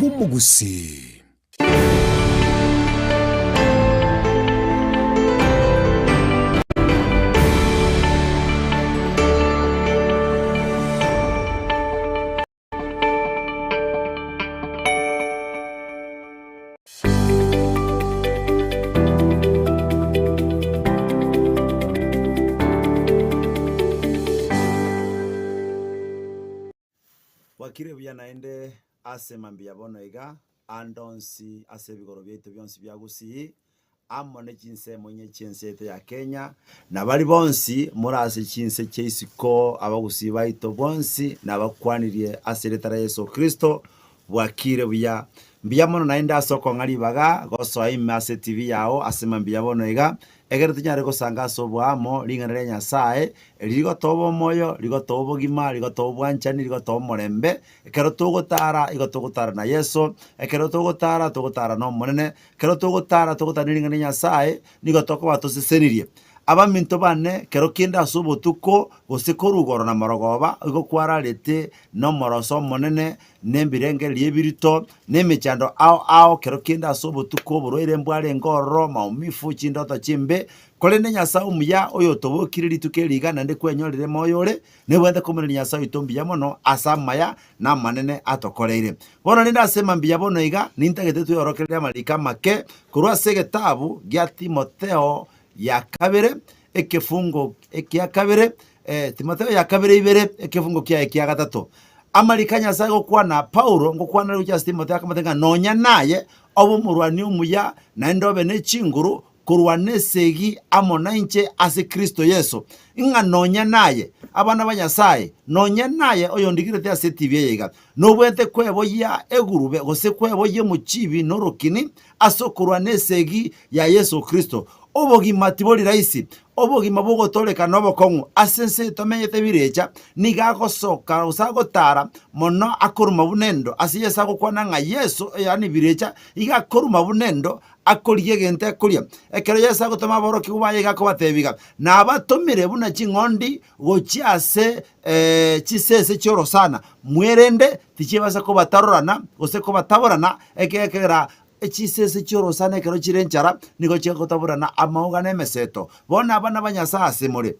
Bw'omogusii. Bwakire buya naende ase mambia bono iga, ande onsi ase ebigoro biaito bionsi bia Gusii, amo ne chinsemo inye chi'ense yaito ya Kenya, na baria bonsi more ase chinse chia isiko, abagusii baito bonsi nabakwanirie ase erieta ria Yeso Kristo, bwakire buya. Mbuya mono naende ase okong'a ribaga gosoa ime ase etibi yao ase mambia bono iga, Ekero tonyare gosanga ase oboamo ring'ana ria Nyasae, eri rigotoa obomoyo, rigotoa obogima, rigotoa obwanchani, rigotoa omorembe, ekero togotara igo togotara na Yeso, ekero togotara togotara na Omonene, ekero togotara togotara ne ring'ana ria Nyasae, nigo tokoba tosesenirie. Abaminto bane, kero kende ase obotuko, gose korwa igoro na marogoba, igo kwararete nomoroso omonene, na ebirengererio ebirito, na emechando ao ao, kero kende ase obotuko oborwaire mbwarenge ororo, maumifu, chindoto chimbe, korende Nyasae omuya oyotobokire rituko eri iga naende kwenyorire moyo ore, nebwenerete komoiraneria Nyasae oito mbuya mono ase amaya na amanene atokoreire. Bono rende ase mambia bono iga, nintagete tweorokererie amariko amake korwa ase egetabu gia Timotheo ya kabere, ekefungo ekia kabere, Timotheo ya kabere ibere, ekefungo kiaye kia gatato. Amariko a Nyasae gokwana Paulo, ngokwana are gochia ase Timotheo akamotebia ng'a nonya naye obe omorwani omuya, naende obe ne chinguru korwana esegi amo nainche ase Kristo Yeso, ng'a nonya naye, abana ba Nyasae, nonya naye oyondigerete ase etibi eye iga, nobwenerete kweboyia egurube gose kweboyia omochibi na orokini ase okorwana esegi ya Yeso Kristo. Obogima tibori rahisi, obogima bw'ogotooreka nobokong'u. Ase ense eye tomenyete birecha, nigo agosoka gose agotara mono akoruma buna endo. Ase Yeso agokwana ng'a Yeso, yaani birecha, iga akoruma buna endo, akorigia egento ekoria. Ekero Yeso agotoma aborokigwa baye iga akobatebia iga, Nabatomire buna ching'ondi gochia ase chisese chi'orosana, mwerende tichibasa kobatarorana gose kobataborana, ekiagera Chisese chi'orosana ekero chire enchara nigo chigotaborana amauga na emeseto. Bono abana ba Nyasae ase more,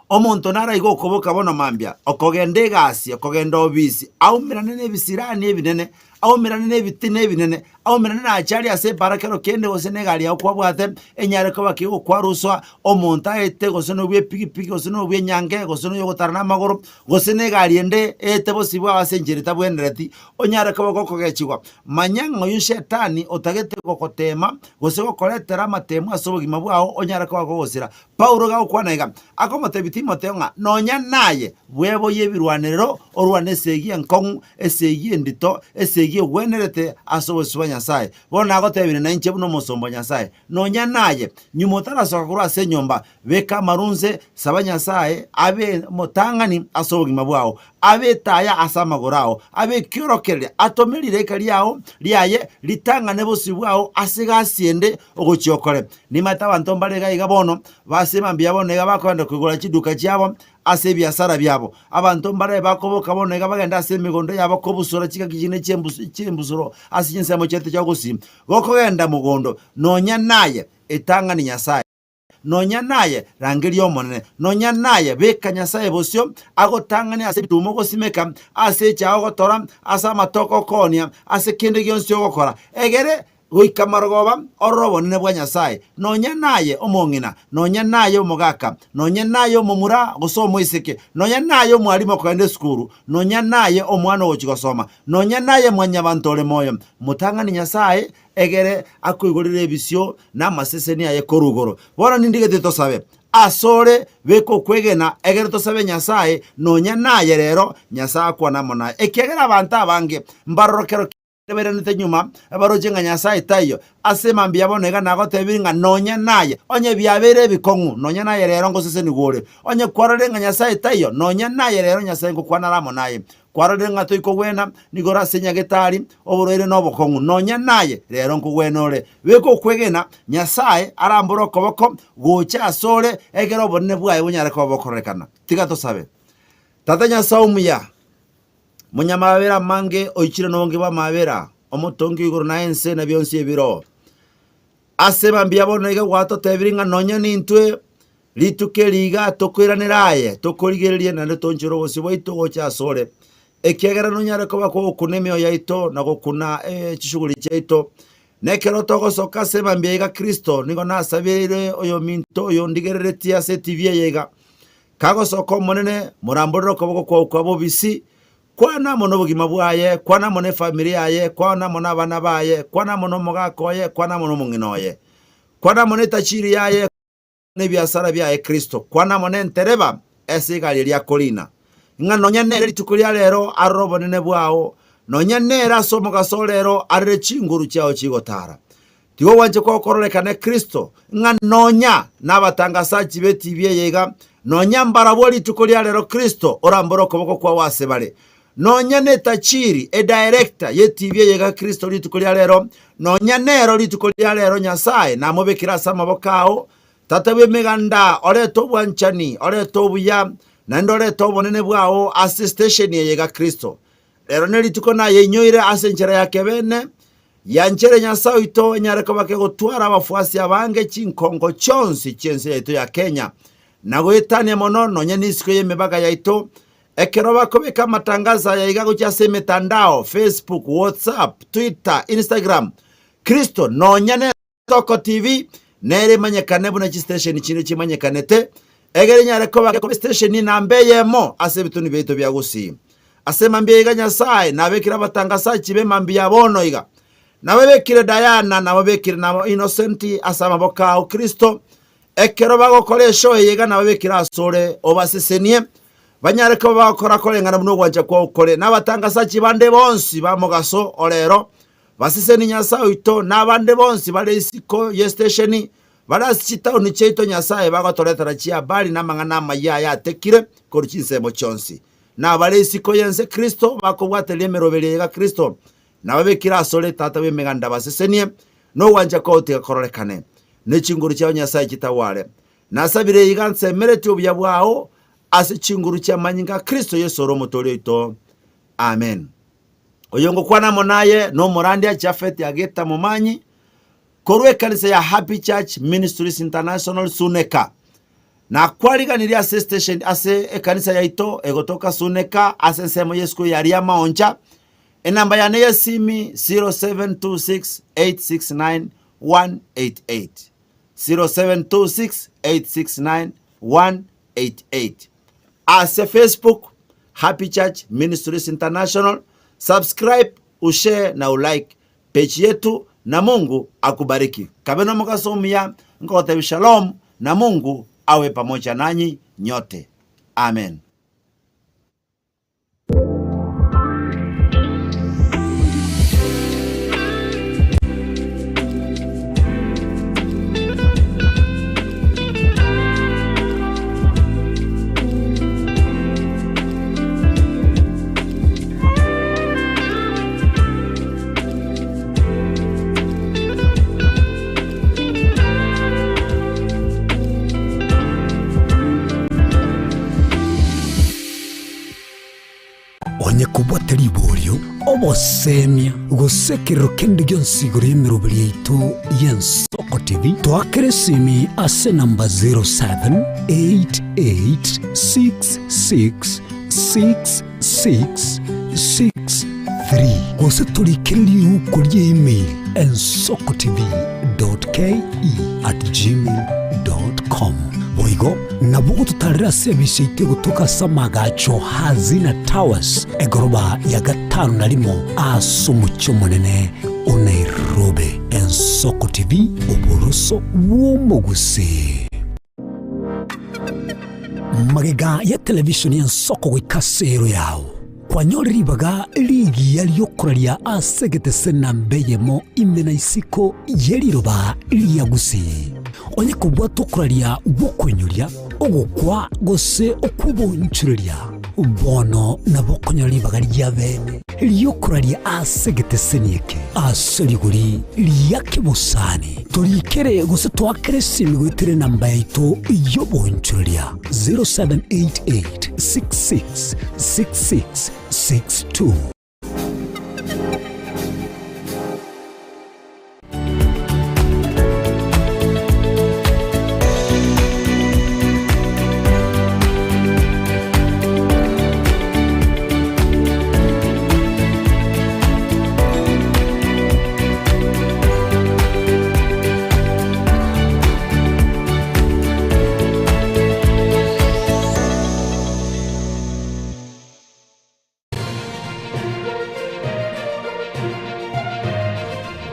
omonto naraige okoboka bono mambia, okogenda egasi, okogenda obisi, aumerane nebisirani ebinene, aumerane nebitina ebinene, aumerane na achari ase ebara kero kende gose na egari yao kwabwate, enyare koba kegokwaruswa, omonto aete gose na obw'epigipigi gose na obw'enyange gose na oyogotara namagoro, gose na egari ende eete bosibwa ase enchera etabwenereti, onyare koba gokogechigwa. Manya ng'a oyio Shetani otagete gogoteema, gose gokoretera amateemu ase obogima bwao onyare koba kogosira. Paulo iga agokwana iga, akomotebia Timotheo ng'a nonya naye bweboyie ebirwanerero, orwane esegi enkong'u, esegi endito, esegi egwenerete ase obosio bwa Nyasae. Bono nagotebirie nainche buna omosomba o Nyasae, nonya naye, nyuma otarasoka korwa ase enyomba, Beka amarunse, saba Nyasae abe omotang'ani ase obogima bwao, abe etaya ase amagoro ao, abe ekiorokererio, atome rireka riao riaye ritang'ane bosio bwao ase egasi ende ogochia okore. Nimanyete abanto mbare iga iga bono, base mambia bono iga bakogenda koigora chiduka chiabo ase ebiasara biabo. Abanto mbare bakoboka bono iga bagende ase emegondo yabo kobusura chingaki chinde chi'embusuro ase chinsemo chiaito chia gosii. Gokogenda mogondo, nonya naye etang'ani Nyasae. Nonya naye, rangeria Omonene, nonya naye, beka Nyasae bosio, agotang'ane ase ebituma ogosimeka, ase echae ogotora, ase amatoke okoonia, ase kende gionsi ogokora, egere goika marogoba orore obonene bwa Nyasae. Nonya naye omong'ina, nonya naye omogaka, nonya naye omomura gose omoiseke, nonya naye omwalimu okogenda esukuru, nonya naye omwana ogochia gosoma, nonya naye mwanyabanto ore moyo, motang'ani Nyasae, egere akoigorere ebisio na amaseseni aye korwa igoro. Bono nindigete tosabe asore, beka okwegena, egere tosabe Nyasae, nonya naye rero, Nyasae akwane amo naye. Ekiagera abanto abange mbaroro kero kende bairanete nyuma, baroche ng'a Nyasae taiyo. Ase mambia bono iga nagotebirie ng'a nonya naye, onye biabeire ebikong'u, nonya naye rero ngosesenigwa ore. Onye kwarorire ng'a Nyasae taiyo, nonya naye rero Nyasae ngokwana are amo naye. Kwarorire ng'a toikogwena, nigo ore ase nyagetari, oborwaire na obokong'u. Nonya naye rero nkogwena ore. Beka okwegena, Nyasae arambore okoboko gocha asore, ekero obonene bwaye bonyare koba bokororekana. Tiga tosabe. Tata Nyasae omuya, Monyamabera amange oichire nobonge bw'amabera, omotongi o igoro na ense na bionsi ebiroo. Ase mambia bono iga gwatotebirie ng'a nonya nintwe rituko eri iga tokoiranera aye, tokorigererie naende tonchere obosio bwaito gocha asore, ekiagera nonyare koba kogokuna emioyo yaito na gokuna chishughuli chiaito. Na ekero togosoka ase mambia iga Kristo, nigo nasabeire oyominto oyo ondigereretie ase etibi eye iga, Kagosoka Omonene, moramborere okoboko kwao kwa bobisi, Kwana amo nobogima bwaye, kwana amo nefamiri yaye, kwana amo nabana baye, kwana amo nomogaka oye, kwana amo nomong'ina oye, kwana amo netachiri yaye, nebiasara biaye Kristo, kwana amo nentereba ase egari eria akorina, ng'a nonya nere rituko ria rero arore obonene bwao, nonya nere ase omogaso o rero arore chinguru chiao chigotara. Tiga ogwancha kwao kororekane Kristo, ng'a nonya nabatangasachi b'etibi eye iga, nonya mbarabwo rituko ria rero Kristo orambore okoboko kwao ase bare. Nonya netachiri, edirector, y'etibi eye iga Kristo rituko ria rero, nonya nero rituko ria rero Nyasae namobekire ase amaboko ao, Tata bw'emeganda, orete obwanchani, orete obuya, naende orete obonene bwao ase station eye iga Kristo. Rero nerituko nayeinyoire ase enchera ya kebeene, Yanchere Nyasae oito enyare koba kegotwara abafuasi abange chinkongo chionsi chi'ense yaito ya Kenya, na goetania mono nonya nisiko y'emebaga yaito, ekero bakobeka amatangazo aya iga gochia ase emetandao, Facebook, WhatsApp, Twitter, Instagram, Kristo nonya ne Toko TV nere emanyekane buna chistation chinde chimanyekanete, egere enyare koba gekoba estation namba eyemo ase ebituni biaito bia Gusii. Ase mambia iga Nyasae nabekire abatangasachi be mambia bono iga. Nababekire Diana, nababekire na Innocent ase amaboko ao Kristo, ekero bagokora eshow eye iga nababekire asore obasesenie, banyare koba bagokora koreng'ana buna ogwancha kwao kore. Na abatangasachi bande bonsi ba mogaso orero, basesenie Nyasae oito, na abande bonsi bare isiko y'estesheni, Bare ase chitaoni chiaito Nyasae bagotoretera chihabari na amang'ana amayia ayatekire korwa chinsemo chionsi. Na abare isiko y'ense Kristo bakobwatereria emeroberio eye iga Kristo nababekire asore Tata bw'emeganda basesenie, na ogwancha kwao tiga kororekane, ne chinguru chiao Nyasae chitaware. Nasabire iga nsemeretie obuya bwao ase chinguru chi'amanyinga a Kristo Yeso ore Omotoori oito. Amen. Oyo ngokwana amo naye nomorandia Japhet Ageta Momanyi, Korwa ekanisa ya Happy Church Ministries International Suneka, nakwariganirie ase station ase ekanisa yaito egotoka Suneka ase ensemo y'esukuru ya Riamaoncha. Enamba yane y'esimi 0726869188, 0726869188. Ase Facebook Happy Church Ministries International, subscribe, ushare na ulike Page yetu na Mungu akubariki. Kabe nomogaso omuya nkogotebia shalom na Mungu awe pamoja nanyi nyote. Amen. Onye kobwate riborio, obosemia, gose ekerero kende gionsi igoro y'emeroberi yaito y'Ensoko TV, toakere esimi ase enamba 078866 663 gose torikere riuko rie email ensokotv.ke@gmail.com Boigo nabo ogototarera ase ebisi yaito egotoka ase amagacho Hazina Towers egoroba ya gatano na rimo ase omochie omonene o Nairobi. Ensoko TV, oboroso bw'omogusii. Magega ya televisheni y'ensoko goika ase ero yao, kwanyore ribaga rigiya ri'okoraria ase egetese namba eyemo ime na isiko ye riroba ria Gusii. Onye kobwata okoraria gw'okoinyoria, ogokwa gose okw'obonchoreria, bono nabo okonyora ribaga ria bene ri'okoraria ase egeteseni eke ase rigori ria kebosani. Torikere gose toakere esimi goetera enamba yaito y'obonchoreria 0788 66 66. 62.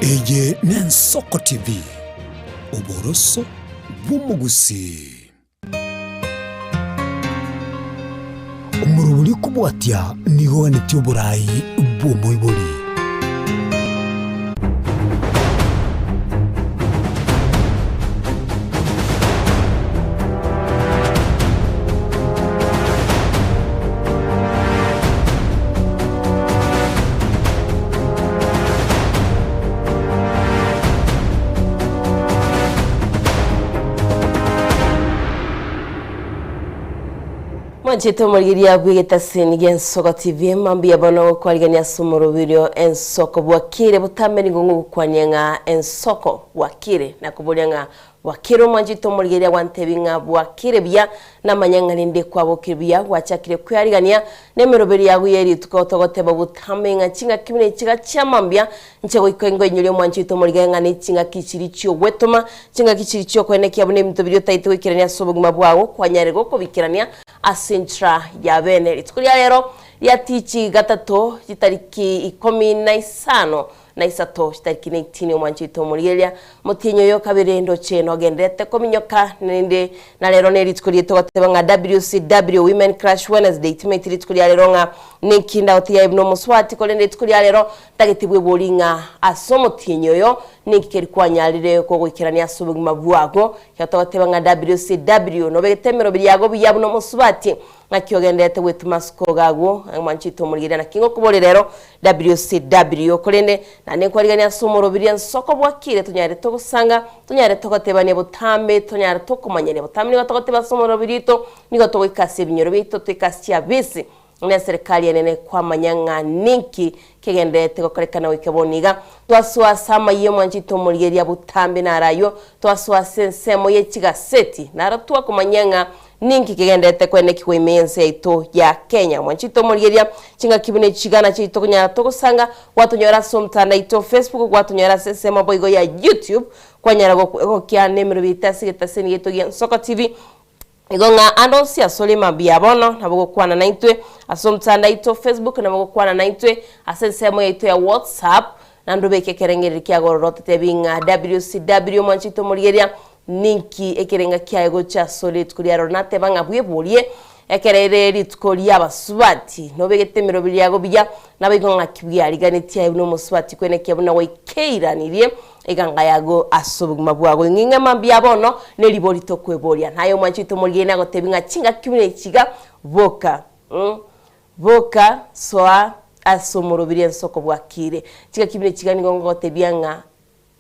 Eye n'Ensoko TV, oboroso bw'omogusii. Omorobori okobwatia nigo oganetie oborai bw'omoibori. Mwanchete omorigeria bw'egetasini gi'Ensoko TV, mambia bono gokwarigania ase omoroberio Ensoko bwakire botambe nigo ng'ogokwania ng'a Ensoko bwakire nakoboria ng'a bwakire omwanchete omorigeria gwantebi ng'a bwakire buya namanya ng'a rende kwabokire buya gwachakire kwearigania nemeroberi yago ye rituko togoteba botambe ng'a chingaki buna echiga chia mambia Inche goika inkoinyorie omwancho oito omorigere ng'a nechingaki chiria chi'ogwetoma, chingaki chiria chi'okoenekia buna ebinto biria otaete goikerania ase obogima bwao, kwanyarire gokobikerania ase enchera ya bene. Rituko ria rero ria tichi gatato, chitariki ikomi na isano na isato, chitariki na itini omwancho oito omorigereria, motienyi oyo kabere ndoche nogendererete kominyoka naende na rero nerituko riaito goteba ng'a WCW, Women Crush Wednesday, timaeti rituko ria rero ng'a ninki ndagotiga aye buna omoswati korende rituko ria rero Ntagete bwebori ng'a ase omotienyi oyo ninki keri kwanyarire kogoikerania ase obogima bwago. Ekero togoteba ng'a WCW, nobegete emeroberi yago buya buna omosubati, ng'aki ogendererete gwetuma ase koga agwo, mwanchete omorigereria naki ngokoboria rero WCW. Korende naende nkwarigania ase omoroberi ensoko bwakire tonyare togosanga, tonyare togotebania botambe, tonyare tokomanyania botambe nigo togoteba ase omoroberi oito, nigo togoika ase ebinyoro biaito toike ase chiabisi. Buna eserekari enene kwamanya ng'a ninki kegendererete gokorekana goika bono iga. Twasoa ase amayio mwanchete omorigereria botambe naro ayio, twasoa ase ensemo ye chigaseti naro twakomanyia ng'a ninki kegendererete koenekigwa ime y'ense yaito ya Kenya. Mwanchete omorigereria, chingaki buna echigana chiaito tokonyara togosanga, gwatonyora ase omotandao aito o Facebook, gwatonyora ase ensemo boigo ya YouTube, kwanyara gokia nemerobio yaito ase egetaseni giaito gia Nsoko TV. Igo ng'a ande onsi asore mambia bono nabo gokwana naintwe ase omotandao aito o Facebook, nabo gokwana naintwe ase ensemo yaito ya WhatsApp, naende obeke ekerengererio kiago ororo ototebi ng'a WCW omwanchete omorigereria ninki ekerenga kiaye gocha asore rituko ria roro nateba ng'a bweborie ekero ere rituko ri'abasubati nobegete emeroberi yago buya naboigo ng'aki bwariganetie aye buna omosubati kwenekia buna gwaikeiranirie Eganga yago ase obogima bwago. Ing'e mambia bono neribori tokweboria. Naye omwanchete omorigeri nagotebi ng'a chingaki buna echi iga, boka, mm, boka, soa ase omorobiri ensoko bwakire. Chingaki buna echi iga nigo ngogotebia ng'a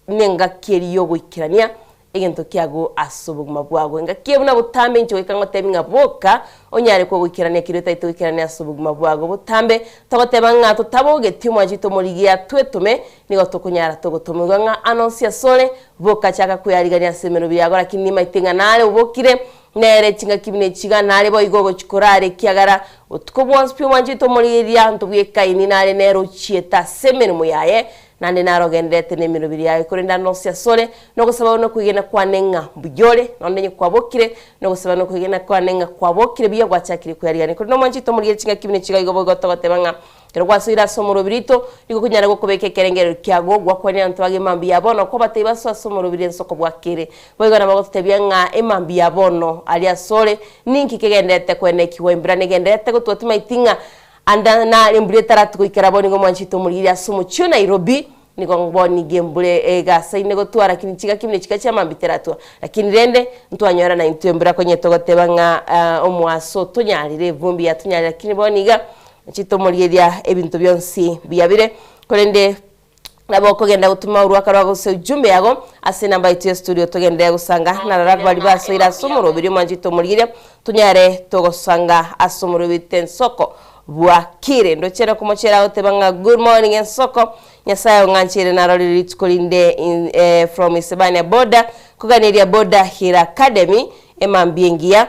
nengaki eria yogoikerania egento kiago ase obogima bwago. Engaki eye buna botambe inche goika ngotebi ng'a boka onyare kogoikerania keria otaete goikerania ase obogima bwago. Botambe togoteba ng'a totabogeti omwanchete omorigia twetome, nigo tokonyara togotomigwa ng'a anonsi asore, boka chaka kwearigania ase emerobio yago lakini nimaete ng'a nare obokire nere chingaki buna echi iga nare boigo ogochia korara ekiagera botuko bwonsi pi omwanchete omorigereria ntobwekaini nare nere ochiete ase emeremo yaye Naende narogendererete nemerobiri yaye, korende anonsi asore, nogosaba nokwegena kwane ng'a mbuya ore, nonya onye kwabokire, nogosaba nokwegena kwane ng'a kwabokire buya gwachakire kwearigania. Korende omwanchete omorigereria chingaki buna echi iga igo boigo togoteba ng'a ekero gwasoire ase omorobiri oito, nigo okonyara gokobeka ekerengererio kiago, gwakwanera abanto bage mambia ya bono, kwabatebia basoe ase omorobiri ensoko bwakere. Boigo nabo bagototebia ng'a emambia ya bono aria asore, ninki kegendererete koenekigwa, embura negendererete gotwa timaeti ng'a Ande nare embura etarati goikera bono nigo mwanchete omoriri ase omochie o Nairobi, nigo bono nigo embura egasaine gotwa lakini chingaki buna chika chia mambia teratwa. Lakini rende ntwanyora naintwe embura konya togoteba ng'a omoaso otonyarire evumbi yatonyarire lakini bono iga mwanchete omorigeria ebinto bionsi mbuya bire korende Nabo okogenda gotoma orwaka rwa gose ujumbe yago ase enamba yaito ya studio togenderere gosanga narara baria basoire ase omoroberi omwanchete omorigereria tonyare togosanga ase omoroberi tensoko. Bwakire. Ndoche nokomochera agoteba ng'a good morning ensoko, Nyasae ong'ancheire narorire rituko rinde in eh, from Isebania border koganeria Border Hill Academy emambia engiya.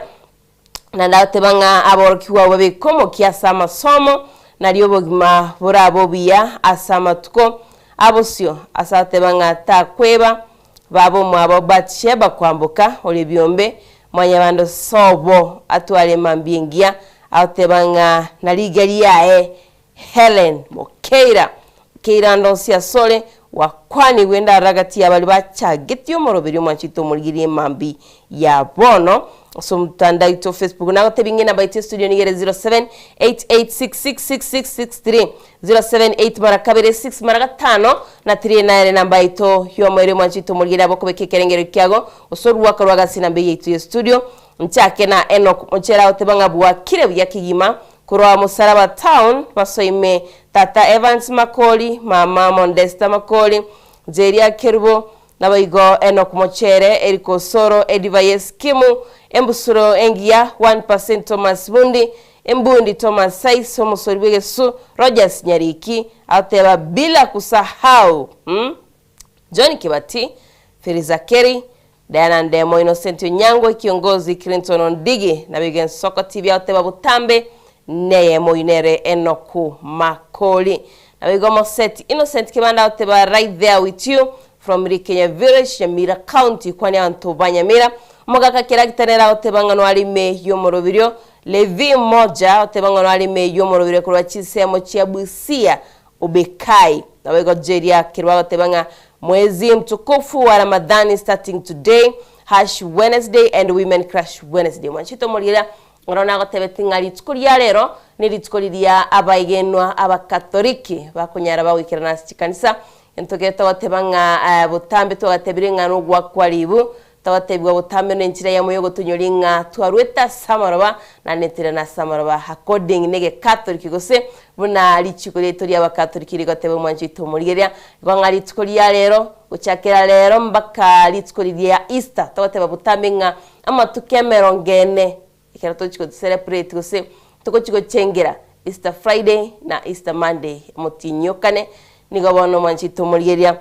Naende agoteba ng'a aborokigwa abwo babeke omokia ase amasomo, nario obogima borabe obuya ase amatuko abosio. Ase agoteba ng'a takweba baba omwabo Batisheba kwamboka ore ebiombe, Mwanyabanto sobo atware emambia engiya, agoteba ng'a na rigia riaye Helen Mokeira, Keira ande onsi asore, gwakwanigwe endaro gati ya baria bachagetie omoroberio omwanchete omorigereria emambi ya bono. Ase omotandao oito o Facebook nagotebie ng'a enamba yaito ya studio nigo ere 0788666663, 078 mara kabere 6 mara gatano na 3 nere enamba yaito y'omoerio omwanchete omorigereria abo okobeka ekerengererio kiago gose oruaka rwa gasi enamba eye yaito ya studio. Nchake na Enock Mochera agoteba ng'a bwakire buya kegima Korwa Musaraba Town basoime Tata Evans Makori, Mama Mondesta Makori, Jeria Kerubo, naboigo Enock Mochere, Eric Osoro, Ediva Yesikimu, Embusuro Engiya, One Percent Thomas Bundi, Embundi Thomas Sais, Omosori bw'egesu Rogers Nyariki, agoteba bila kusahau John Kibati, Firiza Keri, Diana Ndemo, Innocent Onyango, Kiongozi Clinton Ondigi, naboigo ensoko TV agoteba botambe neyemo oyio nere Enock Makori. Naboigo Moseti Innocent Kibanda agoteba right there with you from Rikenya Village, Nyamira County, kwani abanto ba Nyamira. Omogaka Keragita nere agoteba ng'a nware ime y'omoroberio. Levi Moja agoteba ng'a nware ime y'omoroberio korwa chinsemo chia Busia Obekai. Naboigo Jeria kerwa agoteba ng'a Mwezi mtukufu wa Ramadhani starting today, Hash Wednesday and Women Crush Wednesday. Mwanchete omorigereria oro nagotebeti ng'a rituko ria rero nerituko riria abaegenwa abakatoliki bakonyara bagoikerana ase chikanisa. Gento kere togoteba ng'a botambe twagatebire ng'a nogwakwa ribu Togotebigwa botambe nenchera eyemo y'ogotonyoria ng'a twarwete ase amaroba naende ntire nase amaroba according negekatoliki gose buna richiko riaito ri'abakatoliki rigoteba omwancho oito omorigereria igo ng'a rituko ria rero gochakera rero mpaka rituko riria Easter togoteba botambe ng'a amatuko emerongo ene ekero togochi go celebrate gose togochi gochengera Easter Friday na Easter Monday omotienyi okane nigo bono omwancho oito omorigereria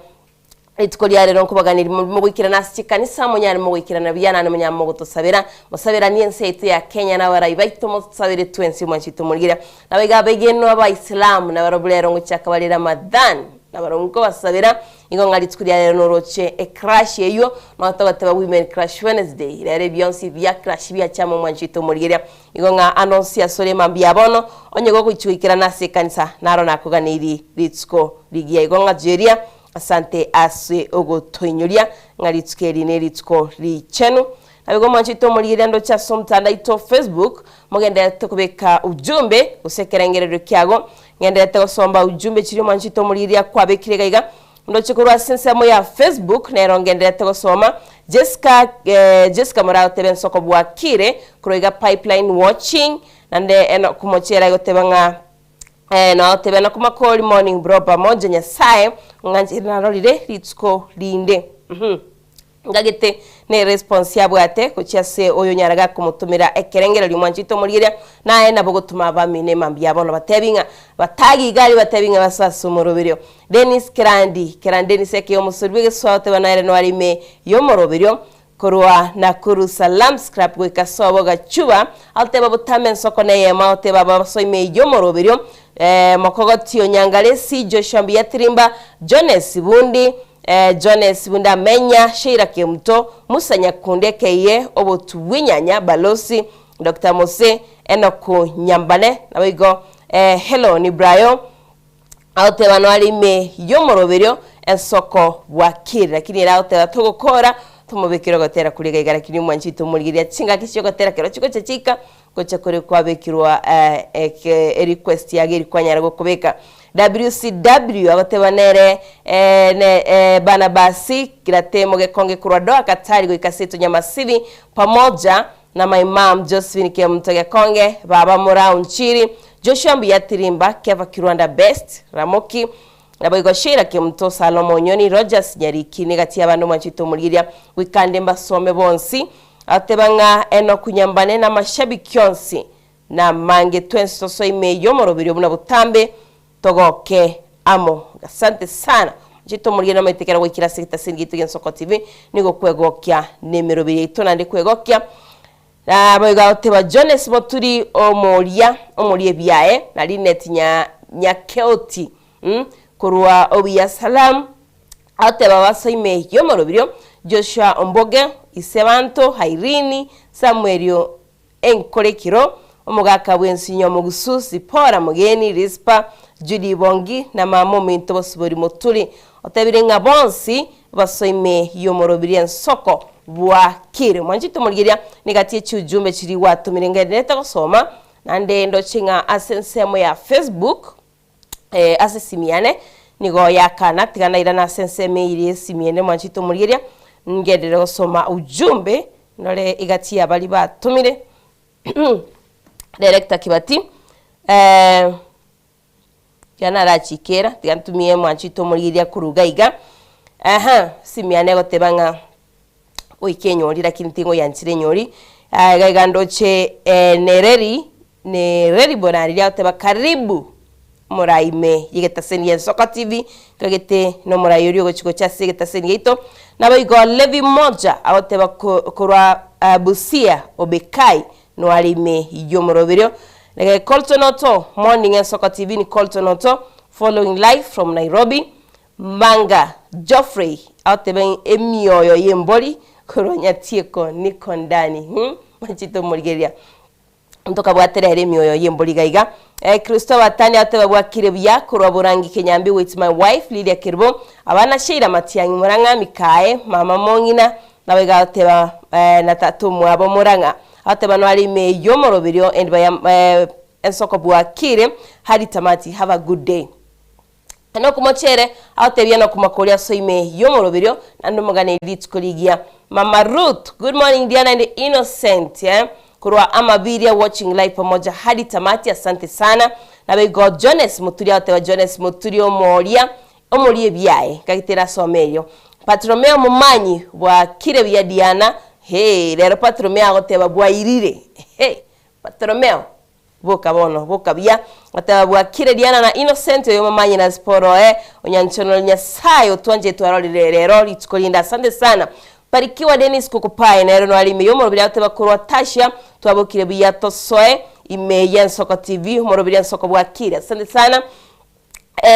Rituko ria rero nkobaganirie mobimo mogoikerana ase chikanisa, monyare mogoikerana buya naende monyare mogotosabera. Mosaberanie ense yaito ya Kenya na abarai baito, mosabere twensi omwanchi oito omorigereria. Nabaiga abegenwa abaisilamu nabarobwo rero ngochaka bare Ramadhan, nabarobwo nkobasabera igo ng'a rituko ria rero noroche ecrush eywo, nonya togoteba women crush Wednesday, rero ebionsi bia crush biachama omwanchi oito omorigereria. Igo ng'a ande onsi asore mambia bono, onye gogochia goikerana ase ekanisa, naro nakoganeirie rituko rigiya. Igo ng'a Jeria Asante ase ogotoinyoria ng'a rituko eri nerituko richenu. Naboigo mwanchete omorigereria ndoche ase omotandao oito o Facebook, mogendererete kobeka ujumbe gose ekerengererio kiago. Ng'endererete gosomba ujumbe chiria omwanchete omorigereria kwabekire iga iga. Ndoche korwa ase ensemo ya Facebook nero ngendererete gosoma. Jessica Jessica moragotebe ensoko bwakire korwa iga Pipeline watching. Naende Enock Mochera agoteba ng'a Eh, notebe na komakori morning bro pamoja Nyasaye ong'anchire narorire rituko rinde. Mhm. Ngagete ne response yabwate gochia ase oyo onyara gakomotomera ekerengererio mwanchete omorigereria naye nabo gotoma abamino emambia bono batebi ng'a batagi iga aria batebi ng'a basoe ase omoroberio. Dennis Kerandi, Kerandi Dennis eke omosori bw'egesusu agoteba nere noare ime y'omoroberio Korwa Nakuru Salam Scrap goika sobo Gachuba, agoteba botambe ensoko neyemo agoteba abasoa ime y'omoroberio, Mokogoti Onyangaresi, Joshua Mbuyatirimba, Jones Bundi, Jones Bundi Amenya, Sheila Kemuto, Musa Nyakundi Ekeiye, Obotu Bw'inyanya, Balosi, Doctor Mose, Enock Nyambane, naboigo Hello ni Brayo, Agoteba noare ime y'omoroberio ensoko bwakire, lakini ere agoteba togokora tomobekere ogotera koria iga iga, lakini omwanchi oito omorigereria chingaki chi'ogotera kero chigocha chiaika gocha kore kwabekirwa eke erequest yago eri kwanyara gokobeka. WCW agoteba nere ne Barnabas Kirate mogekonge korwa Doha Katari goika seito Nyamasibi pamoja na my mum Josephine Kemunto Gekonge, baba Moraa Onchiri, Joshua Mbuya Tirimba, Kefa Kirwanda Best, Ramoki, naboigo Sheila Kemunto, Salomo Onyoni, Rogers Nyariki, negati y'abande omwanchete omorigereria goika ande mbasome bonsi. Agoteba ng'a Enock Nyambane na amashabiki onsi. Namange twensi tosoe ime y'omoroberio buna botambe, togoke amo. Asante sana. Inche tomorigereria namaete ekero goikera ase egetaseni giaito gi'Ensoko TV, nigo kwegokia nemeroberio yaito naende kwegokia. Naboigo agoteba Jones Moturi omoria omoria ebiaye na Linet nya Nyakeoti mm korwa Obuya Salaam agoteba basoe ime y'omoroberio, Joshua Omboge, Ise Banto, Irene, Samuel Enkorekiro, omogaka bw'ensinyo omogusu, Zipora mogeni, Rispa, Judy Ibongi, na mama ominto Bosibori Moturi, otebire ng'a bonsi basoe ime y'omorobiri ensoko bwakire. Mwanchete omorigereria negati ye chiujumbe chiria gwatomire ngendererete gosoma, naende ndoche ng'a ase ensemo ya Facebook, ase esimi yane nigo yakana, tiga nairane ase ensemo eyio y'esimi ende mwanchete omorigereria, ngenderere gosoma ujumbe ndore egati ya baria batomire Director Kibati tiga narachikera tiga ntumie mwanchete omorigereria korwa iga iga, ehe esimi yane egoteba ng'a goika enyori lakini tingoyanchera enyori, iga iga ndoche Nereri Nereri Bonariri agoteba karibu omorai ime y'egetaseni gi'Ensoko TV, nkagete nomorai oria ogochi gocha ase egetaseni giaito. Naboigo Levi Moja agoteba korwa Busia Obekai noare ime y'omoroberio. Colton Oto, Morning Ensoko TV ni Colton Oto following live from Nairobi. Manga Geoffrey agoteba emioyo y'embori korwa Nyatieko niko ndani. Machete omorigereria. Ntokabwate rero emioyo y'embori iga iga. Kristo abatani agoteba bwakire buya korwa Borangi Kenyambi with my wife Lilia Kerubo, abana Sheila Matiang'i Murang'a Mikae, mama Mong'ina, nabo iga agoteba na tata omwabo Murang'a. Agoteba noare ime y'omoroberio endiba ya ensoko bwakire hadi tamati have a good day. Nokomochere agotebia nokomokoria ase ime y'omoroberio, naende omoganerie rituko rigiya. Mama Ruth, good morning Diana and Innocent eh, korwa Amabiria watching live pamoja hadi tamati asante sana. Naboigo Jones Muturi agoteba Jones Muturi omoria omoria ebiaye nkagete rasome erio. Patromeo Momanyi bwakire buya Diana, hee rero Patromeo agoteba bwairire hee Patromeo Boka bono, boka buya. Gateba bwakire Diana na Innocent oyo momanye na Zipporah oe onyanchonore Nyasaye otwanchete twarorire rero rituko rinde asante sana. Barikiwa Dennis Kokopae nere noare ime yomorobiri agoteba korwa Tasha twabokire buya tosoe ime yensoko TV omorobiri ensoko bwakire asante sana.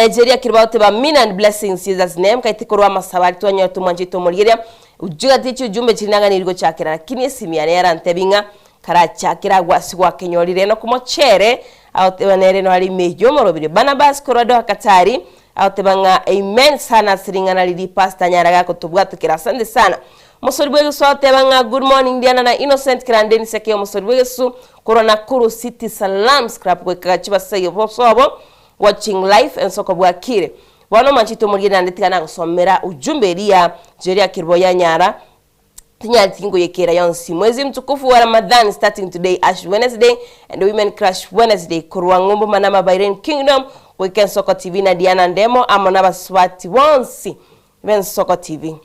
Jeria Kirwa agoteba Amina and blessings Jesus name kaiti korwa amasabo aria twanyorete omwanchete omorigereria ujugati chiujumbe chiri nang'aniri gochakera lakini esimi yane yarantebi ng'a karachakere agwo ase gwakenyorire Enock Mochere agoteba nere noare ime y'omorobiri Barnabas korwa Doha Katari agoteba ng'a amen sana ase ring'ana riria pastor anyare gakotobwatokera asante sana Omosori bw'egesu agoteba ng'a good morning Diana na Innocent Kerandeni Seke omosori bw'egesu korwa Nakuru City Salam Scrap goika chibasai obosobo Watching live ensoko bwakire. Bono mwanchete omorigeri naende tiga nagosomera ujumbe eria Jeria Kerubo yanyara tinyareti nkoyekera yonsi. Mwezi mtukufu wa Ramadhan starting today Ash Wednesday and Women Crush Wednesday korwa Ng'umbu Manama Bahrain Kingdom goika Ensoko TV na Diana Ndemo amo nabasubati bonsi b'Ensoko TV.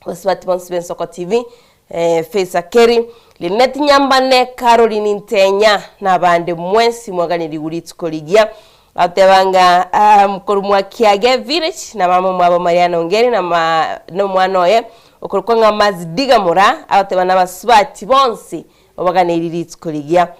Abasubati bonsi b'Ensoko TV, Faith Akeri, Linet Nyambane, Caroline Ntenya, na abande mwensi mwaganirigwe rituko rigiya. Agoteba ng'a ah, korwa Mwakiage Village, na mama omwabo Mariana Ongeri, na ma na omwana oye, okorokwa ng'a Mazidiga Moraa, agoteba na abasubati bonsi obaganeirie rituko rigiya.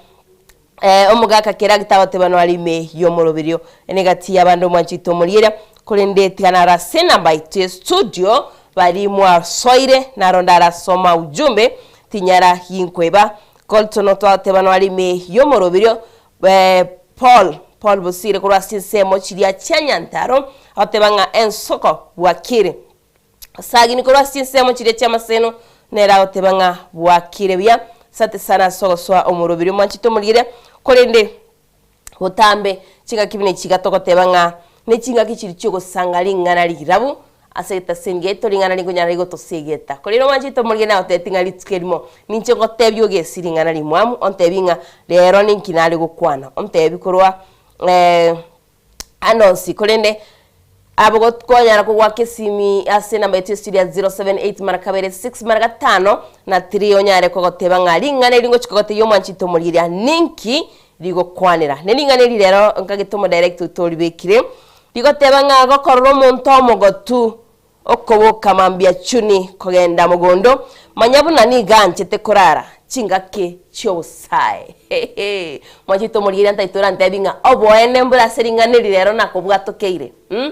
Omogaka Keragita agoteba noare ime y'omoroberio negati y'abande omwanchete omorieria, korende tiga naro ase enamba yaito ye studio baria mwasoire naro ndarasoma ujumbe tinyara ginkoeba. Colton oto agoteba noare ime y'omoroberio Paul Paul Bosire korwa ase ensemo chiria chia Nyantaro agoteba ng'a ensoko bwakire. Sagini korwa ase chinsemo chiria chi'amaseno, nere agoteba ng'a bwakire buya. Asante sana ase ogosoa omoroberi omwanchete omorigereria, korende botambe chingaki buna echi iga togoteba ng'a nechingaki chiria chi'ogosanga ring'ana rirabu ase egetaseni giaito ring'ana rinkonyara rigotosegeta. Korende omwanchete omorigereria nagotebeti ng'a rituko erimo ninche ngotebie ogesi ring'ana rimwamu, ontebi ng'a rero ninki nare gokwana, ontebi korwa Ande onsi, korende abo gokonyara kogoaka esimi ase enamba yaito y'esiri ya 078 mara kabere 6 mara gatano na 3 onyare kogoteba ng'a ring'ana eri ngochia kogotebia omwanchete omorigereria ninki. rigokwanera. Ne ring'ana eri rero nkagete omodirect oito oribekire, rigoteba ng'a gokorora omonto omogotu okoboka mambia chuni kogenda mogondo, manya buna nigo anchete korara chingaki chi'obosae. Hehe! Mwanchete omorigereria ntaito orantebi ng'a oboene mbore ase ring'ana eri rero nakobwatokeire? Mh?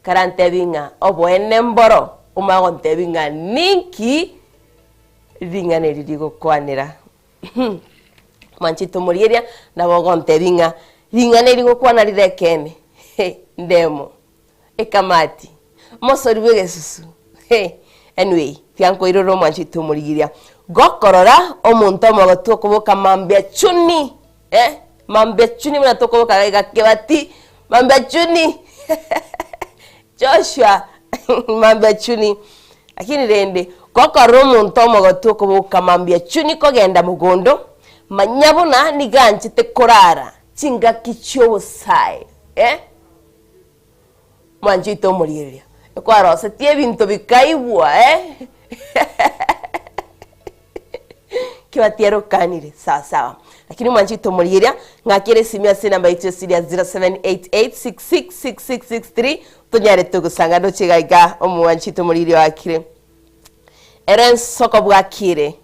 Karantebi ng'a oboene mboro, omanye gontebi ng'a ninki ring'ana eri rigokwanera. Mwanchete omorigereria nabo ogontebi ng'a ring'ana eri ngokwana rire ekeene. He! Ndemo. Ekamati. Omosori bw'egesusu. He! Anyway, tiga nkoirore omwanchete omorigereria. Gokorora omonto omogotu okoboka mambia chuni, eh, mambia chuni buna tokoboka iga iga kebati, mambia chuni Joshua mambia chuni. Lakini rende, gokorora omonto omogotu okoboka mambia chuni kogenda mogondo, manya buna nigo anchete korara chingaki chi'obosae, eh. Mwanchete omorigereria, ekwarosetie ebinto bikaigwa eh Kibati ere okanire sawa sawa. Lakini mwanchete omorigereria, ng'akere esimi ase enamba yaito ya esiri ya 0788666663 tonyare togosanga ndoche iga iga omwanchete omorigereria oakire. Ere ensoko bwakire.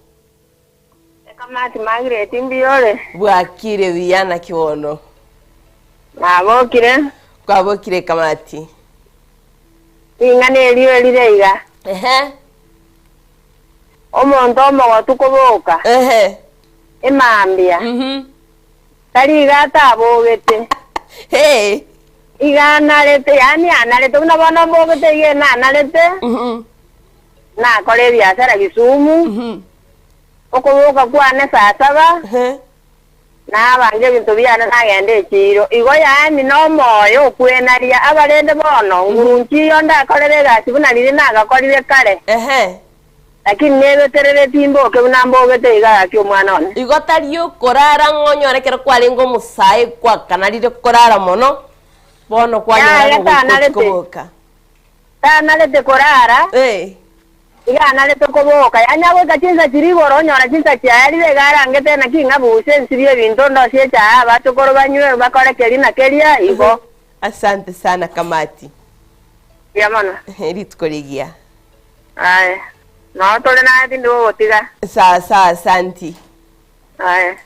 Ekamati Margaret mbuya ore? Bwakire buya naki bono? Nabokire. Kwabokire Ekamati? Ring'ana erio erire iga. Ehe. Omonto omogotu koboka. Ehe. Emambia. Mhm. Tari iga atabogete. Hey. Iga anarete, yaani anarete buna bono mbogete iga enanarete. Mhm. Nakora ebiasara Kisumu. Okoboka kwane saa saba, nabange ebinto biane nagenda echiiro. Igo yaani nomoyo okwenaria, abarende bono, nguru nchiyo ndakorere egasi buna riria nagakorire kare. Lakini nebeterereti mboke buna mbogete iga gaki omwana one. Igo tari okorara ng'a onyore ekero kwarenge omosae gwakanarire korara mono, bono kwanyora Yaya ng'a goika ochie tanarete. koboka. Tanarete korara. Iga anarete koboka, yaani agoika chinsa chiria igoro, onyora chinsa chiaye ribe iga arangete naki ng'a busa ensibie ebinto ndosie echae abachokoro banywe bakore keria na keria, igo. Asante sana Kamati. Mbuya mono. Rituko rigiya. Aye. Noo tore naye tindi gogotiga. Sawa sawa asanti. Aye.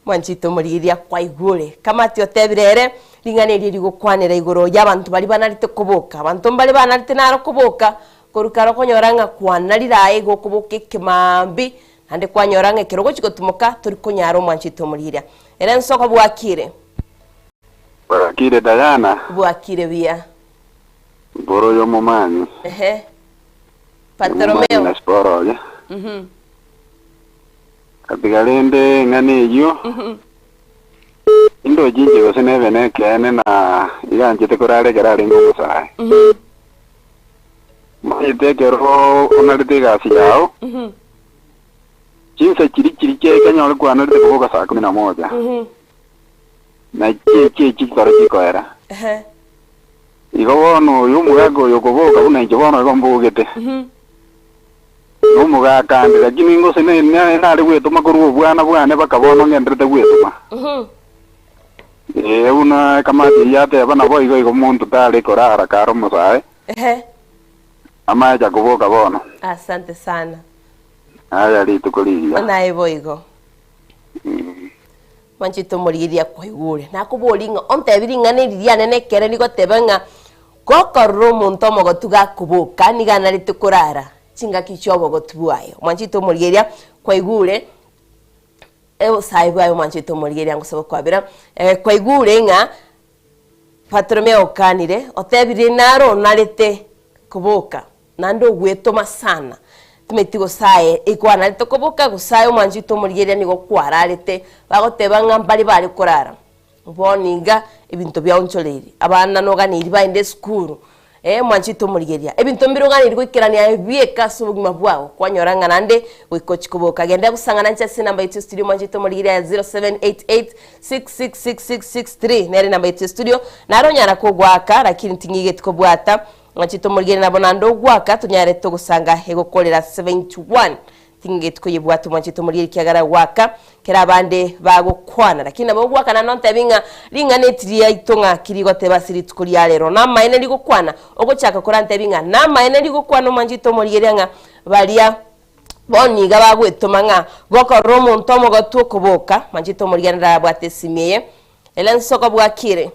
Mwanchete omorigereria kwaigure. Kamati otebire ere, ring'ana erio rigokwanera igoro y'abanto baria banarete koboka. Abanto mbare banarete naro koboka, korwa kare okonyora ng'a kwanarire aye igo okoboka ekemaambia, naende kwanyora ng'a ekero ogochia gotimoka tori konyara omwanchete omorigereria. Ere nsoko bwakire. Bwakire Diana. Bwakire buya. Mboro oyo omomanyi. Ehe. Omomanyi Bartolomeo. na siporo oye. Gatiga rende eng'ana eyio, indoche inche gose nebe nekeene na iga anchete korara ekero arenge omosae. Omanyete ekero onarete egasi yao, chinsa chiria chiria chiaika nyore kwanarete koboka saa kumi na moja, na chiachi echio chikora chikoera. Igo bono oyo omogaka oyo okoboka buna inche bono igo mbogete. Nomogaka ande, lakini gose nare gwetoma korwa obwana bwane mpaka bono ngenderete gwetoma. Ee, buna ekamati eyio yateba, naboigo igo monto tare korara kare omosae, amache koboka bono. Asante sana. Aya rituko rigiya. Naye boigo. Mwanchete omorigereria kwaigure. Nakoboria ng'a ontebi ring'ana eri riane nekere rigoteba ng'a gokorora omonto omogotu gakoboka nigo anarete korara chingaki chi'obogotu bwaye. Mwanchete omorigereria kwaigure obosae bwaye mwanchete omorigereria ngosaba okwabera kwaigure ng'a Bartolomeo okanire otebire naro onarete koboka naende ogwetoma sana timanyeti gose aye ekwanarete koboka gose aye omwanchete omorigereria nigo kwararete bagoteba ng'a mbare bare korara bono iga ebinto biaonchoreire abana noganeiri baende esukuru mwanchete omorigereria ebinto mbire oganeiri goikerania aye bieka ase obogima bwao kwanyora ng'a naende goika ochie koboka genda gosang'ana inche ase enamba yaito ya studio mwanchete omorigereria ya 0788666663 nere enamba yaito ya studio naro onyara kogoaka lakini ting'igeti kobwata Ng'achete omorigereria nabo naende ogwaka tonyare togosanga egokorera 71. Tingeti koyebwata omwanchete omorigia ekiagera goaka kera abande bagokwana. Lakini nabo ogoaka naende ontebi ng'a ring'ana eti riaito ng'aki rigoteba ase rituko ria rero. Namaene rigokwana, ogochaka korantebi ng'a namaene rigokwana omwanchete omorigeria ng'a baria bono iga bagwetoma ng'a gokorora omonto omogotu okoboka, mwanchete omorigeria ndarabwate esimi eye. Ere nsoko bwakire.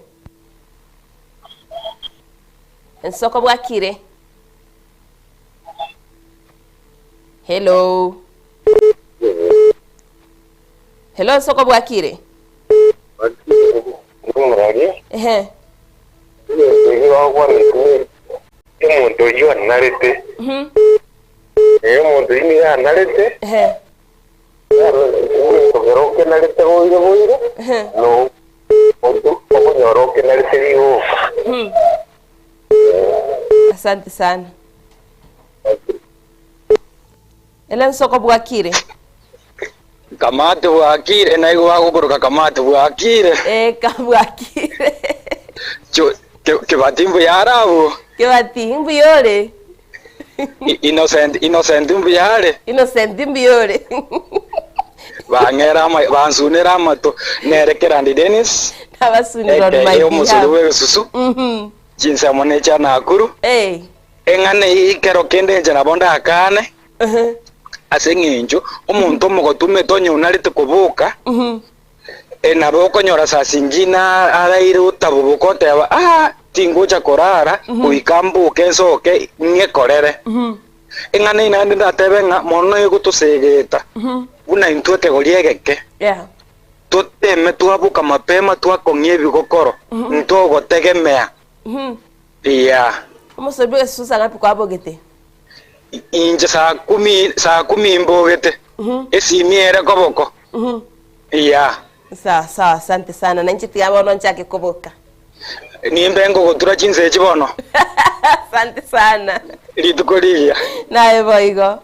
Ensoko bwakire. Hello. Hello nsoko bwakire. Omorari, Ehe. ebinto ebi bagokwana omonto oyio anarete. Ee, omonto oyio nigo anarete. Ehe. Egento kero okenarete boire boire, no okonyora okenarete rigoka. Asante sana. Ere nsoko bwakire. Kamati bwakire, naigwe bagokoroka Kamati bwakire. Eh, kabwakire. Cho- Ke- Kebati mbuya are abwo. Kebati, mbuya ore. I- Innocent, Innocent mbuya are. Innocent mbuya ore. Bang'era ama, bansunera amato. Nere Kerandi Dennis, Nabasunire on my aka omosori behalf. bw'egesusu, Chinsemo ne chia Nakuru. Eh. Eng'ana eye ekero kende inche nabo ndakane, ase eng'encho omonto omogotu omanyete onye onarete koboka, nabo okonyora saa zingine araire otaboboka oteba ah, tingocha korara goika mboke nsoke ng'ekorere. Eng'ana eye naende ndatebe ng'a mono egotosegeta buna intwe ekegori egeke, toteme twaboka mapema twakong'ia ebigokoro, ntogotegemea. Yeah. Omosori bw'egesusu saa ngapi kwabogete? Inche saa kumi, saa kumi mbogete. Esimi ere koboko. Yeah. Sawa sawa, asante sana. Na inche tiga bono nchake koboka. Nimbe ngogotura chinsa echi bono. Asante sana. Rituko rigiya. Naye boigo.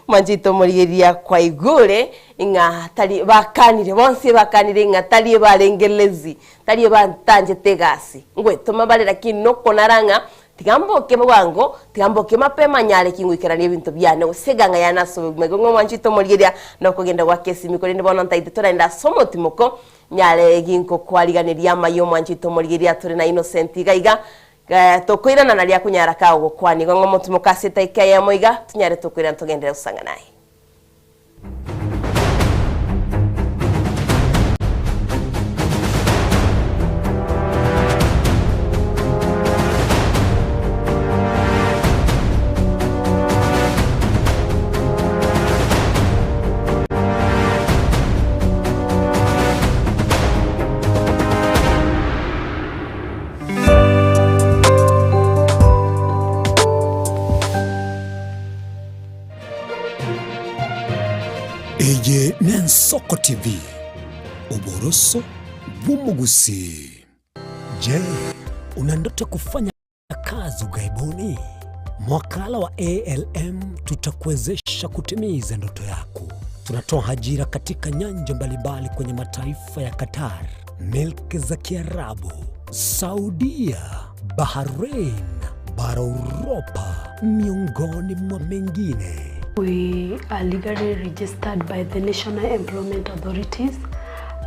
Mwanchete omorigereria kwaigure ng'a tari bakanire bonsi bakanire ng'a tari ebarenge lazy, tari ebatanchete egasi, ngwetoma bare lakini nokonara ng'a tiga mboke bwango, tiga mboke mapema nyare ki ngoikerania ebinto biane gose eganga yane ase obogima. Igo ng'a mwanchete omorigereria nokogenda goaka esimi korende bono ntaete torende ase omotimoko nyare ginkokwariganeria amaya omwanchete omorigereria tore na Innocent iga iga Tokoirana naria akonyara kagokwana igo ng'a omotimoke ase etaika eyemo iga, tonyare tokoirana togenderere gosanga naye. Eye n'Ensoko TV, oboroso bw'omogusii. Je, una ndoto ya kufanya kazi ughaibuni? Mwakala wa ALM tutakuwezesha kutimiza ndoto yako. Tunatoa ajira katika nyanja mbalimbali kwenye mataifa ya Qatar, milki za Kiarabu, Saudia, Bahrain, bara Uropa, miongoni mwa mengine. We are legally registered by the National Employment Authorities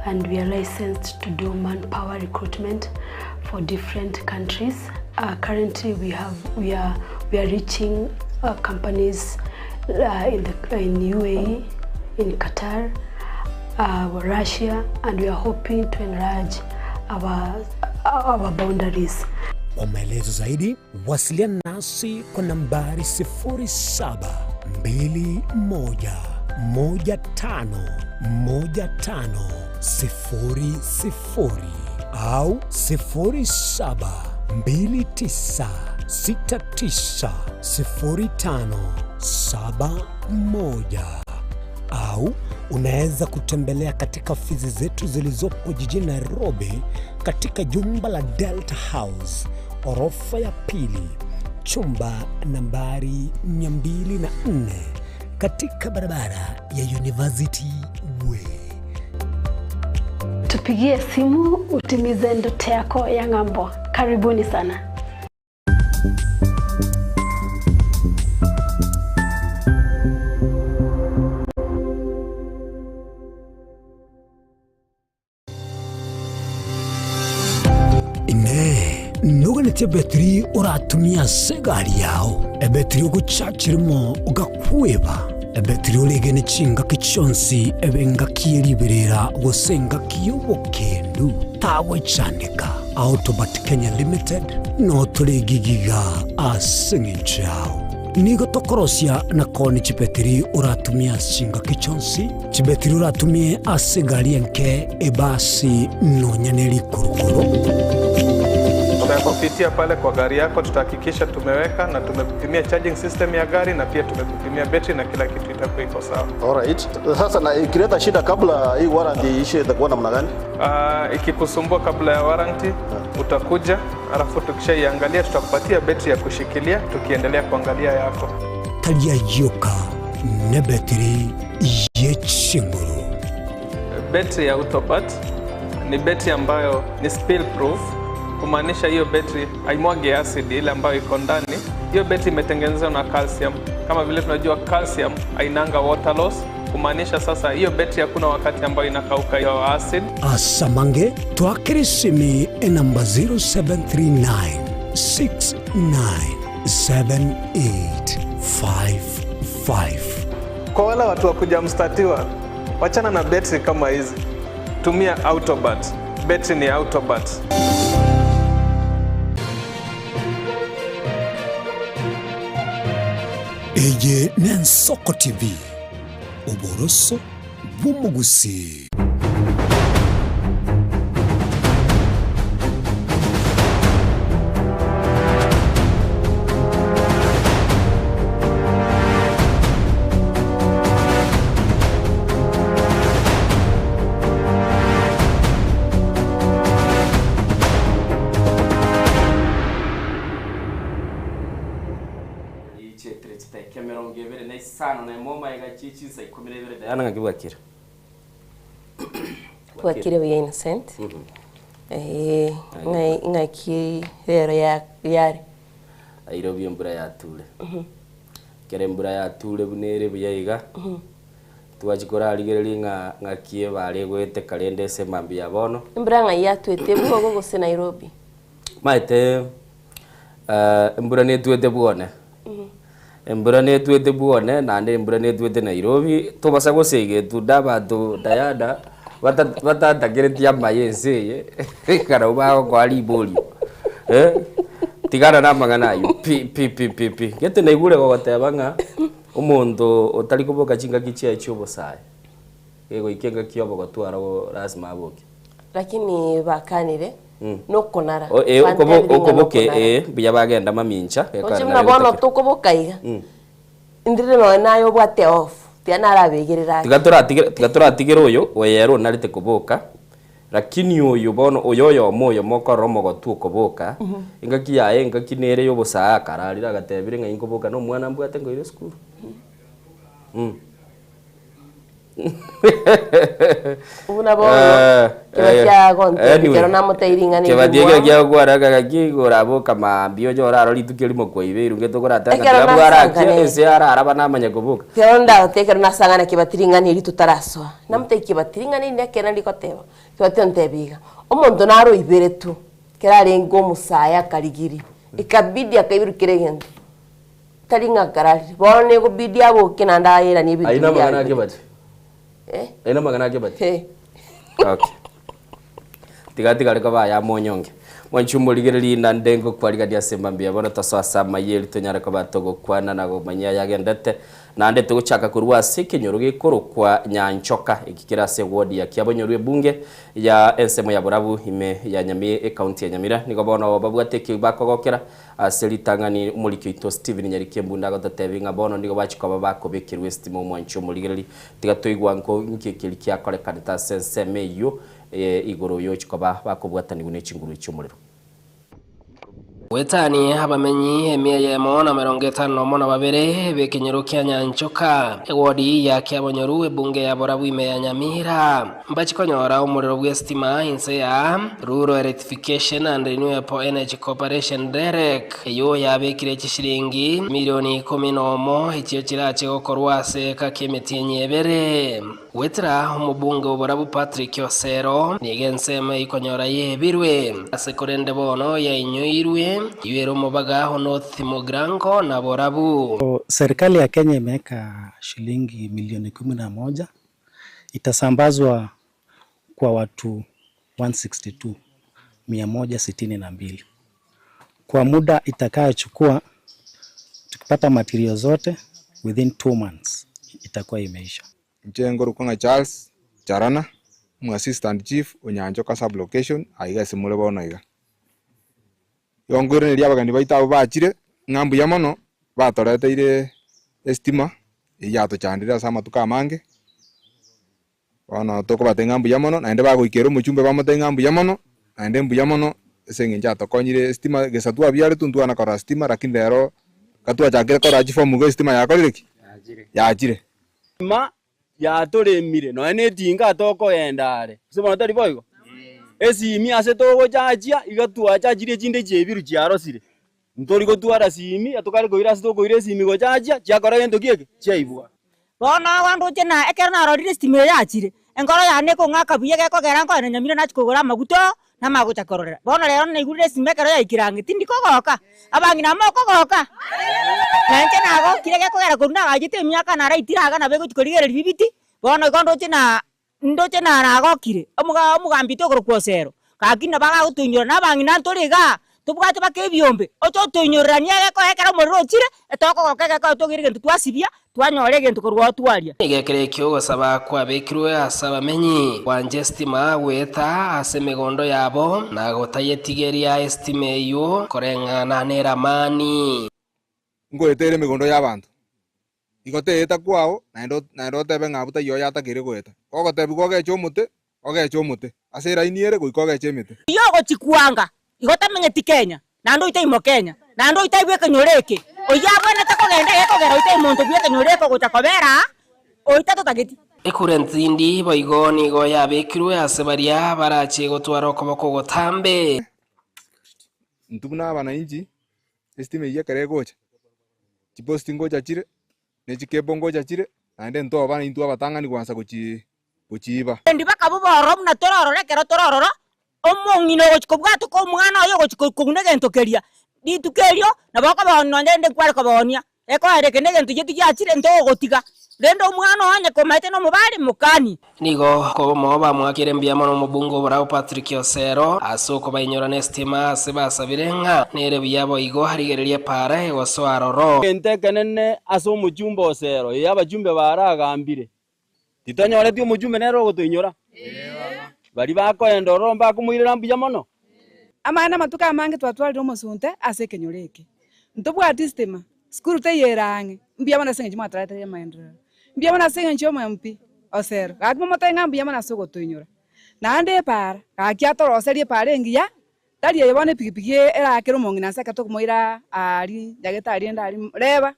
and we are licensed to do manpower recruitment for different countries. Uh, currently we have we are we are reaching uh, companies uh, in the in UAE, in Qatar, uh, Russia and we are hoping to enlarge our our boundaries. Kwa maelezo zaidi wasiliana nasi kwa nambari 0721151500 au 0729690571 au unaweza kutembelea katika ofisi zetu zilizopo jijini Nairobi katika jumba la Delta House orofa ya pili chumba nambari 204 katika barabara ya University Way. Tupigie simu utimize ndoto yako ya ng'ambo. Karibuni sana. Torigetie ebetiri oratumie ase egari yao, ebetiri ogochachera mo ogakweba, ebetiri oregene chingaki chionsi ebe engaki ye riberera gose engaki y'obokendu, tagwechandeka. Autobat Kenya Limited noo tore gigiga ase eng'encho yao. Nigo tokorosia na koonia chibetiri oratumie ase chingaki chionsi, chibetiri oratumie ase egari enke, ebasi, nonya ne rikurukuru. Tutakupitia pale kwa gari yako, tutahakikisha tumeweka na tumekupimia charging system ya gari na pia tumekupimia betri na kila kitu itakuwa iko sawa. Alright. Sasa na ikileta shida kabla hii warranty iishe itakuwa namna gani? Uh, ikikusumbua kabla ya warranty utakuja, alafu tukishaiangalia tutakupatia betri ya kushikilia tukiendelea kuangalia yako. Tari ayio ka nebetiri ye chinguru. Betri ya Autobat ni betri ambayo ni spill proof, kumaanisha hiyo betri haimwagi acid ile ambayo iko ndani. Hiyo betri imetengenezwa na calcium. Kama vile tunajua calcium hainanga water loss, kumaanisha sasa hiyo betri hakuna wakati ambayo inakauka hiyo acid. Asamange twakere esimi enamba 0739 697855. Kwa wale watu wa kuja mstatiwa, wachana na betri kama hizi, tumia Autobat. Betri ni Autobat. Eye n'Ensoko TV, oboroso bw'omogusii. Richietire chidakika emerongo ebere na isano na emo magega chie chinsa ikomi na ibere Diana ng'aki bwakire? Bwakire buya Innocent. Eh, ng'ai ng'aki rero ya yare. Nairobi embura yature. Ekero embura yature buna ere buya iga, twachia korarigereria ng'a ng'aki ebare egoeteka rende ase emambia ya bono. Embura ng'ai yatwete Bugogo gose Nairobi? Maete embura netwete bwone, embura netwete bwone naende embura netwete Nairobi, tobasa gose egetunda abanto Diana batatakereti amaya ense eye, ekero bagokoa riborio eh, tigana na amang'ana aywo pi pi pi pi pi. Gete naigure gogoteba ng'a omonto otari koboka chingaki chiaye chia obosae, Gegoika engaki y'obogotu aro lasima aboke. Lakini bakanire nokonara. O, eh, okobo, Bantebirie ng'a okoboke, nokonara. eh, mbuya bagenda mamincha, Roche gekare buna nare bono gotakera. tokoboka iga, indire nonya naye obwate off, tiga narabegerere ake. Tiga toratigere, tiga toratigere oyo, oyo ere onarete koboka, lakini oyo bono, oyo oyomo oyomo okorora omogotu okoboka, engaki yaye engaki nere y'obosae akararire agatebire ng'a inkoboka na omwana mbwate nkoira esukuru. Buna bono, keba kiagontebia ekero namotebia ring'ana eri Kebati ekero mwango. kiagokwana ng'a gaki oraboka mambia oche orare rituko erimo kwaibeirwe ngete okorateba ng'a Ekero tiga bwarakia nasangane. ense araraba namanya koboka. Ekero ndagote ekero nasangana kebati ring'ana eri totarasoa, namotebia kebati ring'ana eri nekene rigoteba, kebati ontebia iga, omonto naro oiberetwe, ekero arenge omosae akarigiria, ekabidi akaiberwa kera egento. Tari ng'a akararire. Bono negobidi aboke naende airanie ebinto Ayio biria namang'ana aruete. ake bati. Eh? Ayio namang'ana ake bati. Eh. Okay. Tiga tigare koba aya monyonge. Mwanche omorigererie naende ngokwarigania ase mambia bono tosoe ase amayeri tonyare koba togokwana na komanya ayagendete. Naende togochaka korwa ase ekenyoro gekorokwa Nyanchoka eki kere ase eward ya Kiabonyoru ebunge ya ensemo ya Borabu ime ya Nyamira ecounty ya Nyamira. Nigo bono babwate eki bakogokera Ase ritang'ani omoriki oito Stephen Nyarikembunda agototebia ng'a bono nigo bachia koba bakobekerwa esitima omwanchi omorigereri, tiga toigwa nko inki ekeri kiakorekanete ase ensemo eyio igoro yochia koba bakobwatanigwa ne chinguru chi'omorero. Goetania abamenyi emia eyemo na emerongo etano nomo na babere b'ekenyoro kia Nyanchoka, ewodi ya Kiabonyoru, ebunge ya Borabu ime ya Nyamira. Mbachi konyora omorero bw'esitima inse ya Rural Electrification and Renewable Energy Corporation, REREC, eyio yabekire chishilingi milioni ikomi nomo echio chirache gokorwa ase eka ki'emetienyi ebere. Goetera omobunge o Borabu Patrick Osero, nigo ensemo eyio konyora yebirwe ase korende bono yainyoirwe, eyio ere omobaga o North Mugirango na Borabu. Serikali ya Kenya imeweka shilingi milioni kumi na moja itasambazwa kwa watu 162, 162. Kwa muda itakayochukua tukipata material zote within 2 months itakuwa imeisha. Inche nkorokwa ng'a Charles Charana, omo assistant chief o Nyanchoka sub location aiga ase more bono iga. Igo nkoiraneria abageni baito abwo bachire ng'a mbuya mono batoreteire estima eyio yatochandire ase amatuko amange. Bono tokobatebia ng'a mbuya mono, naende bagoikera omochumbe bamotebie ng'a mbuya mono, naende mbuya mono ase eng'encho atokonyire estima gesa twabiaretwe ntwana korora stima lakini rero gatwachakire korora chifomu iga estima yakorire ki? Yachire. Estima yatoremire nonya na etinga tokogenda are, gose bono tari boigo? Esimi ase togochachia iga twachachirie echinde chiaibirwe chiarosire, ntori gotwara simi, tokare koira ase tokoira esimi gochachia, chiakora gento ki eke? Chiaibwa. Bono agwo ndoche na ekero narorire estima eye yachire, enkoro yane ekong'aka buya gekogera nkoenda nyamira nachia kogora amaguta oo, namanye gocha kororera. Bono rero naigurire estima ekero yaikire ang'e, tindi kogoka, abang'ina amo okogoka? Na inche nagokire gekogera korwa nagachete emiaka naraitire iga nabo egochia korigereria bibiti, bono igo ndoche na Ndoche na nagokire, omoga omogambi oito okorokwa Osero, gaki nabo agagotoinyora na abang'ina ntore igaa, tobwate baka ebiombe, oche otoinyoreranie egekoe ekero omorero ochire, etokogoka egekoe togere egento twasibia, twanyora egento korwa oo twaria. Nigo ekero ekio ogosaba kwabekirwe ase abamenyi gwancha esitima goeta ase emegondo yabo, na gotayetigeria esitima eyio koreng'ana neramani. Ngoeta ere emegondo y'abanto. Igo teeta kwao, naende naende otebe ng'a abwo taiyo oyatakeire goeta. Kogotebigwa ogeche omote, ogeche omote, ase eraini ere goika ogeche emete. Oyio ogochia kwanga, igo tamenyeti Kenya, naende oyio tai Mokenya, naende oyio tai bw'ekenyoro eke. Oyio abwenerete kogenda egekogera oyio tai monto bw'ekenyoro eke ogocha kobera aa, oyio tatotageti. Ekura entindi boigo nigo yabekirwe ase baria barache gotwara okoboko ogotambe. Intwe buna abanainchi, Esitima eyio ekero egocha, chiposti ngocha chire, ne chicable ngocha chire, naende ntoba intwe abatang'ani gwansa gochi gochiiba. Endi bakabuba ororo buna tore ororo ekero tore ororo, omong'ina ogochia kobwatoka omwana oye ogochia koguna egento keria, rituko erio nabo okobaonia nonye rende nkware kobaonia, ekoera eke negento gietu giachire ntogogotiga, rende omwana oo onye komaete nomobare, mokanie. Nigo kobomo bamwakire mbuya mono omobunge oborao Patrick Osero ase okobainyora nesitima ase basabire ng'a nere buya boigo arigererie epaara egosoa aroro. Egento ekenene ase omochumbe Osero, ee, abachumbe baragambire, titonyoreti omochumbe nere ogotoinyora? Baria bakoenda ororo mbakomoirera mbuya mono? Amaene amatuko amange twatwarire omosunte ase ekenyoro eke, ntobwati stima, Sukuru teiyo ere ang'e, mbuya mono ase eng'encho mwatoreteire amaenderero. Mbuya mono ase eng'encho y'omo MP, Osero. Gaki momotebie ng'a mbuya mono ase ogotoinyora. Naende epaara, gaki atoroserie epaara engiya, tari eye bono epikipiki erakere omong'ina ase ekero tokomoira aaria nyagetari ende aria reba.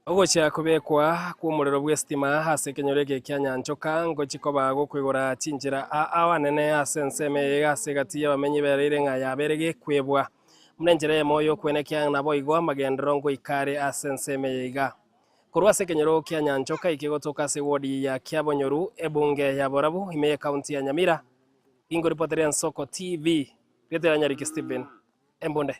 Ogochia kobekwa kw'omorero bw'esitima ase ekenyoro eke kia Nyanchoka ngochia koba gokoigora chinchera ao anene ase ensemo eye ase egati y'abamenyi bereire ng'a yabeire gekwebwa. Buna enchera eyemo y'okwenekia naboigo amagenderero ngoika are ase ensemo eye iga. Korwa ase ekenyoro kia Nyanchoka eke gotoka ase ewodi ya Kiabonyoru, ebunge ya Borabu ime y'ecounty ya Nyamira, ingoripoteria Ensoko TV, rieta ya Nyariki Stephen, Embunde.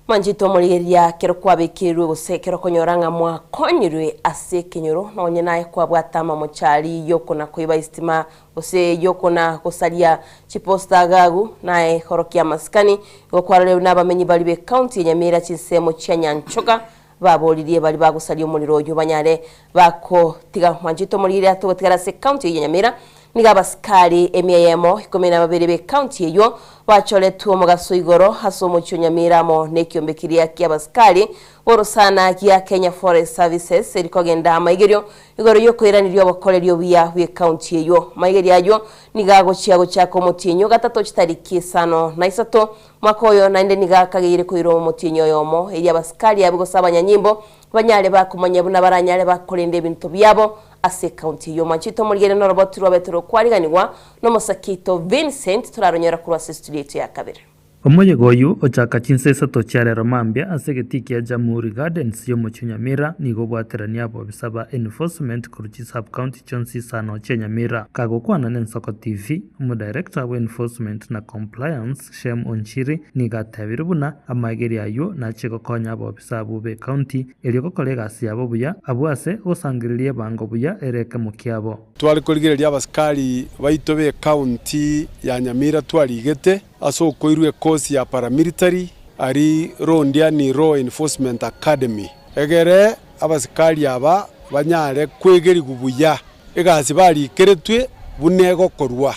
Mwanchete omorigereria kero kwabekeirwe gose kero okonyora ng'a mwakonyirwe ase ekenyoro nonye naye kwabwate amamochari yokona koiba estima Gose yokona gosaria chiposta agagu, na ekhoro kia amasikani, igo kwarorerwe nabamenyi baria b'ecounty ya Nyamira chinsemo chia Nyanchoka baboririe baria bagosaria omorero oyio banyare bakotiga mwanchete omorire atogotigara ase ecounty eyio ya Nyamira. Nigo abasikari emia eyemo ikomi na babere b'ecounty eyio bachoretwe omogaso igoro ase omochie o Nyamira amo nekiombe keria kiabasikari b'orosana gia Kenya Forest Services erikogenda amaigerio Igoro y'okoiraneria obokoreri obuya bw'ekaunti eyio. Amaigerio ayio nigo agochia gochaka omotienyi o gatato chitariki isano na isato mwaka oyo, naende nigo akageire koirwa omotienyi oyomo, erio abasikari abwo gose abanyanyimbo banyare bakomanya buna baranyare bakorenda ebinto biabo ase ekaunti eyio. Mwanchete omorigereria noroboti rwabete rokwariganigwa nomosakito Vincent toraronyora korwa ase estudio yaito ya kabere. Omoyega oyio ochaka chinsa isato chia rero mambia ase egetii kia Jamhuri Gardens y'omochie o Nyamira nigo obwaterania abobisa ba Enforcement korwa chisub-county chionsi isano chia Nyamira. Kagokwana n'Ensoko TV, Omodirector bwa Enforcement na Compliance Shem Onchiri nigo atebire buna amaegerio ayio nachie gokonya abobisa abwo b'ecounty erio gokora egasi yabo buya abwo ase ogosangereria ebango buya ere ekemo kiabo. Tware korigereria abasikari baito b'ecounty ya Nyamira twarigete Ase okoirwa ekosi ya paramilitary aria Londiani Law Enforcement Academy, egere abasikari aba banyare kwegerigwa buya egasi barikeretwe buna egokorwa,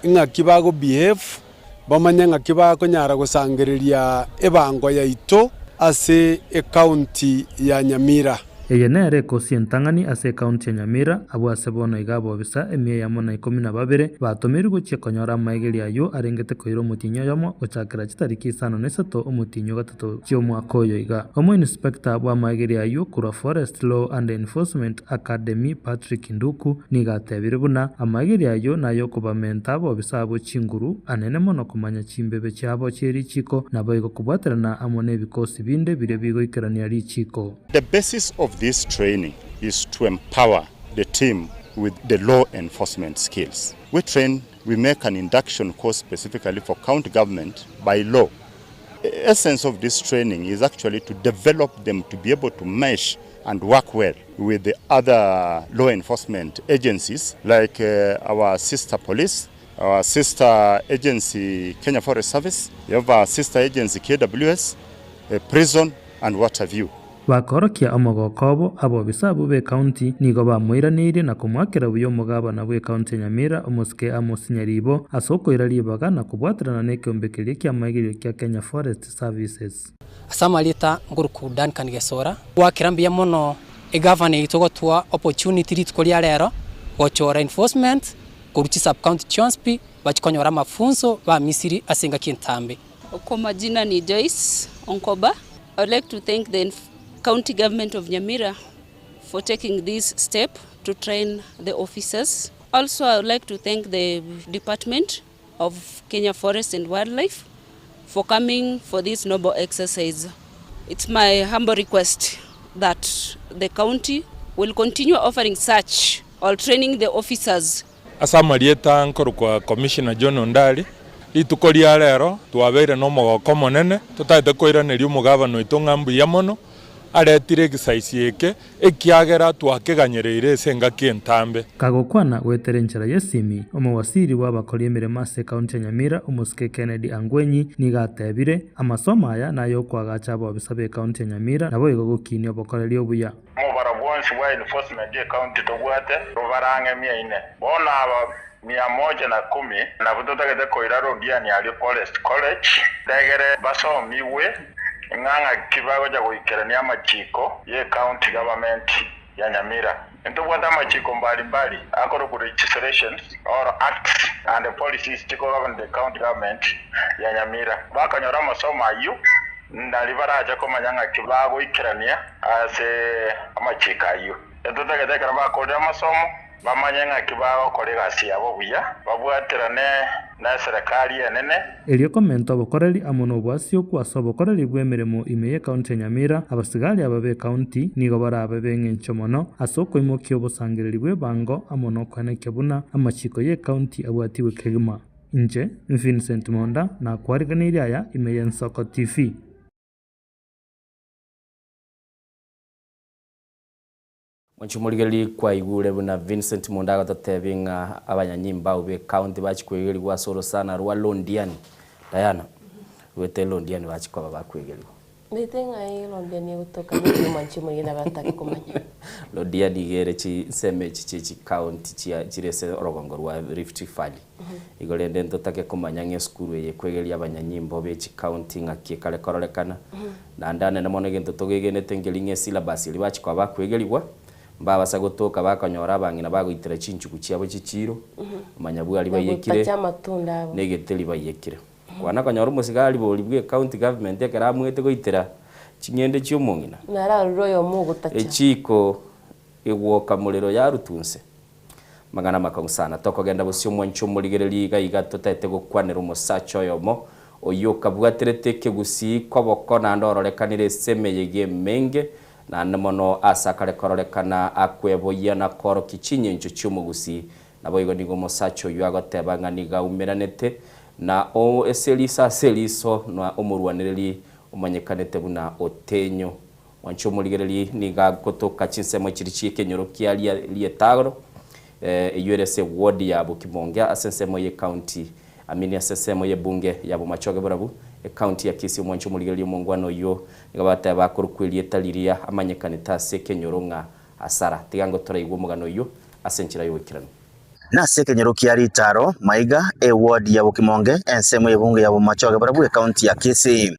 ing'aki bago behave, bamanye ng'aki bakonyara gosangereria ebango yaito ase ecounty ya Nyamira. Eye nere ekosi entang'ani ase ecounty ya Nyamira, abwo ase bono iga abobisa emia eyemo na ikomi na babere batomirwe gochia konyora amaegerio ayio arengete koira omotienyi oyomo gochakera chitariki isano na isato omotienyi o gatato chi'omwaka oyo iga. Omoinspector bw'amaegerio ayio korwa Forest Law and Enforcement Academy Patrick Nduku nigo atebire buna amaegerio ayio nayokobamenta abobisa abwo chinguru anene mono komanya chimbebe chiabo chi'erichiko naboigo kobwaterana amo nebikosi binde biria bigoikerania richiko. The basis of this training is to empower the team with the law enforcement skills. We train, we make an induction course specifically for county government by law. The essence of this training is actually to develop them to be able to mesh and work well with the other law enforcement agencies like uh, our sister police, our sister agency Kenya Forest Service, you have our sister agency KWS, uh, prison and what have you. Bakorokia omogoko obo, abobisa abwo b'ecounty nigo bamoiraneirie na komoakera buya omogabana bw'ecounty ya Nyamira, omosike Amos Nyaribo, ase okoira ribaga na kobwaterana nekeombe keria ki'amaegerio kia Kenya Forest Services. Ase amarieta nkoruku Duncan Gesora, gwakera mbuya mono egavana yaito gotoa opportunity rituko ria rero gochora enforcement korwa chi sub county chionsi pi bachie konyora amafunso ba Misiri ase engaki entambe. Kwa majina ni Joyce Onkoba. I would like to thank the county government of Nyamira for taking this step to train the officers. Also, I would like to thank the Department of Kenya Forest and Wildlife for coming for this noble exercise. It's my humble request that the county will continue offering such or training the officers Ase amarieta nkorokwa Commissioner John Ondari, rituko ria rero twabeire nomogoko omonene totagete koiraneria omogabana oito ng'a mbuya mono aretire egesaisi eke ekiagera twakeganyereire ase engaki entambe. Kagokwana goetera enchera y'esimi, omowasiri bw'abakori emeremo ase ekaunti ya Nyamira, omosike Kennedy Angwenyi, nigo atebire, Amasomo aya nayokoagacha abobisa b'ekaunti ya Nyamira naboigo gokinia obokoreri obuya. Omobaro bwonsi bwa enforcement y'ecounty tobwate robare ang'e mia ine. Bono aba mia moja na kumi nabwo totagete koira Londiani aria Forest College egere basomigwe ng'a ng'aki bagocha goikerania amachiko y'ecounty government ya Nyamira. Ntobwate amachiko mbari mbari akorokwa legislations or acts and policies chikogovern the county government ya Nyamira. Bakanyora amasomo ayio Nari barache komanya ng'aki bagoikerania ase amachiiko ayio. Etotagete ekero bakorire amasomo, bamanye ng'aki bagokora egasi yabo buya, babwaterane neserekari enene. Erio komenta obokoreri amo noboasioku ase obokoreri bw'emeremo ime y'ecounty ya Nyamira, abasigari aba b'ecounty nigo barabe b'eng'encho mono ase okoimokia obosangereri bw'ebango amo nokoenekia buna amachiiko y'ecounty abwatigwe kegima. Inche Vincent Monda nakwariganeirie aya ime y'Ensoko TV. Mwanche omorigereria kwaigure buna Vincent Monda agototebia ng'a abanyanyimba abwo b'ecounty bachia koegerigwa ase orosana rwa Londiani. Diana, rwete Londiani bachia koba bakoegerigwa. Naete ng'ai Londiani egotoka naki omwanchi omorigereria nabe atake komanya. Londiani iga ere chinsemo echi chie chicounty chia chire ase orogongo rwa Rift Valley. Igo rende ntotake komanya ng'a esukuru eye ekwegeria abanyanyimbo be chicounty ng'aki ekare kororekana. Naende anene mono egento togegenete nkeri ng'a esyllabus eria bachia koba bakwegerigwa, mbabasa gotoka bakonyora abang'ina bagoitera chinchugu chiabo chichiiro, amanyabwari Na baiyekire, gotacha amatunda abo. na egeteri baiyekire. Kwana konyora omosigari bori bwe county government ekero amuete goitera ching'ende chi'omong'ina. Nararure oyomo ogotacha. Echiiko egwoka morero yarutwa nse. Amang'ana amakong'u sana. Tokogenda bosio omwanche omorigereria iga iga totaete gokwanera omosacha oyomo. Oyio okabwaterete ekegusii koboko naende ororekanire ase emeyega emenge, naende mono ase akare kororekana akweboyia na koorokia chinyencho chi'omogusii. Naboigo nigo omosacha oyio agoteba ng'a nigo aumeranete na o ase eriso ase eriso na omorwanereri omanyekanete buna Otenyo. Mwanche omorigererie nigo agotoka chinsemo chiria chi'ekenyoro kia Rietagoro, eyio ere ase eward ya Bokimonge ase ensemo y'ecounty Amini ase ensemo y'ebunge ya Bomachoge Borabu, ecounty ya Kisii. Omwanche omorigererie omongwana oyio nigo bateba akorokwa erieta riria amanyekanete ase ekenyoro ng'a Asara. Tiga ngo toraigwe omogano oyio ase enchera y'ogoikeranu. Nase ekenyoro kia Ritaro, Maiga, eward ya Bokimonge, ensemo y'ebunge ya Bomachoge Borabu, ecounty ya Kisii.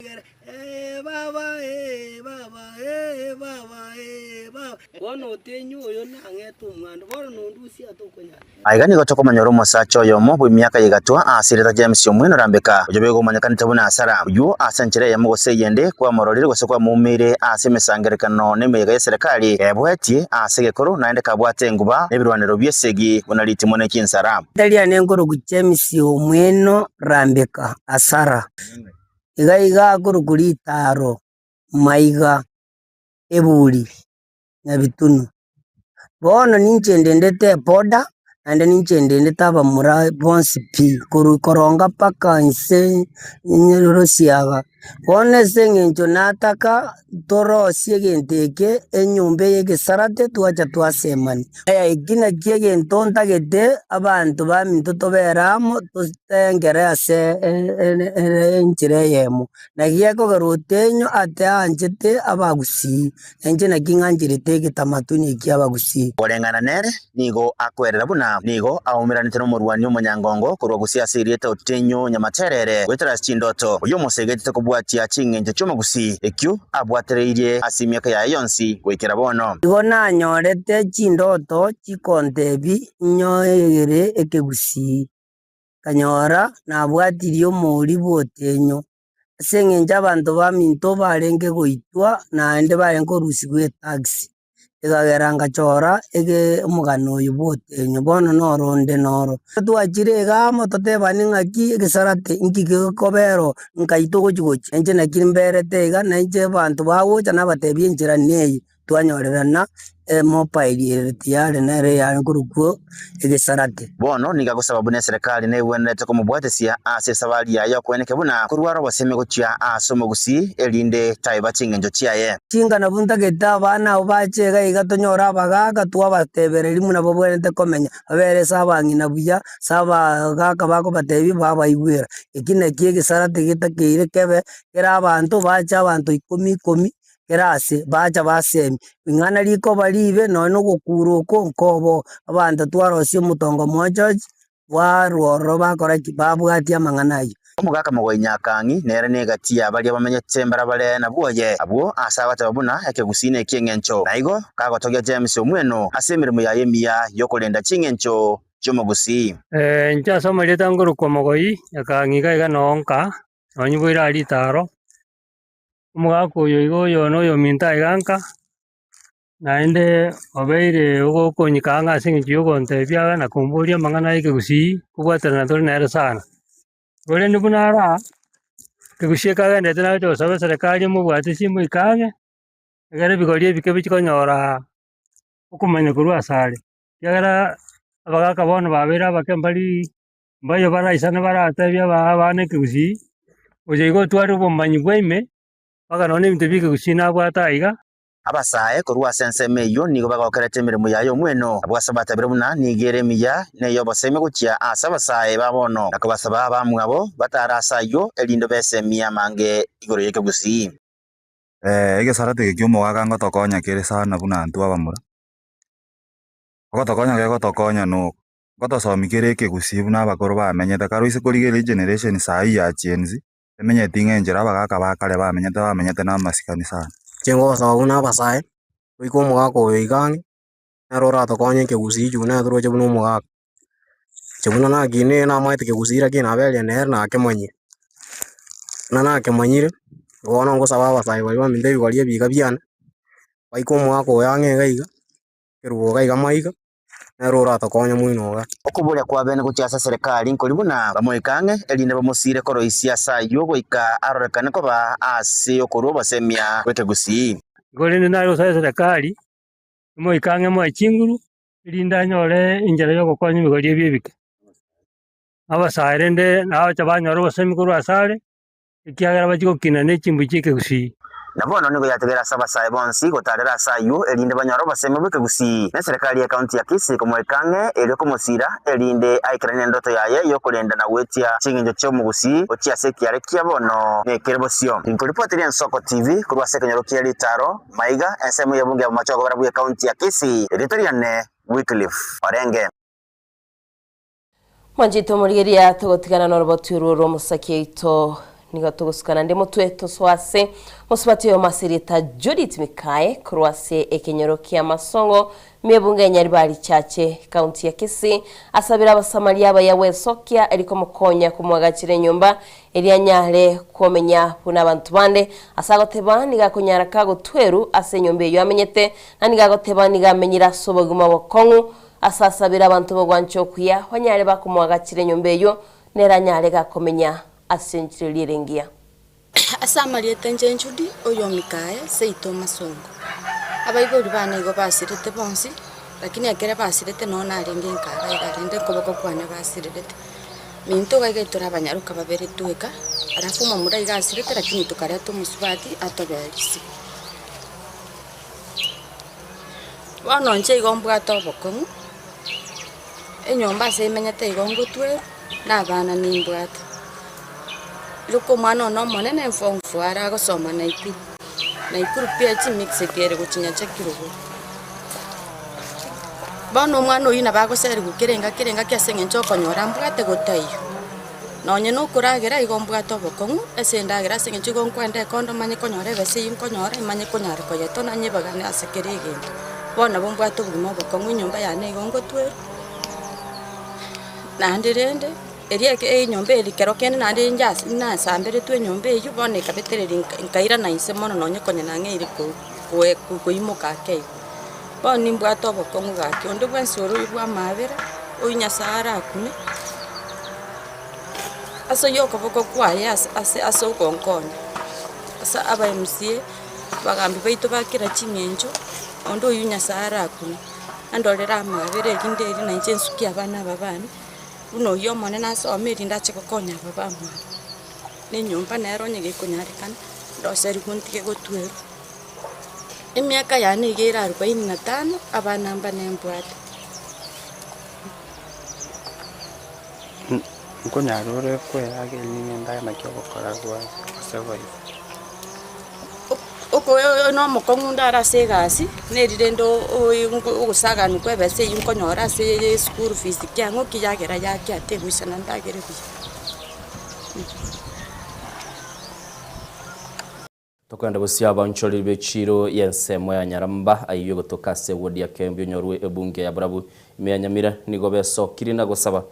Aiga nigo tokomonyora omosacha oyomo bw'emiaka ya igatwa ase erieta James Omwene Orambeka, oyio boigo omanyekanete buna Asara, oyio ase enchera eyemo gose eyende kwamororire gose kwamoumeire ase emesangererekano na emeyega y'eserekari eboetie ase egekoro naende kabwate enguba na ebirwanero bi'esegi buna ritimo ne chinsara. Erieta riane nkorokwa James Omweno Rambeka, Asara. Iga iga akorokwa ritaro, maiga, eburi, nyabitunu. Bono ninche ndendete eboda, naende ninche ndendete abamura bonsi pi, korwa ikoronga mpaka inse rosiaga. Bono ase eng'encho nataka torosie egento eke, enyomba eye egesarate twacha twasemania. Aya eki nakio egento ntagete abanto baminto tobere amo, totengere ase enchera eyemo. Naki gekogera otenyo ate anchete abagusii, na inche naki ng'ancherete egetamatuni ekia abagusii. Koreng'ana nere, nigo akoerera buna nigo aumeranete nomorwani omonyangongo korwa gusii ase erieta Otenyo Nyamaterere goetera ase chindoto, oyio omosegetete kobwatia ching'encho chi'omogusii, ekio abwatereirie ase emiaka yaye yonsi goikera bono. Igo nanyorete chindoto chikontebi nyoegere ekegusii, nkanyora nabwatirie omori bw'otenyo, ase engencho abanto baminto barenge goitwa naende barenge korusigwa etax, ekagera ngachora ege omogano oyo bw'otenyo, bono noro onde noro. Twachire iga amo totebane ng'aki egesarate inki gekobera oo, nkai togochi gochia, inche naki mberete iga, na inche abanto bagocha nabatebia enchera neye. Twanyorerana emobaili ere tiyare nere yare korokwa egesarate. Bono nigo agosaba buna eserekari negwenerete komobwatesia ase esabari yaye y'okoeneka buna korwara obosemi gochia ase omogusii, erinde taiba chingencho chiaye. Chinga nabwo ntagete abana abwo bache iga iga tonyore abagaaka twabatebereria buna babwenerete komenya, babere ase abang'ina buya, ase abagaaka bakobatebia babaigwera. Eki nakio egesarate getakeire kebe, kera abanto bache abanto ikomi ikomi, kera aase, bacha basemia, ring'ana rikoba riibe, nonya na ogokura oko nkobo. Abanto twarosia omotongo mochochi, bwarwa ororo bakora ki? Babwatia amang'ana ayio. Omogaka mogoinya akang'i nere negati ya baria bamenyete mbarabare na bwoye, abwo ase agoteba buna ekegusii neki'engencho, na igo kagotogia James Omweno ase emeremo yaye emiya y'okorenda ching'encho chi'omogusii. Inche ase amarieta nkorokwa Mogoi, akang'i iga iga nonka, nonye boire aria ritaro. Omogaka oyo iga oyo noyominto aiga nka, naende obeire ogokonyika ang'e ase eng'encho ya ogontebia iga na komboria amang'ana ya ekegusii, kobwaterana tore nere sana. Korende buna are aa, ekegusii ekagenderete nagocha gosaba eserekari emobwate simu ike ang'e, egere ebigori ebike bichi konyora okomanya korwa asare, ekiagera abagaka bono babeire abake mbari Mbaye baraisane baratebie abana ekegusii, gocha iga otware obomanyi bwa ime, mpaka nonya ebinto bia ekegusii nabwate aiga. Abasae korwa ase ensemo eyio nigo bagokerete emeremo yaye omweno, abwo ase batabire buna nigo ere emiya na ey'obosemi gochia ase abasae ba bono, na kobasaba abamwabo batare ase ayio, erinde besemie amange igoro y'ekegusii. Egesarate eke kia omogaka ngotokonya kere sana buna intwe abamura, ogotokonya gegotokonya noko. Ngotosomi kere ekegusii buna abakoro bamenyete kare oise korigereria egeneration saii ya Gen Z, emenyeti ng'a enchera abagaka ba kare bamenyete bamenyete na amasikani sana. Inche ngosaba buna abasae, goika omogaka oyo iga ang'e, nere oratokonye ekegusii ekio buna toroche buna omogaka. Inche buna nakinire namaete kegusii lakini nabereire nere nakemanyire, buna nakemanyire, bono ngosaba abasae baria baminto ebigori ebi iga biane, baike omogaka oyo ang'e iga iga, ekerubo iga iga maiga. Nere oratokonye moino iga. Okoboria kw'abene gochia ase eserekari nkori buna bamoike ang'e, erinde bamosiire koroisia ase ayio goika arorekane koba aase okorua obosemia bw'ekegusii. Igo rende nare gosoa eserekari, emoike ang'e moe chinguru, erinde anyore enchera ya ogokonya ebigori ebi ebike. Abasae rende nabacha banyora obosemi korwa asare, ekiagera bachia gokina ne chimbu chi'ekegusii. Na bono nigo yategera ase abasae bonsi gotaarera ase ayio, erinde banyore obosemi bw'ekegusii, na eserekari y'ekaunti ya Kisii komoika ang'e erio komosiira, erinde aikeranie endoto yaye y'okorenda na goetia chingencho chi'omogusii gochia ase ekiare kia bono na ekere bosio. Nkoripoteria Ensoko TV korwa ase ekenyoro kia Ritaro, Maiga, ensemo y'ebunge ya Bomachogo barabwo y'ekaunti ya Kisii, erieta riane Wycliffe Orenge. Mwanchete omorigeria togotigana noroboti orwo rw'omosaki oito nigo togosukana nde motwe tosoa ase mosubati oyomo ase erieta Judith Mikae korwa ase ekenyoro kia Masongo mebunga ya Nyaribari Chache county ya Kisii asabire abasamaria abaya gwesokia eri komokonya komwagachera enyomba eria anyare komenya buna abanto bande ase agoteba nigo akonyara kagotweru ase enyomba eyio amenyete na nigo agoteba nigo amenyire ase obogima obokong'u Ase asabire abanto b'ogwancha okuya, banyare bakomoagachera enyomba eyio, nere anyare gakomenya ase enchera eria ere engiya. Ase amarieta inche Judy, oyo o Mikaya, seito Masongo. Abaibori bane igo basirete bonsi, lakini ekere basirete noo narenge nkara iga rende okoboko kwane basirerete. Minto iga iga tore abanyaroka babere tweka, alafu omomura iga asirete lakini tokareta omosubati atobee risiko. Bono inche igo mbwate obokong'u, enyomba ase emenyete igo ngotwera, na abana nimbwate. Rika omwana one omonene eform four are agosoma Nakuru, Nakuru PH mixed ere gochia Nyacheki rogoro. Bono omwana oyio nabo agoseriwa kera engaki kera engaki ase eng'encho okonyora mbwate gotaiyo. Nonye na okoragera igo mbwate obokong'u ase endagera ase eng'encho igo nkoenda ekondo manye konyora ebesa eywo nkonyora imanye konyara koyetona nyebagane ase kera egento. Bono nabo mbwate obogima obokong'u enyomba yane igo ngotwerwa, naende rende, eria eke enyomba eri kero kende naende njase nasamberetwe enyomba eywo bono ekabetereria nka nkairana inse mono nonye konya nang'eire ko koe koimoka ake igo. Bono nimbwate obokong'u gaki, onde bwensi ore oyio bw'amaabera, oyio Nyasae arakune, ase oyio okoboko kwaye ase ase ase ogonkonya, ase aba MCA, abagambi baito ba kera ching'encho, onde oyio Nyasae arakune, andorere amaabera erinde erio na inche nsukie abana aba bane, buna oyio omonene asome erinde ache gokonya aba bamwabo. Na enyomba nero onye gekonyarekana, ndoserigwe ntige gotwerwa. Emiaka yane iga ere arubaini na tano, abana mbane mbwate. Nkonyara ore kwerageria ning'ende naki ogokora gwa gosurvive. Oko nomokong'u ndare ase egasi, neri rende ogosaganwa kwa ebesa eywo nkonyora ase eschool fees kiang'o ki yagera yakia tegoisana ndagere buya. Tokogenda bosio abaonchoreri b'echiiro y'ensemo ya Nyaramba ayio gotoka ase ewodi ya Kembi onyorwe ebunge ya Borabu ime ya Nyamira nigo besokirie na gosaba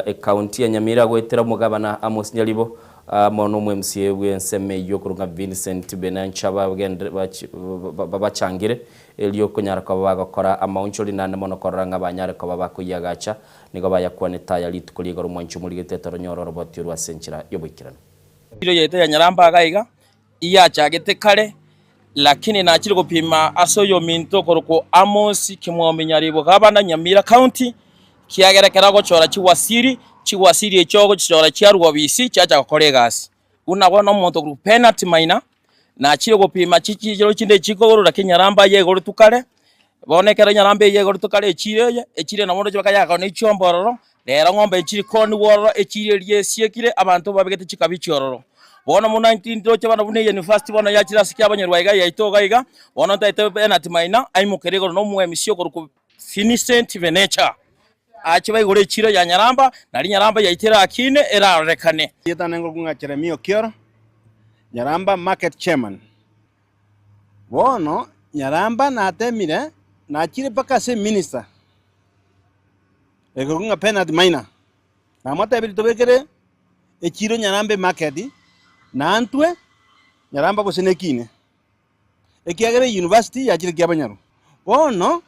ekaunti ya Nyamira goetera omogabana Amos Nyaribo amo nomo MCA bw'ensemo eyio okorokwa Vincent Benancha babachangire erio konyara koba bagokora amaonchori naende mono korora ng'a banyare koba bakoyiagacha nigo bayakwanete aya rituko rigoro mwanchi omorigete toronyore oroboti orwo ase enchera y'oboikeranu. Echiro yaito ya Nyaramba iga iga iyachagete kare, lakini nachire gopima ase oyominto okorokwa Amos Kimwombi Nyaribo gavana Nyamira County, kiagera ekero agochora chiwasiri, chiwasiri echio ogochichora chiarwa obisi chiacha gokora egasi. Buna bono omonto okorokwa Bernard Maina, nachire gopima chichiro chinde chikogorwa lakini Nyaramba eye egoretwe kare, bono ekero Nyaramba eye egoretwe kare echiro eye, echiro eye nabo oroche bakayaka ne chiombe ororo, Rero ng'ombe nchiri koonigwa ororo, echiira eria esiekire, abanto babegete chikabichi ororo. Bono buna ntoche bono buna eyunifasiti bono yachire ase kiabanyerwa iga yaito iga iga, bono ntaete Bernard Maina aimokere igoro na omo-MC okorokwa Vincent Venecha ache baigore echiiro ya Nyaramba, nario Nyaramba yaito erakine erarorekane. Erieta nengokwa ng'a Jeremia Okioro, Nyaramba Market Chairman. Bono Nyaramba natemire, nachire mpaka ase eminister. Ekorokwa ng'a Bernard Maina, namotebirie tobekere echiro Nyarambe market, na ntwe Nyaramba gose nekine, ekiagera university yachire kiabanyarwa. Bono,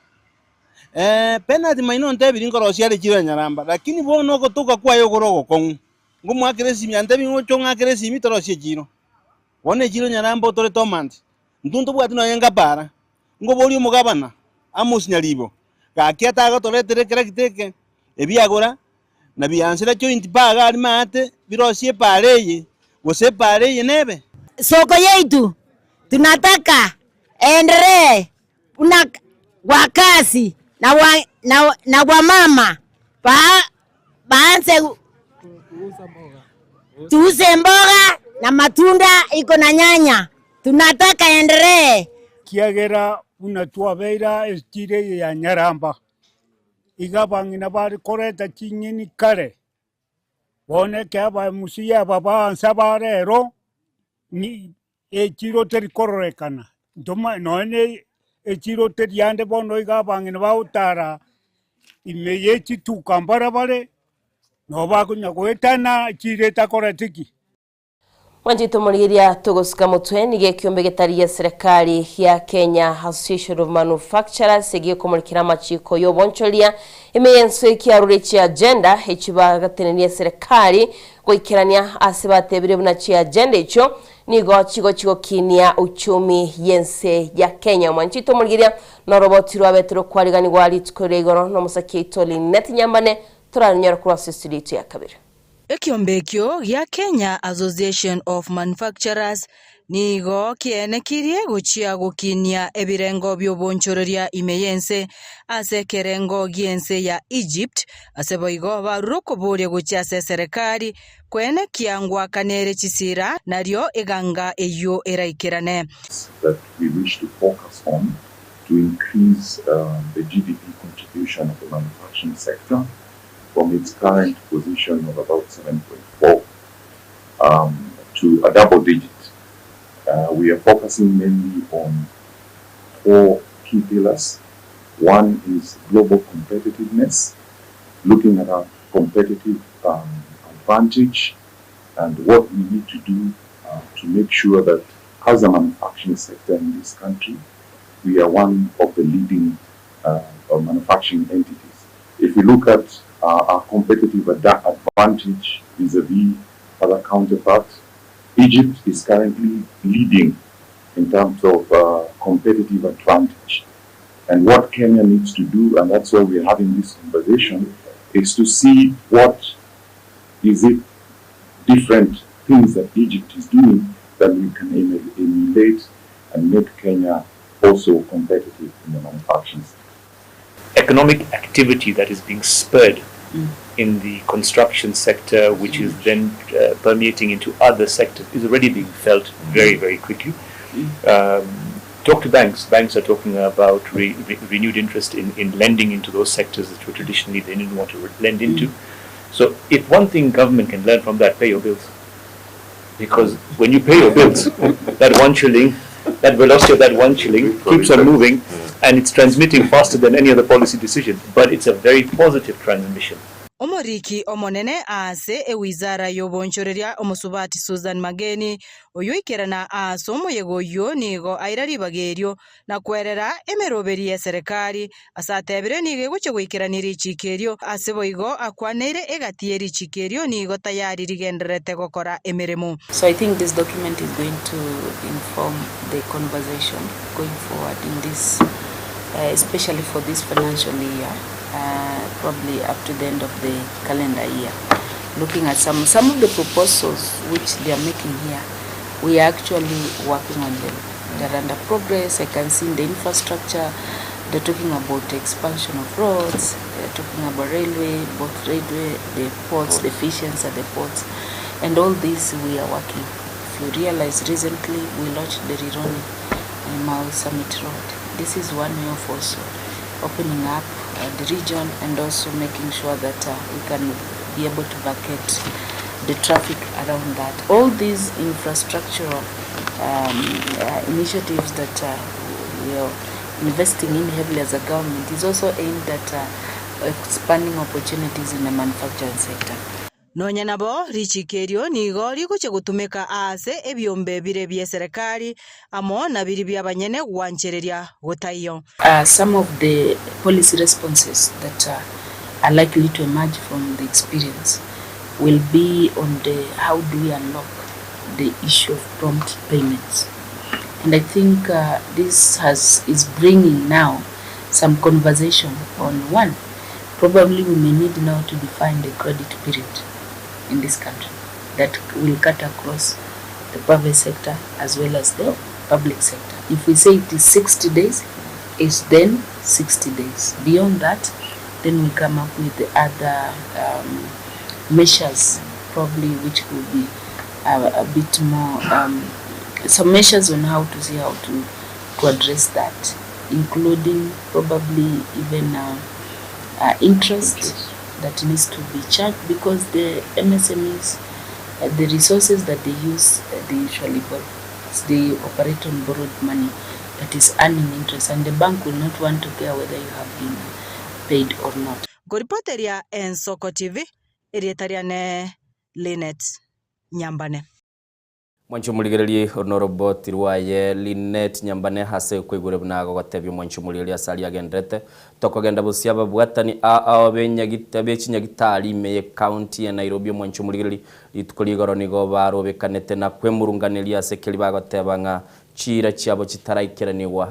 Bernard Maina ontebirie nkorosia are chiro ya Nyaramba, lakini bono ogotoka kwaye okore ogokong'u. Ngomoakera esimi, antebi ng'a oche ong'akere esimi torosie echiro. Bono echiro Nyaramba otore dormant, intwe ntobwati nonye nkapara, ngoborie omogabana Amos Nyaribo, gaki atagotoretera ekerakita eke, ebiagora, na biansera joint bar iga aria maate, birosie epaara eye, gose epaara eye nebe. Soko yaitu tunataka eendelee buna kwa kazi na wa, na, na wamama ba, baanze tuuze mboga na matunda iko na nyanya tunataka endelee. Ekiagera buna twabeire esitiri eye ya Nyaramba, iga abang'ina bare koreta chinyeni kare, bono ekero abamusia aba baansa ba rero, ni echiro teri kororekana, ntoma nonya ne echiro teri ande bono iga abang'ina bagotara ime ye chituka mbarabare, nabo bakonya goetana echiro etakoreti ki. Mwanchete omorigereria togosuka motwe nigo ekiombe getari gia serikali ya Kenya Association of Manufacturers egekomorikera amachiko y'obonchoria ime y'ense ekiarure chiagenda echi bagatenenia serikali goikerania ase batebire buna chiagenda echio nigo chigochi gokinia uchumi y'ense ya Kenya. Mwanchete omorigereria noroboti rwabete rokwariganigwa rituko ria igoro nomosaki oito Linet Nyambane toranyore korwa ase estudio yaito ya kabere. Ekiombe ekio gia Kenya Association of Manufacturers nigo kienekirie gochia gokinia ebirengo bi'obonchoreria ime y'ense ase ekerengo gi'ense ya Egypt, ase boigo barure okoboria gochia ase eserekari koenekia ngwakanere chisira nario eganga eyio eraikerane. that we wish to focus on to increase the GDP contribution of the manufacturing sector from its current position of about 7.4 um, to a double digit. We are focusing mainly on four key pillars. One is global competitiveness, looking at our competitive um, advantage and what we need to do to make sure that as a manufacturing sector in this country, we are one of the leading manufacturing entities. If we look at our competitive advantage vis-a-vis other counterparts, Egypt is currently leading in terms of competitive advantage. And what Kenya needs to do, and that's why we're having this conversation, is to see what is it different things that Egypt is doing that we can emulate and make Kenya also competitive in the manufacturing sector. Economic activity that is being spurred in the construction sector, which is then permeating into other sectors, is already being felt very, very quickly. Talk to banks. Banks are talking about renewed interest in lending into those sectors that were traditionally they didn't want to lend into. So if one thing government can learn from that, pay your bills. Because when you pay your bills, that one shilling, that velocity of that one shilling keeps on moving and it's transmitting faster than any other policy decision. But it's a very positive transmission. Omoriki omonene aase ewizara y'obonchoreria omosubati Susan Mageni oyio oikerana aase omoyega oyio nigo aira ribaga erio na kwerera emeroberi y'eserekari ase atebire nigo egochia goikerania richiko erio ase boigo akwaneire egati ye richiko erio nigo tayari rigendererete gokora emeremo. So I think this document is going to inform the conversation going forward in this, especially for this financial year, probably up to the end of the calendar year. Looking at some of the proposals which they are making here, we are actually working on them. They're under progress. I can see in the infrastructure, they're talking about the expansion of roads, they're talking about railway, both railway, the ports, the efficiency at the ports, and all these we are working. If you realize recently, we launched the Rironi and Mau Summit Road. This is one way of also opening up the region and also making sure that we can be able to vacate the traffic around that. All these infrastructural initiatives that we are investing in heavily as a government is also aimed at expanding opportunities in the manufacturing sector. Nonya nabo, richiko erio nigo rigochia gotumeka aase ebiombe bire bi'eserekari amo na biria bi'abanyene gwanchereria gotaiyo. Some of the policy responses that are likely to emerge from the experience will be on the how do we unlock the issue of prompt payments and I think this has is bringing now some conversation on one probably we may need now to define the credit period in this country that will cut across the private sector as well as the public sector. If we say it is 60 days, it's then 60 days. Beyond that, then we come up with the other um, measures probably which will be a, a bit more um, some measures on how to see how to, to address that, including probably even uh, uh, interest, interest that needs to be charged because the MSMEs, uh, the resources that they use, uh, they usually borrow. They operate on borrowed money that is earning interest, and the bank will not want to care whether you have been paid or not. Nkoripoteria Ensoko TV, erieta riane Linet Nyambane. Mwanche omorigererie oro noroboti rwaye Linet Nyambane ase okoigwera buna agogotebia omwanche omorigereria ase aria agenderete. Tokogenda bosio ababwatani ao be chinyagitari ime ye county ya Nairobi omwanche omorigereria rituko rigoro nigo barobekanete na kwemurunganeria ase keria bagoteba ng'a Chiira chiabo chitaraikeranigwa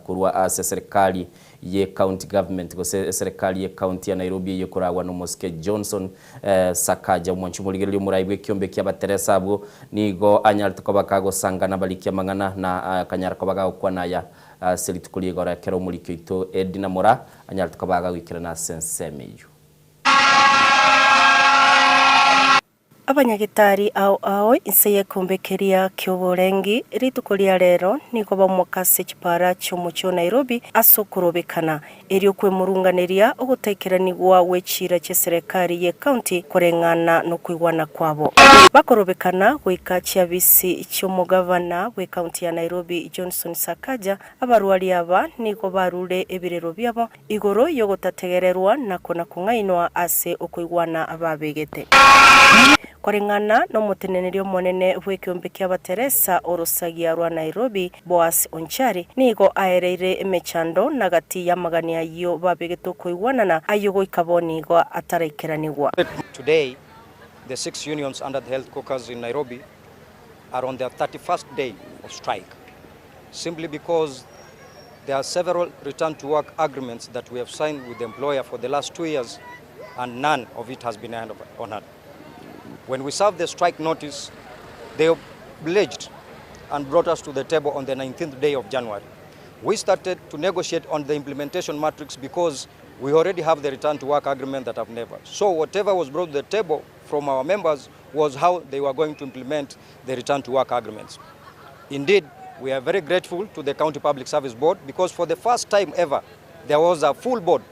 korwa ase eserekari ye county government gose eserekari ye county ya Nairobi eyio ekoragwa nomosike Johnson Sakaja. Omwanchi omorigereria omorai bw'ekiombe ki'abateresa abwo nigo anyarete koba kagosanga nabariki amang'ana na akanyara koba gagokwana aya ase rituko ri'igoro ekero omoriki oito Edna Moraa anyarete koba gagoikerana ase ensemo eyio. Abanyagetari ao ao inse y'ekeombe keria ki'oborengi rituko ria rero nigo bamoka ase chipara chi'omochie o Nairobi ase okorobekana, erio kwemurunganeria ogotaikeranigwa gwe chiira chi'eserekari y'ecounty koreng'ana nokoigwana kwabo. Bakorobekana goika chiabisi chi'omogavana bw'ecounty ya Nairobi Johnson Sakaja, abarwari aba nigo barure ebirero biabo Igoro y'ogotategererwa na kona-kong'ainwa ase okoigwana babegete. Koreng'ana nomoteneneri omonene bw'ekeombe ki'Abateresa orosagia rwa Nairobi, Boaz Onchari, nigo aereire emechando na gati y'amagani ayio babegete okoigwanana ayio goika bono igo ataraikeranigwa. Today, the six unions under the health caucus in Nairobi are on their 31st day of strike, simply because there are several return to work agreements that we have signed with the employer for the last 2 years and none of it has been honored. When we served the strike notice, they obliged and brought us to the table on the 19th day of January. We started to negotiate on the implementation matrix because we already have the return to work agreement that have never. So whatever was brought to the table from our members was how they were going to implement the return to work agreements. Indeed, we are very grateful to the County Public Service Board because for the first time ever, there was a full board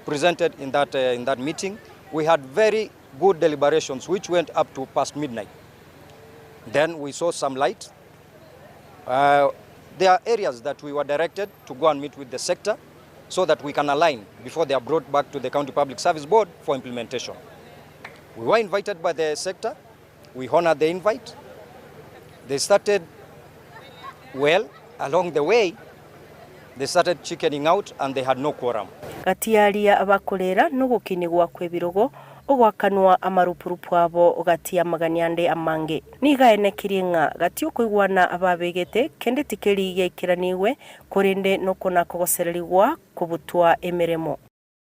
presented in that, uh, in that meeting. We had very good deliberations which went up to past midnight. Then we saw some light. Uh, there are areas that we were directed to go and meet with the sector so that we can align before they are brought back to the County Public Service Board for implementation. We were invited by the sector. We honored the invite. They started well. Along the way, they started chickening out and they had no quorum. Gati y'aria bakorera nogokinigwa kw'ebirogo, ogoakanwa amarupurupu abo gati y'amagani ande amange. Nigo aenekirie ng'a gati y'okoigwana ababegete, kende tikeri giaikeranigwe, korende nokona-kogosererigwa kobutwa emeremo.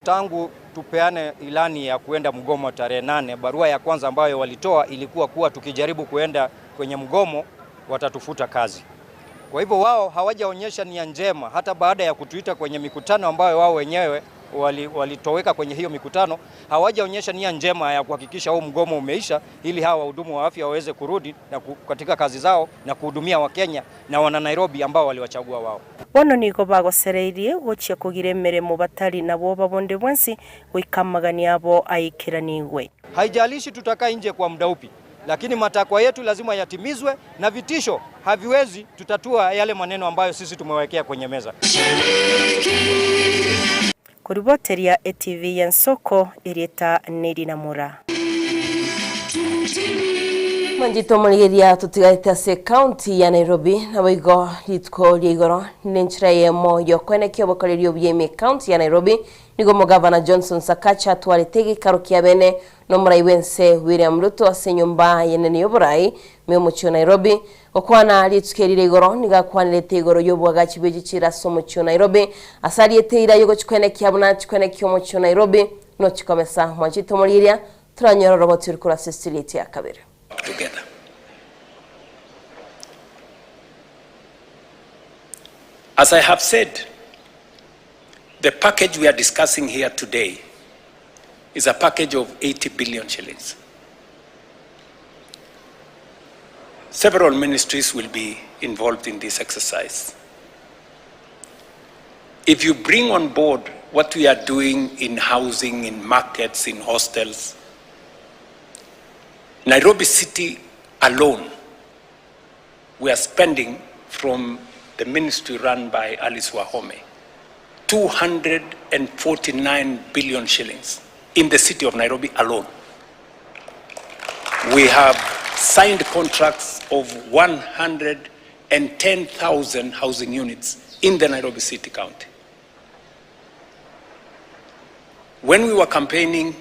Tangu tupeane ilani ya kuenda mgomo tarehe nane, barua ya kwanza ambayo walitoa ilikuwa kuwa tukijaribu kuenda kwenye mgomo watatufuta kazi. Kwa hivyo wao hawajaonyesha nia njema hata baada ya kutuita kwenye mikutano ambayo wao wenyewe walitoweka kwenye hiyo mikutano, hawajaonyesha nia njema ya kuhakikisha huu mgomo umeisha ili hawa wahudumu wa afya waweze kurudi na katika kazi zao na kuhudumia Wakenya na wana Nairobi ambao waliwachagua wao. Bono nigo bagosereirie gochia kogira emeremo batari nabwoba bonde bwensi, goika amagani abo aikeranigwe. Haijalishi tutakaa nje kwa muda upi, lakini matakwa yetu lazima yatimizwe na vitisho haviwezi tutatua yale maneno ambayo sisi tumewekea kwenye meza. Koriboteria etv y'ensoko, erieta nerinamura. Mwanchete omorigereria totigarete ase ekaunti ya Nairobi naboigo rituko ria igoro nenchera eyemo yokoenekia obokoreri obuya ime ekaunti ya Nairobi nigo omogavana Johnson Sakaja atwarete egekaro kia bene nomorai bwense William Ruto ase enyomba yenene yoborai ime omochie o Nairobi gokwana rituko eri ria igoro nigo akwanerete igoro yoboagachi bwe chichira ase omochie o Nairobi ase ariete eira yogochi koenekia buna chikoenekia omochie o Nairobi nochikomesa mwanchete omorigereria Toranyore oroboti rukoro ase esirieti ya kabere. together. As I have said, the package we are discussing here today is a package of 80 billion shillings. Several ministries will be involved in this exercise. If you bring on board what we are doing in housing, in markets, in hostels, Nairobi City alone, we are spending from the ministry run by Alice Wahome, 249 billion shillings in the city of Nairobi alone. We have signed contracts of 110,000 housing units in the Nairobi City County. When we were campaigning,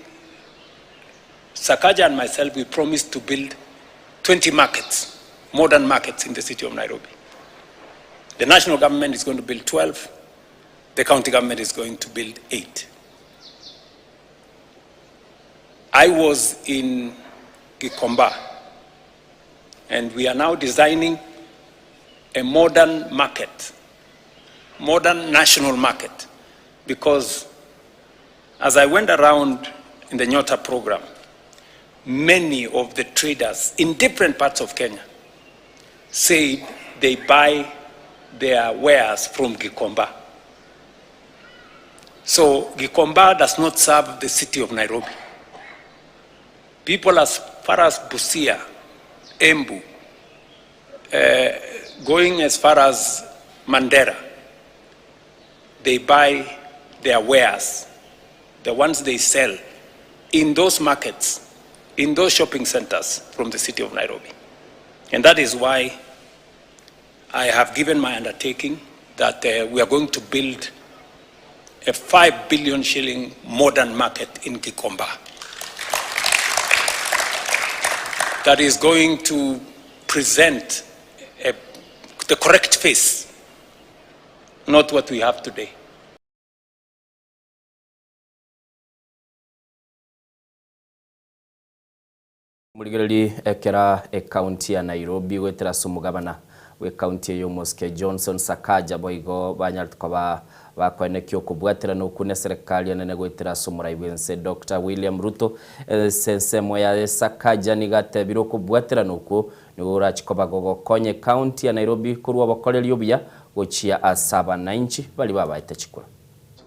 Sakaja and myself, we promised to build 20 markets, modern markets in the city of Nairobi. The national government is going to build 12, the county government is going to build 8. I was in Gikomba, and we are now designing a modern market, modern national market, because as I went around in the Nyota program, many of the traders in different parts of Kenya said they buy their wares from Gikomba. So Gikomba does not serve the city of Nairobi. People as far as Busia, Embu, uh, going as far as Mandera, they buy their wares, the ones they sell, in those markets, in those shopping centers from the city of Nairobi. And that is why I have given my undertaking that uh, we are going to build a 5 billion shilling modern market in Gikomba that is going to present a, the correct face, not what we have today. Morigererie ekera ekaunti ya Nairobi goetera ase omogabana bw'ekaunti eye omosike Johnson Sakaja boigo banyarete koba bakoenekia okobwaterana okwo na eserekari enene goetera ase omorai bw'ense Doctor William Ruto. Ase ensemo yaye Sakaja nigo atebire okobwaterana okwo nigo gorachi koba gogokonya ekaunti ya Nairobi korwa obokoreri obuya gochia ase abanainchi baria babaete chikura.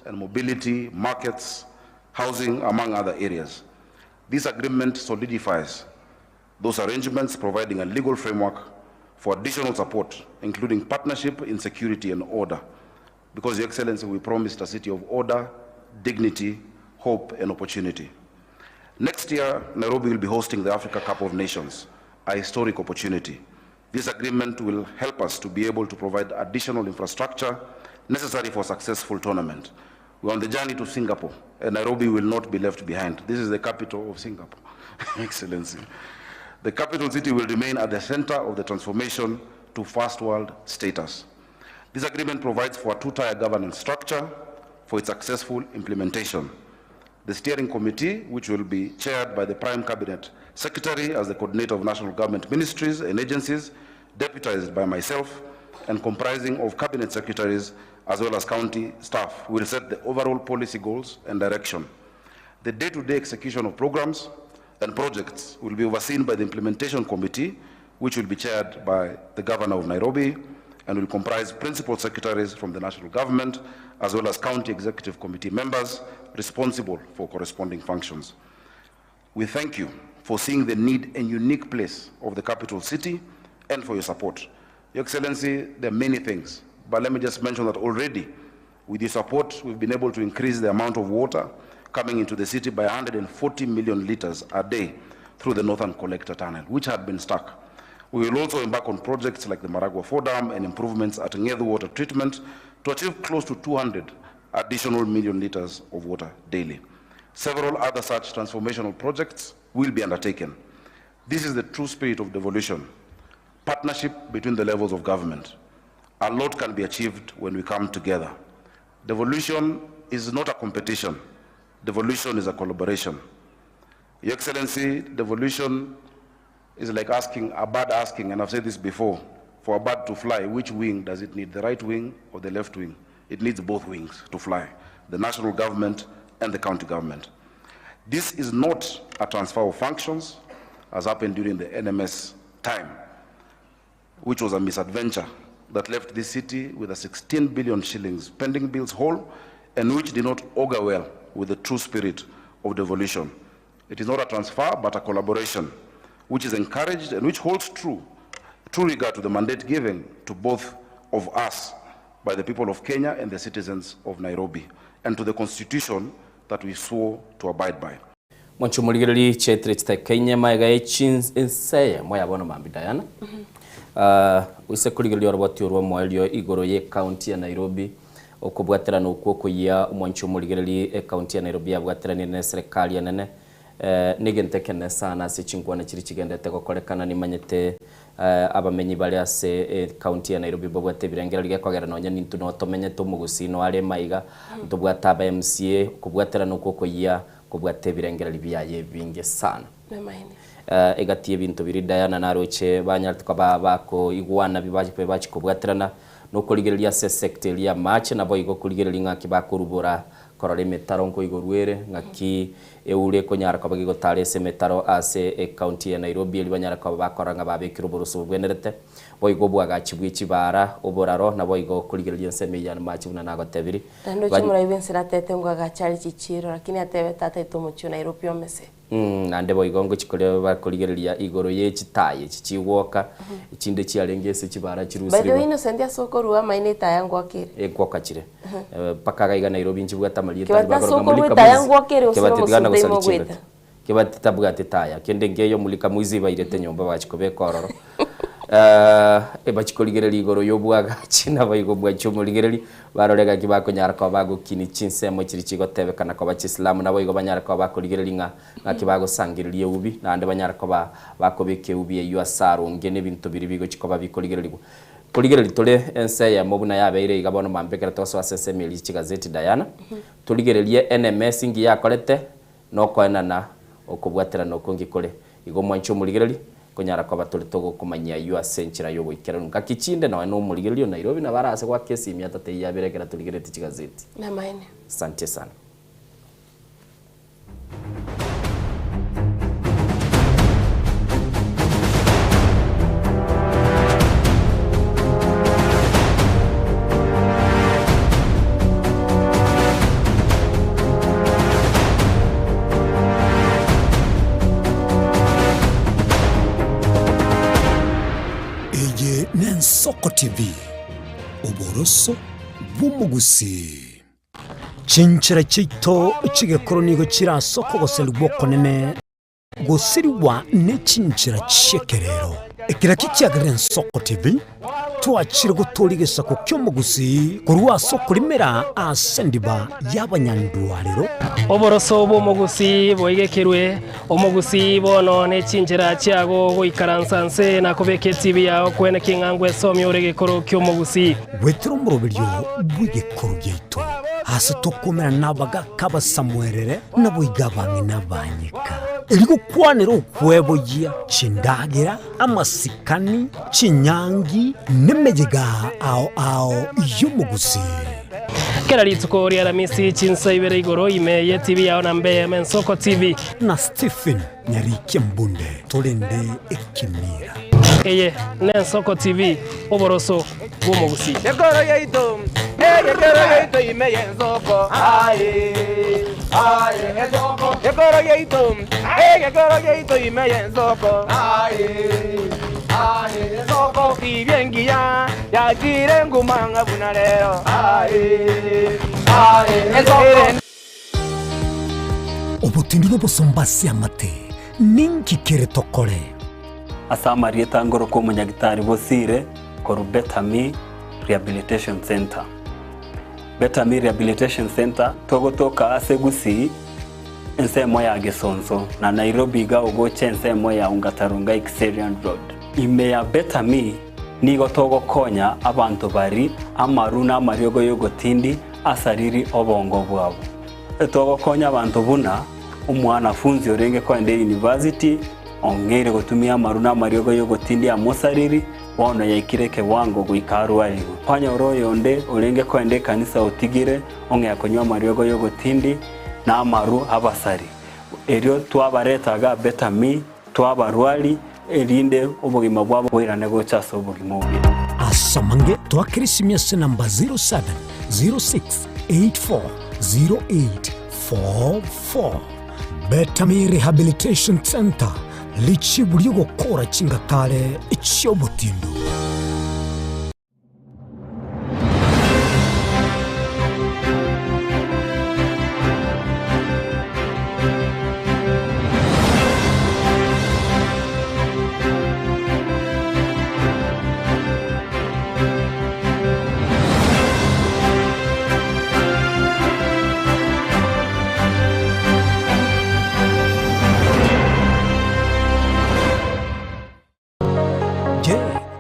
and mobility, markets, housing, among other areas. This agreement solidifies those arrangements, providing a legal framework for additional support, including partnership in security and order. Because, Your Excellency, we promised a city of order, dignity, hope, and opportunity. Next year, Nairobi will be hosting the Africa Cup of Nations, a historic opportunity. This agreement will help us to be able to provide additional infrastructure necessary for a successful tournament. We're on the journey to Singapore, and Nairobi will not be left behind. This is the capital of Singapore, Excellency. The capital city will remain at the center of the transformation to first world status. This agreement provides for a two-tier governance structure for its successful implementation. The steering committee, which will be chaired by the Prime Cabinet Secretary as the coordinator of national government ministries and agencies, deputized by myself, and comprising of cabinet secretaries as well as county staff, will set the overall policy goals and direction. The day-to-day execution of programs and projects will be overseen by the implementation committee, which will be chaired by the governor of Nairobi and will comprise principal secretaries from the national government as well as county executive committee members responsible for corresponding functions. We thank you for seeing the need and unique place of the capital city and for your support. Your Excellency, there are many things, but let me just mention that already, with your support, we've been able to increase the amount of water coming into the city by 140 million liters a day through the Northern Collector Tunnel, which had been stuck. We will also embark on projects like the Maragua 4 Dam and improvements at Ngethu Water Treatment to achieve close to 200 additional million liters of water daily. Several other such transformational projects will be undertaken. This is the true spirit of devolution, partnership between the levels of government. A lot can be achieved when we come together. Devolution is not a competition. Devolution is a collaboration. Your Excellency, devolution is like asking a bird asking, and I've said this before, for a bird to fly, which wing does it need, the right wing or the left wing? It needs both wings to fly, the national government and the county government. This is not a transfer of functions, as happened during the NMS time, which was a misadventure that left this city with a 16 billion shillings pending bills hole and which did not augur well with the true spirit of devolution. It is not a transfer, but a collaboration, which is encouraged and which holds true, true regard to the mandate given to both of us by the people of Kenya and the citizens of Nairobi, and to the constitution that we swore to abide by. Mwanche omorigererie chiaitire chiteka inye magega ye chinse eyemo ya bono mambia Diana. Oise korigereria oroboti orwo omoerio igoro ye county ya Nairobi okobwaterana okwo okoyia omwanche omorigererie ecounty ya Nairobi yabwateranire ne eserekari enene negento ekenene sana ase chinkwana chiria chigendete gokorekana nimanyete abamenyi bare ase ecounty ya Nairobi babwate ebirengererio gekogera nonya nintwe no tomenyete omogusii no are maiga ntobwate aba MCA okobwaterana okwo okoyia kobwate ebirengererio biaye ebinge sana. Namaene. Egati y'ebinto biria Diana naroche banyarete koba bakoigwana bi bachia kobwaterana nokorigereria ase esecta eria y'amache naboigo korigereria ng'aki bakorubora korora emetaro nkoigorwa ere ng'aki eura ekonyara koba gegotara ase emetaro ase ecounty ya Nairobi eria banyare koba bakorora ng'a babekire oboroso bobwenerete boigo obwagachi bwe chibara oboraro naboigo korigereria ensemo eyio y'amache buna nagotebirie. Naende oche omorai bw'ense natete ngwo agache are chichiiro, lakini atebe tata aito omochie o Nairobi omese. Naende boigo ngochia koria bakorigereria igoro ye chitaaya echi chigwoka, echinde chiarenge ase chibara By the way chirusirigwe. Innocent ase okorua amaino etaya ngwakere. Egwoka chire. Mpaka iga iga Nairobi nchibwate amarieta Kebati aria ase bakoroka okorua Mulika etaya Mwizi. ngwakere gose Kebati tigana nomosunte ime gosaria chingaki. ogoeta. Kebati tabwati taya, kende nkeiyo Mulika Mwizi bairete nyomba bachia kobeka ororo. Bachia korigereria igoro y'obwagachi naboigo bwachia omorigereria, barore gaki bakonyara koba bagokinia chinsemo chiria chigotebekana koba chisilamu, naboigo banyare koba bakorigereria ng'a ng'aki bagosangereria eubi, naende banyare koba bakobeka eubi eyio ase aronge, na ebinto biria bigochia koba bikorigererigwa. Korigereria tore ense eyemo buna yabeire iga bono mambia ekero togosoa ase ensemo eria chigazeti Diana, torigererie NMS ngiya yakorete, Nokoenana okobwaterana okonge kore igo omwanche omorigereria, konyara koba tore togokomanyia ayio ase enchera y'ogoikeranu. Ngaki chinde nonya nomorigereria o Nairobi nabo arase goaka esimi atatebie yabere ekero torigeretie chigazeti. Namaene. Asante sana. Eye n'Ensoko TV, oboroso bw'omogusii. Chinchera chiaito chi'egekoro nigo chire ase okogoserigwa okonene. Gosirigwa ne chinchera chi'ekerero. Ekero kichiagerire Ensoko TV, twachire gotooria egesaku ki'omogusii korwa ase okorimera ase endiba y'abanyandwarero. Oboroso bw'omogusii boigekerwe, omogusii bono ne chinchera chiago goikaransa nse na kobeka etibi yao kwene king'a ngwesomia ore egekoro ki'omogusii. Goetera omoroberio bw'egekoro giaito, ase tokomerana nabagaka abasamuerere, Naboigo abang'ina banyeka, erio gokwanera okweboyia chindagera, amasikani, chinyangi, nemeyega ao ao y'omogusii. Kera rituko ria Aramisi chinsa ibere igoro ime ye TV yao na mbe Mensoko TV. Na Stephen Nyarikia Mbunde torende ekemira. Eye n'Ensoko TV, oboroso bw'omogusii. Gekoro yaito, egekoro yaito ime y'ensoko, aye, aye, ensoko. Gekoro yaito, egekoro yaito ime y'ensoko, aye, aye, ensoko. Tibia engiya yachire nguma ng'a buna rero, aye, aye, ensoko. Obotindi nobosomba ase amate. Ninki kere tokore? Ase amarieta ngorokwa omonyagitari Bosire korwa Better Me Rehabilitation Centre. Better Me Rehabilitation Centre togotoka ase Gusii ensemo ya Gesonso na Nairobi iga ogocha ensemo ya Ongata Rongai Kiserian Road. Ime ya Better Me nigo togokonya abanto bari amaru na amariogo yogotindi asariri obongo bwabo. Togokonya abanto buna omwanafunzi orenge koenda eyunivasiti ong'eire gotumia amaru na amariogo y'ogotindia amosariri, bono yaikire ekewango goika arwarigwe. Kwanyora oyonde orenge koenda ekanisa otigire ong'ea konywa amariogo y'ogotindi na amaru abasari. Erio twabareta iga Betami, twabarwari, erinde obogima bwabo boirane gocha ase obogima obuya. Ase amange twakere esimi ase namba 0706840844. Betami Rehabilitation Centre, richibu ri'ogokora chingatare chi'obotindu. Je,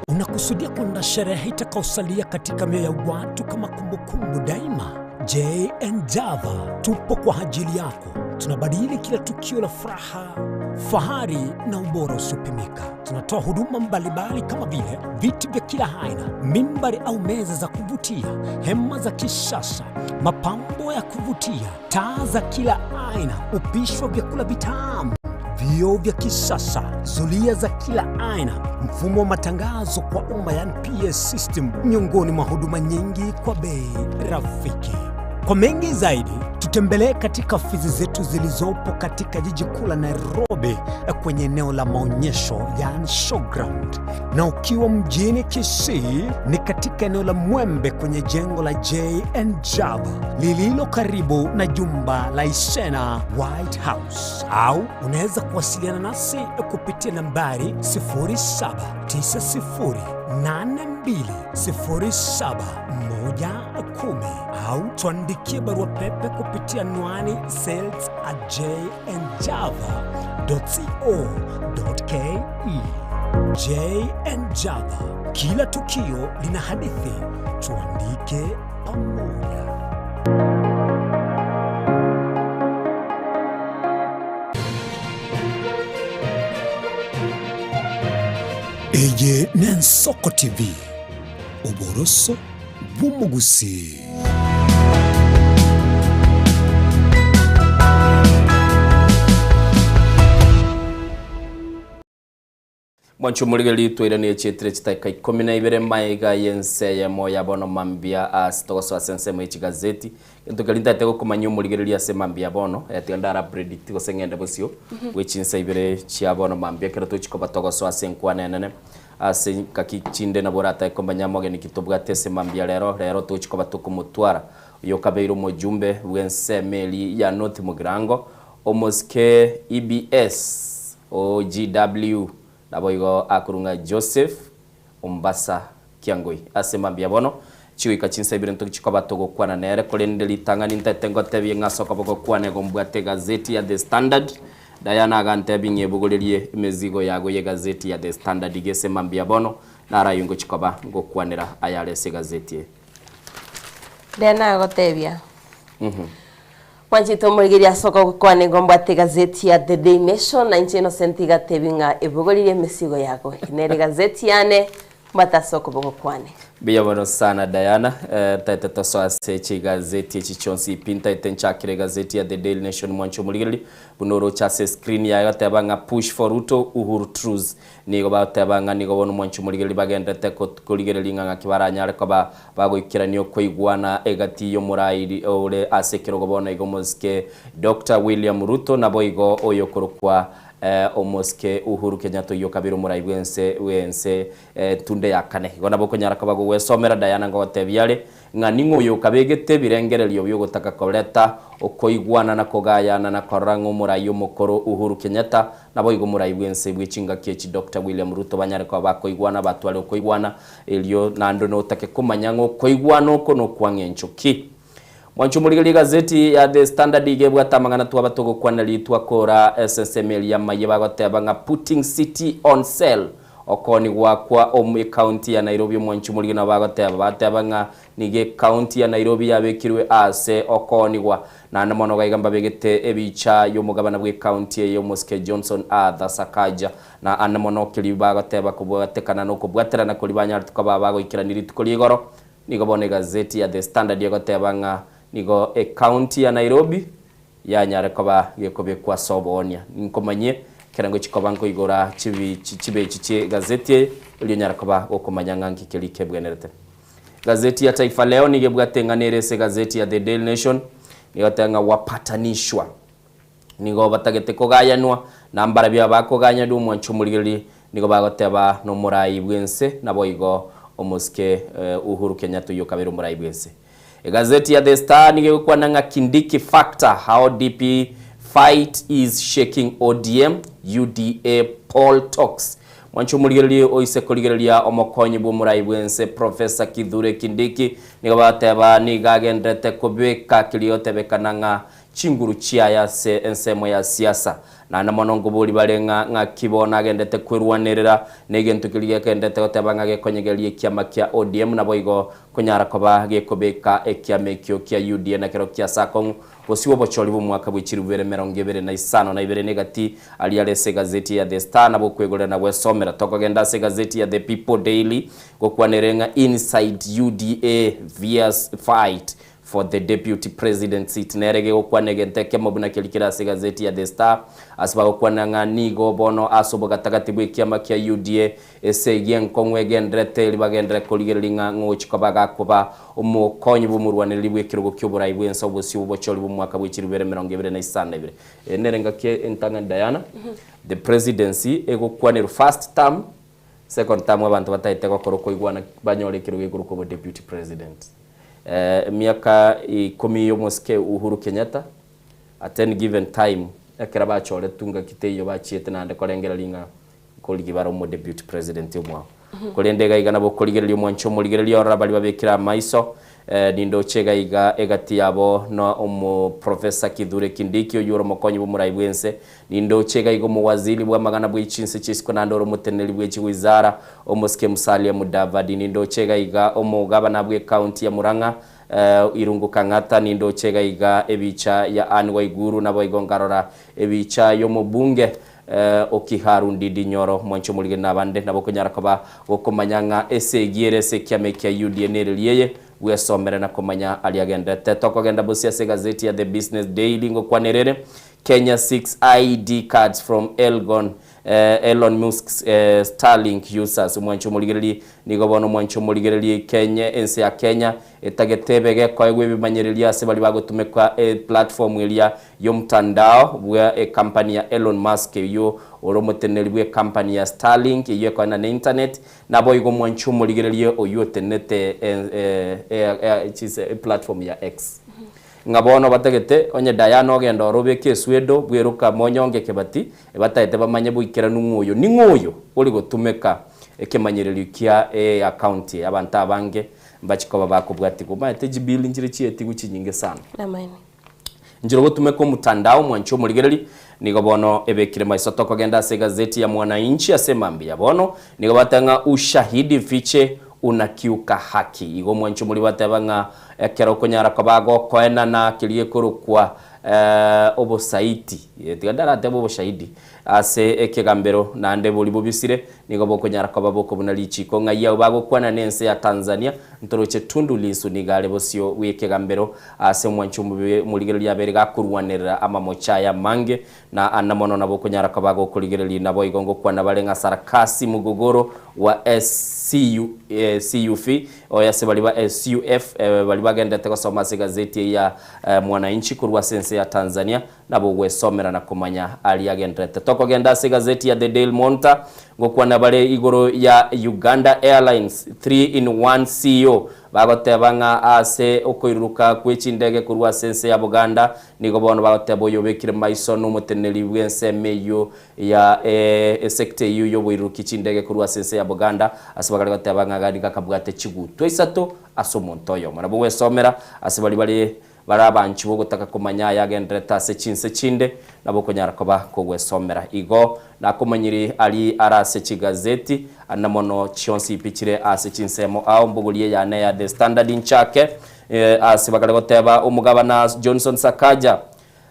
unakusudia kuandaa sherehe itakayosalia katika mioyo ya watu kama kumbukumbu daima? JN Java tupo kwa ajili yako. Tunabadili kila tukio la furaha, fahari na ubora usiopimika. Tunatoa huduma mbalimbali kama vile viti vya kila aina, mimbari au meza za kuvutia, hema za kisasa, mapambo ya kuvutia, taa za kila aina, upishi wa vyakula vitamu vioo vya kisasa, zulia za kila aina, mfumo wa matangazo kwa umma yani PS system, miongoni mwa huduma nyingi kwa bei rafiki. Kwa mengi zaidi, tutembelee katika ofisi zetu zilizopo katika jiji kuu la Nairobi kwenye eneo la maonyesho yani showground, na ukiwa mjini Kisii ni katika eneo la Mwembe kwenye jengo la JN Java lililo karibu na jumba la Isena White House, au unaweza kuwasiliana nasi kupitia nambari 0790820710 au tuandikie barua pepe kupitia anwani sales at jnjava.co.ke. JN Java, kila tukio lina hadithi, tuandike pamoja. Eye n'Ensoko TV, oboroso bw'omogusii. Mwanche omorigereria twairanie chietire chidakika ikomi na ibere maiga y'ense eyemo ya bono mambia ase togosoa ase ensemo ye chigazeti. Egento keria ntagete gokomanyia omorigereria ase mambia bono, eh, tiga ndara predict gose ng'ende bosio bwe chinsa ibere chia bono mambia ekero tochi koba togosoa ase enkwana enene. Ase ngaki chinde nabo oratake komanya amogeni ki tobwate ase mambia rero, rero tochi koba tokomotwara oyo okabeire omojumbe bw'ensemo eria ya North Mugirango, omosike EBS OGW, Naboigo akorwa ng'a Joseph Ombasa Kiangoi. Ase mambia bono, chigoika chinsa ibere ntoki chikoba togokwana nere, korende ritang'ani ntaete ngotebie ng'a ase okoba gokwana igo mbwate egazeti ya The Standard. Diana agantebia ng'a ebogorerie emezigo yago y'egazeti ya The Standard iga ase mambia bono, naro ayio ngochi koba ngokwanera ayare ase egazeti eye. Diana agotebia. Mwanchete omorigereria ase ogokwana igo mbwate egazeti ya The Daily Nation na inche Innocent igatebi ng'a ebogoririe emesigo yago. Eye nere egazeti yane mbwate ase okoboko kwane. Mbuya mono sana Diana, eh, ntaete tosoe ase chigazeti echi chionsi pi, ntaete nchakere egazeti ya The Daily Nation mwanche omorigereria, buna oroche ase escreen yaye goteba ng'a push for Ruto Uhuru truce, Nigo bagoteba ng'a nigo bono omwanchi omorigereria bagendererete korigereria ng'a ng'aki baranyare koba bagoikerania okoigwana egati y'omorairi ore ase ekerogo bono iga omosike Doctor William Ruto naboigo oyokorokwa omosike Uhuru Kenyatta oyio okabere omorai bwense bwense entunde ya kane. Igo nabo okonyara koba gogwesomera Diana ngogotebia are. Ng'a ning'o oyo okabegete ebirengererio bi'ogotaka koreta okoigwana na kogayana na korora ng'a omorai omokoro Uhuru Kenyatta naboigo omorai bw'ense bwe chingaki echi Doctor William Ruto banyare koba bakoigwana batware okoigwana erio naende notake komanya ng'a okoigwana oko nokwang'encho ki. Mwanche omorigererie egazeti ya The Standard iga ebwate amang'ana twaba togokwana ritwa kora ase ensemo eria y'amayia bagoteba ng'a putting city on sale Okoonigwa kwa omu ecounty ya Nairobi omwanchi omorige nabo bagoteba bateba ng'a nigo ecounty ya Nairobi yabekirwe aase okoonigwa. Naende mono gaiga mbabegete ebicha y'omogabana bw'ecounty eye omosike Johnson Arthur Sakaja na ande mono keria bagoteba kobwatekana nokobwaterana koria banyarete koba bagoikerania rituko ria igoro. Nigo bono egazeti ya The Standard egoteba ng'a nigo ecounty ya Nairobi Yanyare koba gekobekwa ase oboonia. Ninkomanyie ekerengo chikoba nkoigora chibi chibechi chie egazeti eye, erio onyare koba gokomanya ng'a nki keria kebwenerete. Egazeti ya Taifa Leo nigo ebwate eng'ana ere ase egazeti ya The Daily Nation, nigo egoteba ng'a wapatanishwa. Nigo batagete kogayanwa, na mbarabio abakoganyanwa omwancho omorigereria, nigo bagoteba nomorai bw'ense, naboigo omosike Uhuru Kenyatta oyio okabera omorai bw'ense. Egazeti ya The Star nigo egokwana ng'a Kindiki Factor, How DP Fight is Shaking ODM, UDA Poll Talks. Mwanche omorigereria oise korigereria omokonyi bw'omorai bw'ense Professor Kithure Kindiki nigo bagoteba nigo agenderete kobeka keria egotebekana ng'a chinguru chiaye ase ensemo ya siasa. Naende mono nkobori bare ng'a ng'aki bono agendete kwerwanerera negento keria gegendete goteba ng'a gekonyegeria ekiama kia ODM naboigo Konyara koba gekobeka ekiama ekio kia UDA na kerokio ase akong'u bosio bw'obochori bw'omwaka bwe chilifu bibere emerongo ebere na isano na ibere negati aria are ase egazeti ya The Star nabo okwegorera na gwesomera. Tokogenda ase egazeti ya The People Daily gokwanere ng'a Inside UDA Fierce Fight for the Deputy President Seat nere gegokwana egento ekemo buna keria kere ase egazeti ya The Star ase bagokwana ng'a nigo bono ase obogatagati bw'ekiama kia UDA Esegi enkong'u egenderete erio bagenderere korigereria ng'a ng'ogochia koba gakoba omokonyi bw'omorwanereri bw'ekerogo ki'oborai bw'ense obosio bw'obochori bw'omwaka bwe chilifu bibere emerongo ebere na isano na ibere. Eye nere engaki entang'ani Diana, the presidency egokwanerwa first term, second term abanto bataete gokora okoigwana banyore ekerogo ekorokwa obo deputy president. Emiaka ikomi y'omosike Uhuru Kenyatta, at any given time ekero bachoretwe ngaki teiyo bachiete naende korengereria ng'a Nkorigi bare omodeputy president omwao. Korende iga iga nabo okorigereria omwancho omorigereria ororo baria babekire amaiso eh, nindoche iga iga egati yabo na omoprofessor Kithure Kindiki oyio ore omokonyi bw'omorai bw'ense, nindoche iga iga omowaziri bw'amang'ana bwe chinse chi'isiko naende ore omoteneneri bwe chiwizara omosike Musalia Mudavadi, nindoche iga iga omogabana bw'ecounty ya Murang'a eh, Irungu Kang'ata, nindoche iga iga ebicha ya Anne Waiguru naboigo nkarora ebicha y'omobunge Okiharu Ndindi Nyoro, mwanche omorigeri na abande, nabo okonyara koba gokomanya ng'a esegi ere ase ekiama ekia UDA nereri eye, bwesomere na komanya aria agenderete. Tokogenda bosio ase egazeti ya The Business Daily ngokwanera ere, Kenya seeks ID cards from Elgon Elon Musk's Starlink users. Omwanche omorigereri, nigo bono omwanche omorigereri Kenya, ense ya Kenya etagete ebe gekoegwa ebimanyererio ase baria bagotumeka eplatform eria y'omtandao bwa ekampani ya Elon Musk oyio ore omoteneneri bw'ekampani ya Starlink eyio ekoena ne internet, naboigo omwanchi omorigererie oyio otenenete eplatform ya X. Ng'a bono batagete onye Diana ogenda oro obeke eswedo bweroka monyonge kebati ebatagete bamanye boikeranu ng'a oyo ning'o oyo ore gotumeka ekemanyererio kia eaccount eye abanto abange mbachi koba bakobwatigwa. Omanyete chibill nchire chiaetigwe chinyinge sana. Namaene. Inchera ogotumeka omotandao omwanche omorigereri, nigo bono ebekire maiso tokogenda ase egazeti ya Mwananchi ase emambia ya bono, nigo bateba ng'a ushahidi mfiche unakiuka haki. Igo omwanche omori bateba ng'a ekero okonyara koba gokoenana keria gekorokwa obosaiti, tiga ndaratebe oboshahidi, ase ekegambero naende boria bobisire, nigo bokonyara koba bokobuna richiko ng'ai abwo bagokwana nense ya Tanzania, ntoroche Tundu Lissu nigo are bosio bw'ekegambero ase omwancho omobe omorigereria abeire gakorwanerera amamocho aye amange, na ande mono nabo okonyara koba gokorigereria naboigo ngokwana bare ng'a Sarakasi mugogoro wa SCU, CUF, oyo ase baria ba CUF baria bagenderete gosoma ase egazeti eye ya Mwananchi korwa ase ense ya Tanzania. Nabo ogwesomera na komanya aria agendererete. Tokogenda ase egazeti ya The Daily Monitor, ngokwana bare igoro ya Uganda Airlines 3 in 1 CEO bagoteba ng'a ase okoiruruka kwe chindege korwa ase ense ya Buganda nigo bono bagoteba oyo obekire maiso nomoteneneri bw'ensemo eyio ya esecta eyio y'oboiruruki chindege korwa ase ense ya Buganda ase bakare goteba ng'a nigo akabwate chigutwa isato ase omonto oyomo. Nabo ogwesomera ase baria bare Bare abanchi b'ogotaka komanya ayagendererete ase chinse chinde, nabo okonyara koba kogwesomera. Igo nakomanyiri aria are ase chigazeti, na mono chionsi pi chire ase chinsemo ao mbogorie eyane ya The Standard nchake ase bakare goteba omogabana Johnson Sakaja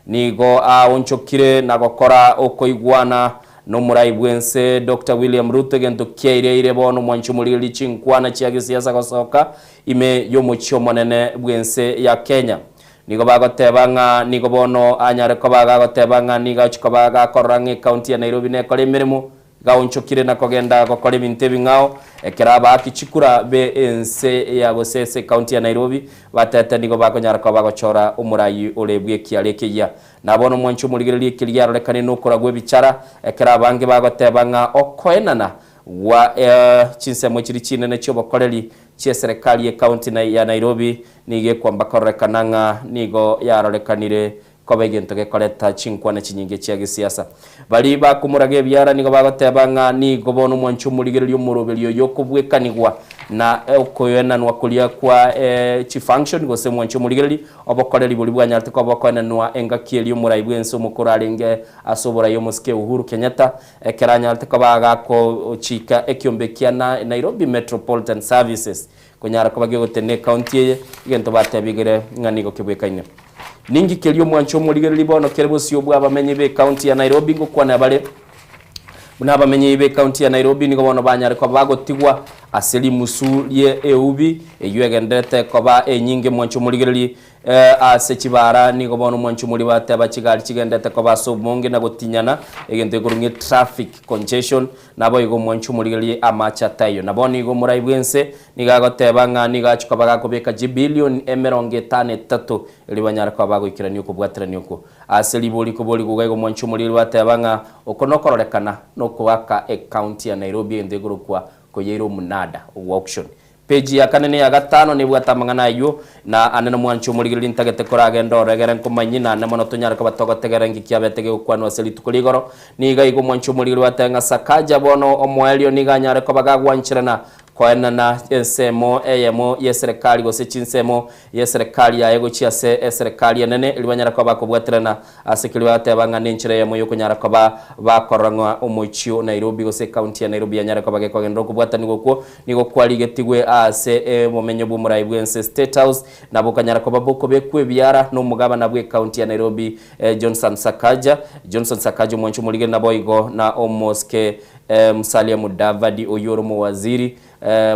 nigo aonchokire na gokora okoigwana nomorai bwense Doctor William Ruto egento kiaireire bono omwanchi omorigereria chinkwana chia gesiasa gosoka Ime y'omochie omonene bw'ense ya Kenya. Nigo bagoteba ng'a nigo bono anyare koba gagoteba ng'a nigo agochia koba gakorora ng'a ecounty ya Nairobi nekore emeremo, gaonchokire na kogenda gokora ebinto ebing'ao, ekero abaaki chikura be ense ya gose ase ecounty ya Nairobi batete nigo bakonyara koba bagochora omorai ore bw'ekiara ekeyia. Na bono mwanche omorigererie ekeri giarorekane nokoragwa ebichara, ekero abange bagoteba ng'a okoenana gwa chinsemo chiri chinene chi'obokoreri chi'eserekari y'ecounty ya Nairobi nigo ekwamba kororekana ng'a nigo yarorekanire koba egento gekoreta chinkwana chinyinge chia gesiasa. Baria bakomoraga ebiara nigo bagoteba ng'a nigo bono omwanchi omorigereria omoroberi oyo okobwekanigwa na okoenanwa koria kwa chifunction gose omwanchi omorigereria obokoreri boria bwanyarete koba okoenanwa engaki eria omorai bw'ense omokoro arenge ase oborai omosike Uhuru Kenyatta Ekero anyarete koba agakochika ekiombe kia Nairobi Metropolitan Services konyara koba gegotenena ecounty eye, egento batebigire ng'a nigo kebwekaine. Ninki keria omwancho omorigereria bono kere bosio bw'abamenyi b'ecounty ya Nairobi ngokwana bare buna abamenyi b'ecounty ya Nairobi nigo bono banyare koba bagotigwa ase rimusu rie eubi eyio egendererete koba enyinge mwancho omorigereria Ase chibaara nigo bono omwanchi omori bateba chigari chigendete koba ase obonge na gotinyana, egento gekorwa ng'a traffic congestion, naboigo omwanchi omorigererie amache ataiyo. Na bono igo omorai bw'ense nigo agoteba ng'a nigo achia koba gakobeka chibilioni emerongo etano etato erio banyare koba bagoikerania okobwaterania okwo. Ase ribori koborigwa iga igo omwanchi omorigereria bateba ng'a oko nokororekana nokoaka ecounty ya Nairobi egento gekorokwa koyeira omunada, auction. Peji ya kane na eya gatano nebwate amang'ana ayio, na ande nomwanche omorigereria ntagete koragende ororo egere nkomanyie, naende mono tonyare koba togotegerera inki kiabete gegokwanwa ase rituko rigoro. Nigo igo omwanche omorigereria gwateba ng'a Sakaja bono omoerio nigo anyare koba gagwancherana koenana ensemo eyemo y'eserekari gose chinsemo y'eserekari yaye gochia ase eserekari enene erio banyare koba bakobwaterana Ase keria bagateba ng'a nenchera eyemo y'okonyara koba bakorora ng'a omochie o Nairobi gose ecounty ya Nairobi yanyare koba gekogenderera okobwatanigwa okwo nigo kwarigetigwe ase obomenyo bw'omorai bw'ense State House na bokanyara koba bokobekwa ebiara n'omogabana bw'ecounty ya Nairobi Johnson Sakaja Johnson Sakaja omwanchi omorigeri naboigo na omosike Musalia Mudavadi oyio ore omowaziri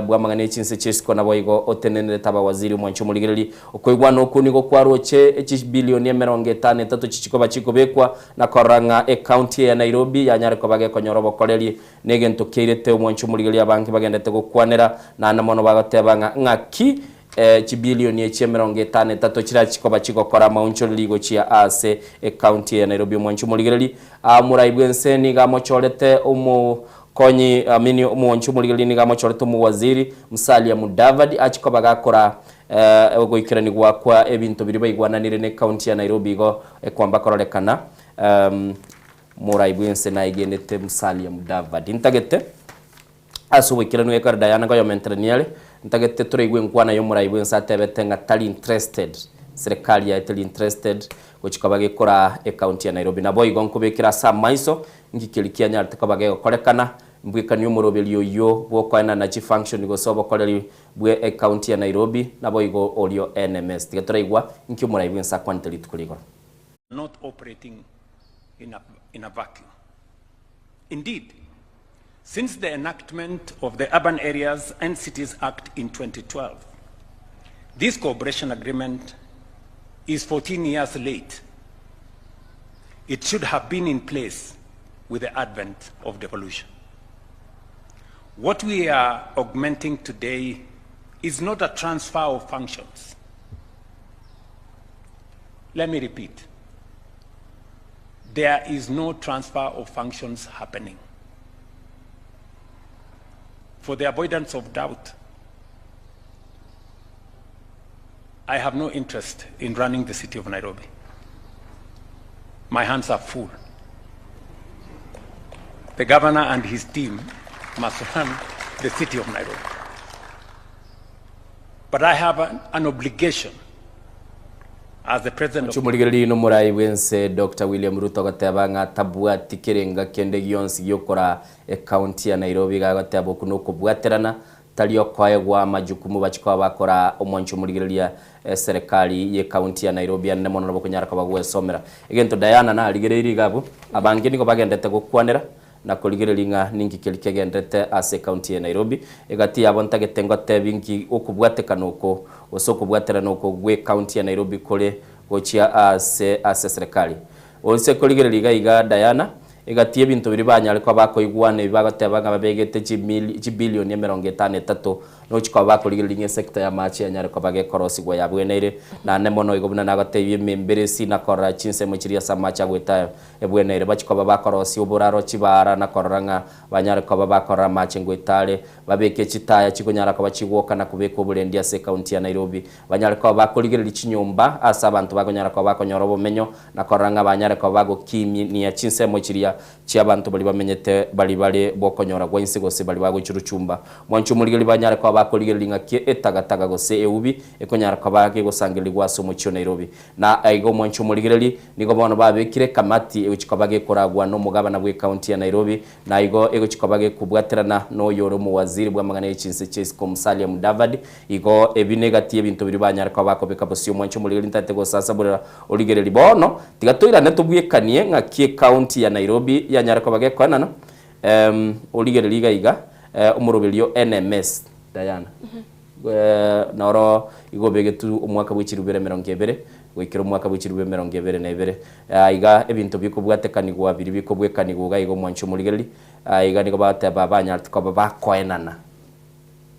Bw'amang'ana e chinse chi'isiko naboigo otenenerete abawaziri omwanche omorigereria. Okoigwana okwo nigo kwaroche chibilioni emerongo etano etato chichikoba chikobekwa na korora ng'a ecounty eye ya Nairobi yanyare koba gekonyora obokoreri negento kiairete omwanche omorigereria abange bagendete gokwanera naende mono bagoteba ng'a ng'aki chibilioni echi emerongo etano etato chirachikoba chigokora amaonchoreri gochia ase ecounty eye ya Nairobi omwanche omorigereria. Omorai bw'ense nigo amochorete omo Konyi Amini omonche omorigereria nigo amochorete omowaziri Musalia Mudavadi achie koba gakora ogoikeranigwa kwa ebinto biria baigwananire ne county ya Nairobi igo ekwamba kororekana morai bwense naegenete Musalia Mudavadi. Ntagete ase oboikeranu gekore Diana ngoyomenterania are ntagete toraigwe enkwana yomorai bwense atebete ng'a tari interested serikali yaye teri interested gochia koba gekoraa ecounty ya Nairobi. Naboigo nkobekera ase amaiso Inki keria kianyarete koba gegokorekana? Mbwekanie omoroberio oyio bw'okoenana chifunction gose obokoreri bwe ecounty ya Nairobi naboigo orio NMS. Tiga toraigwa inki omorai bwense akwanete rituko rigoro. Not operating in a, in a vacuum. Indeed, since the enactment of the Urban Areas and Cities Act in 2012, this cooperation agreement is 14 years late. It should have been in place with the advent of devolution. What we are augmenting today is not a transfer of functions. Let me repeat. There is no transfer of functions happening. For the avoidance of doubt, I have no interest in running the city of Nairobi. My hands are full. The governor and his team must run the city of Nairobi. But I have an, an obligation as the president of Chimorigereria nomorai bwense Doctor William Ruto agoteba ng'a tabwati kerenga kende gionsi giokora ecounty ya Nairobi iga agoteba okwo nokobwaterana tari okoegwa amajukumu bachie koba bakora omwancho omorigereria eserekari ye county ya Nairobi anene mono nabo okonyara koba gwesomera egento Diana narigereirie iga abwo abange nigo bagendete gokwanera na korigereria ng'a ninki keria kegenderete ase ecounty ya Nairobi. Egati yabo ntagete ngotebi nki okobwatekana oko gose okobwaterana oko gw'ecounty ya Nairobi kore gochia ase ase eserekari. Onse korigereria iga iga Diana, egati y'ebinto biria banyare koba bakoigwana ebi bagoteba ng'a babegete chimili chibilioni emerongo etano etato Nochia koba bakorigereria ng'a esector y'amache yanyare koba gekorosigwa yabweneire, naende mono igo buna nagotebia ememberesi na korora chinsemo chiria ase amache agoeta ebweneire. Bachia koba bakorosia oboraro chibaara na korora ng'a banyare koba bakorora amache ngoeta are, babeke chitaya chikonyara koba chigwoka na kobeka oborendi ase ecounty ya Nairobi. Banyare koba bakorigereria chinyomba ase abanto bakonyara koba bakonyora obomenyo na korora ng'a banyare koba bagokiminia chinsemo chiria chi'abanto baria bamenyete baria bare bw'okonyora gwa inse gose baria bagochiruchumba. Mwanche omorigereria banyare koba bakorigereria ng'aki etagataga gose eubi ekonyara koba gegosangererigwa ase omochie o Nairobi. Na aiga omwanche omorigereria nigo bono babekire ekamati egochia koba gekoragwa nomogabana bw'ecounty ya Nairobi na igo egochia koba gekobwaterana noyore omowaziri bw'amang'ana ye chinse chia isiko Musalia Mudavadi. Igo ebi negati y'ebinto biria banyare koba bakobeka bosio. Omwanche omorigereria ntagete gosasaborera origereria bono Tiga toirane tobwekanie ng'aki ecounty ya Nairobi yanyare koba gekoenana. Origererie iga iga omoroberio NMS Diana noro igo obegetwe omwaka bwe chirubere emerongo ebere goikera omwaka bwe chirubere emerongo ebere na ebere. Iga ebinto bikobwatekanigwa biria bikobwekanigwa iga iga omwanchi omorigereria iga nigo bagoteba banyarete koba bakoenana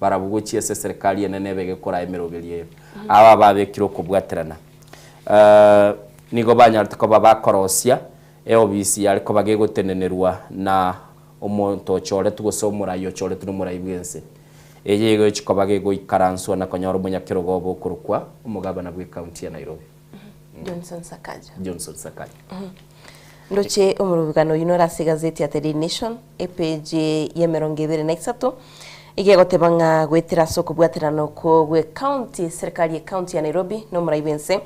barabwo gochia ase eserekari enene ebe egekora emeroberio eye. Aba babekire okobwaterana. Nigo banyarete koba bakorosia eobisi yare koba gegotenenerwa na omonto ochoretwe gose omorai ochoretwe nomorai bw'ense. Eye igo egochia koba gegoikaranswa na konyora omonyakerogo obo okorokwa omogabana bw'ecounty ya Nairobi. Johnson Sakaja. Johnson Sakaja. Ndoche omorobigano oyio nore ase egazeti ya The Daily Nation, epage y'emerongo ebere na isato, iga egoteba ng'a goetera ase okobwaterana okwo gw'ecounty, serikali y'ecounty ya Nairobi na omorai bw'ense,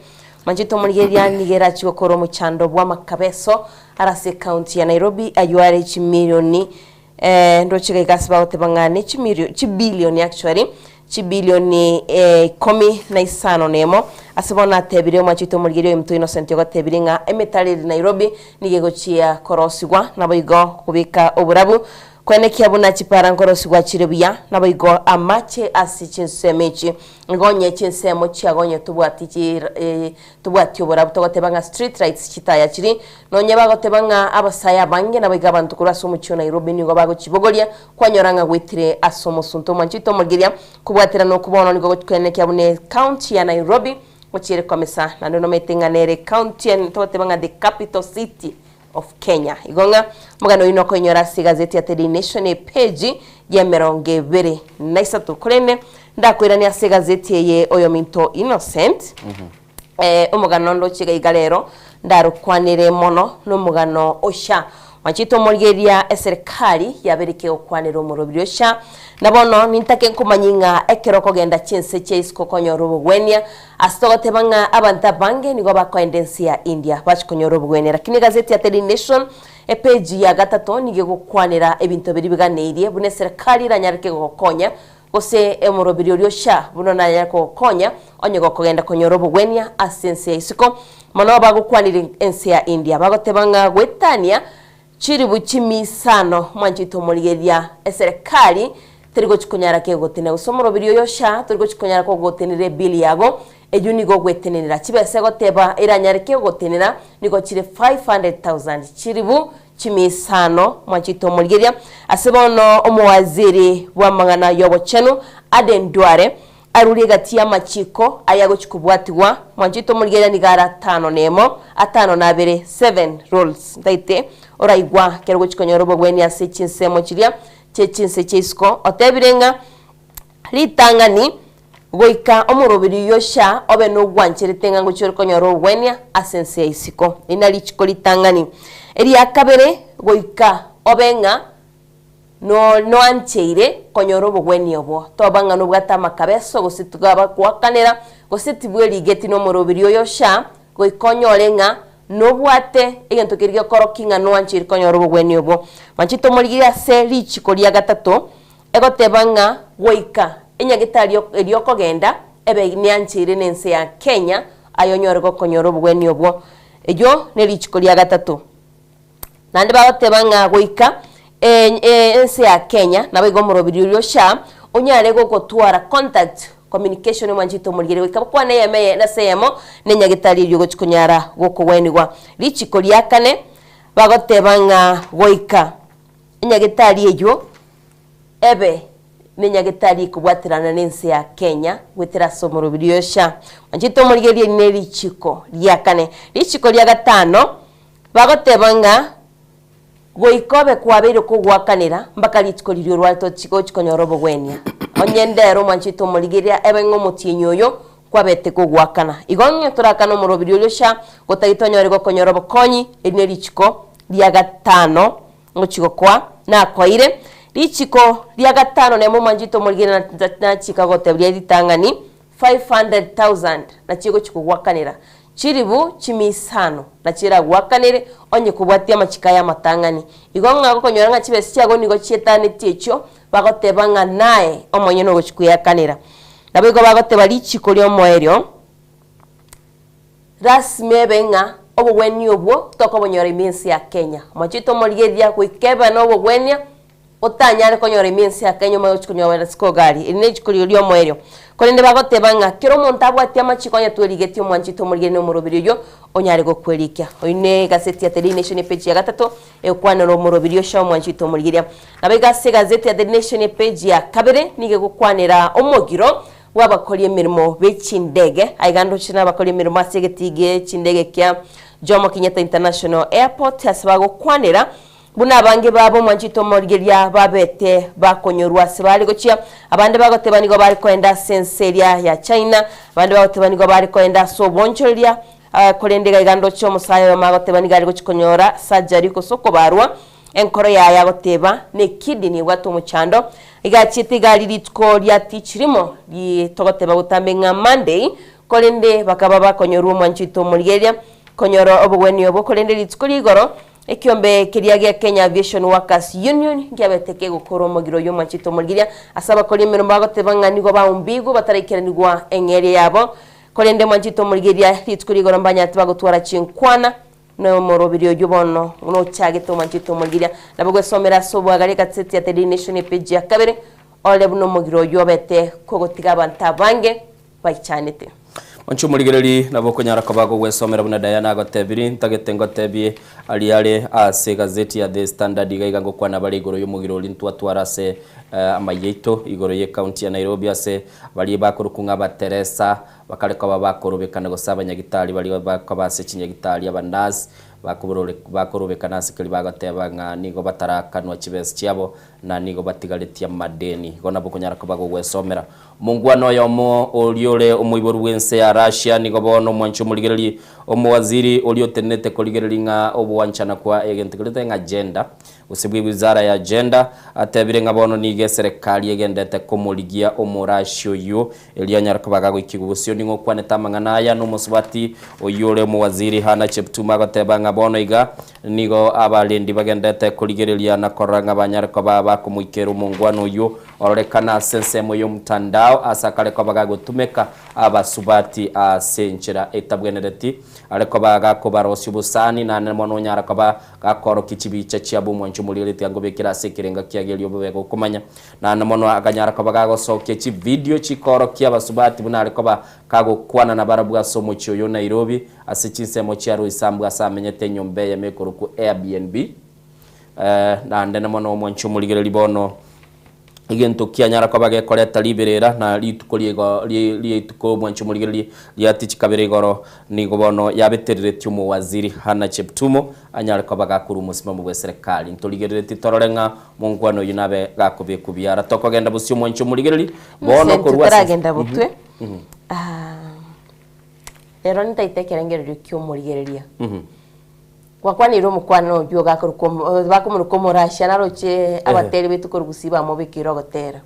Manchete omorigereria nigo erachie gokora omochando bw'amakabeso are ase ecounty ya Nairobi ayio are chimilioni eh, ndoche iga iga ase bagoteba ng'a ne chimilio chibilioni actually, chibilioni eh, ikomi na isano na emo. Ase bono atebire omwanchete omorigereria oyo Mtui Innocent ogotebirie ng'a emetaro ere Nairobi nigo egochia korosigwa naboigo kobeka oborabu Koenekia buna chipara nkorosigwa chire buya, naboigo amache ase chinsemo echi. Igo onye chinsemo chiago onye tobwati chi tobwati oborabu togoteba ng'a street lights chitaya chiri, nonye bagoteba ng'a abasae abange naboigo abanto korwa ase omochie o Nairobi nigo bagochibogoria kwanyora ng'a goetire ase omosunte omwancho oito omorigeria kobwaterana okwo bono nigo gokoenekia buna ecounty ya Nairobi gochiere komesa naende nomanyete ng'a nere ecounty togoteba ng'a the capital city of Kenya. Igo ng'a omogano oyio nokoinyora ase egazeti ya The Daily Nation epeji y'emerongo ebere na isato. Korende ndakoiranie ase egazeti eye oyominto Innocent, eh, omogano ndoche iga iga rero ndarokwanere mono nomogano o SHA. Mwanchete omorigereria eserikari yabeire kegokwanera omorobiri o SHA. Na bono nintake nkomanyie ng'a ekero okogenda chinse chia isiko konyora obogwenia, Ase togoteba ng'a abanto abange nigo bakoenda ense ya India bachia konyora obogwenia. Lakini egazeti ya Daily Nation epeji ya gatato nigo egokwanera ebinto biria biganeirie buna eserekari eranyareke gogokonya gose omoroberi oria o SHA buna onanyare kogokonya onye gokogenda konyora obogwenia ase ense ya isiko. Mono bagokwanire ense ya India bagoteba ng'a goetania Chilifu chimisano mwanchete omorigereria eserekari teri gochi konyara kegotenena gose omoroberi oyo sha tori gochi konyara kogotenera ebill yago eyio nigo ogwetenenera chibesa egoteba eranyare kegotenena nigo chire 500,000 chilifu chimisano mwanchete omorigereria ase bono omowaziri bwamang'ana yobochenu Aden Duale. Arure egati y'amachiko aya agochia kobwatigwa, mwanchete omorigereria nigo are atano nemo, atano na abere, seven rules, ntaete oraigwa ekero ogochia konyora obogwenia ase chinsemo chiria chie chinse chia isiko, otebire ng'a ritang'ani goika omoroberi oyio sha obe nogwancherete ng'a ngochia ore konyora obogwenia ase ense ya isiko. Eri nari richiko ritang'ani. Eria kabere goika obe ng'a No, noancheire konyora obogwenia obwo, toba ng'a nobwate amakabeso, gose tigabagoakanera, gose tibwerigeti nomoroberi oyo sha, goika onyore ng'a nobwate egento keria gekorokia ng'a noancheire konyora obogwenia obwo. Manche tomorigerie ase richiko ria gatato, egoteba ng'a goika enyagetari eria okogenda ebe neancheire nense ya Kenya, aye onyore gokonyora obogwenia obwo. Eyio nerichiko ria gatato. Naende bagoteba ng'a goika ense ya Kenya naboigo omorobiri oria o SHA onyare gogotwara contact communication omwanchete omorigereria goika bakwane eyemo eye ase eyemo na enyagetari eria ogochi konyara gokogwenigwa. Richiko ria kane bagoteba ng'a goika enyagetari eywo ebe nenyagetari ekobwaterana nense ya Kenya goetera ase omorobiri oyo SHA. Mwanchete omorigereria eri ne richiko ria kane. Richiko ria gatano Bagoteba ng'a goika obe kwabeire kogoakanera mpaka rituko riria orwarete ochi konyora obogwenia. Onye ndero omwanchete omorigereria ebe ng'a omotienyi oyo kwabete kogoakana. Igo ng'a torakane omorobiri oria sha gotagete onyore gokonyora obokonyi, eri ne richiko ria gatano ngochi gokoa nakoeire. Richiko ria gatano nemo omwanchete omorigereria nachika gotebia ritang'ani 500,000 nachio egochia kogoakanera, chilifu chimia isano nachio eragoakanere onye kobwatia amachiko aya amatang'ani. Igo ng'a gokonyora ng'a chibesa chiago nigo chietanetie echio, bagoteba ng'a naye omonyene ogochia kweakanera. Naboigo bagoteba richiko ri'omoerio, lasima ebe ng'a obogwenia obwo tokobonyora ime ense ya Kenya. Mochete omorigereria goika ebe nobogwenia. Otanyare konyora ime ense ya Kenya omanye gochia konyora rituko gari. Eri nerituko riria riomoerio. Korende bagoteba ng'a kera omonto abwatie amachiko onye twerigetie omwanchete omorigeri na omoroberi oyio onyare gokwerikia. Oyio ne egazeti ya The Daily Nation epeji ya gatato egokwanera omoroberi ocha omwanchete omorigeria. Nabo iga ase egazeti ya The Daily Nation epeji ya kabere nigo egokwanera omogiro bw'abakori emeremo be chindege. Aiga ndoche nabakori emeremo ase egetii gie chindege kia Jomo Kenyatta International Airport ase bagokwanera Buna abange babo omwanchete omorigereria babete bakonyorwa ase bare gochia, abande bagoteba nigo bare koenda ase ense eria ya China, abande bagoteba nigo bare koenda ase obonchoreria, korende iga iga ndoche omosae oyomo agoteba nigo are gochia konyora surgery gose okobarwa, enkoro yaye agoteba ne kidney ebwate omochando, iga achiete iga aria rituko ria tichirimo ri togoteba botambe ng'a Monday, korende bakaba bakonyorwa omwanchete omorigereria konyora obogwenia obo, korende rituko ria igoro Ekiombe keria gia Kenya Aviation Workers Union nkiabete kegokora omogiro oyio omwanchete omorigeria ase abakori emeremo bagoteba ng'a nigo baombigwe bataraikeranigwa eng'eria yabo. Korende mwanchete omorigeria rituko rigoro mbanyarete bagotwara chinkwana nomorobiri oyio bono nochagete omwanchete omorigeria. Nabo gwesomera ase oboagare egaseti ya The Daily Nation epeji ya kabere ore buna omogiro oyio obete kogotiga abanto abange baichanete. Inche omorigereri nabo okonyara koba gogwesomera buna Diana agotebiri, ntagete ngotebie aria are ase egazeti ya The Standard iga iga ngokwana bare igoro y'omogiro oria ntwatwara ase amayia aito igoro y'ecounty ya Nairobi ase baria bakorokwa ng'a abateresa bakare koba bakorobekana gose abanyagitari baria bakoba ase chinyagitari abanurse bakorobekana ase keria bagoteba ng'a nigo batarakanwa chibesa chiabo na nigo batigaretie amadeni. Igo nabo okonyara koba gogwesomera. Omongwana oyomo oria ore omoiboru bw'ense ya Russia nigo bono omwanchi omorigereria omowaziri oria otenenete korigereria ng'a obwanchana kwa egento keria ng'a gender gose bwe wizara ya gender atebire ng'a bono nigo eserekari egendete komorigia omorussia oyio erio anyare koba gagoikigwa bosio. Ning'o okwanete amang'ana aya? Nomosubati oyio ore omowaziri Hannah Cheptuma agoteba ng'a bono iga nigo abarendi bagendete korigereria na korora ng'a banyare koba bakomoikera omongwana oyio Ororekana ase ensemo y'omtandao ase akare koba gagotumeka abasubati ase enchera etabwenereti, are koba gakobarosia obosani, naende mono onyara koba gakorokia chibicha chiabo omwancho omorigeretie angobekere ase ekerenga kiaye erio obobe gokomanya. Naende mono akanyara koba gagosokia chividio chikorokia abasubati buna are koba kagokwana nabarabwo ase omochie oyo o Nairobi ase chinsemo chia Roysambu ase amenyete enyomba eyemo ekorokwa Airbnb. Naende mono omwancho omorigereria bono. Egento kianyara koba gekoreta riberera na rituko riego rituko mwanche omorigererie riati chikabere igoro nigo bono yabetereretie omowaziri Hannah Cheptumo anyare koba gakorwa omosimamo bwe serikali. Ntorigereretie torore ng'a monkwana oyio nabe gakobekwa biara. Tokogenda bosio mwanche omorigereri bono Innocent korwa ase totaragenda botwe rero ntaete ekerengererio kia omorigereria. Gwakwanire omokwana oyio gakorokwa omo bakomoroka omorashia naroche abateri baito korwa gusii bamobekeire ogotera.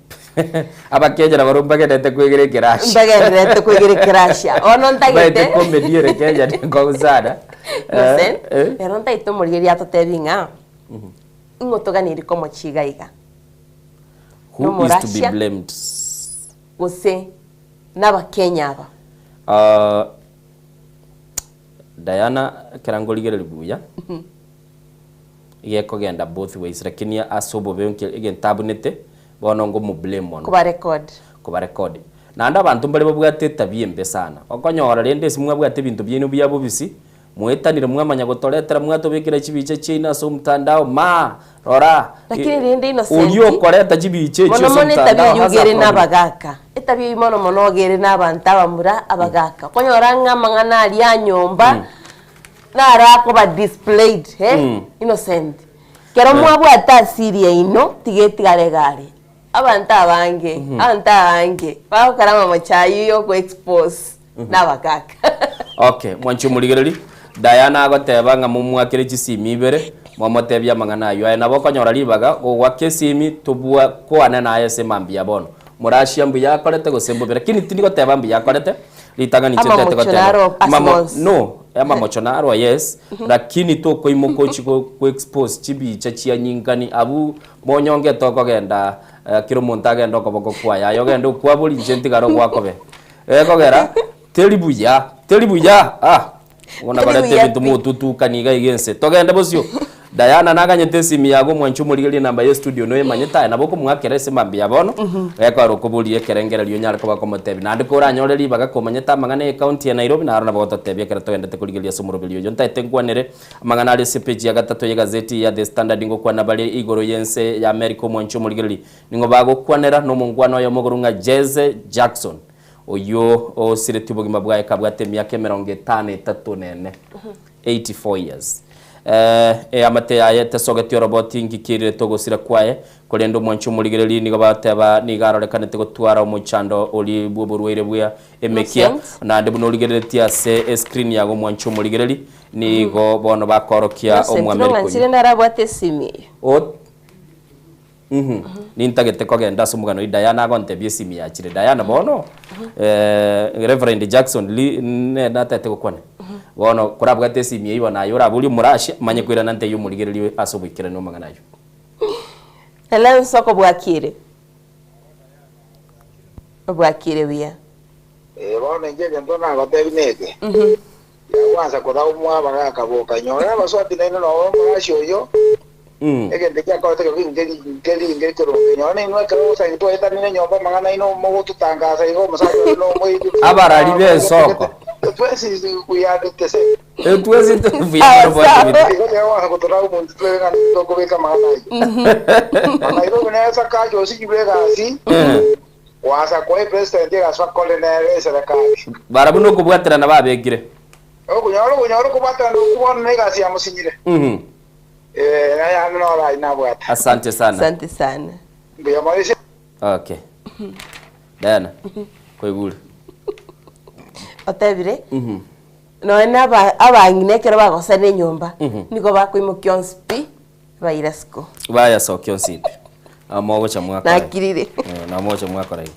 Abakenya nabarobwo mbagenderete kwegera ekerasha. Mbagendererete kwegera ekerasha. Bono ntagete Baete comedy ere Kenya nenkong'u sana. Innocent, ero ntaete omorigereria atotebie ng'a ing'o toganeiri komochia iga iga. Who is to be Nomorashia blamed? gose nabakenya aba. Diana ekero nkorigereria buya, gekogenda both ways lakini ase obobe nke egento abunete, bono nkomo blame mono. Koba record. Koba record. Naende abanto mbare babwate etabia embe sana, okonyora rende ase mwabwate ebinto biaino bia bobisi, mwetanire mwamanya gotoretera mwatobekera chibicha chiaino ase omtandao maa, rora, Lakini rende Innocent, oria okoreta chibicha echio mono ase mono etabia omtandao eyio has a ogere problem. nabagaka, etabia eyio mono mono ogere nabanto abamura abagaka, okonyora ng'a amang'ana aria a nyomba, naro akoba displayed eh, Innocent. Kero mwabwate asili yaino, tiga etigare iga aria. Abanto abange, abanto abange, bagokora amamocho ayio ya oko expose nabagaka. Okay, mwanche omorigereria, Diana agoteba ng'a momwakere chisimi ibere, momotebie amang'ana ayio. Aye nabo okonyora ribaga gogoaka esimi tobua kwane naye ase mambia bono. Morashia mbuya akorete gose mbobe, lakini tindi goteba mbuya akorete, ritang'ani inche ntete Amamocho goteba naro ase mamo bonsi. no, amamocho naro yes, lakini tokoimoka ochie go go expose chibicha chia nyingani abwo Monyonge tokogenda kera omonto agende okoboko kwaye, aye ogende okwabori, inche ntigare ogwakobe. Gekogera, teri buya, teri buya, ah! Bono Teri nakorete buya ebinto pi. motutukani iga iga ense. Togende bosio. Diana naganyete esimi yago omwanche omorigererie enamba ye studio noyemanyete aye nabo okomoakera ase mambia bono, gekogera okoboria ekerengererio onyare koba komotebia. Naende koranyore ribaga komanyete amang'ana ye county ya Nairobi naro nabo ogototebia ekero togendete korigereria ase omoroberi oyo. Ntaete nkwanere Amang'ana are ase epeji ya gatato y'egazeti ya The Standard ngokwana bare igoro y'ense ya Amerika omwanchi omorigereria ning'o bagokwanera nomongwana oyomo okorwa ng'a Jesse Jackson oyio osiretie obogima bwaye kabwate emiaka emerongo etano etato na ene 84 years. Eh, eamate yaye tesogeti oroboti ngikirerete ogosira kwaye korende omwanchi omorigereria nigo bagoteba nigo arorekanete gotwara omochando oria bw'oborwaire bwa emekia Innocent. naende buna origereretie ase escreen yago omwanchi omorigereria Nigo bono bakorokia Innocent Omoamerika nong'a nchire oyio. narabwate esimi eye. Ot Mhm. Nintagete kogenda ase omogano oyio Diana agontebia esimi yachire. Diana bono eh, Reverend Jackson Lee ne natete gokwana. Bono korabwate esimi eyio bono aye oraborie omorashia manye koirana ntebie omorigereria ase oboikeranu amang'ana ayio. Hello Nsoko bwakire? Bwakire buya. Ee, bono inche egento nagotebi neke, Yagwansa koraumwa abagaaka boka. Nyora abaswati nainwe noba omorasi oyio, egento ekia akorete kebe nkeri nkeri nkeri keronge. Nyora nainwe ekero ogosangi twaetanire nyomba amang'ana aino mogototangaasa iga omosacha oria nomoiti Abarari b'ensoko. Twesi we are the same. Twesi buya mono bwatebete. Igo tiyagwansa kotoraumwa intwe twebe ng'a nintwe tokobeka amang'ana ayio. Nairobi nere Sakaja osigirwe egasi. Goansa koa epresident egasi bakore nere eserekari. Barabwo nokobwaterana babekire. Okonyora okonyora okobwaterana okwo bono negasi yamosinyire. Ee, nayande noro ayio nabwate. Asante sana. Asante sana. Mbuya mono ise. Okay. Diana, kwaigure? Otebire, nonya na aba abang'ina ekero bagosana enyomba, nigo bakoimokia onsi pi, baira isiko. Bayasokia onsi pi. Nabo mogocha mwakora igo. Nakirire. Eh, nabo mogocha mwakora igo.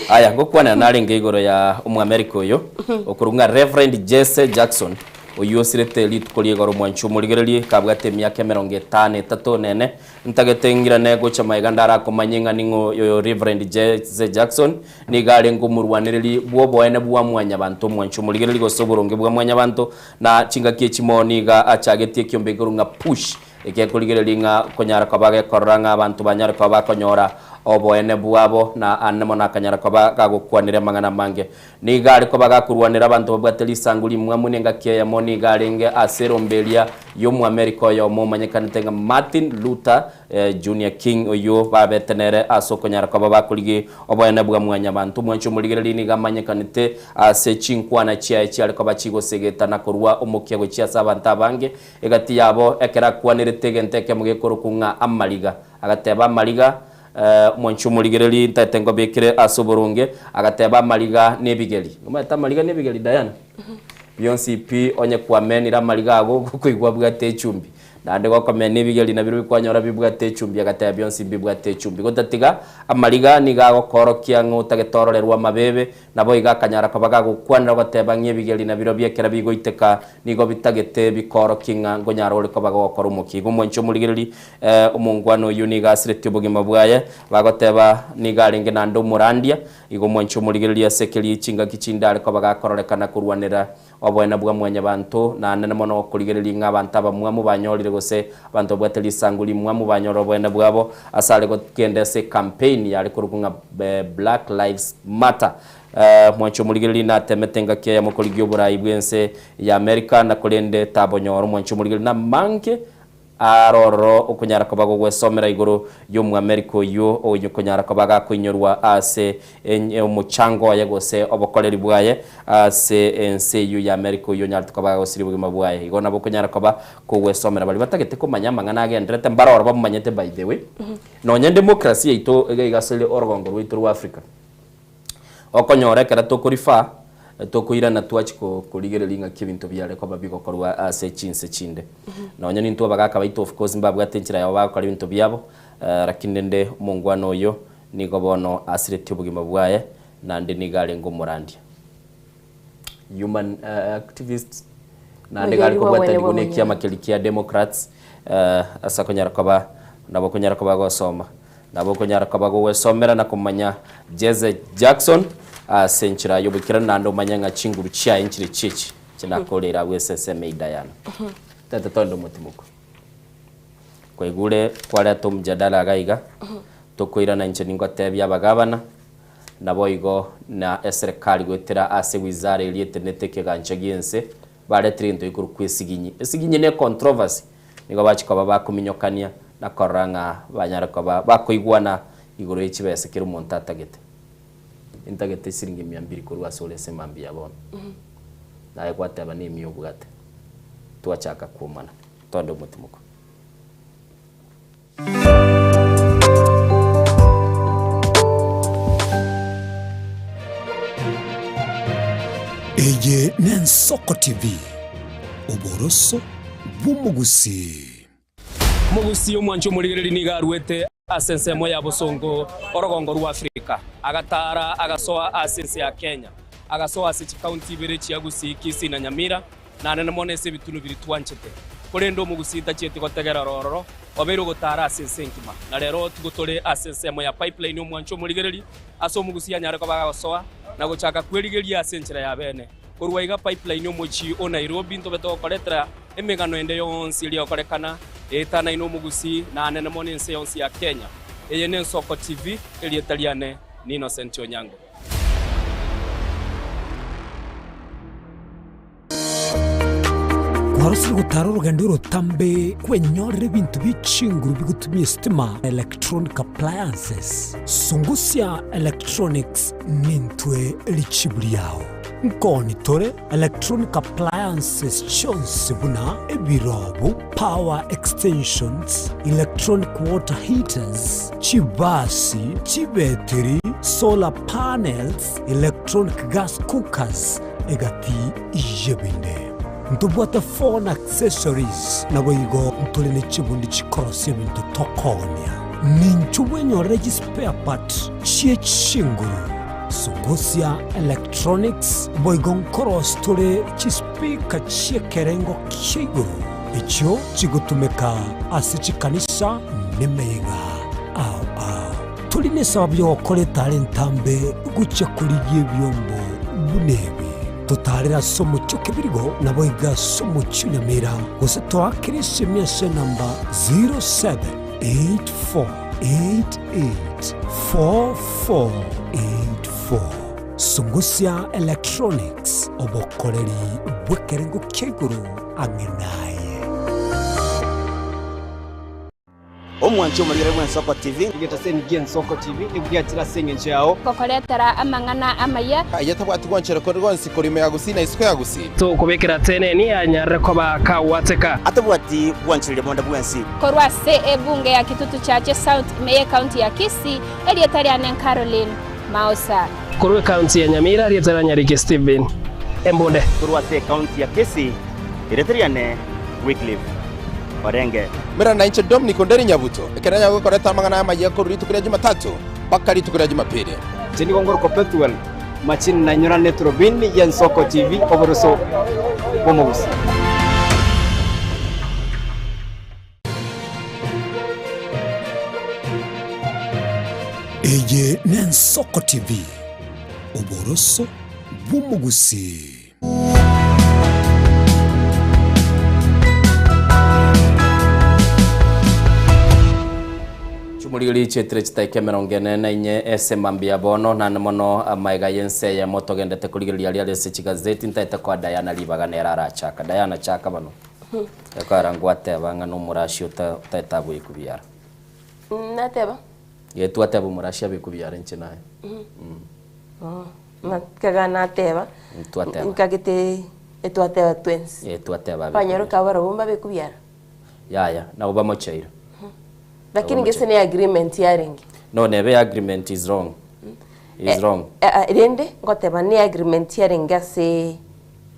Aya, ngokwanera narenge igoro ya Omoamerika oyo, okorwa ng'a Reverend Jesse Jackson, oyio osirete rituko ria igoro mwanche omorigererie, kabwate emiaka emerongo etano etato na ene. Ntagete ng'irane gocha magega ndarakomanye ng'a ning'o oyo Reverend Jesse Jackson, nigo arenge omorwanereri bw'oboene bwa mwanyabanto omwanche omorigererie gose oboronge bwa mwanyabanto, na chingaki echimo nigo achagetie ekiombe ekerwa ng'a Push, Egekorigereria ng'a konyara koba gekorora ng'a abanto banyare koba bakonyora oboene bwabo, na ande mono akanyara koba gagokwanera amang'ana amange. Nigo are koba gakorwanera abanto babwate risangu rimwamu nengaki eyemo nigo arenge ase erombe eria y'Omoamerika oyomo omanyekanete ng'a Martin Luther Junior King oyio babete nere ase okonyara koba bakorigia oboene bwa mwanyabanto. Omwanchi omorigereria nigo amanyekanete ase chinkwana chiaye chiare koba chigosegeta na korua omokia gochia ase abanto abange egati yabo ekero akwanerete egento ekemo gekorokwa ng'a amariga. Agateba amariga Omwanchi omorigereri ntaete nkobekere ase oboronge, agateba amariga nebigeri. Nomanyete amariga nebigeri Diana? Bionsi pi onye kwamenire amariga ago gokoigwa abwate echumbi. Naende gokomena ebigeri nabirobio kwanyora bibwate echumbi agateba bionsi mbibwate echumbi. Gotatiga amariga nigo agokoorokia ng'a otagete ororerwe amabebe, Naboigo akanyara koba gagokwanera ogoteba ng'a ebigeri nabirobio ekero bigoiteka nigo bitagete bikoorokie ng'a nkonyara ore koba gogokora omokia. Igo omwanchi omorigereria, omongwana oyio nigo asiretie obogima bwaye, bagoteba nigo arenge naende omorandia. Igo omwanchi omorigereria ase keria chingaki chinde are koba gakororekana korwanera Oboene bwa Mwanyabanto, naende mono okorigereria ng'a abanto abamwamu banyorire gose abanto babwate risangu rimwamu banyorire oboene bwabo ase are kogenda ase ecampaign yare korokwa ng'a Black Lives Matter. Mwanche omorigereria natemete engaki eyemo korigia oborai bw'ense ya America na korende tabonyora omwanche omorigereria namange Aroro okonyara koba gogwesomera igoro y'Omoamerika oyio okonyara koba gakoinyorwa ase omochango oye gose obokoreri bwaye ase ense eyio ya Amerika oyio onyarete koba gagosiria obogima bwaye. Igo nabo okonyara koba kogwesomera. Baria batagete komanya amang'ana agenderete mbaroro bamomanyete by the way. Nonye democracy yaito iga iga ase orogongo rwaito rwa Africa. Okonyora ekero tokorifa, tokoirana twachia korigereria ng'aki ebinto biare koba bigokorwa ase chinse chinde. Nonya nintwe abagaka baito of course mbabwate enchera yabo bagokora ebinto biabo, lakini rende omongwana oyo nigo bono asiretie obogima bwaye, naende nigo arenge omorandia. Human activist, naende iga are Omogeri bwa kobwataniwa bwene bwa na ekiama monyene. keria kia Democrats, ase akonyara koba nabo okonyara koba gosoma. Nabo okonyara koba gogwesomera na komanya Jesse Jackson ase enchera y'oboikeranu naende omanye ng'a chinguru chiaye nchire chiechi chinakorere agwo ase ensemo eye Diana. Tete tonde omotimoko. Kwaigure kwareta omjadala iga iga, tokoirana inche ningotebia abagabana, naboigo na eserekari goetera ase wizara eria etenenete ekegancha gi'ense, baretire egento gekorokwa esiginyi. Esiginyi ne econtroversy. Nigo bachia koba bakominyokania na korora ng'a banyare koba bakoigwana igoro ye chibesa kera omonto atagete. Intagete esiringi mia mbiri korwa ase ore ase mambia ya bono. Naye gwateba nemia obwate. Twachaka kwomana. Tonde omotimoko. Eye n'Ensoko TV, oboroso bw'omogusii. Omogusii omwanchi omorigereria nigo aruete ase ensemo ya bosongo orogongo rwa Afrika, agataara agasoa ase ense ya Kenya, agasoa ase chikaunti ibere chia Gusii, Kisii na Nyamira, Nanene mono ase ebitunu biria twanchete. Korende omogusii tachieti gotegera ororo, obeire ogotaara ase ense engima. Na rero tigo tore ase ensemo ya pipeline omwancho omorigereri, ase omogusii anyare koba agosoa na gochaka kwerigeria ase enchera ya bene. Korwa iga pipeline omochie o Nairobi ntobe togokoretera emegano ende yonsi eria egokorekana eetanaine omogusii nanene mono ense yonsi ya Kenya. Eye n'Ensoko TV, erieta riane ni Innocent Onyango. Kwarosire gotara orogendo orotambe kwenyorera ebinto bie chinguru bigotumia esitima, electronic appliances. Sungusia Electronics nintwe richibu riao. Nkoni tore electronic appliances chionsi buna ebirobu, power extensions, electronic water heaters, chibasi, chibetiri, solar panels, electronic gas cookers, egati y'ebinde. Ntobwate phone accessories, naboigo ntore ne chibundi chikorosia ebinto tokoonia. Ninchu bwenyorere chispare part chie chinguru, sungusia electronics, boigo nkorosia tore chispeaker chi'ekerengo kia igoro echio chigotumeka ase chikanisa nemeyega ao ao. Tori nesababu y'ogokora etara entambe gochia korigia ebiombo buna ebi. Totaarere ase omochie o Kebirigo, naboigo ase omochie o Nyamira, gose toakere esemi ase enamba 0784. 88 4484. Sungusia Electronics, obokoreri bw'ekerengo kia igoro ang'e naye. Omwanchi omorigere bw'Ensoko TV. Egetaseni gi'Ensoko TV nigo giachire ase engencho yao. Gokoretera amang'ana amaya. Aye tabwati gwanchera konde gwonsi korwa ime ya Gusii na isiko ya Gusii. Tokobekera teneni anyarire koba kagwateka. Atabwati gwanchereria bonde bwensi. Korwa ase ebunge ya Kitutu Chache South ime y'Ekaunti ya Kisii, erieta riane Caroline Maosa. Korwa ekaunti ya Nyamira, erieta ria Nyariki Stephen Embunde. Korwa ase ekaunti ya Kisii, erieta riane Wycliffe Orenge. Mera nainche Dominic Onderi Nyabuto, ekero nanyare gokoreta amang'ana amayia korwa rituko ria Jumatatu mpaka rituko ria Jumapili. Inche nigo ngorokwa Pethuel Machini nainyora neturubini y'Ensoko TV oboroso bw'omogusi. Eye n'Ensoko TV, oboroso bw'omogusi. Chimorigeri chietire chitaika emerongo ene na inye ase mambia bono, naende mono amaega y'ense eyemo togendete korigereria aria are ase chigazeti ntaete koa Diana ribaga nere arachaka. Diana chaka bono. Ekogera ngwateba ng'a nomorashi ota otaete abue kubiara. Nateba. Ee twateba omorashi abe kubiara inche naye. Nkaga nateba, Twateba. nkagete etwateba twensi. Ee twateba abe Banyora kubiara. okaba barabwo mbabe kubiara. Yaya, nabo bamocheire. Lakini gese ne agreement yarenge. No nebe agreement is wrong. Is wrong. Eh, eh, rende ngoteba ne agreement yarenge ase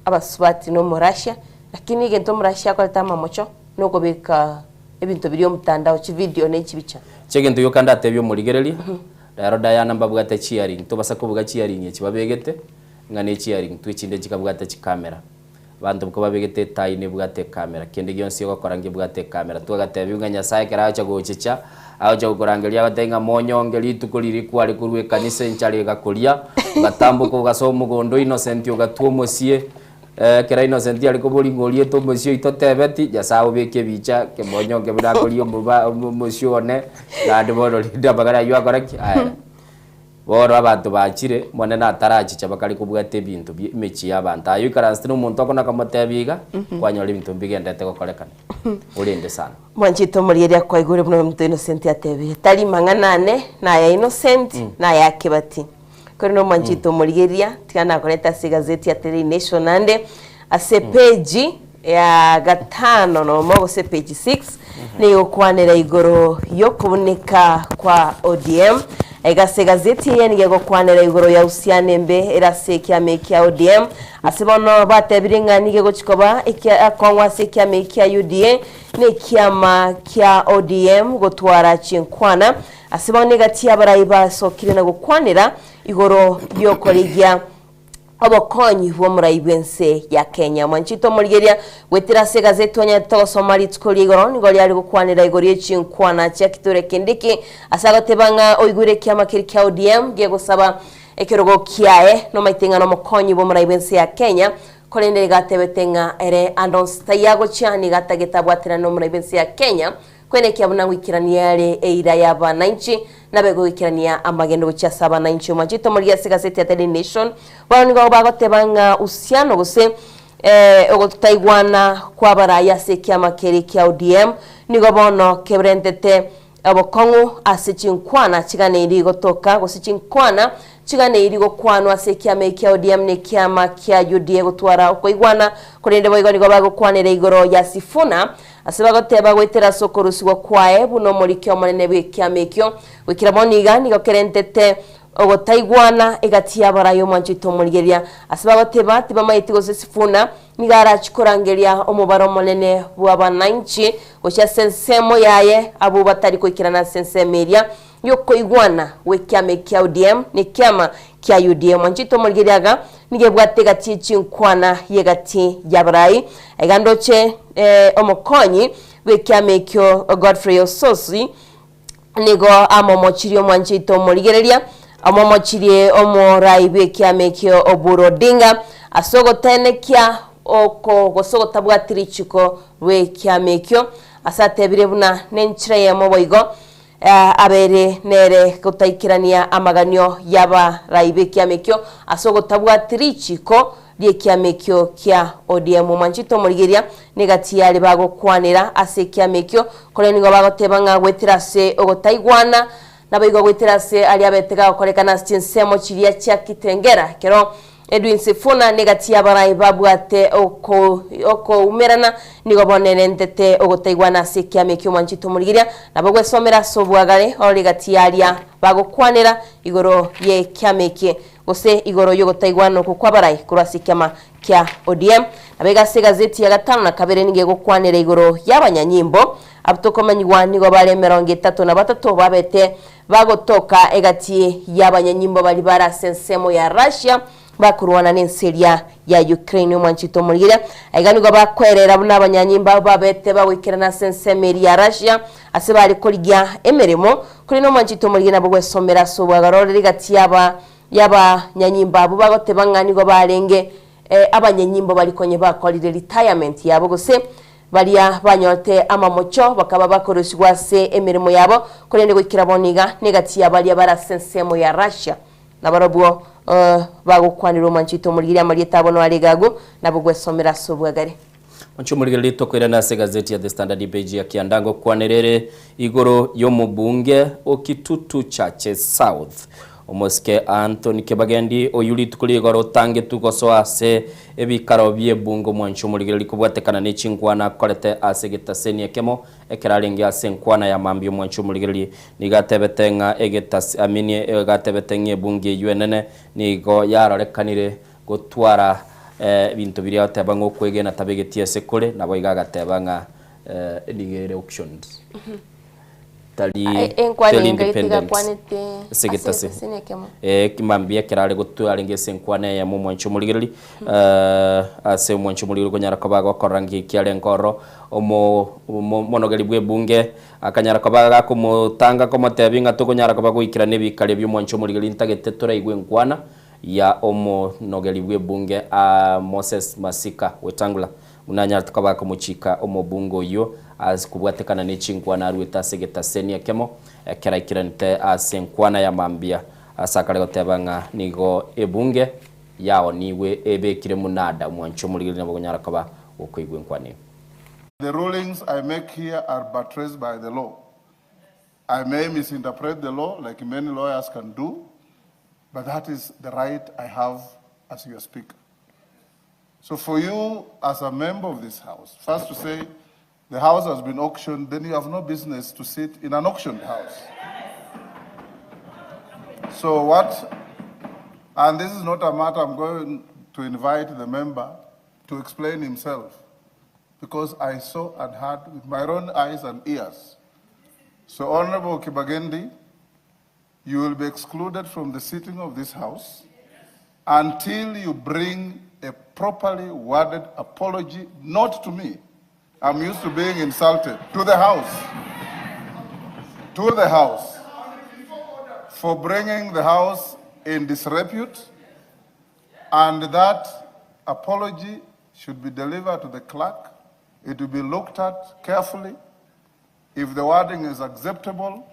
abasubati na omorussia, lakini egento omorussia akorete amamocho nokobeka ebinto biria omotandao, chivideo ne chibicha. Chiegento gioka ndatebie omorigereria, rero Diana mbabwate chiaring, tobasa kobuga chiaring echi babegete, ng'a ne chiaring tu echinde chikabwate chicamera. Abanto kobabegete etai nebwate ecamera, kende gionsi ogokora ngebwate ecamera. Twagatebiwa ng'a Nyasaye ekero agocha gochicha, agocha gokorangeria agotebie ng'a monyonge rituko riria kware korwa ekanisa enchara egakoria, ogatamboka ogasoa omogondo Innocent ogatwa omosie, ekero Innocent are koboria ng'a oriete omosie oito totebeti, Nyasaye obeke ebicha kemonyonge buna akoria omoba omosie one, naende bono rende amang'ana aywo akore ki? Aere. Bono abanto bachire, Omonene atarachicha bakare kobwata ebinto bie emechie y'abanto. Aye oikaransete nomonto okona komotebia iga, kwanyora ebinto mbigenderete gokorekana. Orende sana. Mwanchete omorieria kwaigure buna omonto Innocent atebire, tari mang'ana ane, naya Innocent, naya Kebati. Korende omwanchete omorigereria, tiga nakorete ase egazeti ya Daily Nation naende, ase page ya gatano nomo gose page 6 nigo egokwanera igoro y'okobuneka kwa ODM. Aiga ase egazeti eye nigo egokwanera igoro ya uhusiano embe ere ase ekiama eki kia ODM. Ase bono batebire ng'a nigo egochi koba ekia akong'u ase ekiama eki kia UDA na ekiama kia ODM gotwara chinkwana. Ase bono egati y'abarai basokire na gokwanera igoro y'okorigia Obokonyi bw'omorai bw'ense ya Kenya. Mwanchete omorigeria goetera ase egazeti onyarete togosoma rituko ria igoro nigo riare gokwanera igoro ye chinkwana chia Kithure Kindiki ase agoteba ng'a oigwire ekiama keria kia ODM gegosaba ekerogo kiaye nomaete ng'a nomokonyi bw'omorai bw'ense ya Kenya korende nigo atebete ng'a ere ande onsi taiyo agochia nigo atagete abwaterane nomorai bw'ense ya Kenya Kwenekia buna goikerania are eira y'abananchi, nabe goikerania amagendo gochia ase abananchi. Omwanchete omorigia ase egaseti ya Daily Nation, bono nigo bagoteba ng'a uhusiano gose ogotaigwana kw'abarai ase ekiama keria kia ODM nigo bono kebrentete obokong'u ase chinkwana chiganeiri gotoka gose chinkwana chiganeiri gokwanwa ase ekiama eki kia ODM na ekiama kia UDA gotwara okoigwana korende boigo nigo bagokwanera igoro ya Sifuna Ase bagoteba goetera ase okorusigwa kwaye buna omoriki omonene bw'ekiama ekio, goikera bono iga nigo kerentete ogotaigwana egati y'abarai omwancho oito omorigereria. Ase bagoteba tibamaeti gose Sifuna nigo arachie korangeria omobaro omonene bw'abananchi gochia ase ensemo yaye abwo batari goikerana ase ensemo eria y'okoigwana gw'ekiama ekia ODM na ekiama kia UDA. Omwancho oito omorigereria iga nigo ebwate egati ye chinkwana y'egati y'abarai. Aiga ndoche omokonyi bw'ekiama ekio Godfrey Osotsi nigo amomochirie omwancho oito omorigereria, amomochirie omorai bw'ekiama ekio Oburu Odinga ase ogotenekia oko gose ogotabwati richiko rw'ekiama ekio ase atebire buna nenchera eyemo boigo. Abeire nere gotaikerania amaganio y'abarai b'ekiama ekio ase ogotabwati richiiko ri'ekiama ekio kia ODM. Omwanchete omorigereria negati y'aria bagokwanera ase ekiama ekio, korende nigo bagoteba ng'a goetera ase ogotaigwana naboigo goetera ase aria abete gagokorekana ase chinsemo chiria chia Kitengela ekero Edwin Sifuna negati y'abarai babwate okoumerana nigo bonerentete ogotaigwana ase ekiama ekio omwanchete omorigereria nabo gwesomera ase obwagare orore egati y'aria bagokwanera igoro y'ekiama eke gose igoro y'ogotaigwana okwo kw'abarai korwa ase ekiama kia ODM. Nabo iga ase egazeti ya gatano na kabere nigo egokwanera igoro y'abanyanyimbo abwo tokomanyigwa nigo bare emerongo etato na batato babete Bagotoka egati y'abanyanyimbo baria bare ase ensemo ya Russia bakorwana nense eria ya Ukraine. Omwanchete omorigereria, aiga nigo bakwerera buna abanyanyimbo abwo babete bagoikerana ase ensemo eria ya Russia ase bare korigia emeremo. Korende omwanchete omorigereria nabo gwesomera ase obwagarorire egati y'aba y'abanyanyimbo abwo bagoteba ng'a nigo barenge abanyanyimbo baria konye bakorire retirement yabo gose Baria banyorete amamocho bakaba bakorosigwa ase emeremo yabo, korende goikera bono iga negati ya baria bare ase ensemo ya Russia, nabarobwo bagokwanera omwanchete omorigereria amarieta abo noare iga agwo, nabo gwesomera ase obwagare. Mwanche omorigereria tokoirana ase egazeti ya The Standard epeji ya kianda ngokwanera ere igoro y'omobunge o Kitutu Chache South Omosike Anthony Kibagendi, oyio rituko rigoro otangetwe gosoa ase ebikaro bi'ebunge omwanchi omorigereria kobwatekana ne chinkwana akorete ase egetaseni ekemo ekero arenge ase enkwana ya mambia omwanchi omorigereria nigo atebete ng'a egetasi aminie igo atebete ng'a ebunge eyio enene nigo yarorekanire gotwara ebinto biria agoteba ng'a okwegena tabegetie ase kore naboigo agateba ng'a nigo ere auctioned. Tari Enkwana tari enga independent. tigakwanete Ase ase egetase. egetaseni ekemo. Eh, mambia ekero are gotwa arenge ase enkwana eyemo omwanchi omorigereri eh, ase omwanchi omorigereri okonyara koba agokorora ng'iki arenge ororo omo omo omonogeri bwa ebunge akanyara koba gakomotanga komotebia ng'a tokonyara koba goikerana ebikari ebio omwanchi omorigereri ntagete toraigwe enkwana ya omonogeri bwa ebunge aa Moses Masika Wetangula Buna anyarete koba akomochika omobunge oyio ase kobwatekana ne chinkwana aruete ase egetaseni ekemo ekeraikiranete ase enkwana ya mambia ase akare goteba ng'a nigo ebunge yaonigwe ebekire munada omwancho omorigereria nabo okonyara koba gokoigwa enkwana eye. The rulings I make here are buttressed by the law. I may misinterpret the law like many lawyers can do, but that is the right I have as your speaker. So for you as a member of this house, first to say the house has been auctioned, then you have no business to sit in an auctioned house. So what, and this is not a matter I'm going to invite the member to explain himself, because I saw and heard with my own eyes and ears. So Honorable Kibagendi, you will be excluded from the sitting of this house until you bring a properly worded apology, not to me. I'm used to being insulted, to the house. To the house. For bringing the house in disrepute, and that apology should be delivered to the clerk. It will be looked at carefully. If the wording is acceptable,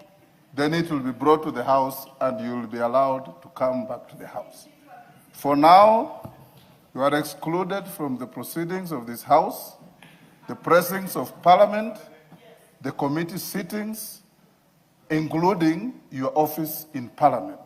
then it will be brought to the House and you will be allowed to come back to the House. For now, you are excluded from the proceedings of this House, the pressings of Parliament, the committee sittings, including your office in Parliament.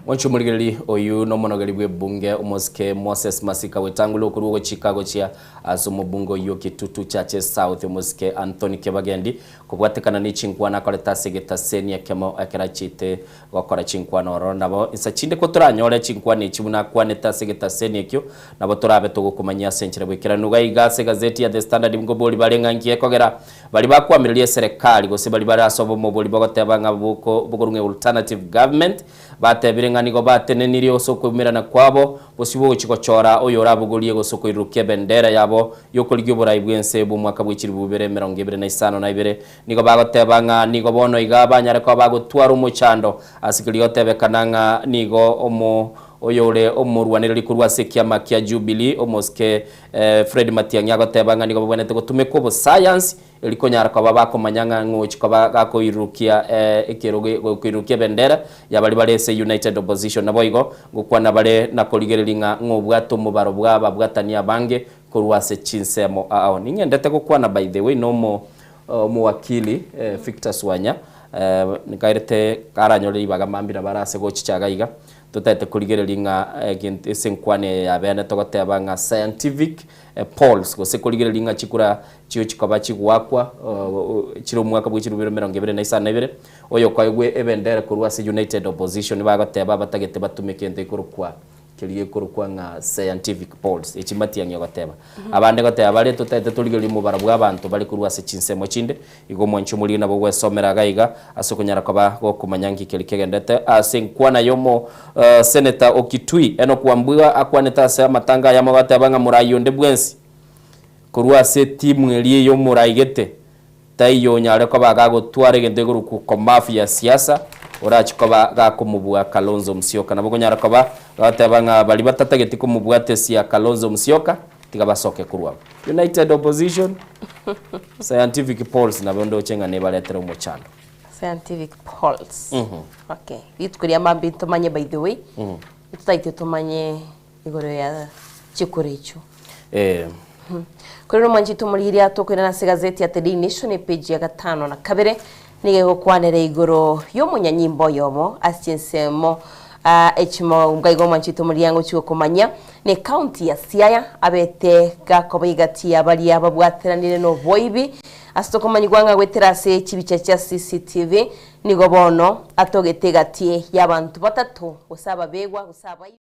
Mwanche omorigereri oyio nomonogeri bw'ebunge omosike Moses Masika Wetangula okorwa ogochika gochia ase omobunge oyio Kitutu Chache South omosike Anthony Kibagendi kobwatekana ne chinkwana akorete ase egetaseni ekemo ekero achiete gokora chinkwana ororo nabo insa chinde kotoranyore chinkwana echi buna akwanete ase egetaseni ekio nabo torabe togokomanyia ase enchera bw'ekeranu iga iga ase egazeti ya The Standard nkobori bare ng'a nki ekogera Baria bakwamireria eserekari gose baria bare ase obomobori bagoteba ng'a bokorwa ng'a alternative government, batebire ng'a nigo batenenirie ase okoimerana kwabo bosio bogochia gochora oyorabogorie gose okoirurukia ebendera yabo y'okorigia oborai bw'ense bw'omwaka bwe chilifu bibere emerongo ebere na isano na ibere. Nigo bagoteba ng'a nigo bono iga banyare koba bagotwara omochando ase keria gotebekana ng'a nigo omo. Oyore omorwanereri korwa ase ekiama kia Jubilee, omosike Fred Matiang'i agoteba ng'a nigo babwenerete gotumeka obosayansi eri konyara koba bakomanya ng'a ng'ochi koba gakoirurukia ekerogo gokoirurukia ebendera ya baria bare ase United Opposition. Naboigo ngokwana bare na korigereria ng'a ng'obwate omobaro bwa ababwatani abange korwa ase chinsemo ao. Ning'endete gokwana by the way nomo omowakili Victor Swanya nkairete karanyore ribaga mambia nabo arase gochicha iga iga. Totaete korigereria ng'a egento ase enkwana eye ya bene togoteba ng'a scientific polls gose korigereria ng'a chikura chiochi koba chigoakwa chire omwaka bwe chirubiro emerongo ebere na isano na ibere, oyokoegwa ebendera korwa ase United Opposition bagoteba abatagete batumeke egento gekorokwa keria gekorokwa ng'a scientific polls echi Matiang'i ogoteba. Abande goteba bare totaete torigererie omobaro bwa abanto bare korwa ase chinsemo chinde Igo omwanchi omoriri nabo ogwesomera iga iga ase okonyara koba gokomanya nki keria kegendete ase enkwana y'omo Senator o Kitui Enock Wambua akwanete ase amatanga ayamo agateba ng'a morai onde bwensi korwa ase etimu eria ey'omoraigete taiyo onyare koba gagotwara egento gekorokwa ukomavu ya siasa orachi koba gakomobua Kalonzo Musyoka. Nabo okonyara koba gagoteba ng'a baria batatageti komobwatesia Kalonzo Musyoka tiga basoke korwa abwo. United Opposition, Scientific polls nabo ndoche ng'a nebaretere omochando. Scientific polls. Okay. Rituko ria mambia ntomanye by the way. Ntotagete tomanye igoro ya chikura echio. Eh. Korende omwanchete omorigereria tokoirana ase egazeti ya The Daily Nation epage ya gatano na kabere nigo egokwanera igoro y'omonyanyimbo oyomo ase chinsemo echimo iga omwanchete omorigereria ngochia gokomanyia ne county ya Siaya abete gakoba egati ya baria babwateranire noboibi ase tokomanyigwa ng'a goetera ase chibicha chia CCTV nigo bono atogete egati y'abanto batato gose ababegwa gose abaibi.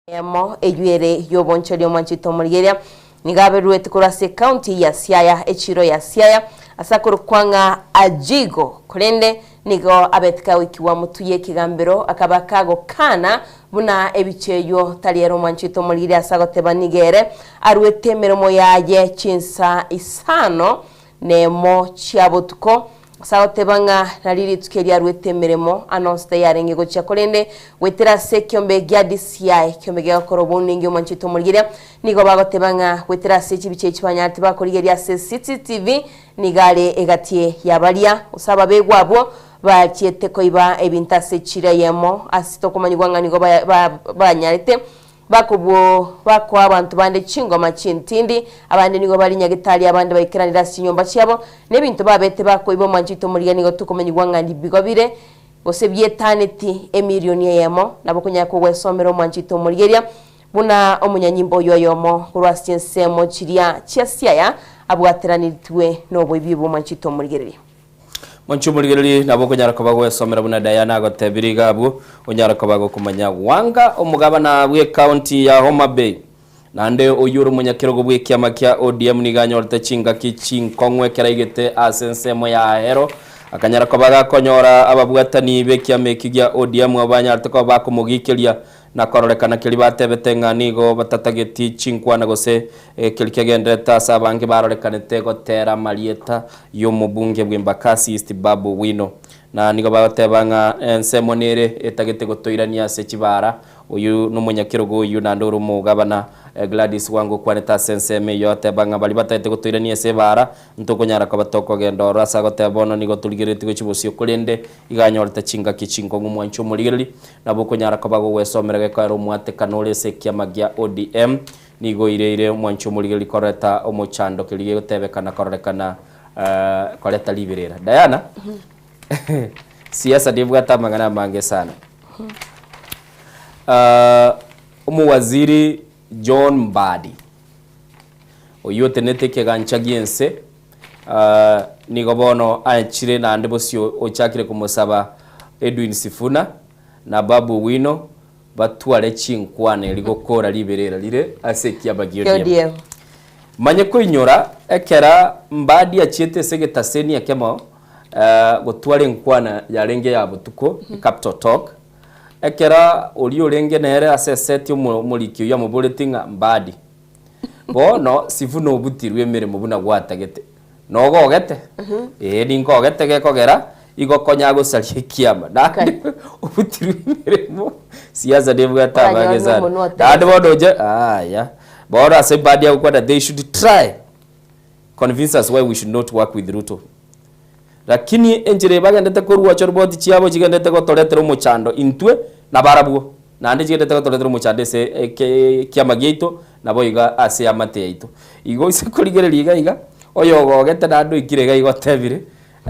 Eyemo eyio ere y'obonchori omwanchete omorigereria nigo aberuete korwa ase ecounty ya Siaya, echiro ya Siaya, ase akorokwa ng'a Ajigo, korende nigo abete kagoikigwa motwe y'ekegambero akaba kagokana buna ebicha eyio tari ere omwanchete omorigereria ase agoteba nigo ere aruete emeremo yaye chinsa isano nemo chia botuko, Ase agoteba ng'a nario rituko erio aruete emeremo anonsete yarenge gochia korende goetera ase ekiombe gia DCI, ekiombe gegokora obounengi omwanchete omorigeria, nigo bagoteba ng'a goetera ase chibicha echi banyarete bakorigeria ase CCTV nigo are egati ya baria gose ababegwa abwo bachiete koiba ebinto ase echiro eyemo ase tokomanyigwa ng'a nigo banyarete Bakobwo bakoa abanto bande chingoma chintindi, abande nigo bare nyagetari, abande baikeranire ase chinyomba chiabo, na ebinto babete bakoiba omwanchete omorigia nigo tokomanyigwa ng'a nibigo bire, gose bietaneti emilioni eyemo. Nabo okonyara kogwesomera omwanchete omorigeria, buna omonyanyimbo oyio oyomo korwa ase chinsemo chiria chia Siaya abwateranetigwe noboibi bw'omwanchete omorigereria. Monche omorigererie nabo okonyara koba gwesomera buna Diana agotebirie iga abwo, onyare koba gokomanya Wanga omogabana bw'ecounty ya Homa Bay naende oyio ore omonyakerogo bw'ekiama kia ODM nigo anyorete chingaki chinkong'u ekero aigete ase ensemo ya Ahero akanyara koba gakonyora ababwatani b'ekiama eki gia ODM abwo banyarete koba bakomogikeria Na kororekana keria batebete ng'a nigo batatageti chinkwana gose keria kegendererete ase abange barorekanete gotera amarieta y'omobunge bw'Embakasi East Babu Owino. Na nigo bagoteba ng'a ensemo nere etagete gotoirania ase chibara. Oyio nomonyakerogo oyio naende ore omogabana Gladys Wanga okwanete ase ensemo eyio ateba ng'a baria batagete gotoirania ase ebara ntokonyara koba tokogenda ororo ase agoteba bono nigo torigereretie gochia bosio korende iga anyorete chingaki chinkong'u mwanche omorigereria Nabo okonyara koba gogwesomera gekoera omwatekano ore ase ekiama gia ODM, nigo oireire omwanchi omorigereria koreta omochando keria gegotebekana kororekana koreta riberera. Diana, siasa nebwate amang'ana amange sana. Omowaziri John Mbadi, oyio otenenete ekegancha gi'ense, nigo bono anchire naende bosio ochakire komosaba Edwin Sifuna na Babu Owino batware chinkwana eri gokora riberera rire ase ekiama gia ODM. Manye koinyora ekera Mbadi achiete ase egetaseni ekemo gotwara enkwana yarenge ya botuko, Capital Talk, ekera oria orenge nere ase eseti omoriki oyio amoboretie ng'a Mbadi, Bono Sifuna obutirwe emeremo buna gwatagete. Nogogete? Ee, ninkogete gekogera Igo konya gosaria ekiama naende obutirwe emeremo siasa nebwate Oranyore abange sana nomonwa otebete. naende bono oche aya bono ase ebandi agokwana they should try convince us why we should not work with Ruto lakini enchera eye bagendete korwa choroboti chiabo chigendete gotoretera omochando intwe nabarabwo naende chigendete gotoretera omochando ase eke ekiama giaito nabo iga ase eamate yaito. Igo ase korigereria iga iga oyogogete naende oikire iga iga otebire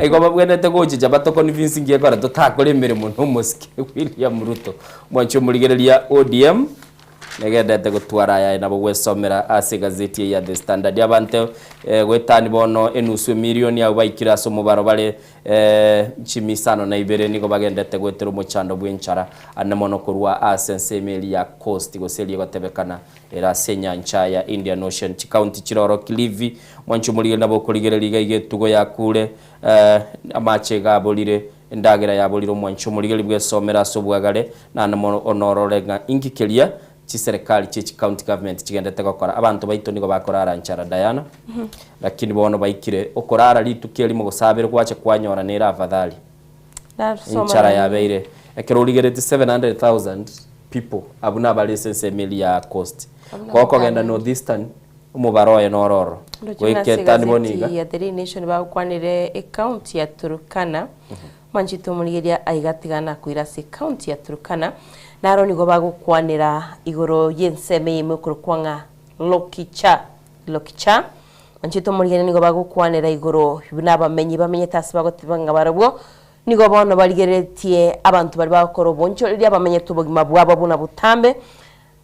Igo babwenerete gochicha batoconvince nki ekero totakore emeremo na omosike William Ruto. Mwanche omorigereria ODM negenderete gotwara ayaye nabo gwesomera ase egazeti eye ya The Standard. Abanto goetani bono enusu emilioni abwo baikire ase omobaro bare chimisano na ibere nigo bagenderete goetera omochando bw'enchara ane mono korwa ase ensemo eria ya Coast gose eria egotebekana Ere ase enyancha ya Indian Ocean. Chikaunti chire Kilifi, mwanche omorigereria nabo okorigereria iga iga etugo yakure, amache iga aborire, endagera yaborire omwanche omorigereria bwesomere ase obwagare, naende mono onorore ng'a inki keria chiserekari chie chicounty government chigendete gokora. Abanto baito nigo bakorara nchara Diana, lakini bono baikire okorara rituko erimo gose abere gwacha kwanyora nere afadhali. Enchara yabeire ekero origeretie 700,000 people abwo nabare ase ensemo eria ya coast. Gokogenda north eastern omobaro oye noro ororo. Ndoche Goika buna ase etani bono egazeti iga. ya The Daily Nation bagokwanire ecounty ya Turkana, mwanchete omorigeria aiga tiga nakoira ase ecounty ya Turkana, naro nigo bagokwanera igoro y'ensemo eyemo ekorokwa ng'a Lokicha, Lokicha. Mwanchete omorigeria nigo bagokwanera igoro buna abamenyi bamenyete ase bagoteba ng'a barabwo Nigo bono barigereretie abanto baria bagokora obonchoreria bamenyete obogima bwabo buna botambe,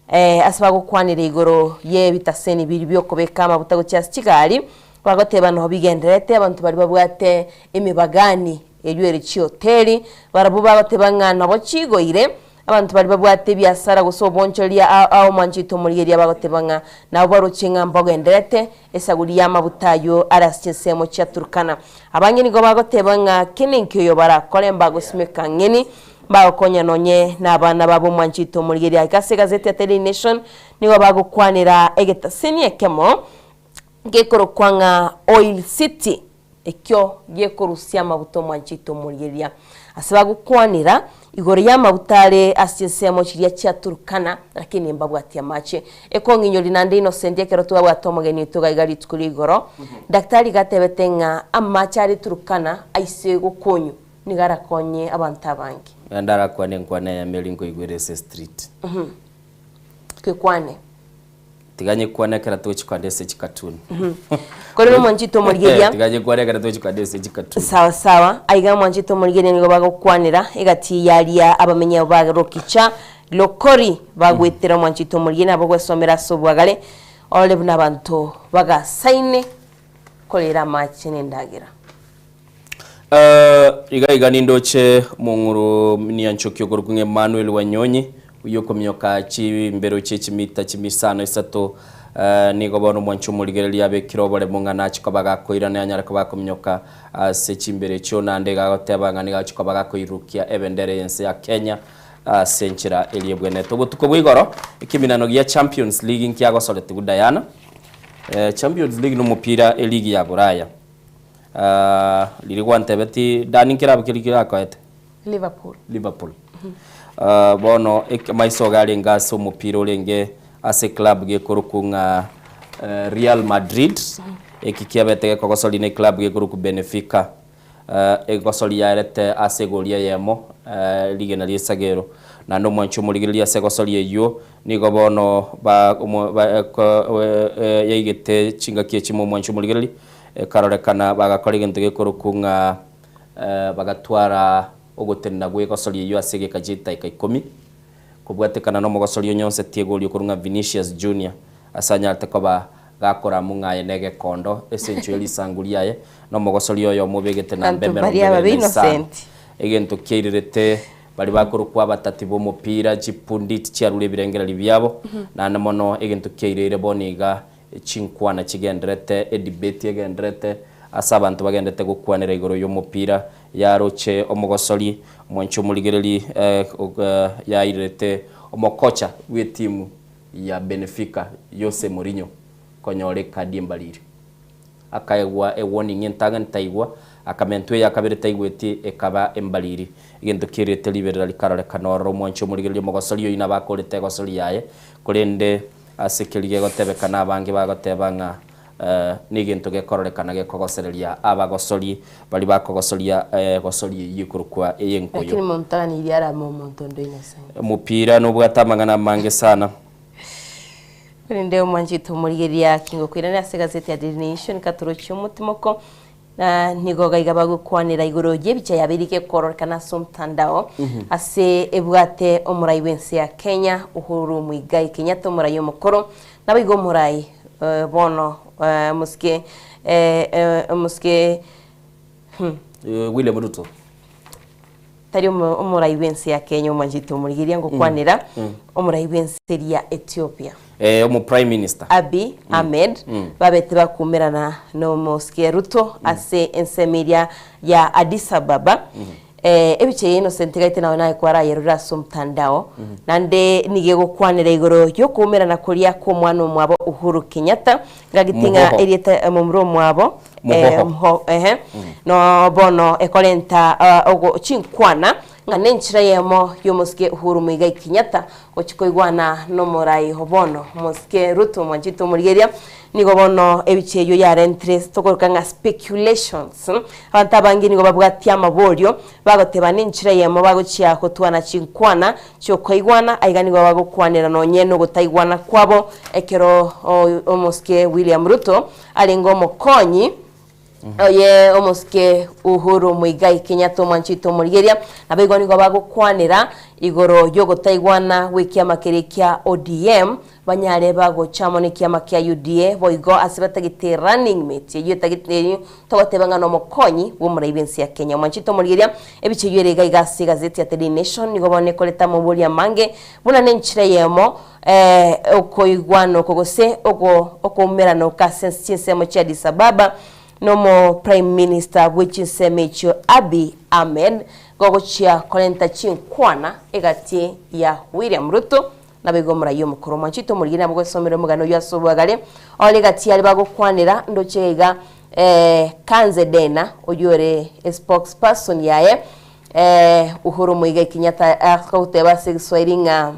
ase bagokwanera igoro y'ebitaseni biria bi'okobeka amabuta gochia ase chigari, bagoteba noo bigendererete abanto baria babwate emebagani eywo ere chihoteli, barabwo bagoteba ng'a nabo chigoire, Abanto baria babwate ebiasara gose obonchoreria ao ao mwanchete omorigereria bagoteba ng'a nabo baroche ng'a mbogendererete esaguri y'amabuta ayio are ase chinsemo chia Turkana. Abange nigo bagoteba ng'a kende oyo barakore mbagosimeka ng'eni, mbagokonya nonye nabana babo mwanchete omorigereria. Iga ase egazeti ya Daily Nation nigo bagokwanera egetaseni ekemo gekorokwa ng'a Oil City. Ekio gekorusia amaguta omwanchete omorigereria. Ase bagokwanera igoro y'amaguta are ase chinsemo chiria chia Turkana, lakini mbabwati amache. Ekong'inyori naende Innocent ekero twabwate omogeni oito iga iga rituko ria igoro, Daktari iga atebete ng'a amache are Turkana aise gokonywa nigo arakonye abanto abange. Naende arakwane enkwana eyemo eria nkoigwera ase street. Twekwane. Tiga nyekwane ekero togochia kogenda ase chikatuni. Korende omwanchete omorigeria. Tiga nyekwane ekero togochia kogenda ase chikatuni. Sawa sawa, aiga omwanchete omorigeria nigo bagokwanera egati yaria abamenyi abo ba Lokicha, Lokori bagwetera omwanchete omorigeria nabo gwesomera ase obwagare orore buna abanto bagasaine korera amache na endagera. Iga iga nindoche omong'uru nianchoki okorokwa ng'a Emmanuel Wanyonyi, oyio okomioka chimbero chie chimita chimisano isato, nigo bono omwancho omorigereria abekire oboremo ng'a nachie koba gakoirana anyare koba akominyoka ase chimbero echio, naende iga agoteba ng'a nigo agochia koba gakoirukia ebendera y'ense ya Kenya ase enchera eria ebwenerete. Obotuko bwa igoro, ekeminano gia Champions League nkiagosoretigwe Diana. Champions League nomopira eligi ya Buraya. Riria gwantebeti Dani nkerabu keria kerakoete? Liverpool. Liverpool. Bono maiso iga arenge ase omopira orenge ase eclub gekorokwa ng'a Real Madrid, eki kiabete gekogosoria na eclub gekorokwa Benfica. Egosori yaerete ase egori eyemo, rigena ri'esagero. Naende omwanchi omorigereria ase egosori eyio, nigo bono ba omo ba ko yaigete chingaki echimo omwanchi omorigereria, ekarorekana bagakora egento gekorokwa ng'a bagatwara ogotenena gw'egosori eyio ase egeka chi'edaika ikomi. Kobwatekana nomogosori onyonseti egori okorwa ng'a Vinicius Junior ase anyarete koba gakoramwa ng'a aye negekondo ase enchwa ye risangu riaye, nomogosori oyomo obegete namba Abanto emerongo baria ebere ababe na isano. innocent. Egento kiairirete baria bakorokwa abatati b'omopira, chipundit chiarure ebirengererio biabo, naende mono egento kiaireire bono iga Chinkwana chigendererete, edebate egendererete ase abanto bagendererete gokwanera igoro y'omopira, yaroche omogosori, omwanchi omorigereri yairerete omokocha bw'etimu ya Benfica Jose Mourinho konyora ekadi embariri. Akaegwa ewarning entang'ani taigwa, Akamentwa eya kabere taigweti ekaba embariri. Egento kieriete riberera rikarorekana ororo omwanchi omorigereria omogosori oyio nabo akorete egosori yaye, korende ase keria gegotebekana abange bagoteba ng'a negento gekororekana gekogosereria abagosori baria bakogosoria egosori eyio ekorokwa ey'enkoyo. Lakini montaganirie arame omonto onde innocent. Omopira nobwate amang'ana amange sana. Korende omwanchete omorigereria kingokoirania ase egazeti ya Daily Nation katorochie omotimoko na nigo gaiga bagokwanera igoro y'ebicha yabeire gekororekana ase omotandao ase ebwate omorai bw'ense ya Kenya Uhuru Muigai Kenyatta omorai omokoro naboigo omorai eh, bono eh, omosike eh, eh, omosike hmm. Eh, William Ruto. Tari omorai bw'ense ya Kenya omwanchete omorigeria ngokwanera omorai bw'ense eria Ethiopia. Eh, omo prime minister. Abiy Ahmed babete bakumerana nomosike Ruto ase ensemo eria ya Addis Ababa. Eh, ebicha eye Innocent gaite nawe naye kwarayerorire ase omotandao naende nigo egokwanera igoro yokoumerana koria kw'omwana omwabo Uhuru Kenyatta ngagete ng'a Muhoho. erieta eh, momura omwabo Muhoho. Mho, ehe. No bono ekorenta ah, ogo chinkwana ng'a nenchera eyemo y'omosike Uhuru Muigai Kenyatta gochia koigwana nomorai o bono omosike Ruto mwanchete omorigeria nigo bono ebicha eyio yarentire tokoroka ng'a speculations abanto abange nigo babwatie amaborio bagoteba nenchera eyemo bagochia gotwana chinkwana chiokoigwana aiga nigo bagokwanera nonye nogotaigwana kwabo ekero omosike William Ruto Arenge omokonyi oye omosike Uhuru Muigai Kenyatta omwanchete omorigeria, naboigo nigo bagokwanera igoro y'ogotaigwana gw'ekiama keria kia ODM banyare bagocha amo nekiama kia UDA boigo ase batagete running mate eyio etagete eyio togoteba ng'a nomokonyi bw'omorai bw'ense ya Kenya. Omwanchete omorigeria, ebicha eyio ere iga iga ase egazeti ya The Daily Nation nigo bono ekoreta amaborio amange buna nenchera eyemo Okoigwana oko gose okoumerana oko ase chinsemo chia Addis Ababa nomo Prime Minister bwe chinsemo echio Abiy Ahmed gogochia korenta chinkwana egati ya William Ruto naboigo omorai omokoro omwanchete omorigeri nabo gwesomera omogano oyio ase obwagare ore egati yaria bagokwanera ndoche iga Kanze Dena oyio ore spokesperson yaye Uhuru Muigai Kenyatta akogoteba ase egeswahili ng'a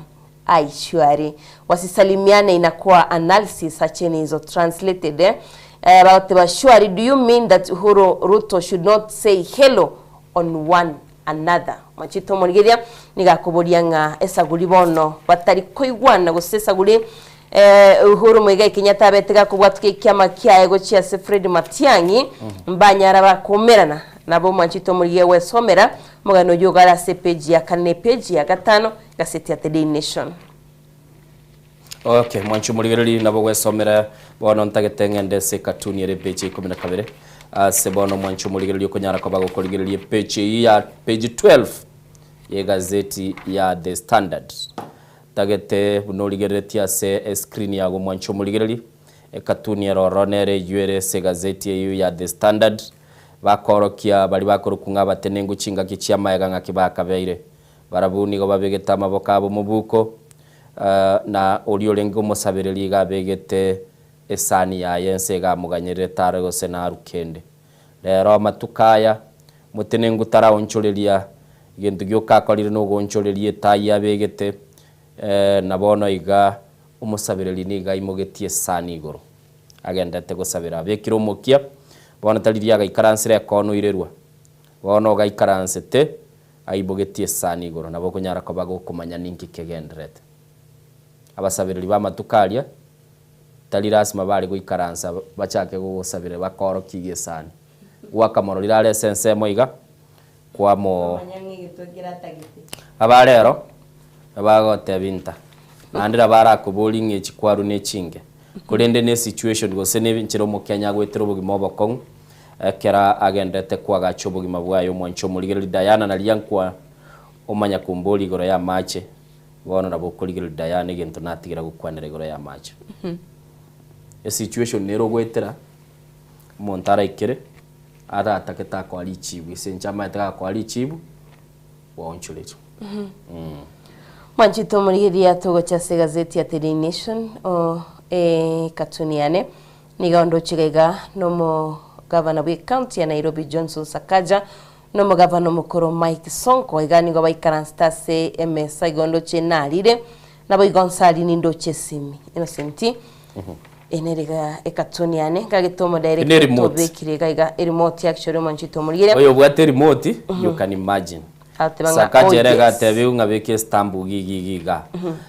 Ai shwari. Wasisalimiane inakuwa analysis acheni izo translated eh. Eh, bagoteba shwari do you mean that Uhuru Ruto should not say hello on one another? Mwachete omorigeria nigo akoboria ng'a esaguri bono batari koigwana gose esaguri eh, Uhuru Muigai Kenyatta abete gakobwatuka ekiama kiaye gochia ase Fred Matiang'i mbanyara bakomerana nabo mwanchete omorigeria gwesomera omogano oyio ogare ase epage ya kane na epage ya gatano Gazeti ya The Daily Nation. Okay, mwanchi omorigereri nabo gwesomera bono ntagete ng'ende ase ekatuni ere epeji ya ikomi na kabere ase bono mwanchi omorigereri okonyara koba gokorigereria epeji eyio ya page 12 y'egazeti ya The Standard. Ntagete buna origereretie ase escreen yago mwanchi omorigereri ekatuni ere ororo nere eyio ere ase egazeti eyio ya The Standard bakorokia baria bakorokwa ng'a abatenengu chingaki chi'amaega ng'aki bakabeire. Barabwo nigo babegete amaboko abo mobuko, na oria orenge omosabereria iga abegete esani yaye ense iga amoganyererete are gose naru kende. Rero amatuko aya, motenenku taraonchoreria gento gioka akorire nogoonchoreria etai abegete, na bono iga omosabereria nigo aimogetie esani igoro, agendete gosabera. Abekire omokia, bono tari riria agaikaransire ekonoirerwa, bono ogaikaransete Aibogetie esani igoro, nabo okonyara koba gokomanya ninki kegendererete. Abasabereri b'amatuko aria tari lasima bare goikaransa bachake gogosaberera bakoorokie iga esani. Gwakamororire are ase ensemo iga, kwamo Aba rero nabagotebia inta, naende nabo arakoborie ng'a echi kwarwa nechinge, korende ne situation gose ne enchera omokenya agoetera obogima obokong'u, Ekero agenderete koagacha obogima bwaye omwanche omorigereria Diana naria nkwa omanya komboria igoro y'amache, bono nabo okorigereria Diana egento natigera gokwanera igoro y'amache. Esituation nere ogoetera, omonto araikere, aratake takoa richibu ase eng'encho amaete gakoa richibu, gwaonchoreria. Mwanchete omorigereria togocha ase egazeti ya The Daily Nation, o ekatuni yane. Nigo ndoche iga iga nomo Omogavana bw'ecounty ya Nairobi Johnson Sakaja na omogavana omokoro Mike Sonko iga nigo baikaransete ase emesa igo ndoche narire naboigo nsari nindoche esimi. Innocent ene iga ekatoni yane ngagete Ene omodirector remote. tobekire iga iga eremote actually omonchete omorigere. Oyo obwate remote, you can imagine. Agateba ng'a, Sakaja "Oh, ere yes." agatebigwa ng'a beka estamp iga iga iga iga.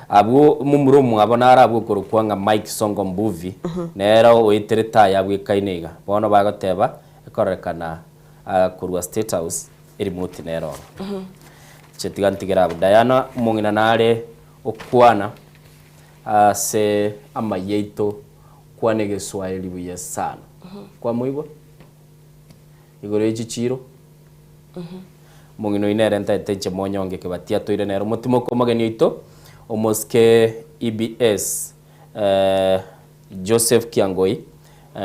Abwo momura omwabo naro abwo okorokwa ng'a Mike Sonko Mbuvi, nere oeterete aya abwekaine iga. Bono bagoteba, ekororekana korwa State House, erimote nere oro. Inche tiga ntigere abwo. Diana omong'ina nare okwana ase amayia aito, kwana egeswahili buya sana. Kwamoigwa? Igoro ye chichiiro, omong'ina oyio nere ntaete inche monyonge kebati atoire nere omotimoka omogeni oito, omosike EBS Joseph Kiangoi,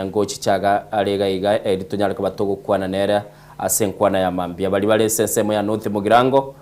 ngochichaga are iga iga eri tonyare koba togokwana nere ase enkwana ya mambia. Baria bare ase ensemo ya North Mugirango,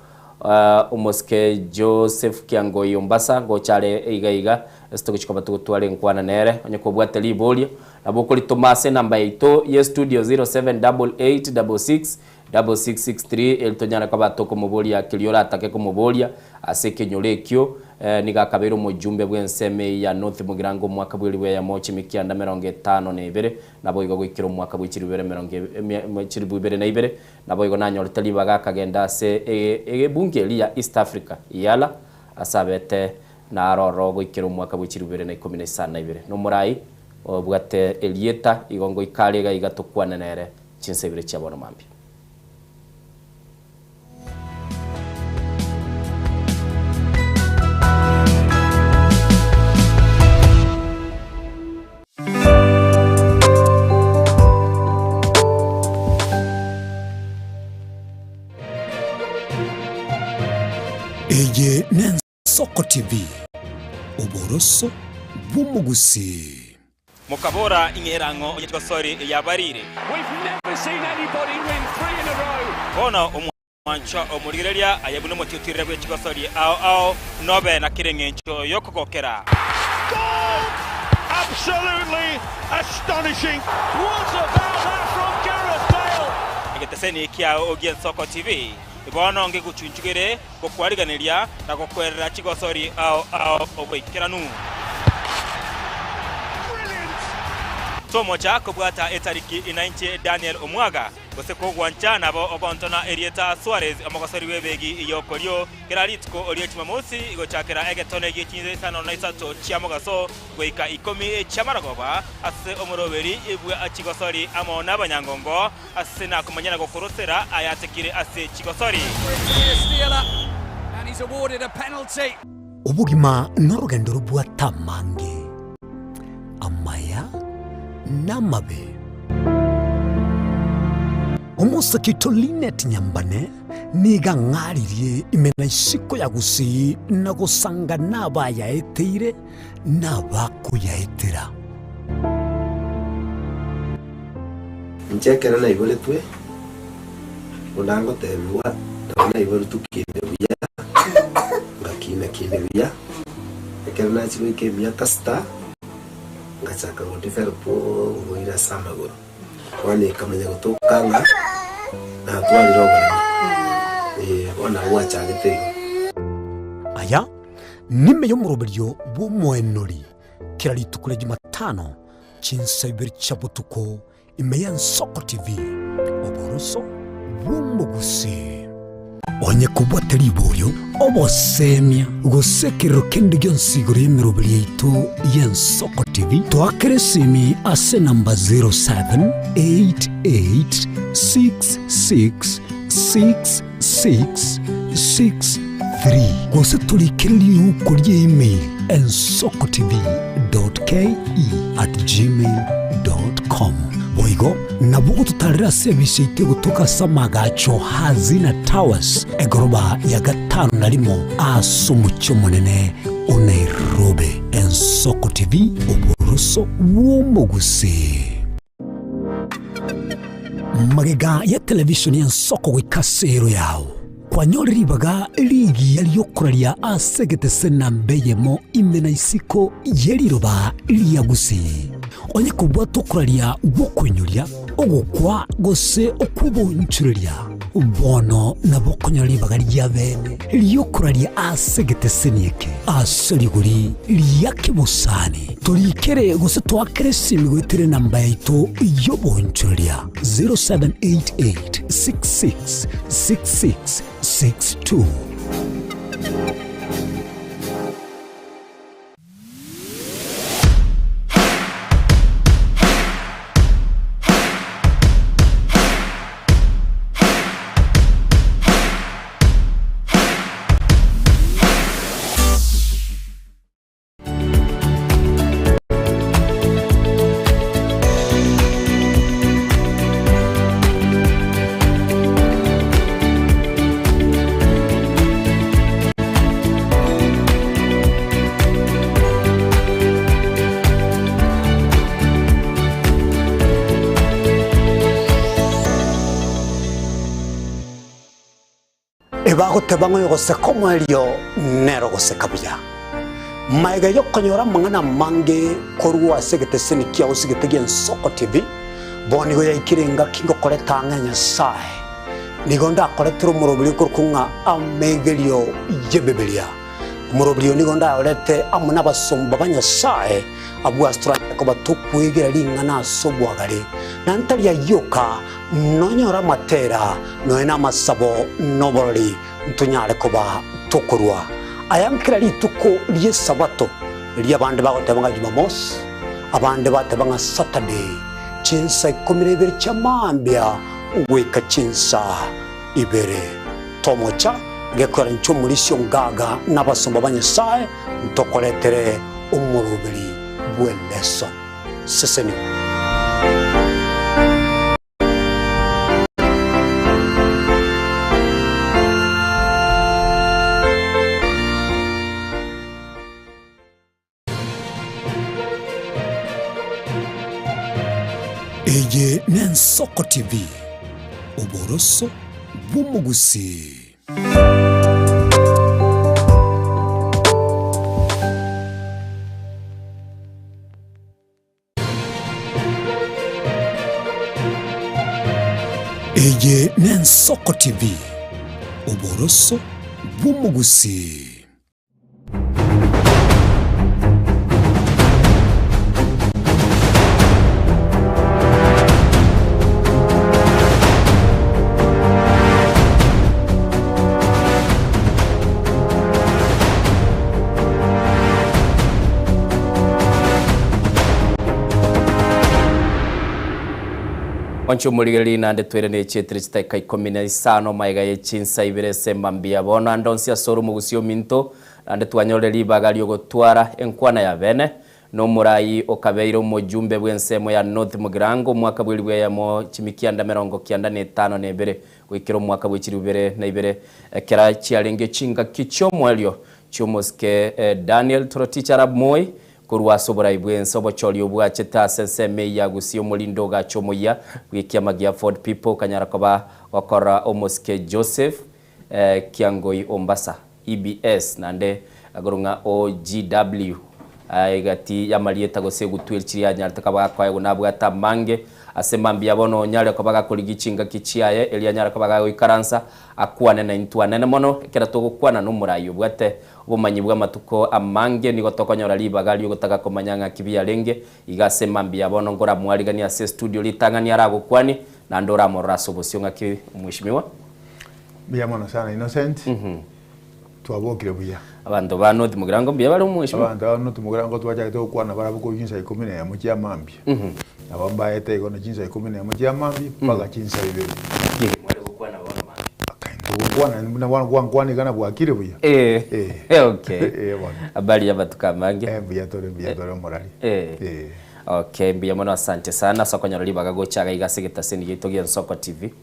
omosike Joseph Kiangoi Ombasa ngocha are iga iga ase togochia koba togotwara enkwana nere, onye kobwate riborio Nabo okoritoma ase enamba yaito ye studio 0788666663 eri tonyare koba tokomoboria keria oratake komoboria ase ekenyoro ekio. Nigo akabeire omojumbe bw'ensemo eyio ya North Mugirango omwaka bw'elibu eyemo chimikianda 52 naboigo goikera omwaka bwe chilibu ibere emerongo chilibu ibere na ibere. Naboigo nanyorete ribaga akagenda ase ebunge eria ya East Africa, EALA, ase abete naroro goikera omwaka bwe chilibu ibere na ikomi na isano na ibere. Nomorai Obwate erieta, igo ngoika are iga iga tokwane nere chinsa ibere chia bono mambia. Eye Soko TV, oboroso bw'omogusii. Mokabora, Ing'era ang'o onye chigosori yabarire? Bono omwanchwa omorigereria aye buna omotiotirere bwe chigosori ao ao, nobe na kera engencho y'okogokera. Egeteseni kiao gi'Ensoko TV bono ngegochunchugere gokwariganeria na gokwerera chigosori ao ao oboikeranu. Tomocha kobwata etariki inainche Daniel Omwaga, gose kogwancha nabo ogontona erieta Suarez omogosori bw'ebegi y'okorio kera rituko rie Jumamosi gochakera egetone gie chinsa isano na isato chia mogaso goika ikomi chi'amarogoba ase omoroberi bwa chigosori amo n'abanyangongo Ase nakomanya na gokorosera ayatekire ase chigosori. Obogima norogendo robwate amange, amaya na amabe. Omosake oito Linet Nyambane nigo ang'aririe ime na isiko ya Gusii na gosanga nabayaeteire na abakoyaetera. Inche ekero naiboretwe, buna ngotebigwa, nabo naiboretwe kinde buya, ngakina kinde buya. Ekero nachia goika emiaka sita, ngachaka go develop oboira ase amagoro. Bono ekamanya gotoka ng'a natwarire oboremo, eh, bono nabo gwachagete igo. Aya nime y'omoroberio bw'omoenori kera rituko ria Jumatano Chinsa ibere chia botuko ime y'Ensoko TV, oboroso bw'omogusii. Onye kobwate riborio, obosemia, gose ekerero kende gionsi igoro y'emeroberi yaito y'Ensoko TV, toakere esimi ase enamba 0788666663 gose torikere riuko rie email ensokotv.ke@gmail.com. Boigo nabo ogototarera ase ebisa yaito egotoka ase amagacho Hazina Towers, egoroba ya gatano na rimo ase omochie omonene o Nairobi. Ensoko TV, oboroso bw'omogusii. Magega ya televishoni y'ensoko goika ase ero yao, kwanyore ribaga rigiya ri'okoraria ase egetese namba eyemo ime na isiko ye riroba ria Gusii. Onye kobwate okoraria gw'okoinyoria. Ogokwa gose okw'obonchoreria bono nabo okonyora ribaga ria bene ri'okoraria ase egeteseni eke ase rigori ria kebosani. Torikere gose toakere esimi goetera enamba yaito y'obonchoreria 0788 66 66 62. Ebagoteba ng'a oyogoseka omoerio nere ogoseka buya. Magega y'okonyora amang'ana amange korwa ase egeteseni kiao sigete gi'Ensoko TV, bono nigo yaikire engaki ngokoreta ang'e Nyasae. Nigo ndakoretere omoroberi okorokwa ng'a amegerio y'Ebibilia. Omoroberi oyo nigo ndayorete amo nabasomba ba Nyasae, abwo ase toranyare koba tokwegera ring'ana ase obwagare, na ntari ayio oka, nonyore amatera, nonya namasabo, na oborori, ntonyare koba tokorua aya nkera rituko ri'Esabato, riria abande bagoteba ng'a Jumamosi, abande bateba ng'a Saturday, chinsa ikomi na ibere chia mambia goika chinsa ibere. Tomocha gekoera inche omorisia ongaga na abasomba ba Nyasae ntokoretere omoroberi bw'eleso. Sesenigwa. Eye n'Ensoko TV, oboroso bw'omogusii. Eye n'Ensoko TV, oboroso bw'omogusii. Onche omorigereria naende twere ne chietire chidakika ikomi na isano magega ye chinsa ibere ase mambia bono ande onsi ase ore omogusia ominto naende twanyorire ribaga riogotwara enkwana ya bene na omorai okabeire omojumbe bw'ensemo ya North Mugirango omwaka bw'elibu eyemo chimikianda merongo kianda na etano na ebere goikera omwaka bwe chilifu ibere na ibere ekera chiarenge chingaki chi'omoerio chi'omosike Daniel Toroitich arap Moi Korwa ase oborai bw'ense obochori obwachete ase ensemo eyio ya Gusii omorinde ogacha omoyia bw'ekiama gia Ford People okanyara koba gokora omosike Joseph Kiangoi Ombasa, EBS, naende agoro ng'a OGW egati y'amarieta gose egutwa eri chiria anyarete koba gakoegwa nabwate amange ase mambia bono onyare koba gakorigia chingaki chiaye erio anyare koba gagoikaransa akwane naintwe anene mono ekero togokwana nomorai obwate Obomanyi bw'amatuko amange nigo tokonyora ribaga ri'ogotaka komanya ng'aki biarenge. Iga ase mambia bono nkoramwariganie ase estudio ritang'ani aragokwanie, naende oramorore ase obosio ng'aki mweshimiwa. Mbuya mono sana Innocent, twabokire buya. Abanto ba North Mugirango mbuya bare omweshimiwa? Abanto ba North Mugirango twachagete gokwana barabwo korwa chinsa ikomi na emo chia mambia. Nabo mbaete igo na chinsa ikomi na emo chia mambia mpaka chinsa ibere. Nki mware gokwana bono mambia? Togokwana buna bono gwankwana iga na bwakire buya. Eh. Eh. Okay. Eh bono. Habari y'amatuko amange? Eh mbuya tore mbuya tore omorari. Eh. Eh. Okay, mbuya mono asante sana ase okonyora ribaga gocha iga iga ase egetaseni giaito gia Ensoko TV.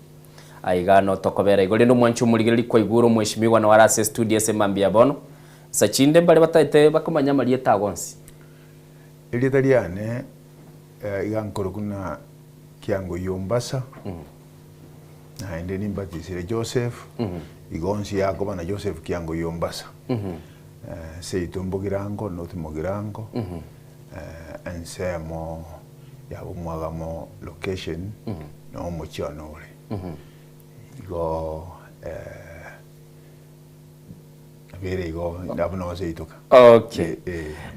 Aiga no tokobera igo rende omwanchi omorigereria kwaigure omweshimiwa noo are ase estudio ase mambia bono. Nsa chinde mbare bataete bakomanya amarieta ago onsi. Erieta riane iga nkorokwa na Kiangoi Ombasa. Naende nimbatisire Joseph, igo onsi yakoba na Joseph Kiango Yombasa. Seito Mbogirango, North Mogirango, ensemo Ya Omwagamo location na omochie one ore. Igo eh, nabere igo nabo noo seito ka. Okay.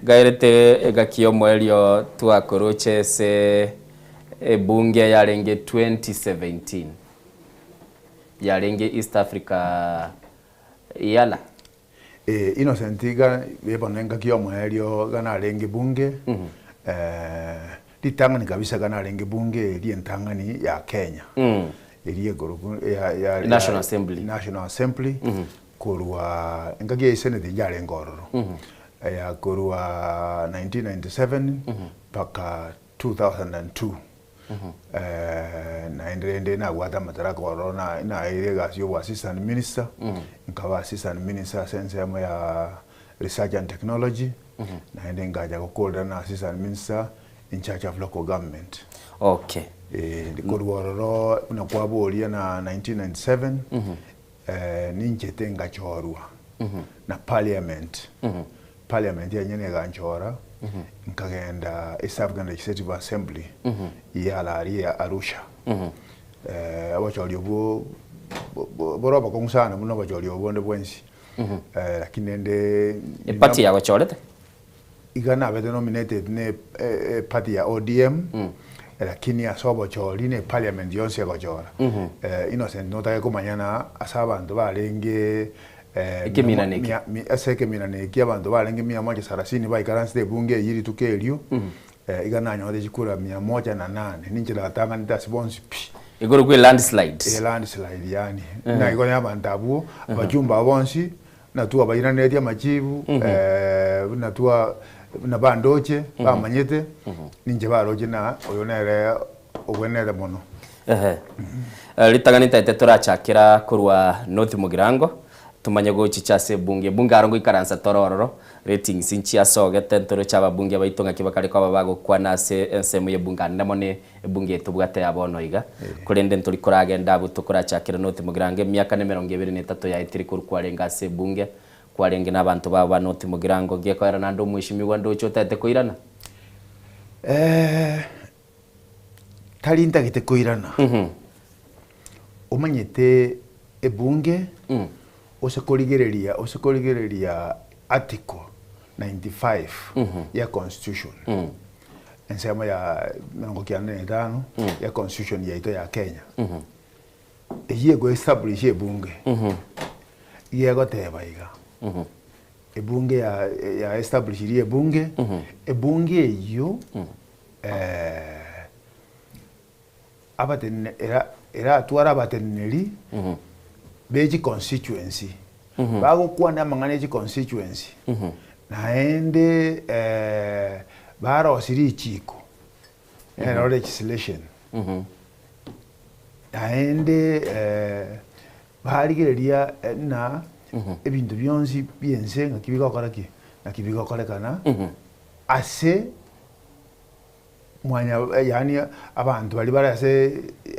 Gaerete egaki y'omoerio twakoroche ase ebunge yarenge 2017 yarenge East Africa Yala. Eh, Innocent iga bono engaki y'omoerio iga narenge bunge, eh, ritang'ani kabisa iga narenge bunge eria entang'ani ya Kenya, eria ekorokwa ya ya National Assembly. National Assembly, korwa engaki ya Senate inche ororo, ya korwa 1997 mpaka 2002. Naende rende nabwate amataraka ororo na naeire egasi ya obo-assistant minister, nkaba assistant minister ase ensemo ya research and technology, naende nkacha gokorera na assistant minister in charge of local government. Okay. Korwa ororo buna kwaboria na 1997, ninchete ngachorwa na parliament, parliament yenyene eganchora, nkagenda East African Legislative Assembly yara aria Arusha. Obochori obwo bore obokong'u sana buna obochori obo bonde bwensi. Lakini rende Eparty yagochorete? Iga nabete nominated ne eparty ya ODM, lakini ase obochori ne parliament yonsi egochora. Innocent notake komanya na ase abanto barenge Ekemina neke. Ase ekemina neke abanto barenge mia moja sarasini baikaransete ebunge eyio rituko erio, iga nanyorete chikura mia moja na nane, ninche natang'anete ase bonsi pi. Igoro kwe landslide. Landslide yaani. Na igo na abanto abwo, abachumbe abwo bonsi, natwo abairanetie amachibu, buna twa buna bandoche, bamanyete, ninche baroche na oyo nere obwenerete mono. Ehe. Ritang'ani ntaete torachakera korwa North Mugirango, tomanye gochicha ase ebunge. Ebunge aro ngoikaransa tore ororo, ratings nchiasogete ntoroche ababunge baito ng'aki bakare koba bagokwana ase ensemo y'ebunge ande mono ebunge eye tobwate ya bono iga. Korende ntori koragenda abwo tokorachakera North Mugirango emiaka na emerongo ebere na etato yaetire korwa kwarenge ase ebunge, kwarenge na abanto bao ba North Mugirango. Gekoera naende omweshimiwa ndoche otaete koirana? Tari ntagete koirana. Omanyete ebunge ose korigereria ose korigereria article 95 ya constitution ensemo ya emerongo kianda na etano ya constitution yaito ya Kenya. Eyio ego establish ebunge iga egoteba iga ebunge ya ya establishirie ebunge, ebunge eyio abatenene era eratware abateneneri be chiconstituency, bagokwana amang'ana ya chiconstituency, naende barosie richiko ero legislation, naende barigereria na ebinto bionsi bia ense ng'aki bigokora ki? Ng'aki bigokorekana ase mwanya yaani abanto baria bare ase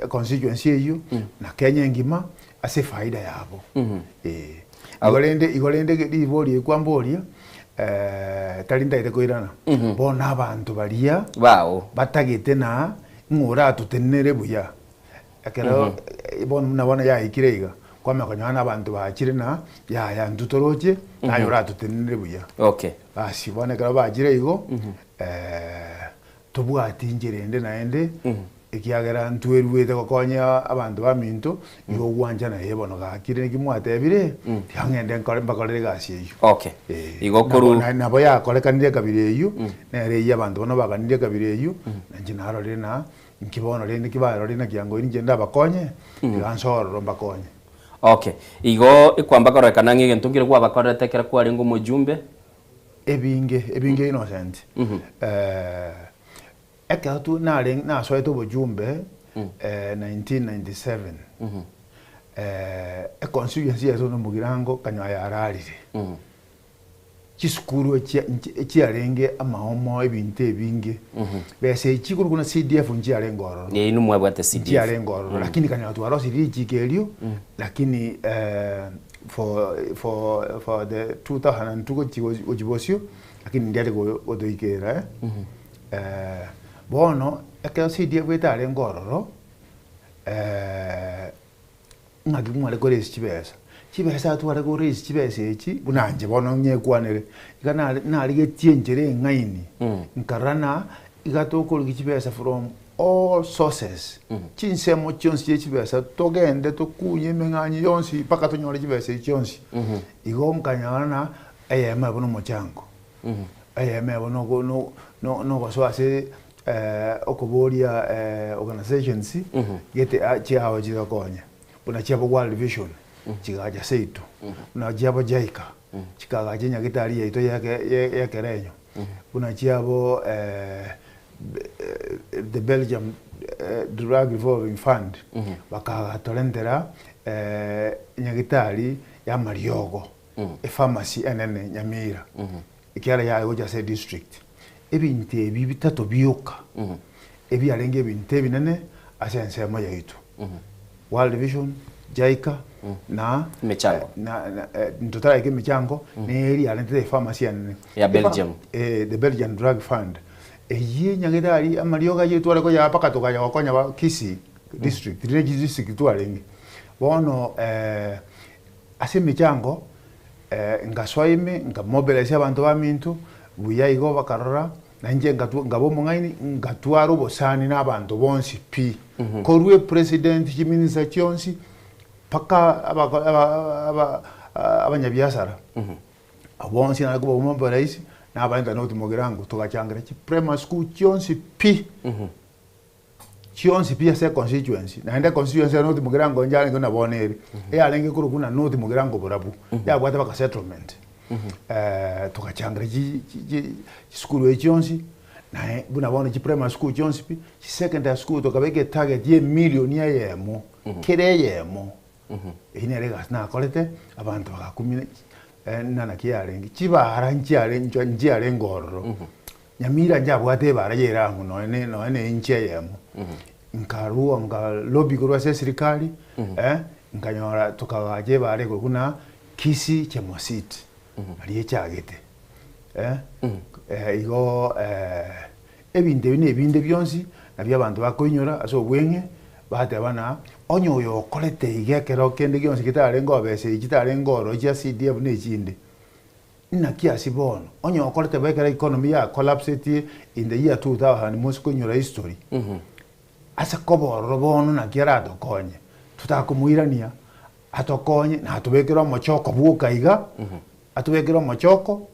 constituency eyio na Kenya engima ase efaida yabo. Eh. Igo rende igo rende ribori eri kwamboria tari ntagete koirana, bono abanto baria Bao. batagete na ng'a oratotenenere buya ekero bono buna bono yaikire iga, kwamanya konyora na abanto bachire na yaya intwe toroche naye oratotenenere buya. Okay. Basi bono ekero bachire igo, tobwati inchera ende naende, ekiagera ntweruete gokonya abanto baminto, igo ogwanchana ee bono gaki rende ki mwatebire, tiga ng'ende nkore mbakorere egasi eyio. Okay. Igo Nabo korwa na nabo yakorekanire ekabira eyio, nere eyio abanto bono baganirie ekabira eyio, na inche narorire na inki bono rende ki barorire naki ango inche ndabakonye, tiga nsoe ororo mbakonye. Okay. Igo ekwamba kororekana ng'a egento nkere kwabakorerete ekero kwarenge omojumbe? Ebinge, ebinge Innocent. Ekero tu nare nasoete obochumbe 1997, econstituency yaito na omogirango kanywa yararire. Chisukuru echia echiarenge amaomo ebinto ebinge, besa echi korwa buna CDF nchiarenge ororo. Ee inwe mwabwate CDF. Nchiarenge ororo, lakini kanyora twarosirie richiko erio, lakini for for for the 2002 gochi gochi bosio, lakini ndiare gotoikera eh. Bono. Ekero CDF etarenge ororo, ng'aki mware ko raise chibesa? Chibesa tware ko raise chibesa echi, buna inche bono nyekwanere, iga nare narigetie enchera eng'aini, nkarora na iga tokorigia chibesa from all sources, chinsemo chionsi chia chibesa togende tokunye emeng'anyi yonsi mpaka tonyore chibesa echi chionsi. Igo nkanyora na eyemo ebo na omochango, eyemo ebo noko no no nogosoa ase okoboria organisations gete chiao chigokonya, buna chiabo World Vision chigacha seito, buna chiabo JICA chikagacha enyagitari yaito ya ekerenyo, buna chiabo the Belgium Drug Revolving Fund bakatorentera enyagitari ya amariogo, epharmacy enene Nyamira, ekiagera yare gocha ase edistrict. Ebinto ebi bitato bioka ebiarenge ebinto ebinene ase ensemo yaito, World Vision, JICA na Emechango. na na ntotaraika emechango neri yarentete epharmacy enene. Ya Belgium. The Belgian Drug Fund. Eyio nyagetari amariogo ayio tware koyaa mpaka tokanya gokonya ba Kisii district, riria chidistrict twarenge. Bono ase emechango ngasoa ime nkamobilize abanto baminto buya igo bakarora, na inche ngatwa nkaba omong'aini ngatwara obosani na abanto bonsi pi. Korwa epresident, chiminister chionsi mpaka abako aba aba abanyabiasara. Abwo bonsi nare kobamobilize nabaenta North Mugirango togachangera chiprimary school chionsi pi. Chionsi pi ase econstituency, naende econstituency ya North Mugirango inche arenge buna bono ere, eyarenge korokwa buna North Mugirango borabu, yabwate mpaka settlement. Togachangera chi chi chisukuru echi chionsi, naye buna bono chiprimary school chionsi pi, chisecondary school tokabeka etarget ya emilion eyemo, kera eyemo, Eyio nere egasi nakorete, abanto bagakumia na naki yarenge, chibara nchiare nchiarenge ororo, Nyamira nchabwate ebara ya eramu nonya ne nonya ne inchi eyemo, nkarua nka lobby korwa ase esirikari, nkanyora tokagacha ebara igoro buna Kisii Chemosit, nario echagete, igo ebinto ebi na ebinde bionsi, nabio abanto bakoinyora ase obweng'e, bateba ng'a onye oyo okorete iga ekero kende gionsi getarenge obesa echi chitarenge ororo chia CDF na echinde, Naki ase bono, onye okorete bo ekero economy ya collapsetie in the year 2000 mose koinyora history, ase koba ororo bono naki aratokonye? Totakomoirania atokonye na atobekere omochoko bwoka iga, atobekere omochoko,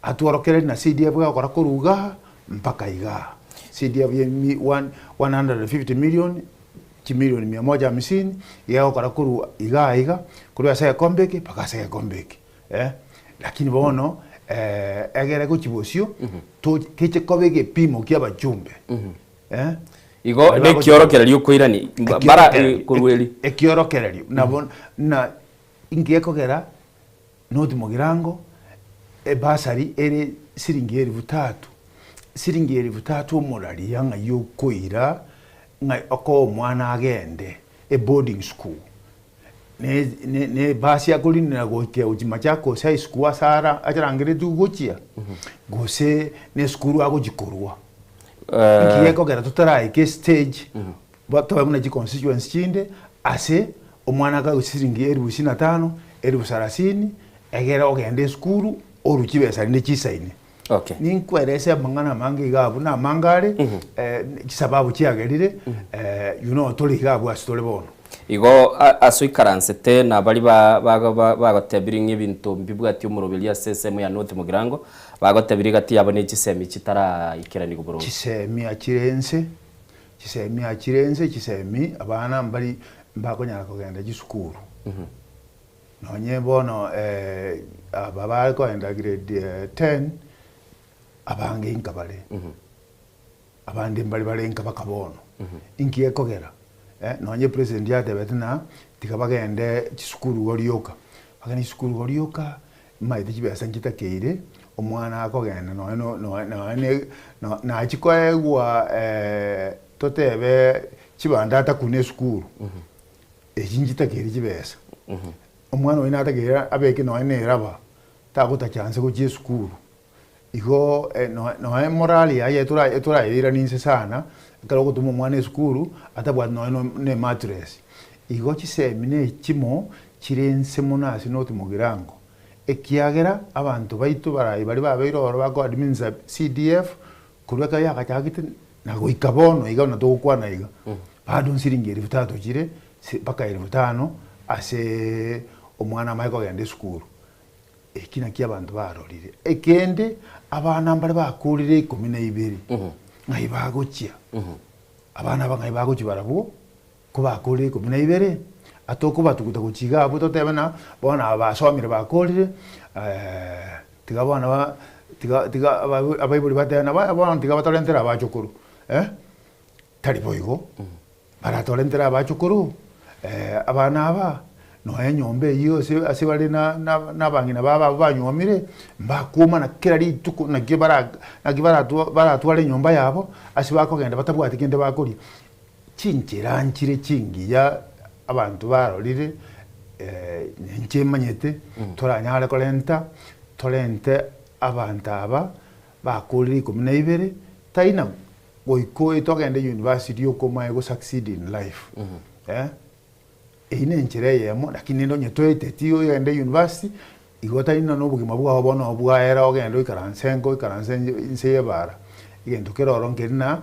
atworokererie na CDF egokora korwa igaa mpaka igaa. CDF ya emi one 150 million, chimilioni mia moja hamsini, iga egokora korwa igaa iga, korwa ase egekombe eke mpaka ase egekombe eke. Eh, lakini bono eh, egere gochia bosio to keche koba egepimo kia abachumbe eh. Igo Baria bagochia- nekiorokererio okoirani bara Ekiorokererio. korwa eri. Ekiorokererio nabo na inki gekogera North Mugirango ebasari ere siringi elifu tatu, siringi elifu tatu omoraria ng'ai okoira ng'ai okoa omwana agende eboarding school. Ne ne ne ebasi akorinera goika gochia Machakos High School ase ara acharangeretigwe gochia, gose ne esukuru agochia korwa. Nki gekogera totaraika estage, ba tobe buna chiconstituency chinde, ase omwana akaegwa chisiringi elifu ishirini na tano, elifu sarasini, egere ogende esukuru, orwe chibesa rinde chisaine. Okay. Ninkwerese amang'ana amange iga abwo na amange are, chisababu chiagerire, you know tore iga abwo ase tore bono. Igo ase oikaransete na baria ba ba ba bagotebirie ng'a ebinto mbibwati omoroberi ase ensemo ya North Mugirango, bagotebirie gati yabo ne chisemi chitaraikeraniwa boronge. Chisemi achire ense, chisemi achire ense, chisemi abana mbari mbakonyara kogenda chisukuru. Nonye bono aba bare kogenda grade ten, abange inka bare, abande mbare bare inka baka bono. Inki gekogera? Nonye president yatebete ng'a tiga bagende chisukuru igo rioka, bagende chisukuru igo rioka, omanyete chibesa nchitakeire, omwana akogenda nonye no nonye na nachia koegwa totebe chibando atakune esukuru. Echi nchitakeire chibesa. Omwana oyo natakeire abeke nonya na eraba, tagotacha nse gochia esukuru. Igo nonya morali yaye etorayereranie inse sana, ekero ogotoma omwana esukuru atabwati nonya na emattress. Igo chisemi na echimo chire inse mono ase North Mugirango, ekiagera abanto baito barayi baria babeire ororo bako administer CDF korwa ekero yagachagete na goika bono iga buna togokwana iga, bado nsiringi elfu tatu chire mpaka elfu tano ase omwana amanye kogenda esukuru. Eki nakio abanto barorire. Ekende, abana mbare bakorire ikomi na ibere, ng'ai bagochia? Abana aba ng'ai bagochia barabwo? Kobakorire ikomi na ibere, atokobatuguta gochia iga abwo totebe ng'a bono aba basomire bakorire, tiga bono ba tiga tiga abaibori batebe ng'a bono tiga batorentere abachokoro eh, Tari boigo, baratorentere abachukuru, abana aba, nonya enyomba eyio ase ase bare na na nabang'ina babo abwo banyuomire, mbakwomana kera rituko naki bara naki baratwa baratware enyomba yabo, ase bakogenda batabwati kende bakoria. Chinchera nchire chingiya abanto barorire, inche manyete, toranyare korenta, torente abanto aba bakorire ikomi na ibere, tari na Goika oete ogende university okomae go succeed in life eh, eyio ne enchera eyemo lakini rende onye toeteti ogende university igo otari na obogima bwao bono bwaera ogende oikaranse nka oikaranse inse ya ebara. Egento kere ororo nkeri na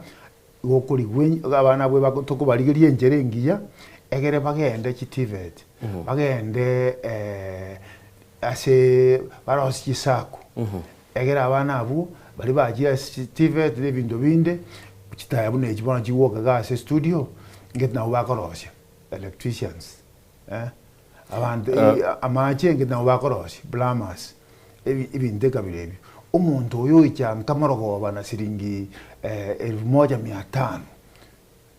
igo okorigwa abana abwo bako tokobarigeria enchera engiya egere bagende chi TVET, bagende ase barosie chisaku. Egere abana abwo baria bachire ase TVET na ebinto binde, chitaya buna echi bono chigwoka iga ase estudio, ngeti nabo bakorosia, electricians eh, abanto amache ngeti nabo bakorosia, plumbers, ebi ebinto ekabira ebio. Omonto oyo oicha nka marogoba na siringi elfu moja mia tano,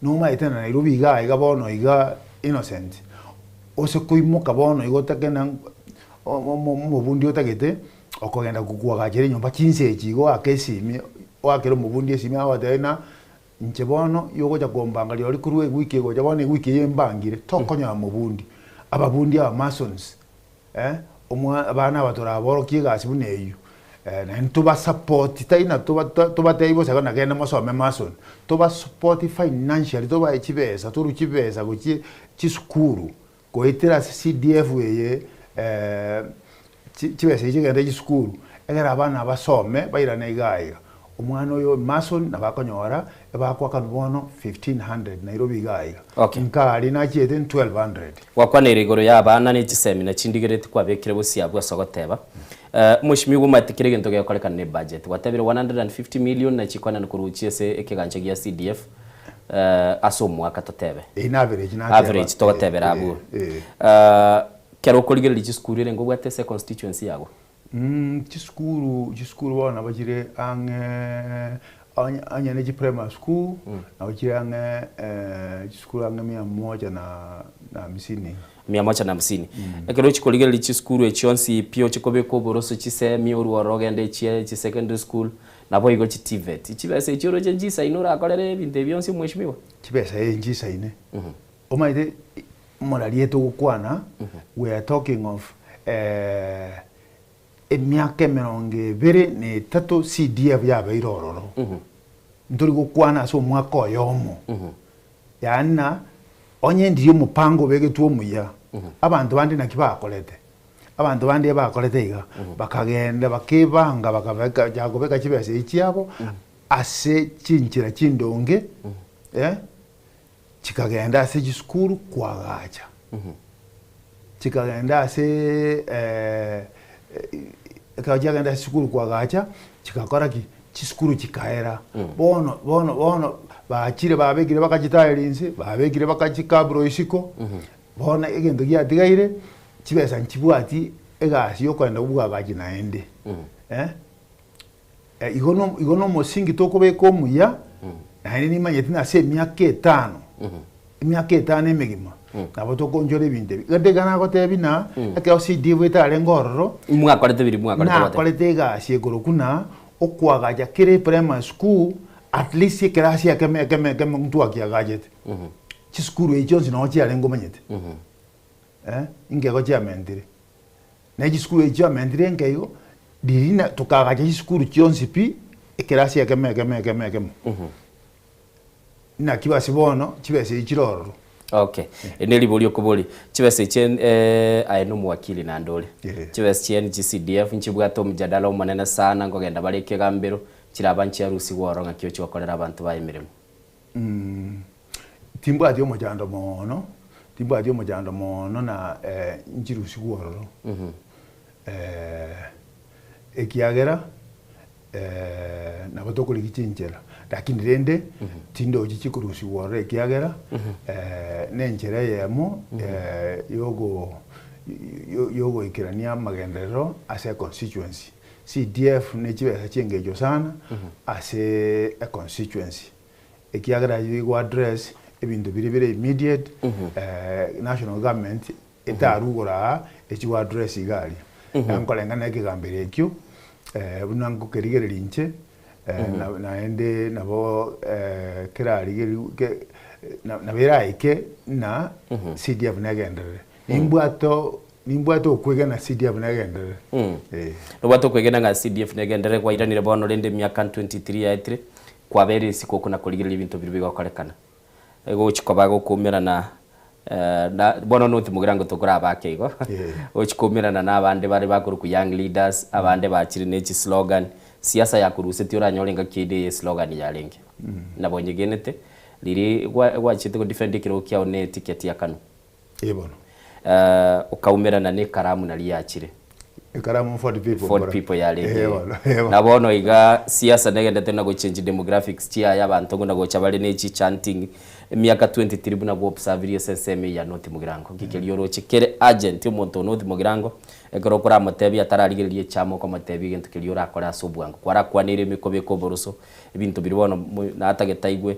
nomaete na Nairobi igaa iga bono iga Innocent, ose koimoka bono iga otake na omobundi otagete okogenda kokwagachera enyomba chinsa echi igo oake esimi, oakere omobundi esimi agotebie ng'a inche bono yogocha kombanga rirorio korwa ewiki egocha bono ewiki eye mbangire, tokonyora mobundi. Ababundi aba masons. Omwa abana aba toraborokie egasi buna eyio, naende tobasapoti tari na toba tobatebi bosa igo nagende mosome mason, tobasapoti financially tobae chibesa torwe chibesa gochia chisukuru goetera ase CDF eye chi chibesa echi chigende chisukuru, ekero abana basome bairane iga iga. Omwana oyo mason nabo akonyora ebakoakanwa bono 1500 Nairobi iga iga. Okay. Nkari nachiete 1200. Gwakwaneire igoro y'abana ne chisemi na chindigereti kwabekire bosio abwo ase ogoteba. Omoshimiwa omanyete kera egento gegokorekana ne budget. Gwatebire 150 million na chikwanani korwa gochia ase ekegancha gia CDF ase omwaka totebe. Eyio na average nateba. Average togotebera abwo. Kero okorigereria chisukuru ere ngobwate ase econstituency yago? Chisukuru, chisukuru bono nabo chire ang'e onye onye ne chiprimary school, nabo chire ang'e chisukuru ang'e mia moja na na hamsini iga. Mia moja na hamsini. Ekero ochia korigereria chisukuru echi chionsi pi ochie kobeka oboroso chisemi orwe ororo ogende echie chisecondary school, naboigo chi TVET. Chibesa echi oroche nchisaine orakorere ebinto ebi bionsi omweshimiwa? Chibesa ee nchisaine. Omanyete Omorariete togokwana, we are talking of emiaka emerongo ebere na etato CDF yabeire ororo. Ntori gokwana ase omwaka oyomo. Yaani na onye ndiri omopango obegetwe omuya, abanto bande naki bakorete? Abanto bande ebakorete iga, bakagenda bakebanga bakabeka chaka kobeka chibesa echi chiabo ase chinchera chindonge Chikagenda ase chisukuru koagacha, chikagenda ase ekero chiagenda ase chisukuru koagacha, chigakora ki? Chisukuru chikaera. Bono bono bono bachire babekire mpaka chitairi inse, babekire mpaka chikaburo isiko, bono egento giatigaire, chibesa nchibwati egasi ya okogenda obwagachi naende. Igo no igo nomosingi tokobeka omuya, naende nimanyeti ng'a ase emiaka etano, emiaka etano emegima, nabo tokoonchora ebinto ebi. Gento iga nagotebi ng'a, ekero CDF etarenge ororo, Mwakorete biria mwakorete goteba. nakorete egasi ekorokwa ng'a okoagacha kera eprimary school, at least ekerasi ekemo ekemo ekemo ntwakiagachete. Chisukuru echi chionsi noo chiarenge omanyete, inkego chiamentire. Na chisukuru echi chiamentire enke igo. Riria na tokaagacha chisukuru chionsi pi, ekerasi ekemo ekemo ekemo ekemo. Naki basi bono chibesa echi chire ororo. Okay. Eri neriborio okoboria. Chibesa echi eh, aye nomowakili naende ore. Chibesa chia NGCDF nchibwate omjadala omonene sana nkogenda bare ekegambero, chiraba nchiarusigwe ororo ng'aki ochia gokorera abanto baye emeremo. Timbwati omochando moono, timbwati omochando moono na nchirusigwe ororo. Ekiagera nabo tokorigia chinchera, lakini rende tindochi chikorusigwa ororo ekiagera nenchera eyemo yogo yogoikerania amagenderero ase econstituency. CDF ne chibesa chi'engencho sana ase econstituency ekiagera igo address ebinto biria bire immediate national government etarwe igoro aa echi go address iga aria. Nkoreng'ana na ekegambero ekio buna nkokerigereria inche naende nabo kerarigerigwe nabo eraike na CDF negenderere. Nimbwate Nimbwate okwegena CDF negenderere. Ee. Nobwate okwegena ng'a CDF negenderere kwairanire bono rende emiaka 23 yaetire kwabeire isiko okona korigereria ebinto biria bigokorekana egochi koba gokoumerana na bono noti mogirango tokoraba ake igo gochi koumerana na abande bare bakorokwa young leaders abande bachire ne chislogan siasa yakorusetie oranyore engaki ende eye eslogan yarenge nabo nyegenete riria gwachete go defend ekerogo kiao ne eticket ya Kanu. Ee bono. Okaumerana nekaramu naria yachire. Ekaramu Ford people. Ford people yarenge. Ee bono, ee bono. Na bono iga siasa negendete na gochange demographics chiaye abanto buna gocha bare ne chi chanting emiaka 23 buna gwa observirie ase ensemo eye ya North Mugirango. Nki keria oroche kere urgent omonto o North Mugirango ekero okoramotebia atararigereria echama okomotebia egento keria orakore ase obwango. Kwarakwaneire emekobeka oboroso ebinto biria bono natagete aigwe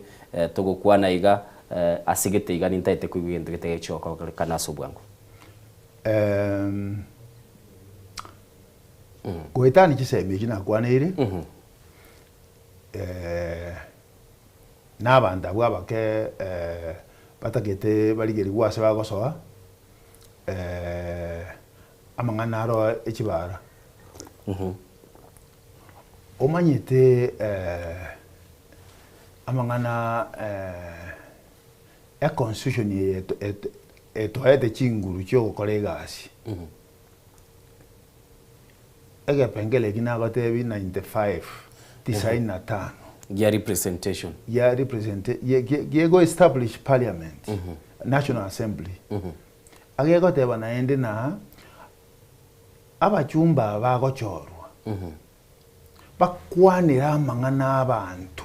togokwana iga Ase gete iga nintaete koigwa egento gete gegochia gokorekana ase obwango. Goetania chisemi echi nakwaneire, na abanto abwo abake batagete barigerigwe ase bagosoa, amang'ana aro echibara. Omanyete amang'ana econstitution eye etoete chinguru chiogokora egasi, egepengere eki nagotebi 95 tisaini na tano. Gia representation. Gia represent gego establish parliament, national assembly. Agegoteba naende na Abachumba aba bagochorwa bakwanere amang'ana abanto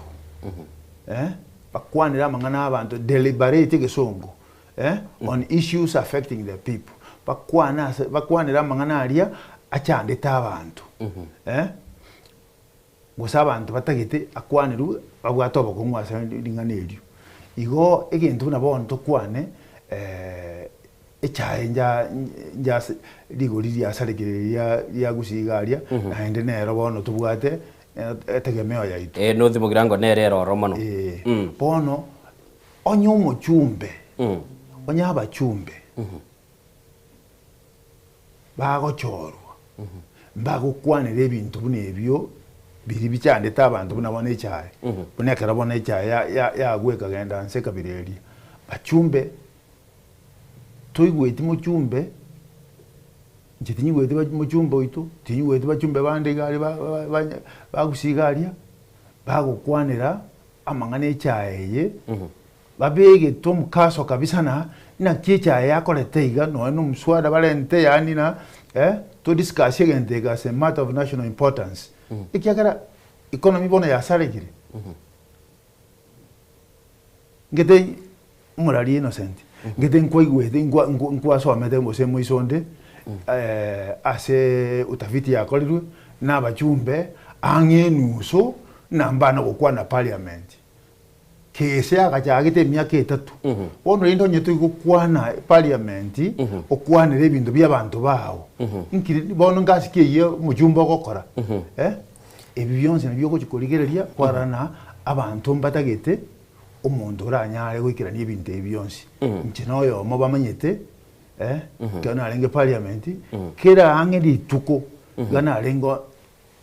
eh, bakwanere amang'ana abanto, deliberate egesongo eh, on issues affecting the people, bakwane ase bakwanere amang'ana aria achandete abanto eh, gose abanto batagete akwanerwe babwate obokong'u ase ring'ana erio. Igo egento buna bono tokwane echae nja njase rigori riasarekire riria ria gusii iga aria, naende nero bono tobwate etegemeo yaito. Ee, North Mugirango nere ere ororo mono. Ee, bono onye omochumbe, onye abachumbe Bagochorwa, mbagokwanera ebinto buna ebio biria bichandete abanto buna bono echae, buna ekero bono echae yagwa ekagenda nse ekabira eria. Bachumbe, toigweti mochumbe, inche tinyigweti mochumbe oito, tinyigweti bachumbe bande iga aria bagusia iga aria, bagokwanera amang'ana echae eye. Babegete omokaso kabisa na naki echaye yakorete iga nonya na omuswada barente yaani na eh to discuss egento eke as a matter of national importance ekiagera economy bono yasarekire. Ngete omorari Innocent, ngete nkwaigwete nkwa nkwa nkwasomete gose moiso onde ase utafiti yakorirwe na abachumbe ang'e enusu na mbana gokwana parliament. Kese agachagete emiaka etato. Bono rende onye toigokwana parliament okwanere ebinto bia abanto bao. Inki bono ngasi ki eyio omochumbe ogokora? Eh? Ebi bionsi nabio ogochi korigereria kwarora na abanto mbatagete omonto oranyare goikerania ebinto ebi bionsi. Inche na oyomo bamanyete eh, ekero narenge parliament, kera ang'e rituko iga narenge.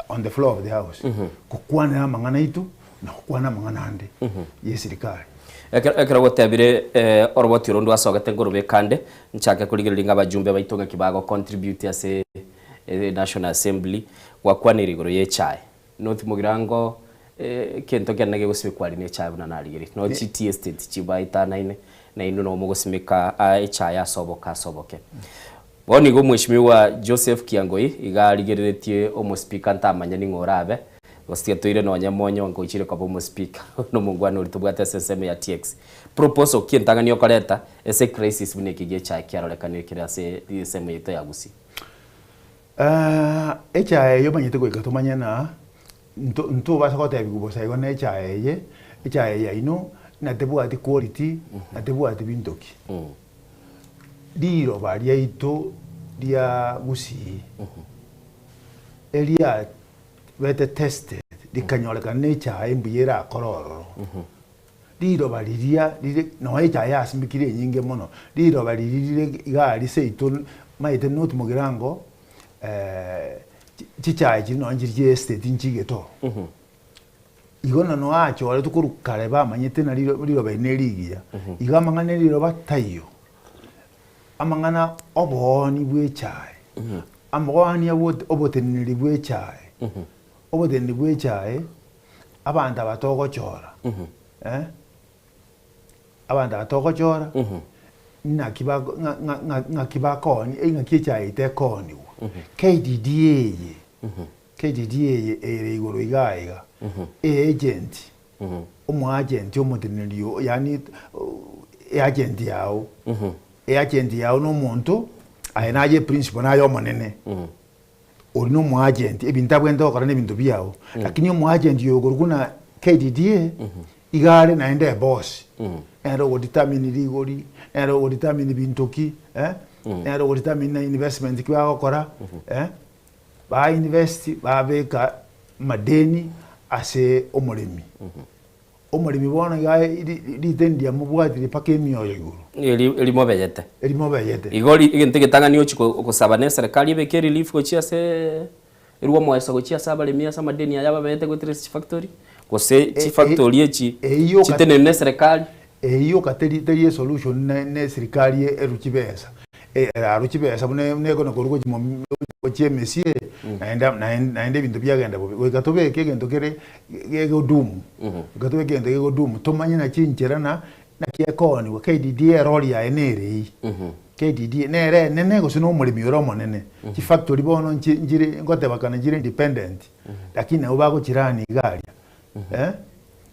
on the floor of the house gokwanera amang'ana aito na gokwana amang'ana ande ye serikali. Ekero ekero gotebire eh, oroboti oro ndwasogete nkorobeka ande, nchake korigereria ng'a abajumbe baito ng'aki bago contribute ase eh, National Assembly, gwakwanire igoro ya echae. North Mugirango eh, kento kiane gegosimekwa aria na echae buna narigereria. No chi tea estate chibaetanaine, nainwe nabo mogosimeka aa echae ase oboke ase oboke. Bono igo Mweshimiwa Joseph Kiangoi iga arigereretie omospeaker ntamanya ning'o orabe, gose tiga toire nonye Monyonka ochire koba omospeaker buna omongwana oria tobwate ase ensemo ya TX. Proposal ki entang'ani okoreta ase ecrisis buna eke gi'echae kiarorekanire kere ase ensemo yaito ya Gusii? Echae eye omanyete goika tomanye ng'a nto ntobasa gotebiwa bosa igo na echae eye, echae eye yaino na tebwati quality na tebwati binto ki. Riroba riaito ria Gusii eriabete tested rikanyorekana na echae mbuya erakore ororo. Riroba riria rire nonya echae yasimekire enyinge mono, riroba riria rire iga aria seito maete North Mugirango chichae chiria nonya chiria chia estate nchigete ororo. Igo na noachoretwe korwa kare bamanyete ng'a riroba eri nerigiya, igo amang'ana eriroba taiyo. Amang'ana obooni bw'echae, amagoani oboteneneri bw'echae, oboteneneri bw'echae, abanto aba togochora eh, abanto aba togochora naki bako ng'a ng'a ng'aki bakooni ng'aki echae eye tekooniwa. KDDA eye. KDD eye ere igoro igaa iga, eagent, omoagent omoteneneri oo yaani eagent yao, eagent yao na omonto aye naye eprinciple naye omonene, oria na omoagent ebinto abwenerete gokora na ebinto biago, lakini omoagent oyo okorokwa buna KDDA, iga are naende eboss, nere ogodetermine rigori, nere ogodetermine binto ki, nere ogodetermine na investment ki bagokora. Ba invest babeka amadeni ase omoremi. Omoremi bono iga riteni riamobwatire mpaka emioyo igoro. Eri erimobeyete. Erimobeyete. Igo ri egento egetang'ani ochia gosaba na eserekari ebeke erelief gochia ase erwe omoeso gochia ase abaremi ase amadeni aya babeyete goetera ase chifactory, gose chifactory echi chitenene na eserekari. Eyio yoka teri teri esolution ne eserikari erwe chibesa. Erarwe chibesa buna buna ekona korwa gochia momi gochia emesie naende naende ebinto biagenda bobe. Goika tobeke egento kere gegodumu, goika tobeke egento gegodumu tomanye na chinchera na naki ekooniwa KDDA erori yaye nere eyio. KDDA nere enene gose na omoremi ore omonene. Chifactory bono nchi nchire ngoteba kana nchire independent, lakini nabo bagochirani iga aria.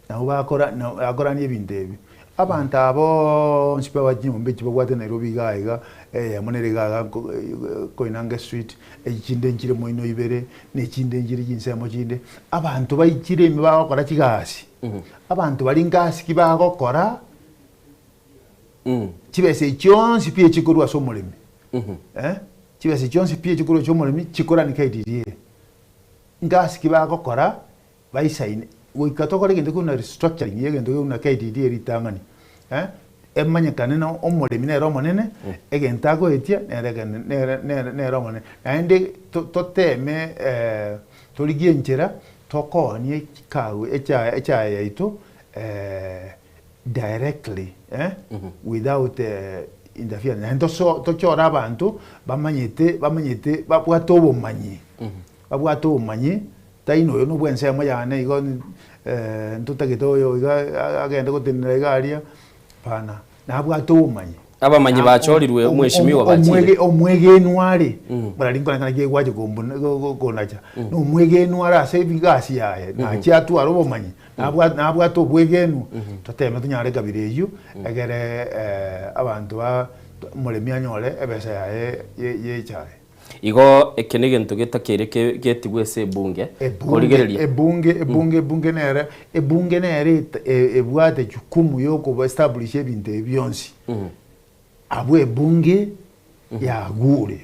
Nabo bakora bakorania ebinto ebi. Abanto aba bonsi pi aba chinyomba echi babwate Nairobi iga iga, eyemo nere iga iga Koinange Street, echinde nchire moino ibere, na echinde nchire chinsemo chinde, abanto baichire ime bagokora chigasi, abanto baria ngasi ki bagokora, chibesa echi chionsi pi echikorwa ase omoremi, chibesa echi chionsi pi echikorwa ase omoremi chikorani KDDA. Ngasi ki bagokora Baisaine, goika tokore egento buna restructuring y'egento buna KDDA ritang'ani, eh, emanyekane na omoremi nere omonene, egento agoetia nere egene nere nere nere omonene. Naende to toteme torigie enchera tokoonie chikagu echae echae yaito directly eh, without interference. Naende toso tochore abanto bamanyete bamanyete babwate obomanyi, babwate obomanyi. Tai noyo nobw'ensemo yane igo ntotagete oyo iga agende gotenena iga aria, hapana, nabwate obomanyi. Abamanyi bachorirwe omweshimiwa bachire. Omwegenwa are, barari nkoreng'ana ki gwacha konacha, na omwegenwa are ase egasi yaye, nachie atware obomanyi, nabwate obwegenwa, toteme tonyare ekabira eyio, egere abanto ba omoremi anyore ebesa yaye ye echae. Igo eke negento getakeire getigwe ase ebunge, korigereria. Ebunge, ebunge, ebunge nere, ebunge nere ebwate jukumu yokoba establish ebinto ebi bionsi. Abwo ebunge yagure.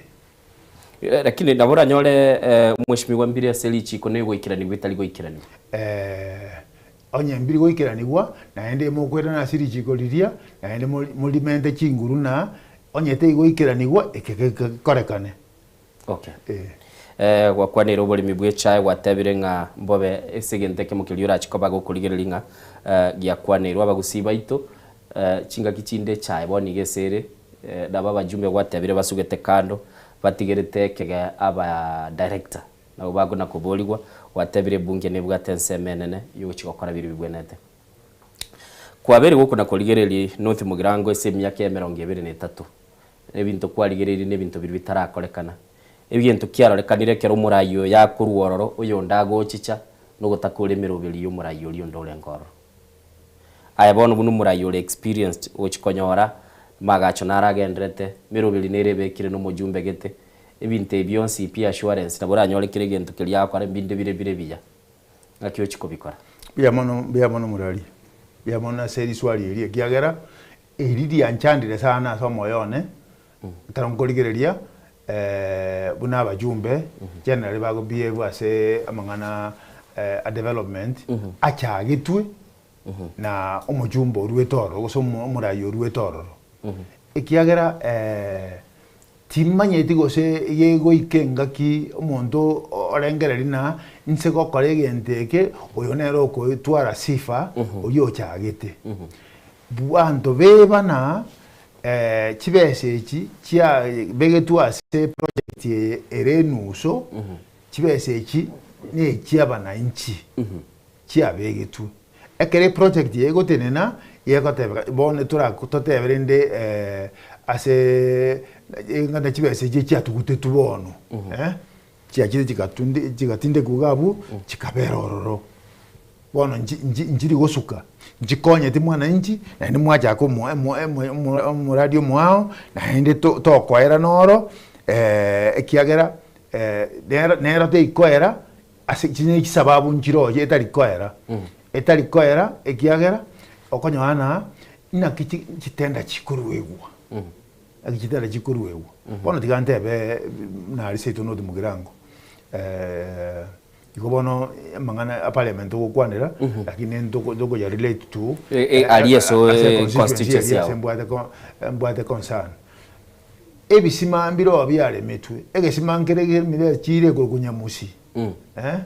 Lakini nabo oranyore mweshimiwa mbire ase richiko negoikeranigwa etari goikeranigwa. Onye mbiri goikeranigwa, naende mokoirana ase richiko riria, naende morimente chinguru na onye teigoikeranigwa, eke gekorekane. Okay. Eh. Eh, gwakwanire oboremi bwa echae gwatebire ng'a mbobe ase egento ekemo keria orache koba gokorigereria ng'a eh, giakwaneirwe abagusii baito eh, chingaki chinde echae bono iga ase ere eh, nabo abajumbe gwatebire basugete kando batigerete ekege aba director nabo bakona koborigwa gwatebire ebunge nebwate ensemo enene yogochia gokora biria bibwenerete. Kwabeire gokona korigereria North Mugirango ase emiaka emerongo ebere na etato Ebinto kwarigereirie nebinto biria bitarakorekana. Egento kiarorekanire ekero omoraai oyo akorwa ororo, oyonde agochicha, nogotakora emeroberi y'omoraai oria onde orenge ororo. Aye bono buna omoraai ore experienced ogochia konyora amagacho naro agenderete, emeroberi nere ebekire nomojumbe gete, ebinto ebi bionsi pi assurance nabo oranyore kera egento keria agokora mbinde bire bire buya. Ng'aki ochia kobikora? Mbuya mono, mbuya mono morari, mbuya mono ase riswali eri ekiagera Eri rianchandire sana ase omoyo one, ekero nkorigereria buna abajumbe generally bago behave ase amang'ana a development achagetwe na omojumbe oruete ororo gose omoraia oruete ororo. Ekiagera timanyeti gose gegoika engaki omonto orengereria na inse gokora egento eke oyo nere okotwara sifa oria ochagete. Abanto bebana chibesa echi chiabegetwe ase eproject eye ere enuso, chibesa echi nechiabananchi chiabegetwe. Ekero eproject eye egotenena, egotebeka bono tora totebe rende ase ng'a chibesa echi chiatugutetwe bono chiachire chigatunde chigatindekwa iga abwo chikabera ororo. Bono nchi nchi nchiri gosuka, nchikonyeti mwananchi, naende mwachaka omo emo emo emo omoradi omoao, naende to tokoera noro ekiagera nero nero teikoera ase chinye chisababu nchire oye etari koera, etari koera ekiagera okonyora ng'a naki chi chitenda chikoruegwa, naki chitenda chikoruegwa. Bono tiga ntebe nare seito North Mugirango. Igo bono amang'ana a parliament togokwanera, lakini ntokoya relate to Aria ase ase constituency constituency aria ase yao. mbwate mbwate concern. Ebisima mbiroo biaremetwe, egesima nkere kemire chire korokwa Nyamusi, eh,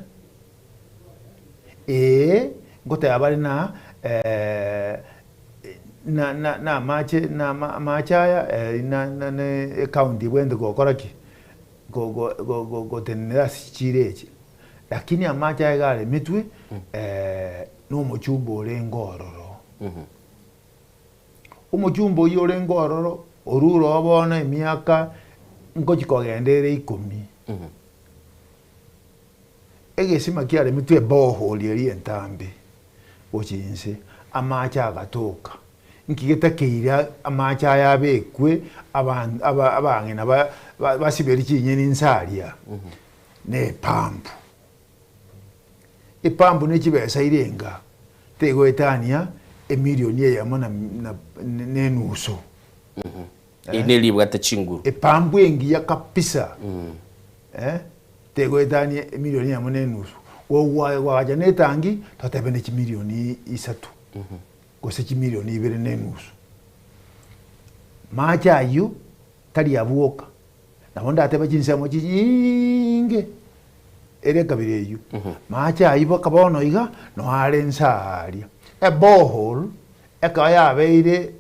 ee ngoteba bare na na na na amache na amache aya na na na ecounty ebwenerete gokora ki? Gotenenera ase chichiiro echi, lakini amache aye garemetwe nomochumba orenge ororo. Omochumba oyio orenge ororo, orure oo bono emiaka ngochia kogenda ere ikomi. Egesima kiaremetwe ebohori eria entambe gochia inse, amache agatoka. Nki getakeire amache aya abekwe abang'ina basiberie chinyeni inse aria? Nepampu. Epampu ne chibesa ire enga tegoetania emilioni eyemo na enusu. Eri neri ribwate chinguru. Epampu engiya kabisa tegoetania emilioni eyemo na enusu. Gogoacha na etangi totebe ne chimilioni isato. Gose chimilioni ibere na enusu. Mache ayio tari abwoka, nabo ndatebe chinsemo chinyinge ere ekabira eyio. Mache ayio baka bono iga noo are inse aaria. Eborehole ekero yabeire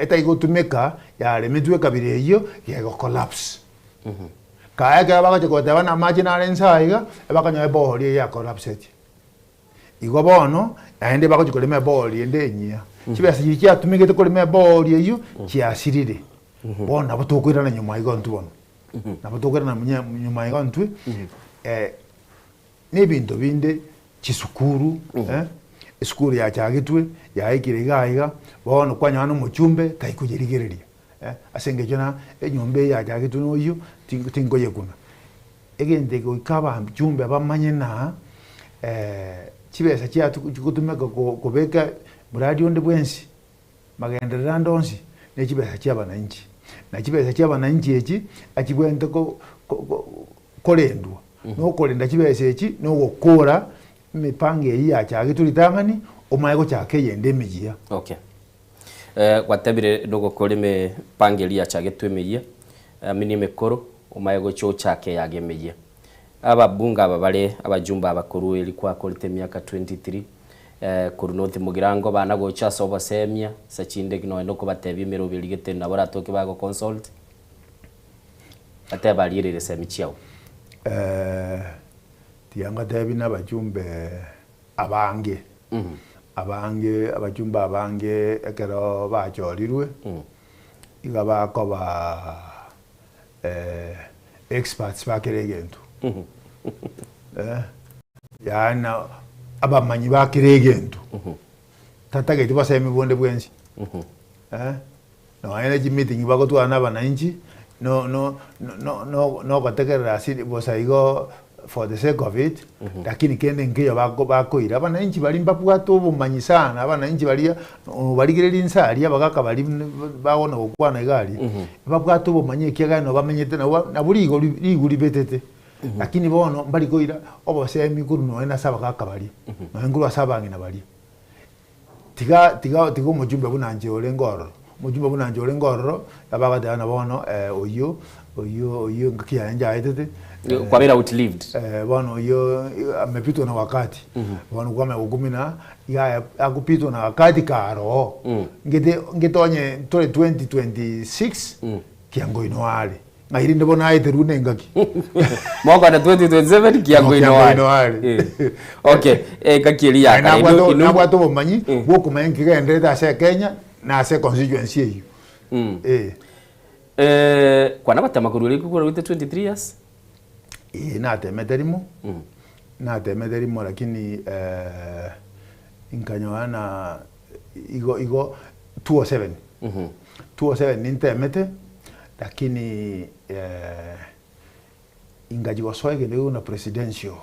etari gotumeka yaremetwe ekabira eyio gego collapse. Kae ekero bagocha goteba na amache nare inse aa iga, bakanyora eborehole eyio ya collapseti. Igo bono naende bagochia korema eboori ende enyia. Chibesa chiria chiatumegete korema eboori eyio chiasirire. Bono nabo tokoirana nyuma igo intwe bono. Nabo tokoirana nyuma igo intwe na ebinto binde chisukuru esukuru yachagetwe yaikire iga iga bono kwanyora na omochumbe taikoyerigereria ase eng'encho na enyomba eye yachagetwe na oyio tinkoyekuna. Egento eke goika abachumbe bamanye ng'a chibesa chigotumeka kobeka muradi onde bwensi, magenderero ande onsi, ne chibesa chia abananchi. Na chibesa chia abananchi echi, achibwenerete korendwa, na okorenda chibesa echi, na ogokora emipango eyio yachagetwe ritang'ani, omanye gochaka eyende emeyia. Okay. Gwatebire nogokora emepango eria yachagetwe emeyia, amini emekoro, omaye gocha ochake eyage emeyia. Ababunge aba bare abajumbe aba korwa eri kwakorete emiaka 23 korwa North Mugirango bana gocha ase obosemia ase chinde nonya nokobatebia emerobo eria gete nabo oratoke bago consult batebe barierere esemi chiao. Tiga ngotebi na abajumbe abange, abange abajumbe abange ekero bachorirwe, iga bakoba experts ba kera egento yaani abamanyi ba kera egento tatageti bosemi bonde bwensi nonya ne chimeeting bagotwara na abananchi no no no nogotegerera ase bosa igo for the sake of it lakini kende nkeiyo bako bakoira abananchi baria mbabwate obomanyi sana abananchi baria obarigereria inse aria abagaka baria bagona gokwana iga aria babwate obomanyi ekiagera nabo bamenyete nabo nabo rigo rigu ribetete lakini bono mbari koira obosemi korwa nonya na ase abagaka baria nonya korwa ase abang'ina baria. Tiga tiga tiga omochumbe buna inche orenge ororo, omochumbe buna inche orenge ororo, abagateba ng'a bono oyio oyio oyio engaki yaye nchaetete, Kwabera outlived. bono oyio amepitwa na wakati, bono kwamanya gokumina iga akupitwa na wakati kare oo, ngete ngete onye tore 2026, kiango inwe are. Ng'ai rende bono aeterwe nengaki? Mokona 2027 kiango Kiango ino ino are. Eh. Okay, engaki eria ya Naye kare. nabwate Inu- inu- nabwate obomanyi bwokomanya nki kegenderete ase Kenya na ase constituency eyio. Eh. Eh, kwana gotema korwa riko kwarwete 23 years? Eh, natemete rimo, natemete rimo lakini eh, nkanyora na igo igo 207 207 nintemete lakini eh, ingachia gosoa egento gekobuna presidential,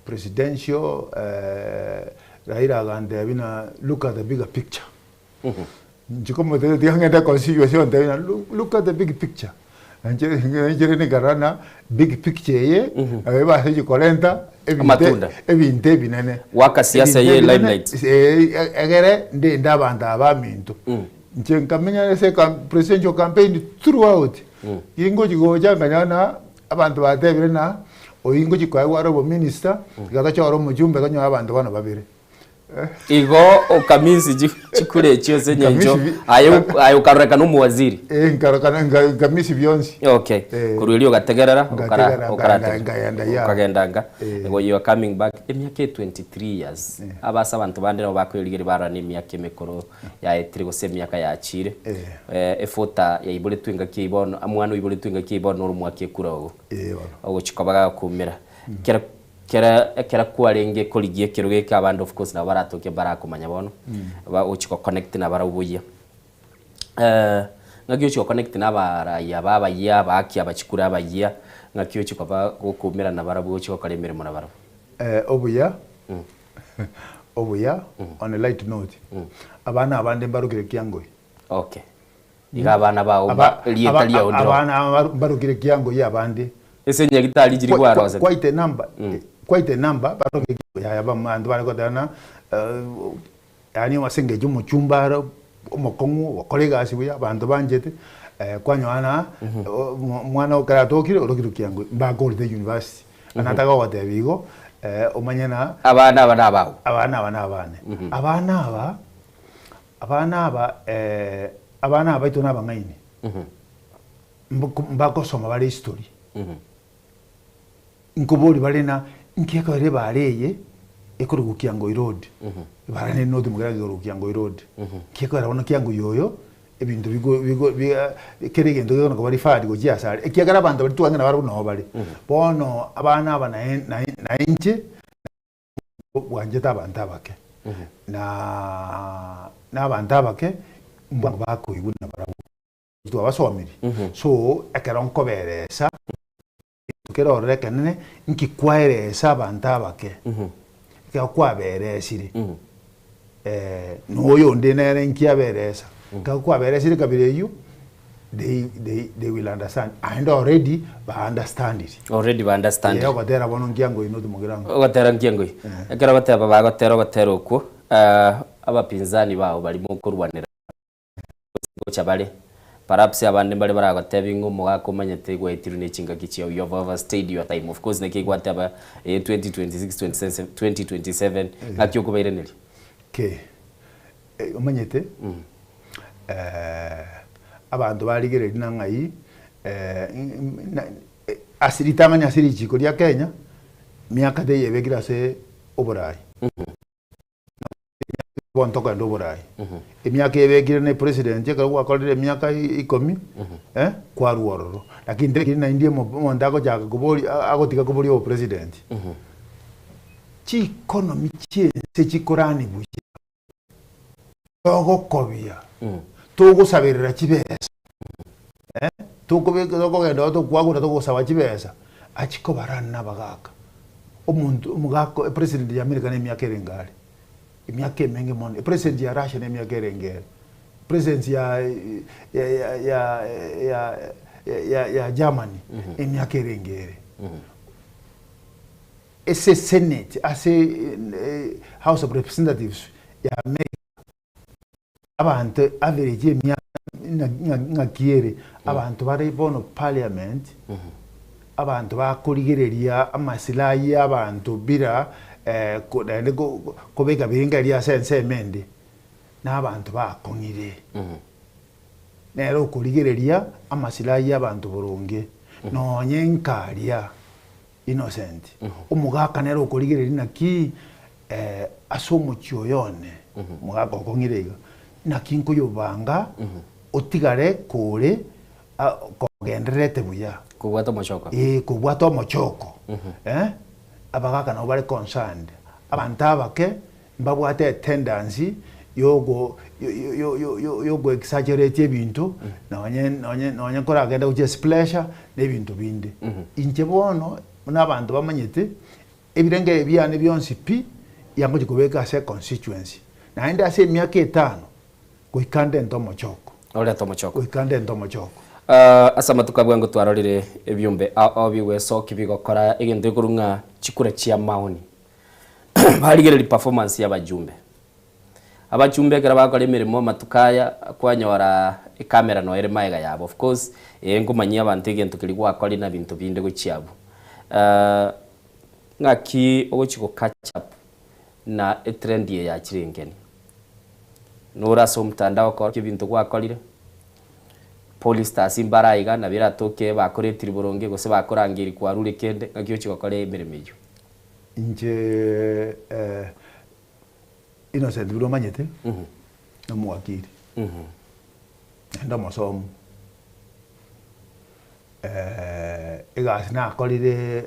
presidential eh, Raila agantebia buna look at the bigger picture. Inche komotebia tiga ng'ende constituency ontebie ng'a look, look at the big picture. Inche inche nikarora ng'a big picture eye nabo ebase chikorenta ebinto Amatunda. ebinto ebinene. Goaka siasa Ebinto eye ebinene, limelight. eh, egere ndende abanto aba baminto. Inche nkamenya ase ecam presidential campaign throughout. Gingochi gocha nkanyora ng'a abanto batebire ng'a oyio ngochi koegwa are obominister, tiga tochore omochumbe tonyore abanto bono babere. Igo okamisi chikura echio ase engencho Nkamisi aye aye okarorekana omowaziri. Eh, nkarokana nka- nkamisi bionsi. Okay. Eh. Korwa erio ogategerera okara Ngategerera, okarategerera. nkagenda ya. Okagenda nka. Eh. Igo you are coming back emiaka e 23 years. Abase abanto bande nabo bakoerigeria barora na emiaka emekoro yaetire gose emiaka yachire. Eh. Efuta yaiboretwe engaki eyio bono omwana oiboretwe engaki eyio bono noro omwaka ekura ogo. Eh, bono. Ogochia koba gakoumera. Kera Kera ekero kwarenge korigia ekerogo eke abande of course nabo baratoke mbarakomanya bono, ba ochi go connect nabarabwo buya. Ng'aki ochi go connect na abarai aba abayia abaaki abachikura abayia, ng'aki ochi koba gokoumera nabarabwo ochi gokora emeremo nabarabwo? Obuya, obuya, on a light note, abana abande mbarokire Kiangoi. Okay. Iga abana bao mba erieta riao ndiro. Abana aba mbarokire Kiangoi abande. Ase nyagitari chiri kwarosete. Quite a number, quite a number barokire Kiangoi yaya abanto bare goteba ng'a yaani ase engencho omochumba are omokong'u ogokora egasi buya abanto banchete kwanyora ng'a omwana ekero atokire orokire Kiangoi mbakorete university. Nataka gogotebia igo omanye ng'a Abana aba nabao. Abana aba nabane. Abana aba. Abana aba abana aba baito nabang'aini, mbagosoma bare history, nkoboria bare na nki ekero ebara eye ekorokwa Kiangoi road, ebara nere North Mugirango ekorokwa Kiangoi road, nki ekero bono Kiangoi oyo ebinto bigo bigo kera egento gekona koba referred gochia asare, ekiagera abanto baria twang'ina barabwo noo bare. Bono abana aba naye naye nainche. Bwanchete abanto abake, na nabanto abake mbwango bakoigwa nabarabwo twabasomiri. So ekero nkoberesa egento kere ororo ekenene nki kwaeresa abanto abake, ekero kwaberesire na oyonde nere nki aberesa, ekero kwaberesire kabira eywo. they, they, they will understand and already ba understand it Already ba understand. Eh, ogotera bono nkiango ino timogirango Ogotera nkiango ii. Ekero ogoteba bagotera ogotera okwo, eh, abapinzani bao baria mokorwanera gocha bare. Perhaps abande mbare baragotebie ng'a omogaka omanyete gwaetirwe ne chingaki chiao, you have overstayed your time. Of course naki gwateba eh 2026, 2027, ng'aki okobairaneria? Ki, omanyete, abanto barigereria na ng'ai, ase ritang'ani ase richiko ria Kenya, miaka teiyo ebekire ase oborai. Bono tokogenda oborai. Emiaka ebekire na epresident ekero gwakorire emiaka ikomi, kwarwa ororo. Lakini tebekiri naende omonto agochaka koboria agotiga koboria obopresident. Chieconomy chiense chikorani buya, togokobia, togosaberera chibesa, tokobeka tokogenda oo tokwagura togosaba chibesa, achia kobarana na abagaka. Omonto omogaka epresident ya America na emiaka erenge are? Emiaka emenge mono. Epresident ya Russia na emiaka erenge ere? President ya ya ya ya ya ya Germany emiaka erenge ere? Ase senate ase house of representatives ya America abanto average emiaka ng'aki ere abanto bare bono parliament abanto bakorigereria amasilahi ya abanto bila naende kobeka birengererio ase ensemo ende na abanto bakong'ire. Nere okorigereria amasilahi ya abanto boronge nonye nkaria Innocent, omogaka nere okorigereria naki ase omochie oyo one, omogaka okong'ire iga, naki nkoyobanga otigare kore kogendererete buya. Kobwata omochoko. Ee, kobwata omochoko. Abagaka nabo bare concerned. Abanto abake Mbabwate etendency yogo yogo exaggerate ebinto nonye nonye nonye koragende gochia ase pressure na ebinto binde. Inche bono buna abanto bamanyete, ebirengererio biane bionsi pi, yangochia kobeka ase econstituency. Naende ase emiaka etano, goika ndente omochoko. Orete omochoko. Goika ndente omochoko. Ase amatuko a bwango twarorire ebiombe ao ao bigwesokia bigokora egento ekorwa ng'a chikura chia maoni. Barigereria performance y'abajumbe. Abajumbe ekero bagokora emeremo amatuko aya, kwanyora ecamera noyo ere magega yabo. Of course, ee nkomanyia abanto egento keria gwakorire na binto binde gochia abwo. Ng'aki ogochia go catch up na etrend eye ya chiringeni? Nore ase omotandao okorokia ebinto gwakorire, Pollsters mbare aiga nabo eratoke bakoretiri boronge gose bakorangeiri kwarure kende, ng'aki ochia gokora emeremo eyio? Inche Innocent buna omanyete, nomowakili, naende omosomu. Egasi nakorire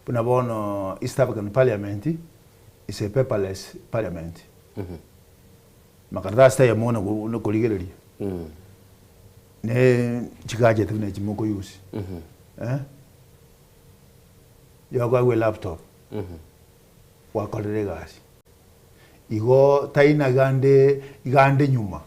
buna bono East African Parliament is a paperless parliament. Makaratasi taiyo mono korigereria, ne chigadget buna echi moko use. Yokoegwa elaptop gwakorire egasi. Igo taina igande igande nyuma.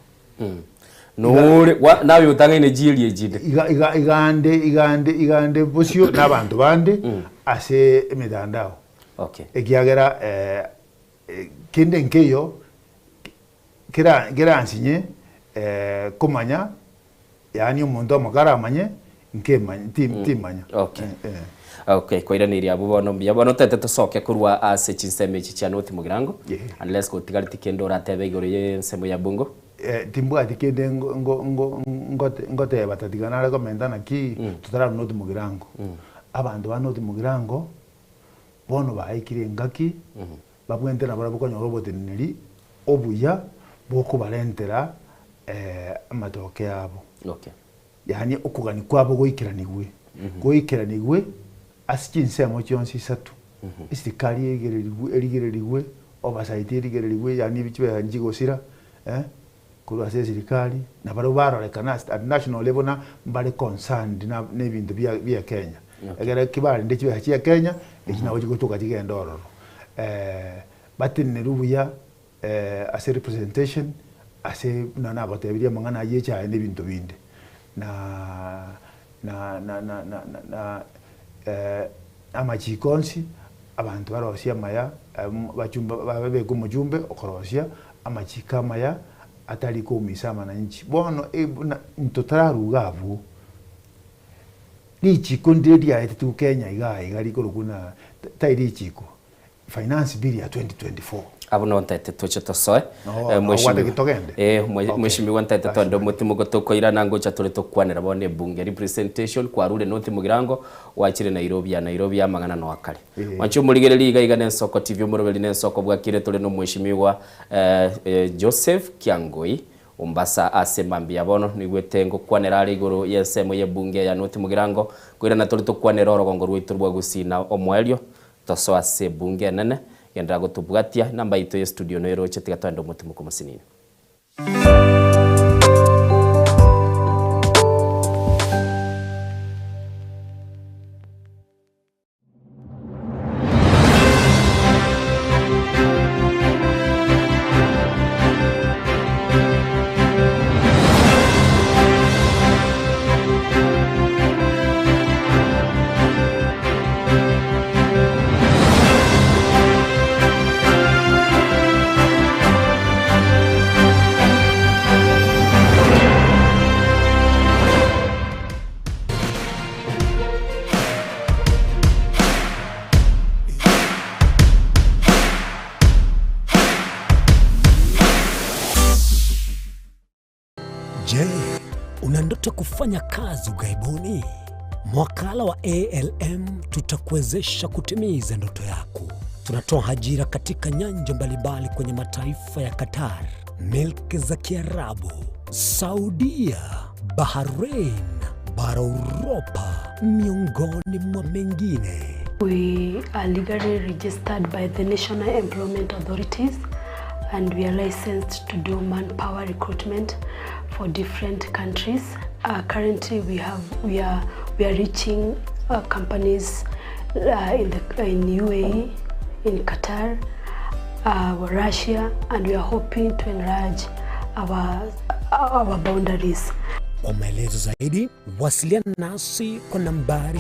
Nore gwa naye otang'aine chieri echinde. Iga iga igande igande igande bosio na abanto bande ase emitandao. Okay. Ekiagera kende nkeiyo kera keransinye komanya Yaani omonto omoke aramanye, nkemanya, timanya. Okay. Okay, kwairaneirie abwo bono mbuya. Bono tete tosoke korwa ase chinsemo echi chia North Mugirango. Unless gotigareti kende oratebe igoro y'ensemo ya Bungo. Timbwati kende ngoteba tatiga nare komenta naki totararwa North Mugirango. Abanto ba North Mugirango bono baikire engaki babwente nabarabwo konyora oboteneneri obuya bokobarentera amatoke abo. Okay. Yaani okogania kwabo goikeranigwe, goikeranigwe ase chinsemo chionsi isato, eserikari erigererigwe erigererigwe, oversight erigererigwe yaani chibesa nchigosira korwa ase eserikari, na barabwo barorekana ase at national level na mbare concerned na na ebinto bia bia Kenya. Ekere kibarende chibesa chia Kenya, echi nabo chigotoka chigende ororo. Batenenerwe buya ase representation ase buna nagotebirie amang'ana ayio echaye na ebinto binde. Na na na na na na amachiko onsi abanto barosie amaya bachumba babeke omochumbe okorosia amachiko amaya. atari koumisa amananchi. Bono buna ntotararuga abwo, richiko ndire riaetetigwe Kenya igaa iga rikorokwa buna tari richiko, Finance Bill ya 2024. Abwo nabo ntaete toche tosoe. No, Eh, no, mheshimiwa. gwatagete togende? Eh, Okay. mheshimiwa ntaete twende omotimogo tokoirana ngocha tore tokwanera bono ebunge representation kwarure North Mugirango gwachire Nairobi ya Nairobi amang'ana no akare. Eh. Mwanche omorigereria iga iga ne Ensoko TV omoroberi ne Ensoko bwakire tore na omweshimiwa eh, eh, Joseph Kiangoi Ombasa ase mambia bono nigwete ngokwanera are igoro y'ensemo y'ebunge ya North Mugirango koirana tore tokwanera orogongo rwaito rwa Gusii na omoerio Tosoa ase ebunge enene, genderera gotobwatia, enamba yaito ye studio neroche tiga toende omotimoko mosinini. Je, una ndoto kufanya kazi ughaibuni? Mwakala wa ALM tutakuwezesha kutimiza ndoto yako. Tunatoa ajira katika nyanja mbalimbali kwenye mataifa ya Qatar, milki za Kiarabu, Saudia, Bahrain, bara Uropa, miongoni mwa mengine. We are legally registered by the National Employment Authorities and we are licensed to do manpower recruitment for different countries. Currently we have we are we are reaching companies in the in UAE, in Qatar, Russia and we are hoping to enlarge our our boundaries. Kwa maelezo zaidi wasiliana nasi kwa nambari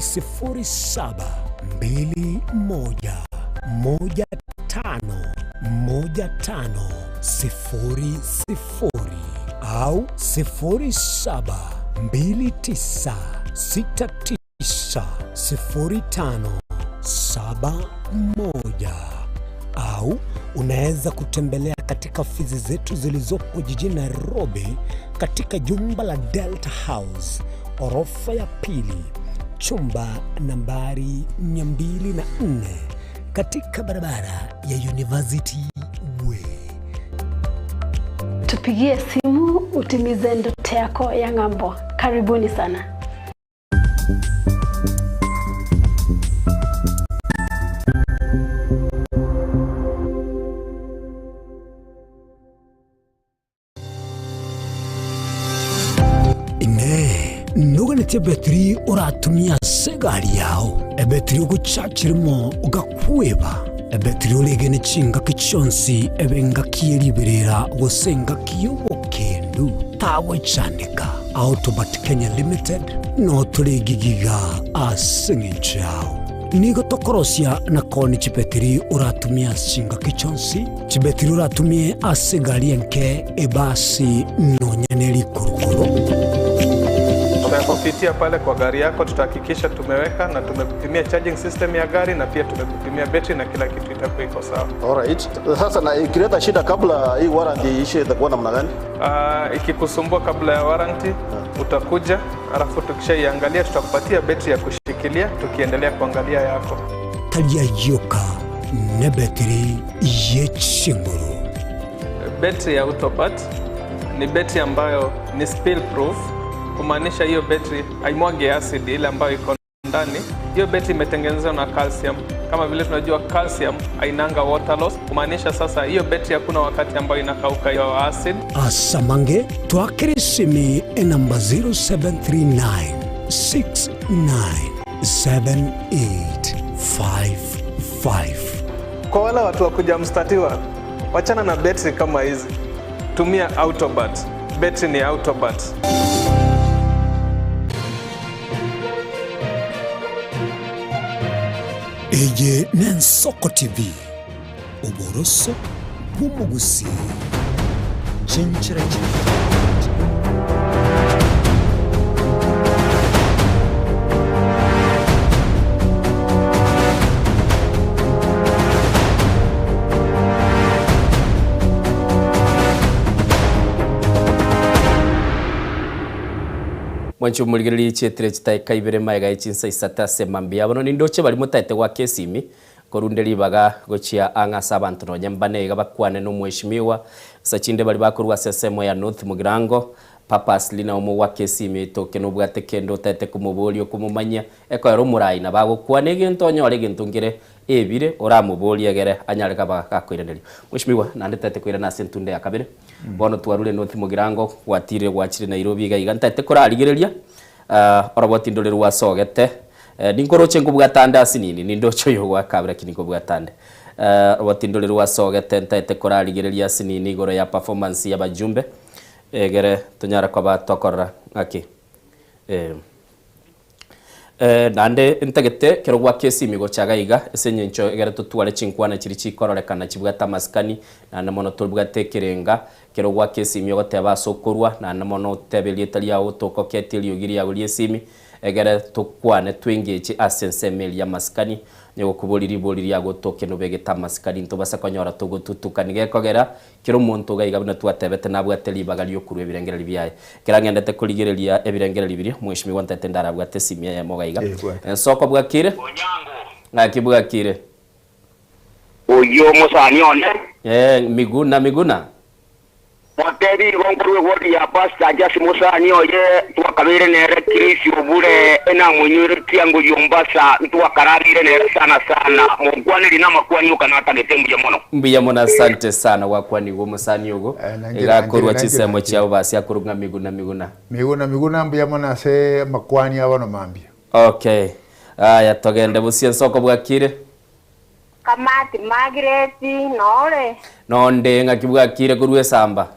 0721151500 au 0729690571 au unaweza kutembelea katika ofisi zetu zilizopo jijini Nairobi katika jumba la Delta House orofa ya pili chumba nambari 204 katika barabara ya University Way. Tupigie simu utimize ndoto yako ya ng'ambo. Karibuni sana. Inee, noganetie ebetiri oratumie ase egari yao, ebetiri ogochachirimo ogakweba, ebetiri oregene chingaki chionsi ebe engaki ye riberera gose engaki y'obokendu, tagochandeka. Autobat Kenya Limited no tore gigiga ase eng'encho yao. Nigo tokorosia na koonia chibetiri oratumie ase chingaki chionsi, chibetiri oratumie ase egari enke, ebasi, nonya ne rikurukuru. Tutakupitia pale kwa gari yako, tutahakikisha tumeweka na tumekupimia charging system ya gari na pia tumekupimia betri na kila kitu itakuwa iko sawa. Alright. Sasa na ikileta shida kabla hii warranty iishe itakuwa namna gani? Ikikusumbua kabla ya warranty utakuja, alafu tukishaiangalia tutakupatia betri ya kushikilia tukiendelea kuangalia yako. Tari ayioka nebetiri ye chinguru. Betri ya Autopat ni betri ambayo ni spill proof, kumaanisha hiyo betri haimwagi acid ile ambayo iko ndani. Hiyo betri imetengenezwa na calcium. Kama vile tunajua calcium hainanga water loss, kumaanisha sasa hiyo betri hakuna wakati ambayo inakauka hiyo acid. Asamange twakere esimi enamba 0739 697855. Kwa wale watu wa kuja mstatiwa, wachana na betri kama hizi, tumia Autobat. Betri ni Autobat. Eye n'Ensoko TV, oboroso bw'omogusii. Chinchera Mwanche omorigereria chietire chitaeka ibere maega ye chinsa isato ase mambia bono nindoche baria motaete goaka esimi Korunde ribaga gochia ang'e ase abanto nonya mbane iga bakwane nomweshimiwa, ase chinde baria bakorwa ase ensemo ya North Mugirango, purposely nao mogwaka esimi etoke nobwate kende otaete komoboria okomomanyia, ekoera omorai nabo agokwana egento onyore egento nkere ebire oramoborie egere anyare kaba gakoiraneria. Mweshimiwa, naende taete koirana ase entunda ya kabere, bono twarure North Mugirango, gwatirire gwachire Nairobi iga iga, ntaete korarigereria Oroboti ndore rwasogete, ninkoroche nkobwata ande ase nini, nindoche oyo ogoaka lakini nkobwata ande. Oroboti ndore rwasogete ntaete korarigereria ase nini igoro ya performance y'abajumbe, egere tonyare koba tokorora ng'aki. Naende ntagete kero gwaka esimi gocha iga iga ase eng'encho egere totware chinkwana chiria chikororekana chibwate amasikani, naende mono tobwate ekerenga Ekero gwaka esimi ogoteba ase okorua, naende mono otebe erieta riao tokoketie eriogi riao ri'esimi, egere tokwane twengeche ase ensemo eria y'amasikani. Onye gokoboria ribori riago otoke nobegete amasikani, ntobasa konyora togotutukani. Gekogera, kera omonto iga iga buna twatebete nabwate ribaga ri'okorua ebirengererio biaye. Ekero agendete korigereria ebirengererio biria, omweshimiwa ntaete ndarabwate esimi eyemo iga iga. Ensoko bwakire? Ng'aki bwakire? Oyio omosani one. Ee, Miguna, Miguna. Motebi igo nkorwa ewodi ya Pastor Jasi mosani oye twakabeire nere Chris Obure enamoinyoire kiango Yombasa ntwakarabeire nere sana sana monkwanerie namakwani oka natagete mbuya mono. Mbuya mono asante sana gwakwanigwe omosani ogo nanche, iga akorwa nanche, chinsemo nanche. chiabo basi akorwa ng'a Miguna Miguna. Miguna Miguna mbuya mono ase amakwani abono mambia. Okay aya togende bosie ensoko bwakire. Kamati Margaret, Nore? Nonde ng'aki bwakire korwa esamba.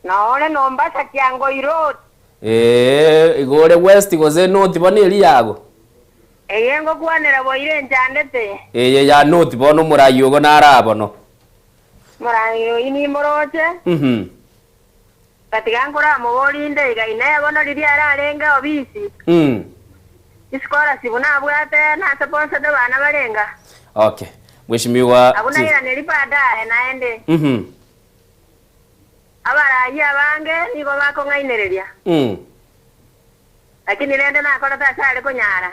Nore Mombasa Kiangoi Road. Ee, igo ore west gose north bono eria yago? Eye ngokwanera boire enchandete. Eye ya north bono omorai ogo naro aa bono. Morai oyio nimoroche. Mhm. Gatiga nkoramoborie inde iga, Inee, bono riria ararenge obisi, chischolarship nabwate naseponsete bana barenga? Okay. Mheshimiwa Abwo Chief. nairanerie baadaye naende. Abarai abange nigo bakong'ainereria, lakini rende nakorete ase are konyara.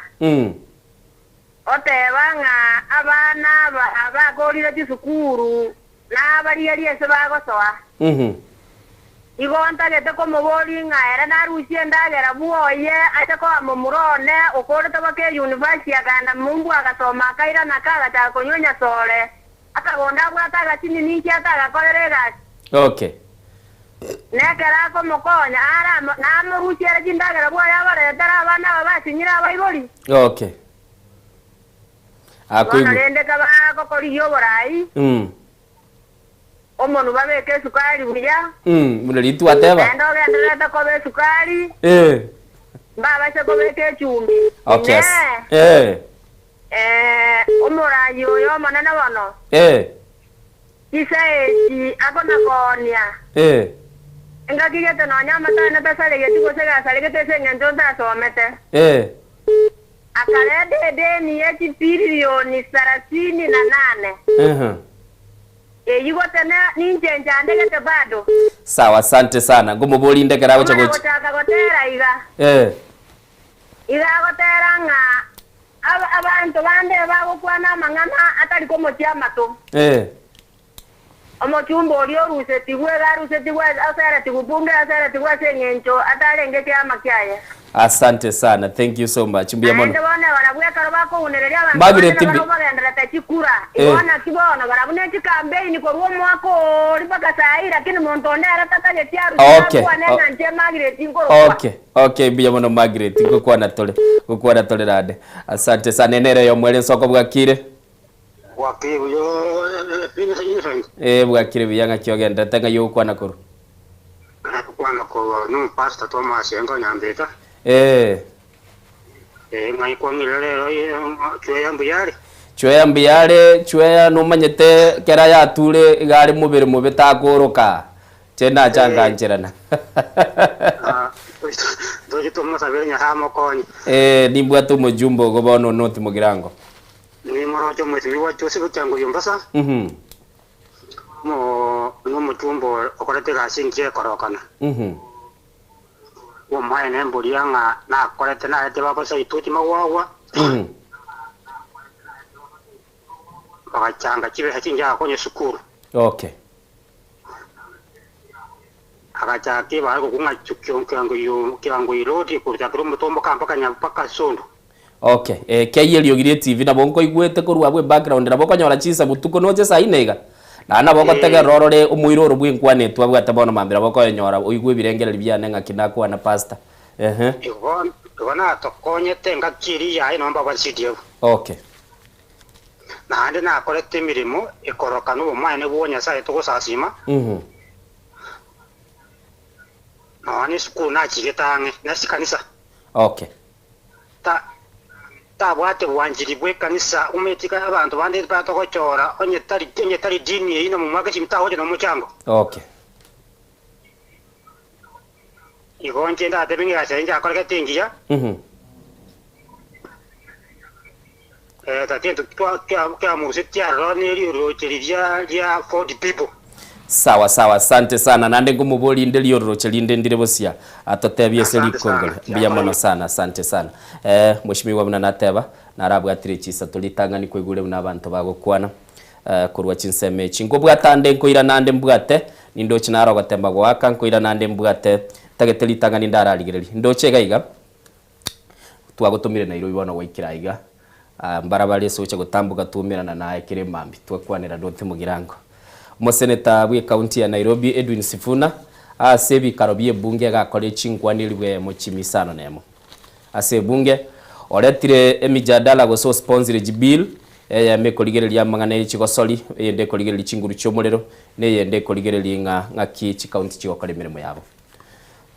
Oteba ng'a abana aba bakoorire chisukuru nabarigerie ase bagosoa. Igo ntagete komoboria ng'a ere narusie endagera bwoye ache koa momura one okoorete baka eyunivasiti akagenda mumbu agasoma akairana akagachaka konywa enyasore akagonda abwate agachini ninki atagakorera egasi. Okay. Nekero akomokonya are namorusie ere chindagera bwoye abaretere abana aba basinyire abaibori. Okay. Bono Akoigwa. rende kabagokorigia oborai, omonwa babeke esukari buya, Buna riria twateba. naende ogendererete koba esukari, mbabase kobeka echumbi. Okay. Inee! Omorai oyo omonene bono, chinsa echi akona-koonia, engaki gete nonya amatano tasaregeti gose gasaregete ase engencho ntasomete. Akareta edeni ye chibillioni sarasini na nane. Eyio gose ninche nchandegete bado. Sawa asante sana nkomoborie inde ekero agocha Omana gocha. gochaka gotera iga. Iga agotera ng'a abanto bande bagokwana amang'ana atari komochia amato. Omochumba oria orusetigwe iga arusetigwe aseretigwe bunge aseretigwe ase engencho atarenge ekiama kiaye. Asante sana thank you so much mbuya mono. Naende bono barabwo ekero bakounereria abanto Margaret bande mbi nabarabwo bagenderete chikura. Igo naki bono barabwo ne chikampeini korwa omwaka oria mpaka saa hii lakini monto onde ere tatageti arusie nakwane ng'a inche Margaret nkorokwa. Okay okay mbuya mono Margaret ngokwana tore ngokwana tore rande asante sana ene ere eyomo ere nsoko bwakire. Bwakire buya Innocent. Ee bwakire buya ng'aki ogenderete ng'ai ogokwana korwa? Nagokwana korwa nomopastor Thomas Engo Nyambeka. Ee. Ee ng'ai kwang'ire rero chweya mbuya are? Chweya mbuya are, chweya nomanyete kera yature iga are mobere mobe takoroka. Inche nacha ngancherana. Ntoche tomosabere Nyasae amokonye. Eh, nimbwate omojumbe ogo bono North Mugirango. Nimoroche omwesimigwa Joseph Kiango Ombasa, nomochumba okorete egasi engiya ekorokana. Omoe nemboria ng'a nakorete narete babosa ituti magwagwa, bagachanga chibesa chingiya agakonya esukuru. Okay. Agachaka ebara gokung'a Kiango Road kochakera omotomboka mpaka mpaka Sondu. Okay, eh, keyia eriogi ria etivi nabo nkoigwete korwa abwo ebackground nabo okonyora chinsa botuko noche saa ine iga, naende nabo ogotegerera orore omoiro oro bwa enkwana etwe abwate bono mambia nabo okoyenyora oigwe ebirengererio biane ng'aki nakwana pastor. Ehe. Igo igo natokonyete engaki eria yaye nonya mbabwate CDF. Okay. Naende nakorete emeremo ekoroka nobomaene bwa Nyasae togosasima. Nonya nesukuru nachigete ang'e nase ekanisa. Okay. Ta, tabwate bwancheri bw'ekanisa, omanyete iga abanto bande batogochora onye tari, onye tari dini eyio namomwake esimi tagocha nomochango. Okay. Igo inche ndatebe ng'a egasi yaye nchakoregete engiya, eh, tata egento twa- kia- kiamorusetie aroro nerioroche riria ria Ford people. Sawa sawa asante sana naende nkomoborie inde riororoche rinde ndire bosia atotebie ase Asante rikongore sana. mbuya mono sana asante sana eh, mweshimiwa buna nateba narabwatire chisato ritang'ani kwaigure buna abanto bagokwana eh, korwa chinsemo echi nkobwata ande nkoirana ande mbwate nindoche naro ogotemba goaka nkoirana ande mbwate ntagete ritang'ani ndararigereria ndoche iga iga Twagotomire Nairobi bono gwaikire aiga, mbarabare ase ogocha gotamboka twaumerana naye kera emambia twakwanera Dorothy Mugirango. Omoseneta bwe county ya Nairobi Edwin Sifuna ase ebikaro bie ebunge agakora chinkwana elifu eyemo chimi isano nemo ase ebunge oretire emijadala gose osponsirie chibill eyemo ekorigereria amang'ana ye chigosori eyende ekorigereria chinguru chiomorero na eyende ekorigereria ng'a ng'aki chicounty chigokora emeremo yabo.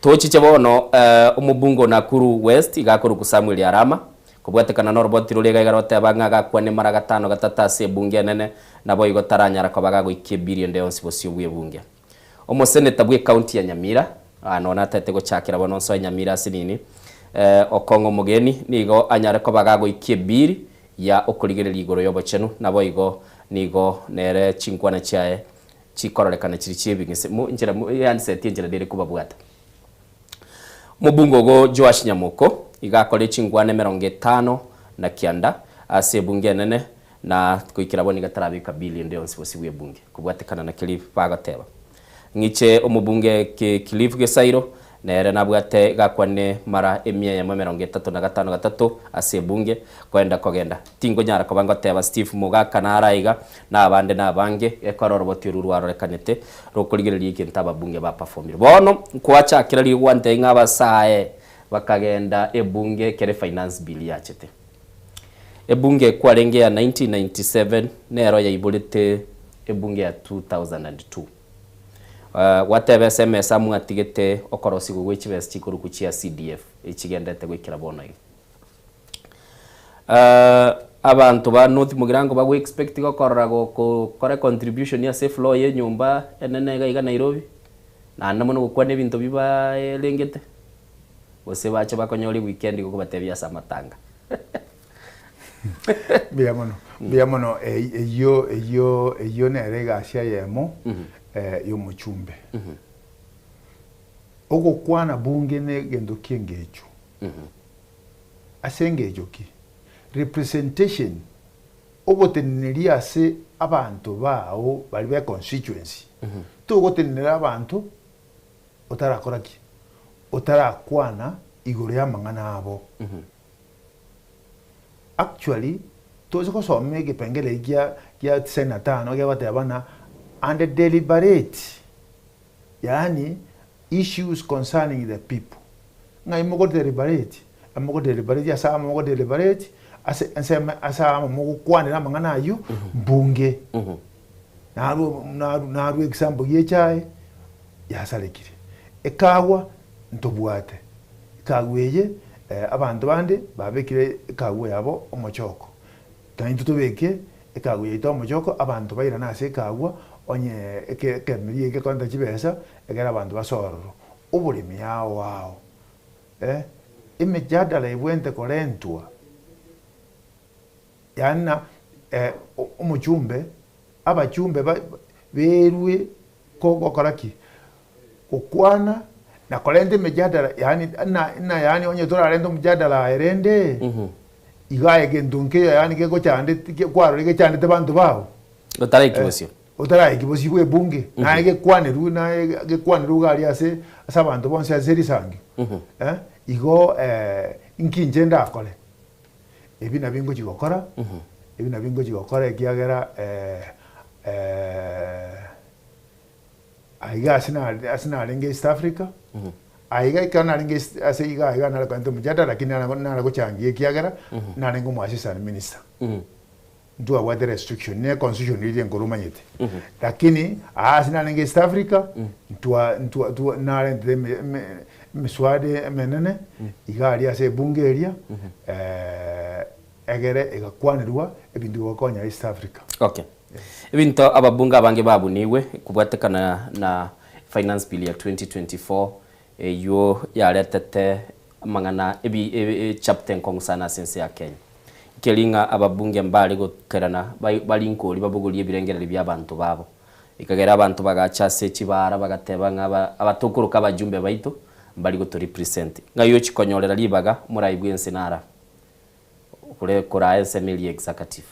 Tochiche bono omobunge o Nakuru West iga akorokwa Samuel Arama, kobwatekana noroboti roria iga iga roteba ng'a agakwane mara gatano gatato ase ebunge enene, naboigo taranyara koba gagoikia ebill ende yonsi bosio bw'ebunge. Omoseneta bw'ecounty ya Nyamira, nonya natagete gochakera bono nsoe Nyamira ase nini, Okong'o Omogeni nigo anyare koba gagoikia ebill ya okorigereria igoro y'obochenu, naboigo nigo nere chinkwana chiaye chikororekana chiri chi'ebing'ese mo enchera mo eanseti enchera nere kobabwata. Omobunge ogo Joash Nyamoko iga akore chingwana emerongo etano na kianda ase ebunge enene na goikera bono iga tarabeka bill ende yonsi bosio bw'ebunge kobwatekana na keria bagoteba. Ng'iche omobunge ki Cliff Gesairo Nere nabwate gakwane mara emia eyemo emerongo etato na gatano gatato ase ebunge, koenda kogenda. Tinkonyara koba ngoteba Steve Mogaka nare aiga, na abande na abange, gekora oroboti oru rwarorekanete rokorigereria egento ababunge ba performire. Bono nkwachakera riria gwantebia ng'a abasae bakagenda ebunge ekero efinance bill yachete. Ebunge ekwarenge ya 1997 nero yaiborete ebunge ya 2002. Gwateba ase emesa mwatigete okorosigwa gwe chibesa chikorokwa chia CDF echigendete goikera bono iga. Abanto ba North Mugirango bago expect gokorora gokora econtribution ase efloor ya enyomba enene iga iga Nairobi, naende mono gokwana ebinto bibaerengete, gose bache bakonyore eweekend gokobatebia ase amatanga. Mbuya mono, mbuya mono eyio eyio eyio nere egasi eyemo y'omochumbe. Ogokwana bunge ne egento ki'engecho. Ase engecho ki? Representation, ogoteneneria ase abanto bao baria be constituency. Togotenenera abanto otarakora ki? Otarakwana igoro y'amang'ana abo. Actually toche gosoma egepengere eki gia gia tisaini na tano gegoteba ng'a and deliberate yaani issues concerning the people. Ng'ai mogo deliberate? Mogo deliberate ase amo mogo deliberate ase ensemo ase amo mogokwanera amang'ana aywo mbunge. Narwo narwo narwo example ya echae yasarekire. Ekagwa ntobwate, ekagwa eye abanto bande babekire ekagwa yabo omochoko, naintwe tobeke ekagwa yaito omochoko abanto bairane ase ekagwa onye eke ekemeria eke gekorenta chibesa. Ekero abanto basoa ororo, oboremi ao ao, eh, emejadala ebwente korentwa, yaani na omochumbe, abachumbe ba berwe kogokora ki? Gokwana na korenta emejadala yaani na na yaani onye torarente omojadala aye rende, iga aye gento nkeyo yaani gegochandeti kwarorire gechandete banto bao. Otaraiki bosio. Otaraiki bosio bwa ebunge, naye gekwanerwe naye gekwanerwe iga aria ase ase abanto bonsi ase risangio, eh, igo inki inche ndakore? Ebi nabio ngochia gokora, ebi nabio ngochia gokora ekiagera aiga ase nare ase narenge East Africa, aiga ekero narenge East ase iga iga nare korenta omojadala lakini nare nare gochangia ekiagera narenge omo assistant minister. Ntwabwate restriction ne constitution riria enkoro omanyete. Lakini aa ase narenge East Africa ntwa ntwa twa narentete eme eme emiswada emenene iga aria ase ebunge eria egere egakwanerwa ebinto bigokonya East Africa. Okay. Ebinto ababunge abange babunigwe kobwatekana na Finance Bill ya 2024 eywo yaretete amang'ana ebi echapter enkong'u sana ase ense ya Kenya. Nkeri ng'a ababunge mbare gokerana barinkori babogorie ebirengererio bi'abanto babo. Ekagera abanto bagacha ase chibaara bagateba ng'a aba abatokoroka abajumbe baito mbari goto represent. Ng'ai ochia konyorera ribaga omorai bw'ense nara kore koraa ensemo eria executive.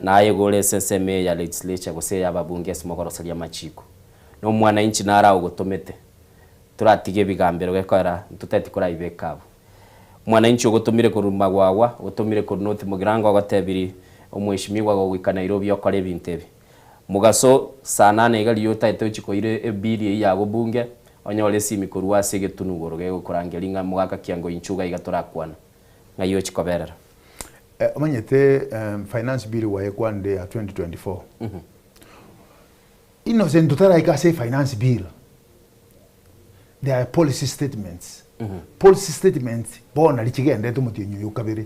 Naye igo ore ase ensemo eye ya legislature gose eya ababunge ase mogoroseria amachiko. Na omwananchi naro agotomete toratige ebigambero gekoera ntoteti koraibeka abwo. Mwananchi ogotomire korwa Magwagwa, ogotomire korwa North Mugirango ogotebiri omweshimiwa gogoika Nairobi okore ebinto ebi. Mogaso saa nane iga riria otaete ochie koira ebill eyio yago bunge, onyore esimi korwa ase egetunu igoro gegokorangeria ng'a mogaka kiango inchuo iga iga torakwana. Ng'ai ochie koberera? Omanyete finance bill gwayekwanire ya 2024, Innocent totaraika ase finance bill, there are policy statements. Policy statements bono nari chigenderete omotienyi oyo kabere.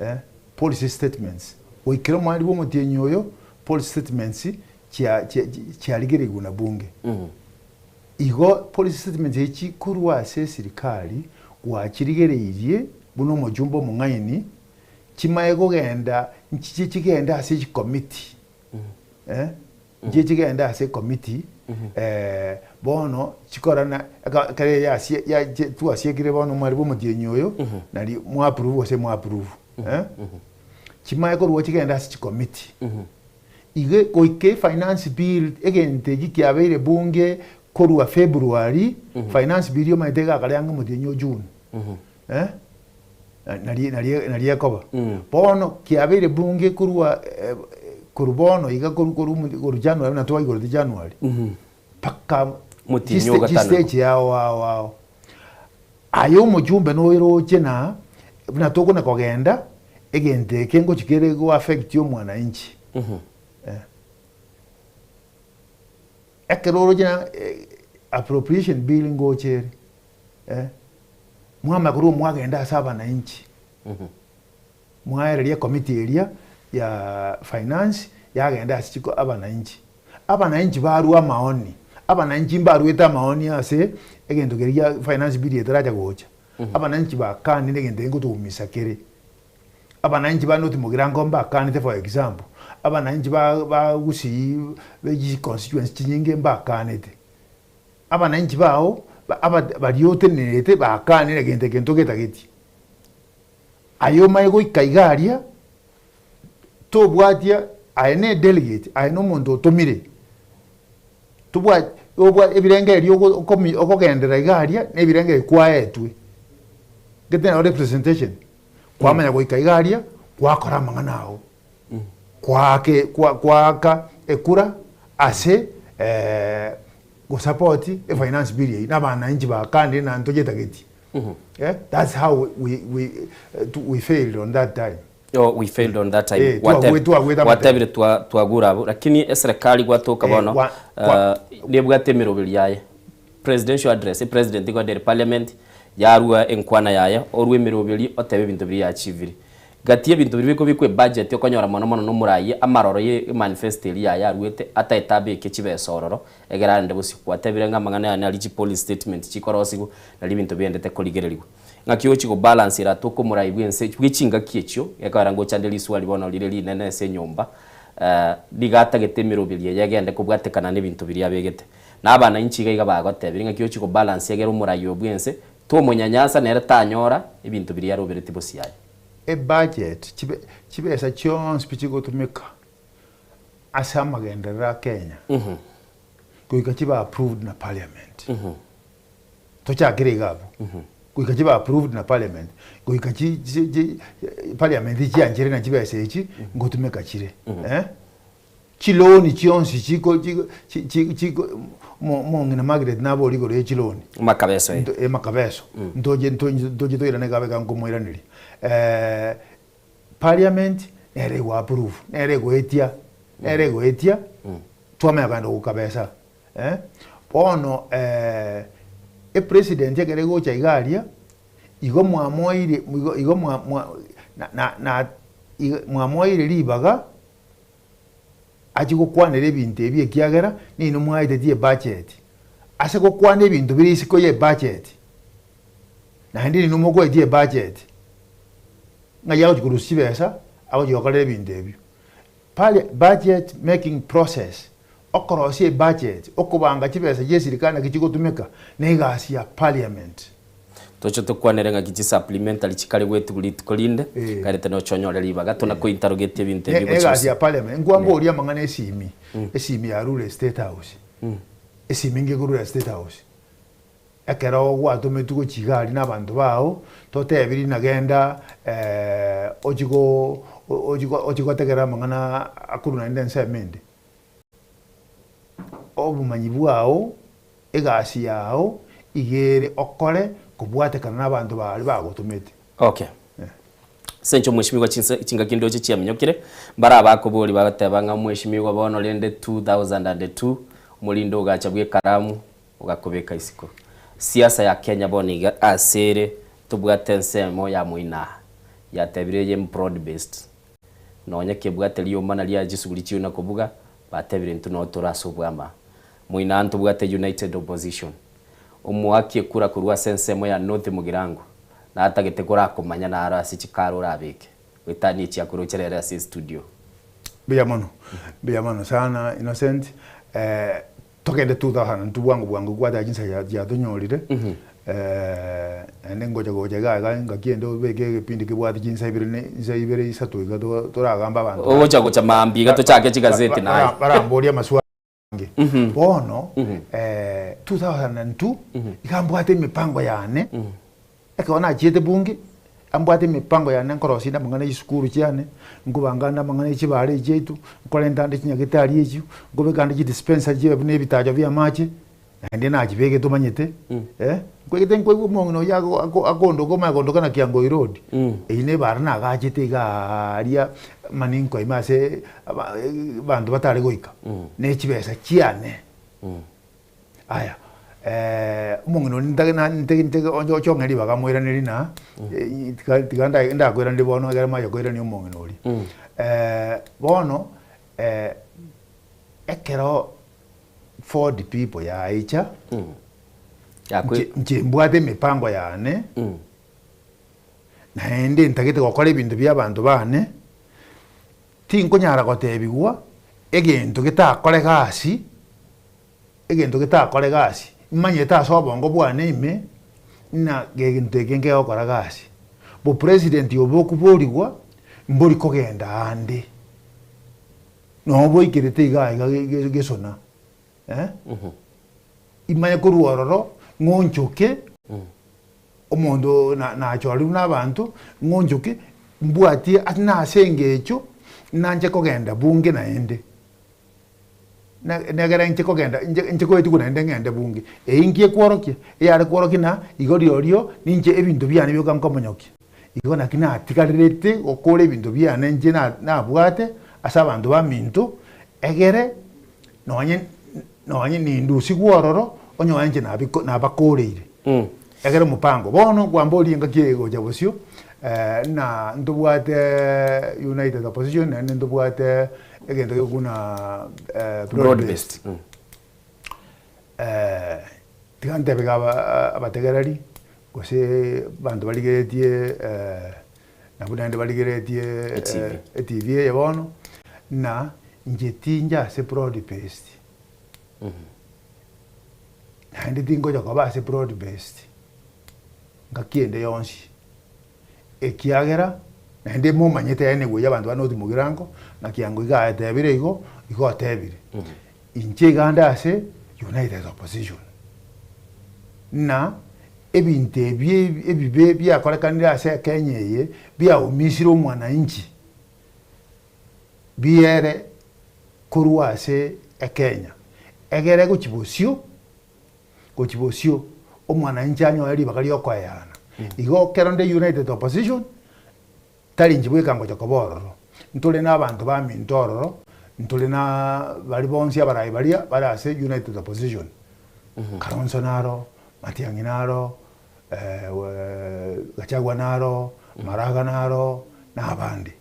Eh, policy statements goikera omwari bwa omotienyi oyo policy statements chia chia chiarigereigwe na bunge. Igo policy statements echi korwa ase eserikari gwachirigereirie buna omochumba omong'aini chimaye kogenda nchiche chigende ase chikomiti. Eh, nchiche chigende ase ekomiti eh, bono chikorana eka ekere yasie ya twasiekire bono omwari bwa omotienyi oyo nari mwa approve gose mwa approve eh. Chimaye korwa chigende ase chikomiti. Igo goika efinance bill egento eki kiabeire bunge korwa February, finance bill omanyete iga akare ang'e omotienyi o June eh, nari nari nari ekoba. Bono kiabeire bunge korwa korwa bono iga korwa korwa korwa January buna twaigorete January mpaka Motienyi o gatano. chistage ao ao ao. Aye omochumbe noiroche na buna tokona kogenda egento eke ngochi kere go affect omwananchi. Eh. Ekero oroche na appropriation bill ngocha ere eh, mwamanya korwa mwagenda ase abananchi mwaereria ecommittee eria ya finance yagenda ase chiko abananchi. Abananchi barwa amaoni, abananchi mbaruete amaoni ase egento keria gia finance bill etaracha gocha. Abananchi bakanire egento eke ngotoumisa kere. Abananchi ba North Mugirango mbakanete for example, abananchi ba ba Gusii be chiconstituency chinyinge mbakanete. Abananchi bao ba aba baria otenenerete bakanire egento eke ntogetageti. Aye omanye goika iga aria, tobwatia aye ne delegate, aye na omonto otomire, tobwati obwa ebirengererio ogo okomi okogenderera iga aria, na ebirengererio kwaetwe, gete nabo representation, kwamanya goika iga aria, gwakora amang'ana ago, kwaake kwa kwaaka ekura ase gosupport efinance bill eywo, na abananchi bakandire naende togetageti. Eh, that's how we, we, we failed on that time. Oh, we failed on that time. Eh, twagwe- twagwete amatemo. Gwatebire twa twagure abwo lakini eserikali gwatoka Eh, bono gwa- kwa- nebwate emeroberi yaye presidential address epresident igo ere parliament yarua enkwana yaye orwe emeroberi otebe ebinto biria yachievire. Gati y'ebinto biria bikobikwa ebudget okonyora mono mono nomorayi amaroro ye emanifesto eria yaye aruete ataete abeke chibesa ororo egere arende bosio. Gwatebire ng'a amang'ana aya nari chipolicy statement chikorosigwa nari ebinto biendete korigererigwa. Ng'aki ogochi go balance ere atoke omorai bwense bwe chingaki echio gekogera ngocha nde riswali bono rire rinene ase enyomba nigo atagete emeroberi eye egende kobwatekana nebinto biria abegete. Na abanainchi iga iga bagotebire ng'aki ochi go balance egere omorai oyo bwense Tomonyanyasa nere tanyora ebinto biria aroberetie bosio aye. Ebudget, chibe chibesa chionsi pi chigotumeka ase amagenderero a Kenya goika chibe approved na parliament. Tochakere iga abwo. Goika chibe approved na parliament, goika chi chi chi parliament chianchere na chibesa echi ngotumeka chire eh. Chiloan chionsi chiko chiko chi chi chiko mo mong'ina Margaret nabori igoro ye chiloan. Makabeso eh. Nto emakabeso. Ntoche nto ntoche toirane iga abeka nkomoiraneria. Parliament nere ego approve, nere egoetia, nere egoetia twamanya kogenda gokabesa eh. Bono epresident ekero egocha iga aria, igo mwamoeire igo igo mwa mwa na na na mwamoeire ribaga. Achie gokwanera ebinto ebi ekiagera ninwe mwaetetie ebudget. Ase gokwana ebinto bire isiko ye ebudget, naende ninwe mokoetia ebudget, ng'ai agochia korusia chibesa agochia gokorera ebinto ebio. Pare budget making process, okorosia ebudget, okobanga chibesa chia esirikari naki chigotumeka, na egasi ya parliament. Toche tokwanere ng'aki chi supplementary chikare goetigwa rituko rinde, karete noche onyore ribaga tona ko interrogate ebinto ebio gochia Egasi ya parliament, nkwamboria amang'ana esimi, esimi yarure state house, esimi ngekorure state house, ekero gwatometwe gochia iga aria na abanto bao, totebiri nagenda ochie go ochie gotegerera amang'ana akorwa naende ensemo ende. Obomanyi bwao, egasi yao iga ere okore kobwatekana nabanto baria bagotomete. Okay. Ase inche omweshimiwa chinse chingaki ndoche chiaminyokire, mbare abakobori bagoteba ng'a omweshimiwa bono rende 2002 omorinde ogacha bw'ekaramu ogakobeka isiko. Siasa ya Kenya bono iga ase ere tobwate ensemo ya moina yatebire eye broad based. Nonya kebwate riomana ria chisuguri chiuna kobuga, batebire intwe noo tore ase obwama. Moina ntobwate United Opposition. Omoaki ekura korwa ase ensemo ya North Mugirango natagete korakomanya naro ase chikara orabeke goetania echi akoroche rero ase estudio. Mbuya mono, mbuya mono sana Innocent. Togende 2002 bwango bwango kwateba chinsa chiatonyorire, naende ngocha gocha iga iga ngaki ende obeke egepindi kebwate chinsa ibere ne insa ibere isato iga toragambe abanto Ogocha gocha maambia iga tochake chigazeti naye. Baramborie amaswali amange. Bono 2002 iga mbwate emipango yane. Ekero nachiete bunge, ambwate emipango yane nkorosia inde amang'ana ya chisukuru chiane, nkobanga ande amang'ana ya chibara echi chiaito, nkorenta ande chinyagetari echio, nkobeka ande chidispensary chibe buna ebitacho bia amache, naende nachibegete omanyete, eh, nkoigete nkoigwa omong'ina oyio ago ako akondoka omanye kondoka na Kiangoi road, eyio na ebara nagachete igaaria maninko ime ase aba abanto batare goika, ne chibesa chiane. Aya, omong'ina oria ntage na ntege ntege onye oche ong'e ribaga moiranerie na tiga tiga nda ndakoiraneria bono ekero maye koirania omong'ina oria. Bono ekero Ford people yaicha, inche inche mbwate emipango yane, naende ntagete gokora ebinto bia abanto bane, tinkonyara gotebigwa egento getakore gasi. Egento getakore gasi, imanyete ase obongo bwane ime ng'a egento eke nkegokora gasi. Bopresident obo okoborigwa mbori kogenda ande, noo boikerete iga iga gesona eh, imanye korwa ororo ng'onchoke omonto nachorirwe na abanto ng'onchoke mbwatie nase engencho nanche kogenda bunge naende. Negere inche kogenda, inche inche koetigwa naende ng'ende bunge. Eyio inki ekworokia? Eyare kworokia ng'a igo riorio ninche ebinto biane bioka nkomonyokia. Igo naki natigarerete gokora ebinto biane inche na nabwate ase abanto baminto, egere nonye nonye nindusigwe ororo, onyore inche nabiko nabakoreire. Egere omopango. Bono kwamboria engaki eye egocha bosio. Na ntobwate united opposition naende ntobwate egento gekuna broad based. Tiga ntebe iga abategereri gose abanto barigeretie nabwo naende barigeretie etv eye bono, na inche tinche ase broad based. Naende tingocha koba ase broad based ngaki ende yonsi, ekiagera naende momanyete yaani goyia abanto bande oti mogirango, naki ango iga ayetebire igo, igo otebire. Inche iga nde ase united opposition, na ebinto ebi ebibe biakorekanire ase Kenya eye, biaumisire omwananchi, biere korwa ase Ekenya, egere gochia bosio, gochia bosio omwananchi anyore ribaga riokoeana. Igo ekero nde united opposition, tari inche bweka ngocha koba ororo, ntore na abanto baminto ororo, ntore na baria bonsi abarai baria bare ase united opposition. Kalonzo naro, Matiang'i naro, Gachagua naro, Maraga naro, na abande.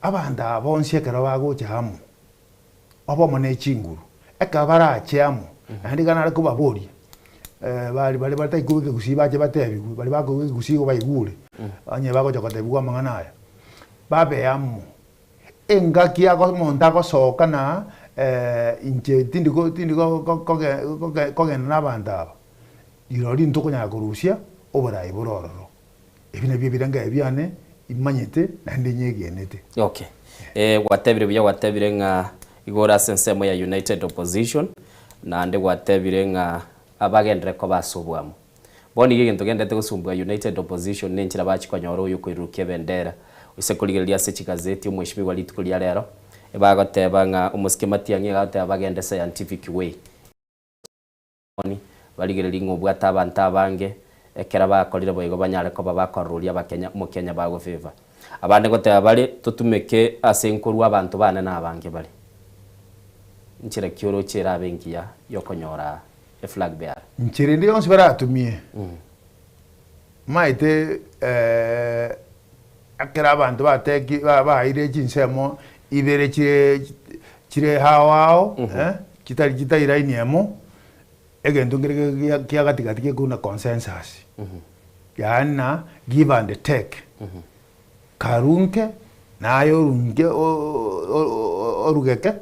Abanto aba bonsi ekero bagocha amo, obomo ne chinguru, ekero barache amo, naende iga nare kobaboria, baria baria batari kobua ekegusii bache batebigwe, baria bakobua ekegusii igo baigure, onye bagocha kotebigwa amang'ana aya, babe amo, engaki ago omonto agosoka na inche tindi ko tindi ko ko koge kogenda na abanto aba, rirorio ntokonyara korusia oborai bore ororo. Ebi nabio ebirengererio biane imanyete naende nyegenete. Okay. Eh, gwatebire buya gwatebire ng'a igo ore ase ensemo ya United Opposition, naende gwatebire ng'a abagenderere koba ase oboamo. Bono iga egento genderete gosumbua United Opposition na enchera bachia konyora oyo okoirurukia ebendera. Oise korigereria ase chigazeti omweshimiwa rituko ria rero, ebagoteba ng'a omosike Matiang'i iga agoteba bagende scientific way. Barigererie ng'a obwate abanto abange, ekero bakorire boigo banyare koba bakororia abakenya omokenya bagofeva. Abande ngoteba bare, Totumeke ase nkorua abanto bane na abange bare. Nchera ki oroche erabe engiya yokonyora eflag bearer? Nchera ende yonsi baratumie, maete ekero abanto bateki baeire chinsemo ibere chire chire ao ao chitari chitari line emo, egento nkere gia kia gati gati gekobuna consensus, yaani na give and take, karunke naye orunke orugeke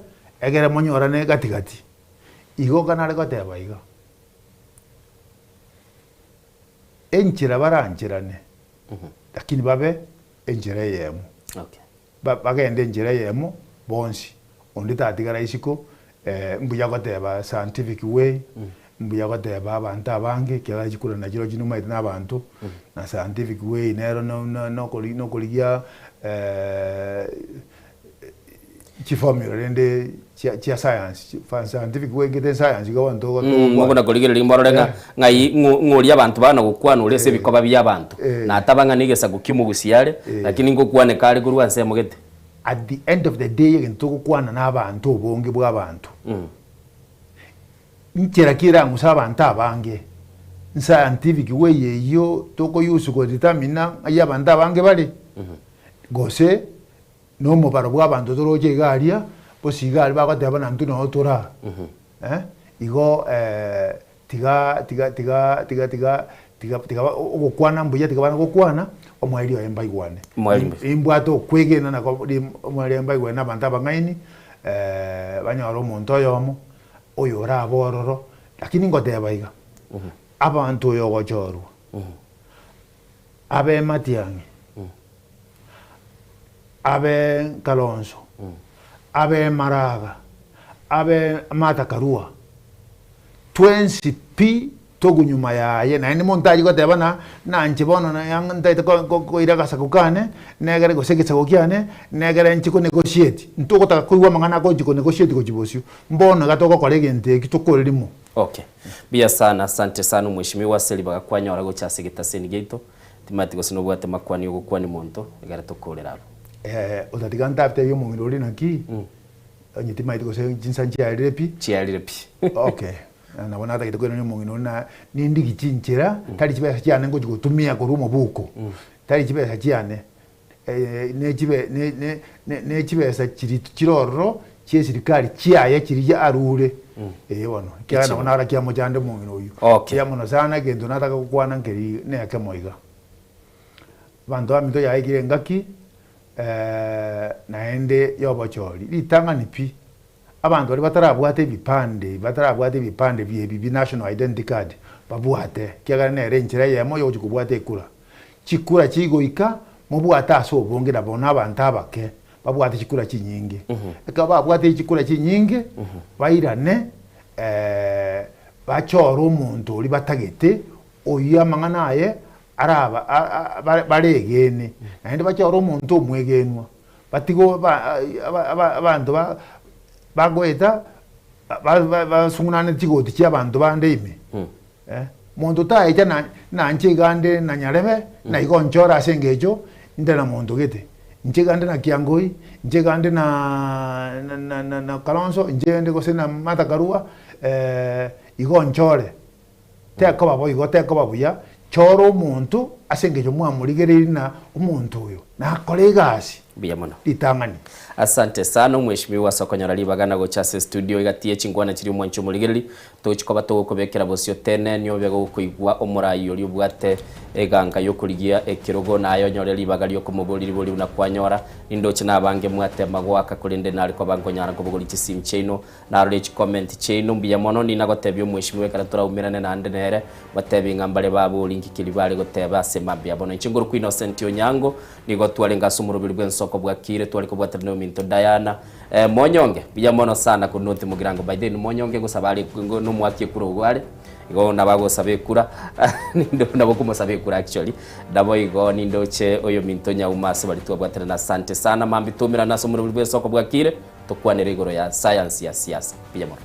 egere monyorane gati gati. Igo nare goteba iga, enchera barancherane lakini babe enchera eyemo. Bagende enchera eyemo bonsi, onde tatigara isiko, mbuya goteba scientific way, mbuya goteba abanto abange ekiagera chikura nachirochio nimaete na abanto, na scientific way nero nokorigia chiformula rende chia science, scientific way ngete science iga bono togokwana. Mokona korigereria morore ng'a ng'ai ng'oria abanto bana gokwana ore ase ebikoba bia abanto. Nataba ng'a negesaku ki'omogusia are, lakini ngokwaneka are korwa ensemo gete. At the end of the day egento togokwana na abanto obonge bwa abanto, nchera ki erang'use abanto abange? Nscientific way eyio toko use go determine ng'ai abanto abange bare? Gose Nomobaro bw'abanto toroche iga aria, gose iga aria bagoteba na intwe noo tore aa. Eh, igo tiga tiga tiga tiga tiga tiga tiga ogokwana mbuya tiga bana gokwana, omoerio oye mbaigwane. Omoerio mbuya. Nimbwate okwegena nako rim omoerio oye mbaigwane na abanto abang'aini, banyore omonto oyomo, oyo orabe ororo, lakini ngoteba iga, abanto oyo ogochorwa, abe Matiang'i, abe Kalonzo, abe Maraga, abe Martha Karua, twensi pi togunyuma yaye naende monto tari goteba ng'a nanche bono ntaete koira agasaku kane, negere gose egesaku kiane, negere nche ko negotiate. Ntogotaka koigwa amang'ana agochi ko negotiate gochia bosio, mbono iga togokora egento eki tokore rimo. Okay. Mbuya sana, asante sana omweshimiwa ase ribaga kwanyora gocha ase egetaseni giaito. Timanyeti gose nobwate makwani ogokwania omonto egere tokorere abwo. Eh, otatiga ntatebie omong'ina oria naki, onye timanyeti gose chinsa nchiarire pi. Chiarire pi. Okay, nabo natagete koirania omong'ina oria na nindigi chinchera, tari chibesa chiane ngochi gotumia korwa omobuko. Tari chibesa chiane, ne chibe ne ne ne ne chibesa chiri chire ororo chia esirikari chiaye chiria arure. Ee bono, ekiagera nabo nara kiamochande omong'ina oyio. Okay. Mbuya mono sana egento nataka gokwana nkeri na ekemo iga. Abanto baminto yaikire engaki naende ya obochori, ritang'ani pi, abanto baria batarabwata ebipande, batarabwata ebipande biebi bi national identity card, babwate, ekiagera nere enchera eyemo yogochia kobwata ekura. Chikura chigoika, mobwate ase obonge nabo na abanto abake, babwate chikura chinyinge. Ekero babwatire chikura chinyinge, bairane bachore omonto oria batagete, oyio amang'ana aye araba baregene, naende bachore omonto omwegenwa, batige abanto bagoeta basung'unane chigoti chi'abanto bande ime. Monto taecha nanche iga nde na nyarebe, na igo nchore ase engencho nde na monto gete. Inche iga nde na Kiangoi, inche iga nde na Kalonzo, inche nde gose na Martha Karua, igo nchore. Tekoba boigo, tekoba buya, chora omonto ase engencho mwamorigereirie na omonto oyo nakore egasi Mbuya mono. ritang'ani. Asante sana omweshimiwa ase okonyora ribaga na gocha ase estudio egati ye chinkwana chiria omwanchi omorigereri togochi koba togokobekera bosio teneni obe gokoigwa omorai oria obwate eganga yokorigia ekerogo naye onyore ribaga riokomoboria ribori buna kwanyora nindoche nabange mwatema goaka korende nare koba nkonyara nkobogoria chisimu chiaino Narore chicomment chiaino mbuya mono, ninagotebia omweshimiwa ekero toraumerane naende nere, motebie ng'a mbare babori nki keria bare goteba ase mambia bono. Inche nkorokwa Innocent Onyango, nigo twarenge ase omoroberi bw'ensoko bwakire, tware kobwaterana na ominto Diana. Eh, monyonge, mbuya mono sana korwa North Mugirango. By the way, monyonge ngosaba are nomoaki ekura ogo are, igo nabo agosaba ekura, ninde nabo okomosaba ekura actually. Naboigo nindoche oyominto Nyauma ase baria twabwaterana. Asante sana, mambia toumerane ase omoroberi bw'ensoko bwakire. Tokwanere igoro ya sayansi ya siasa. Mbuya mono.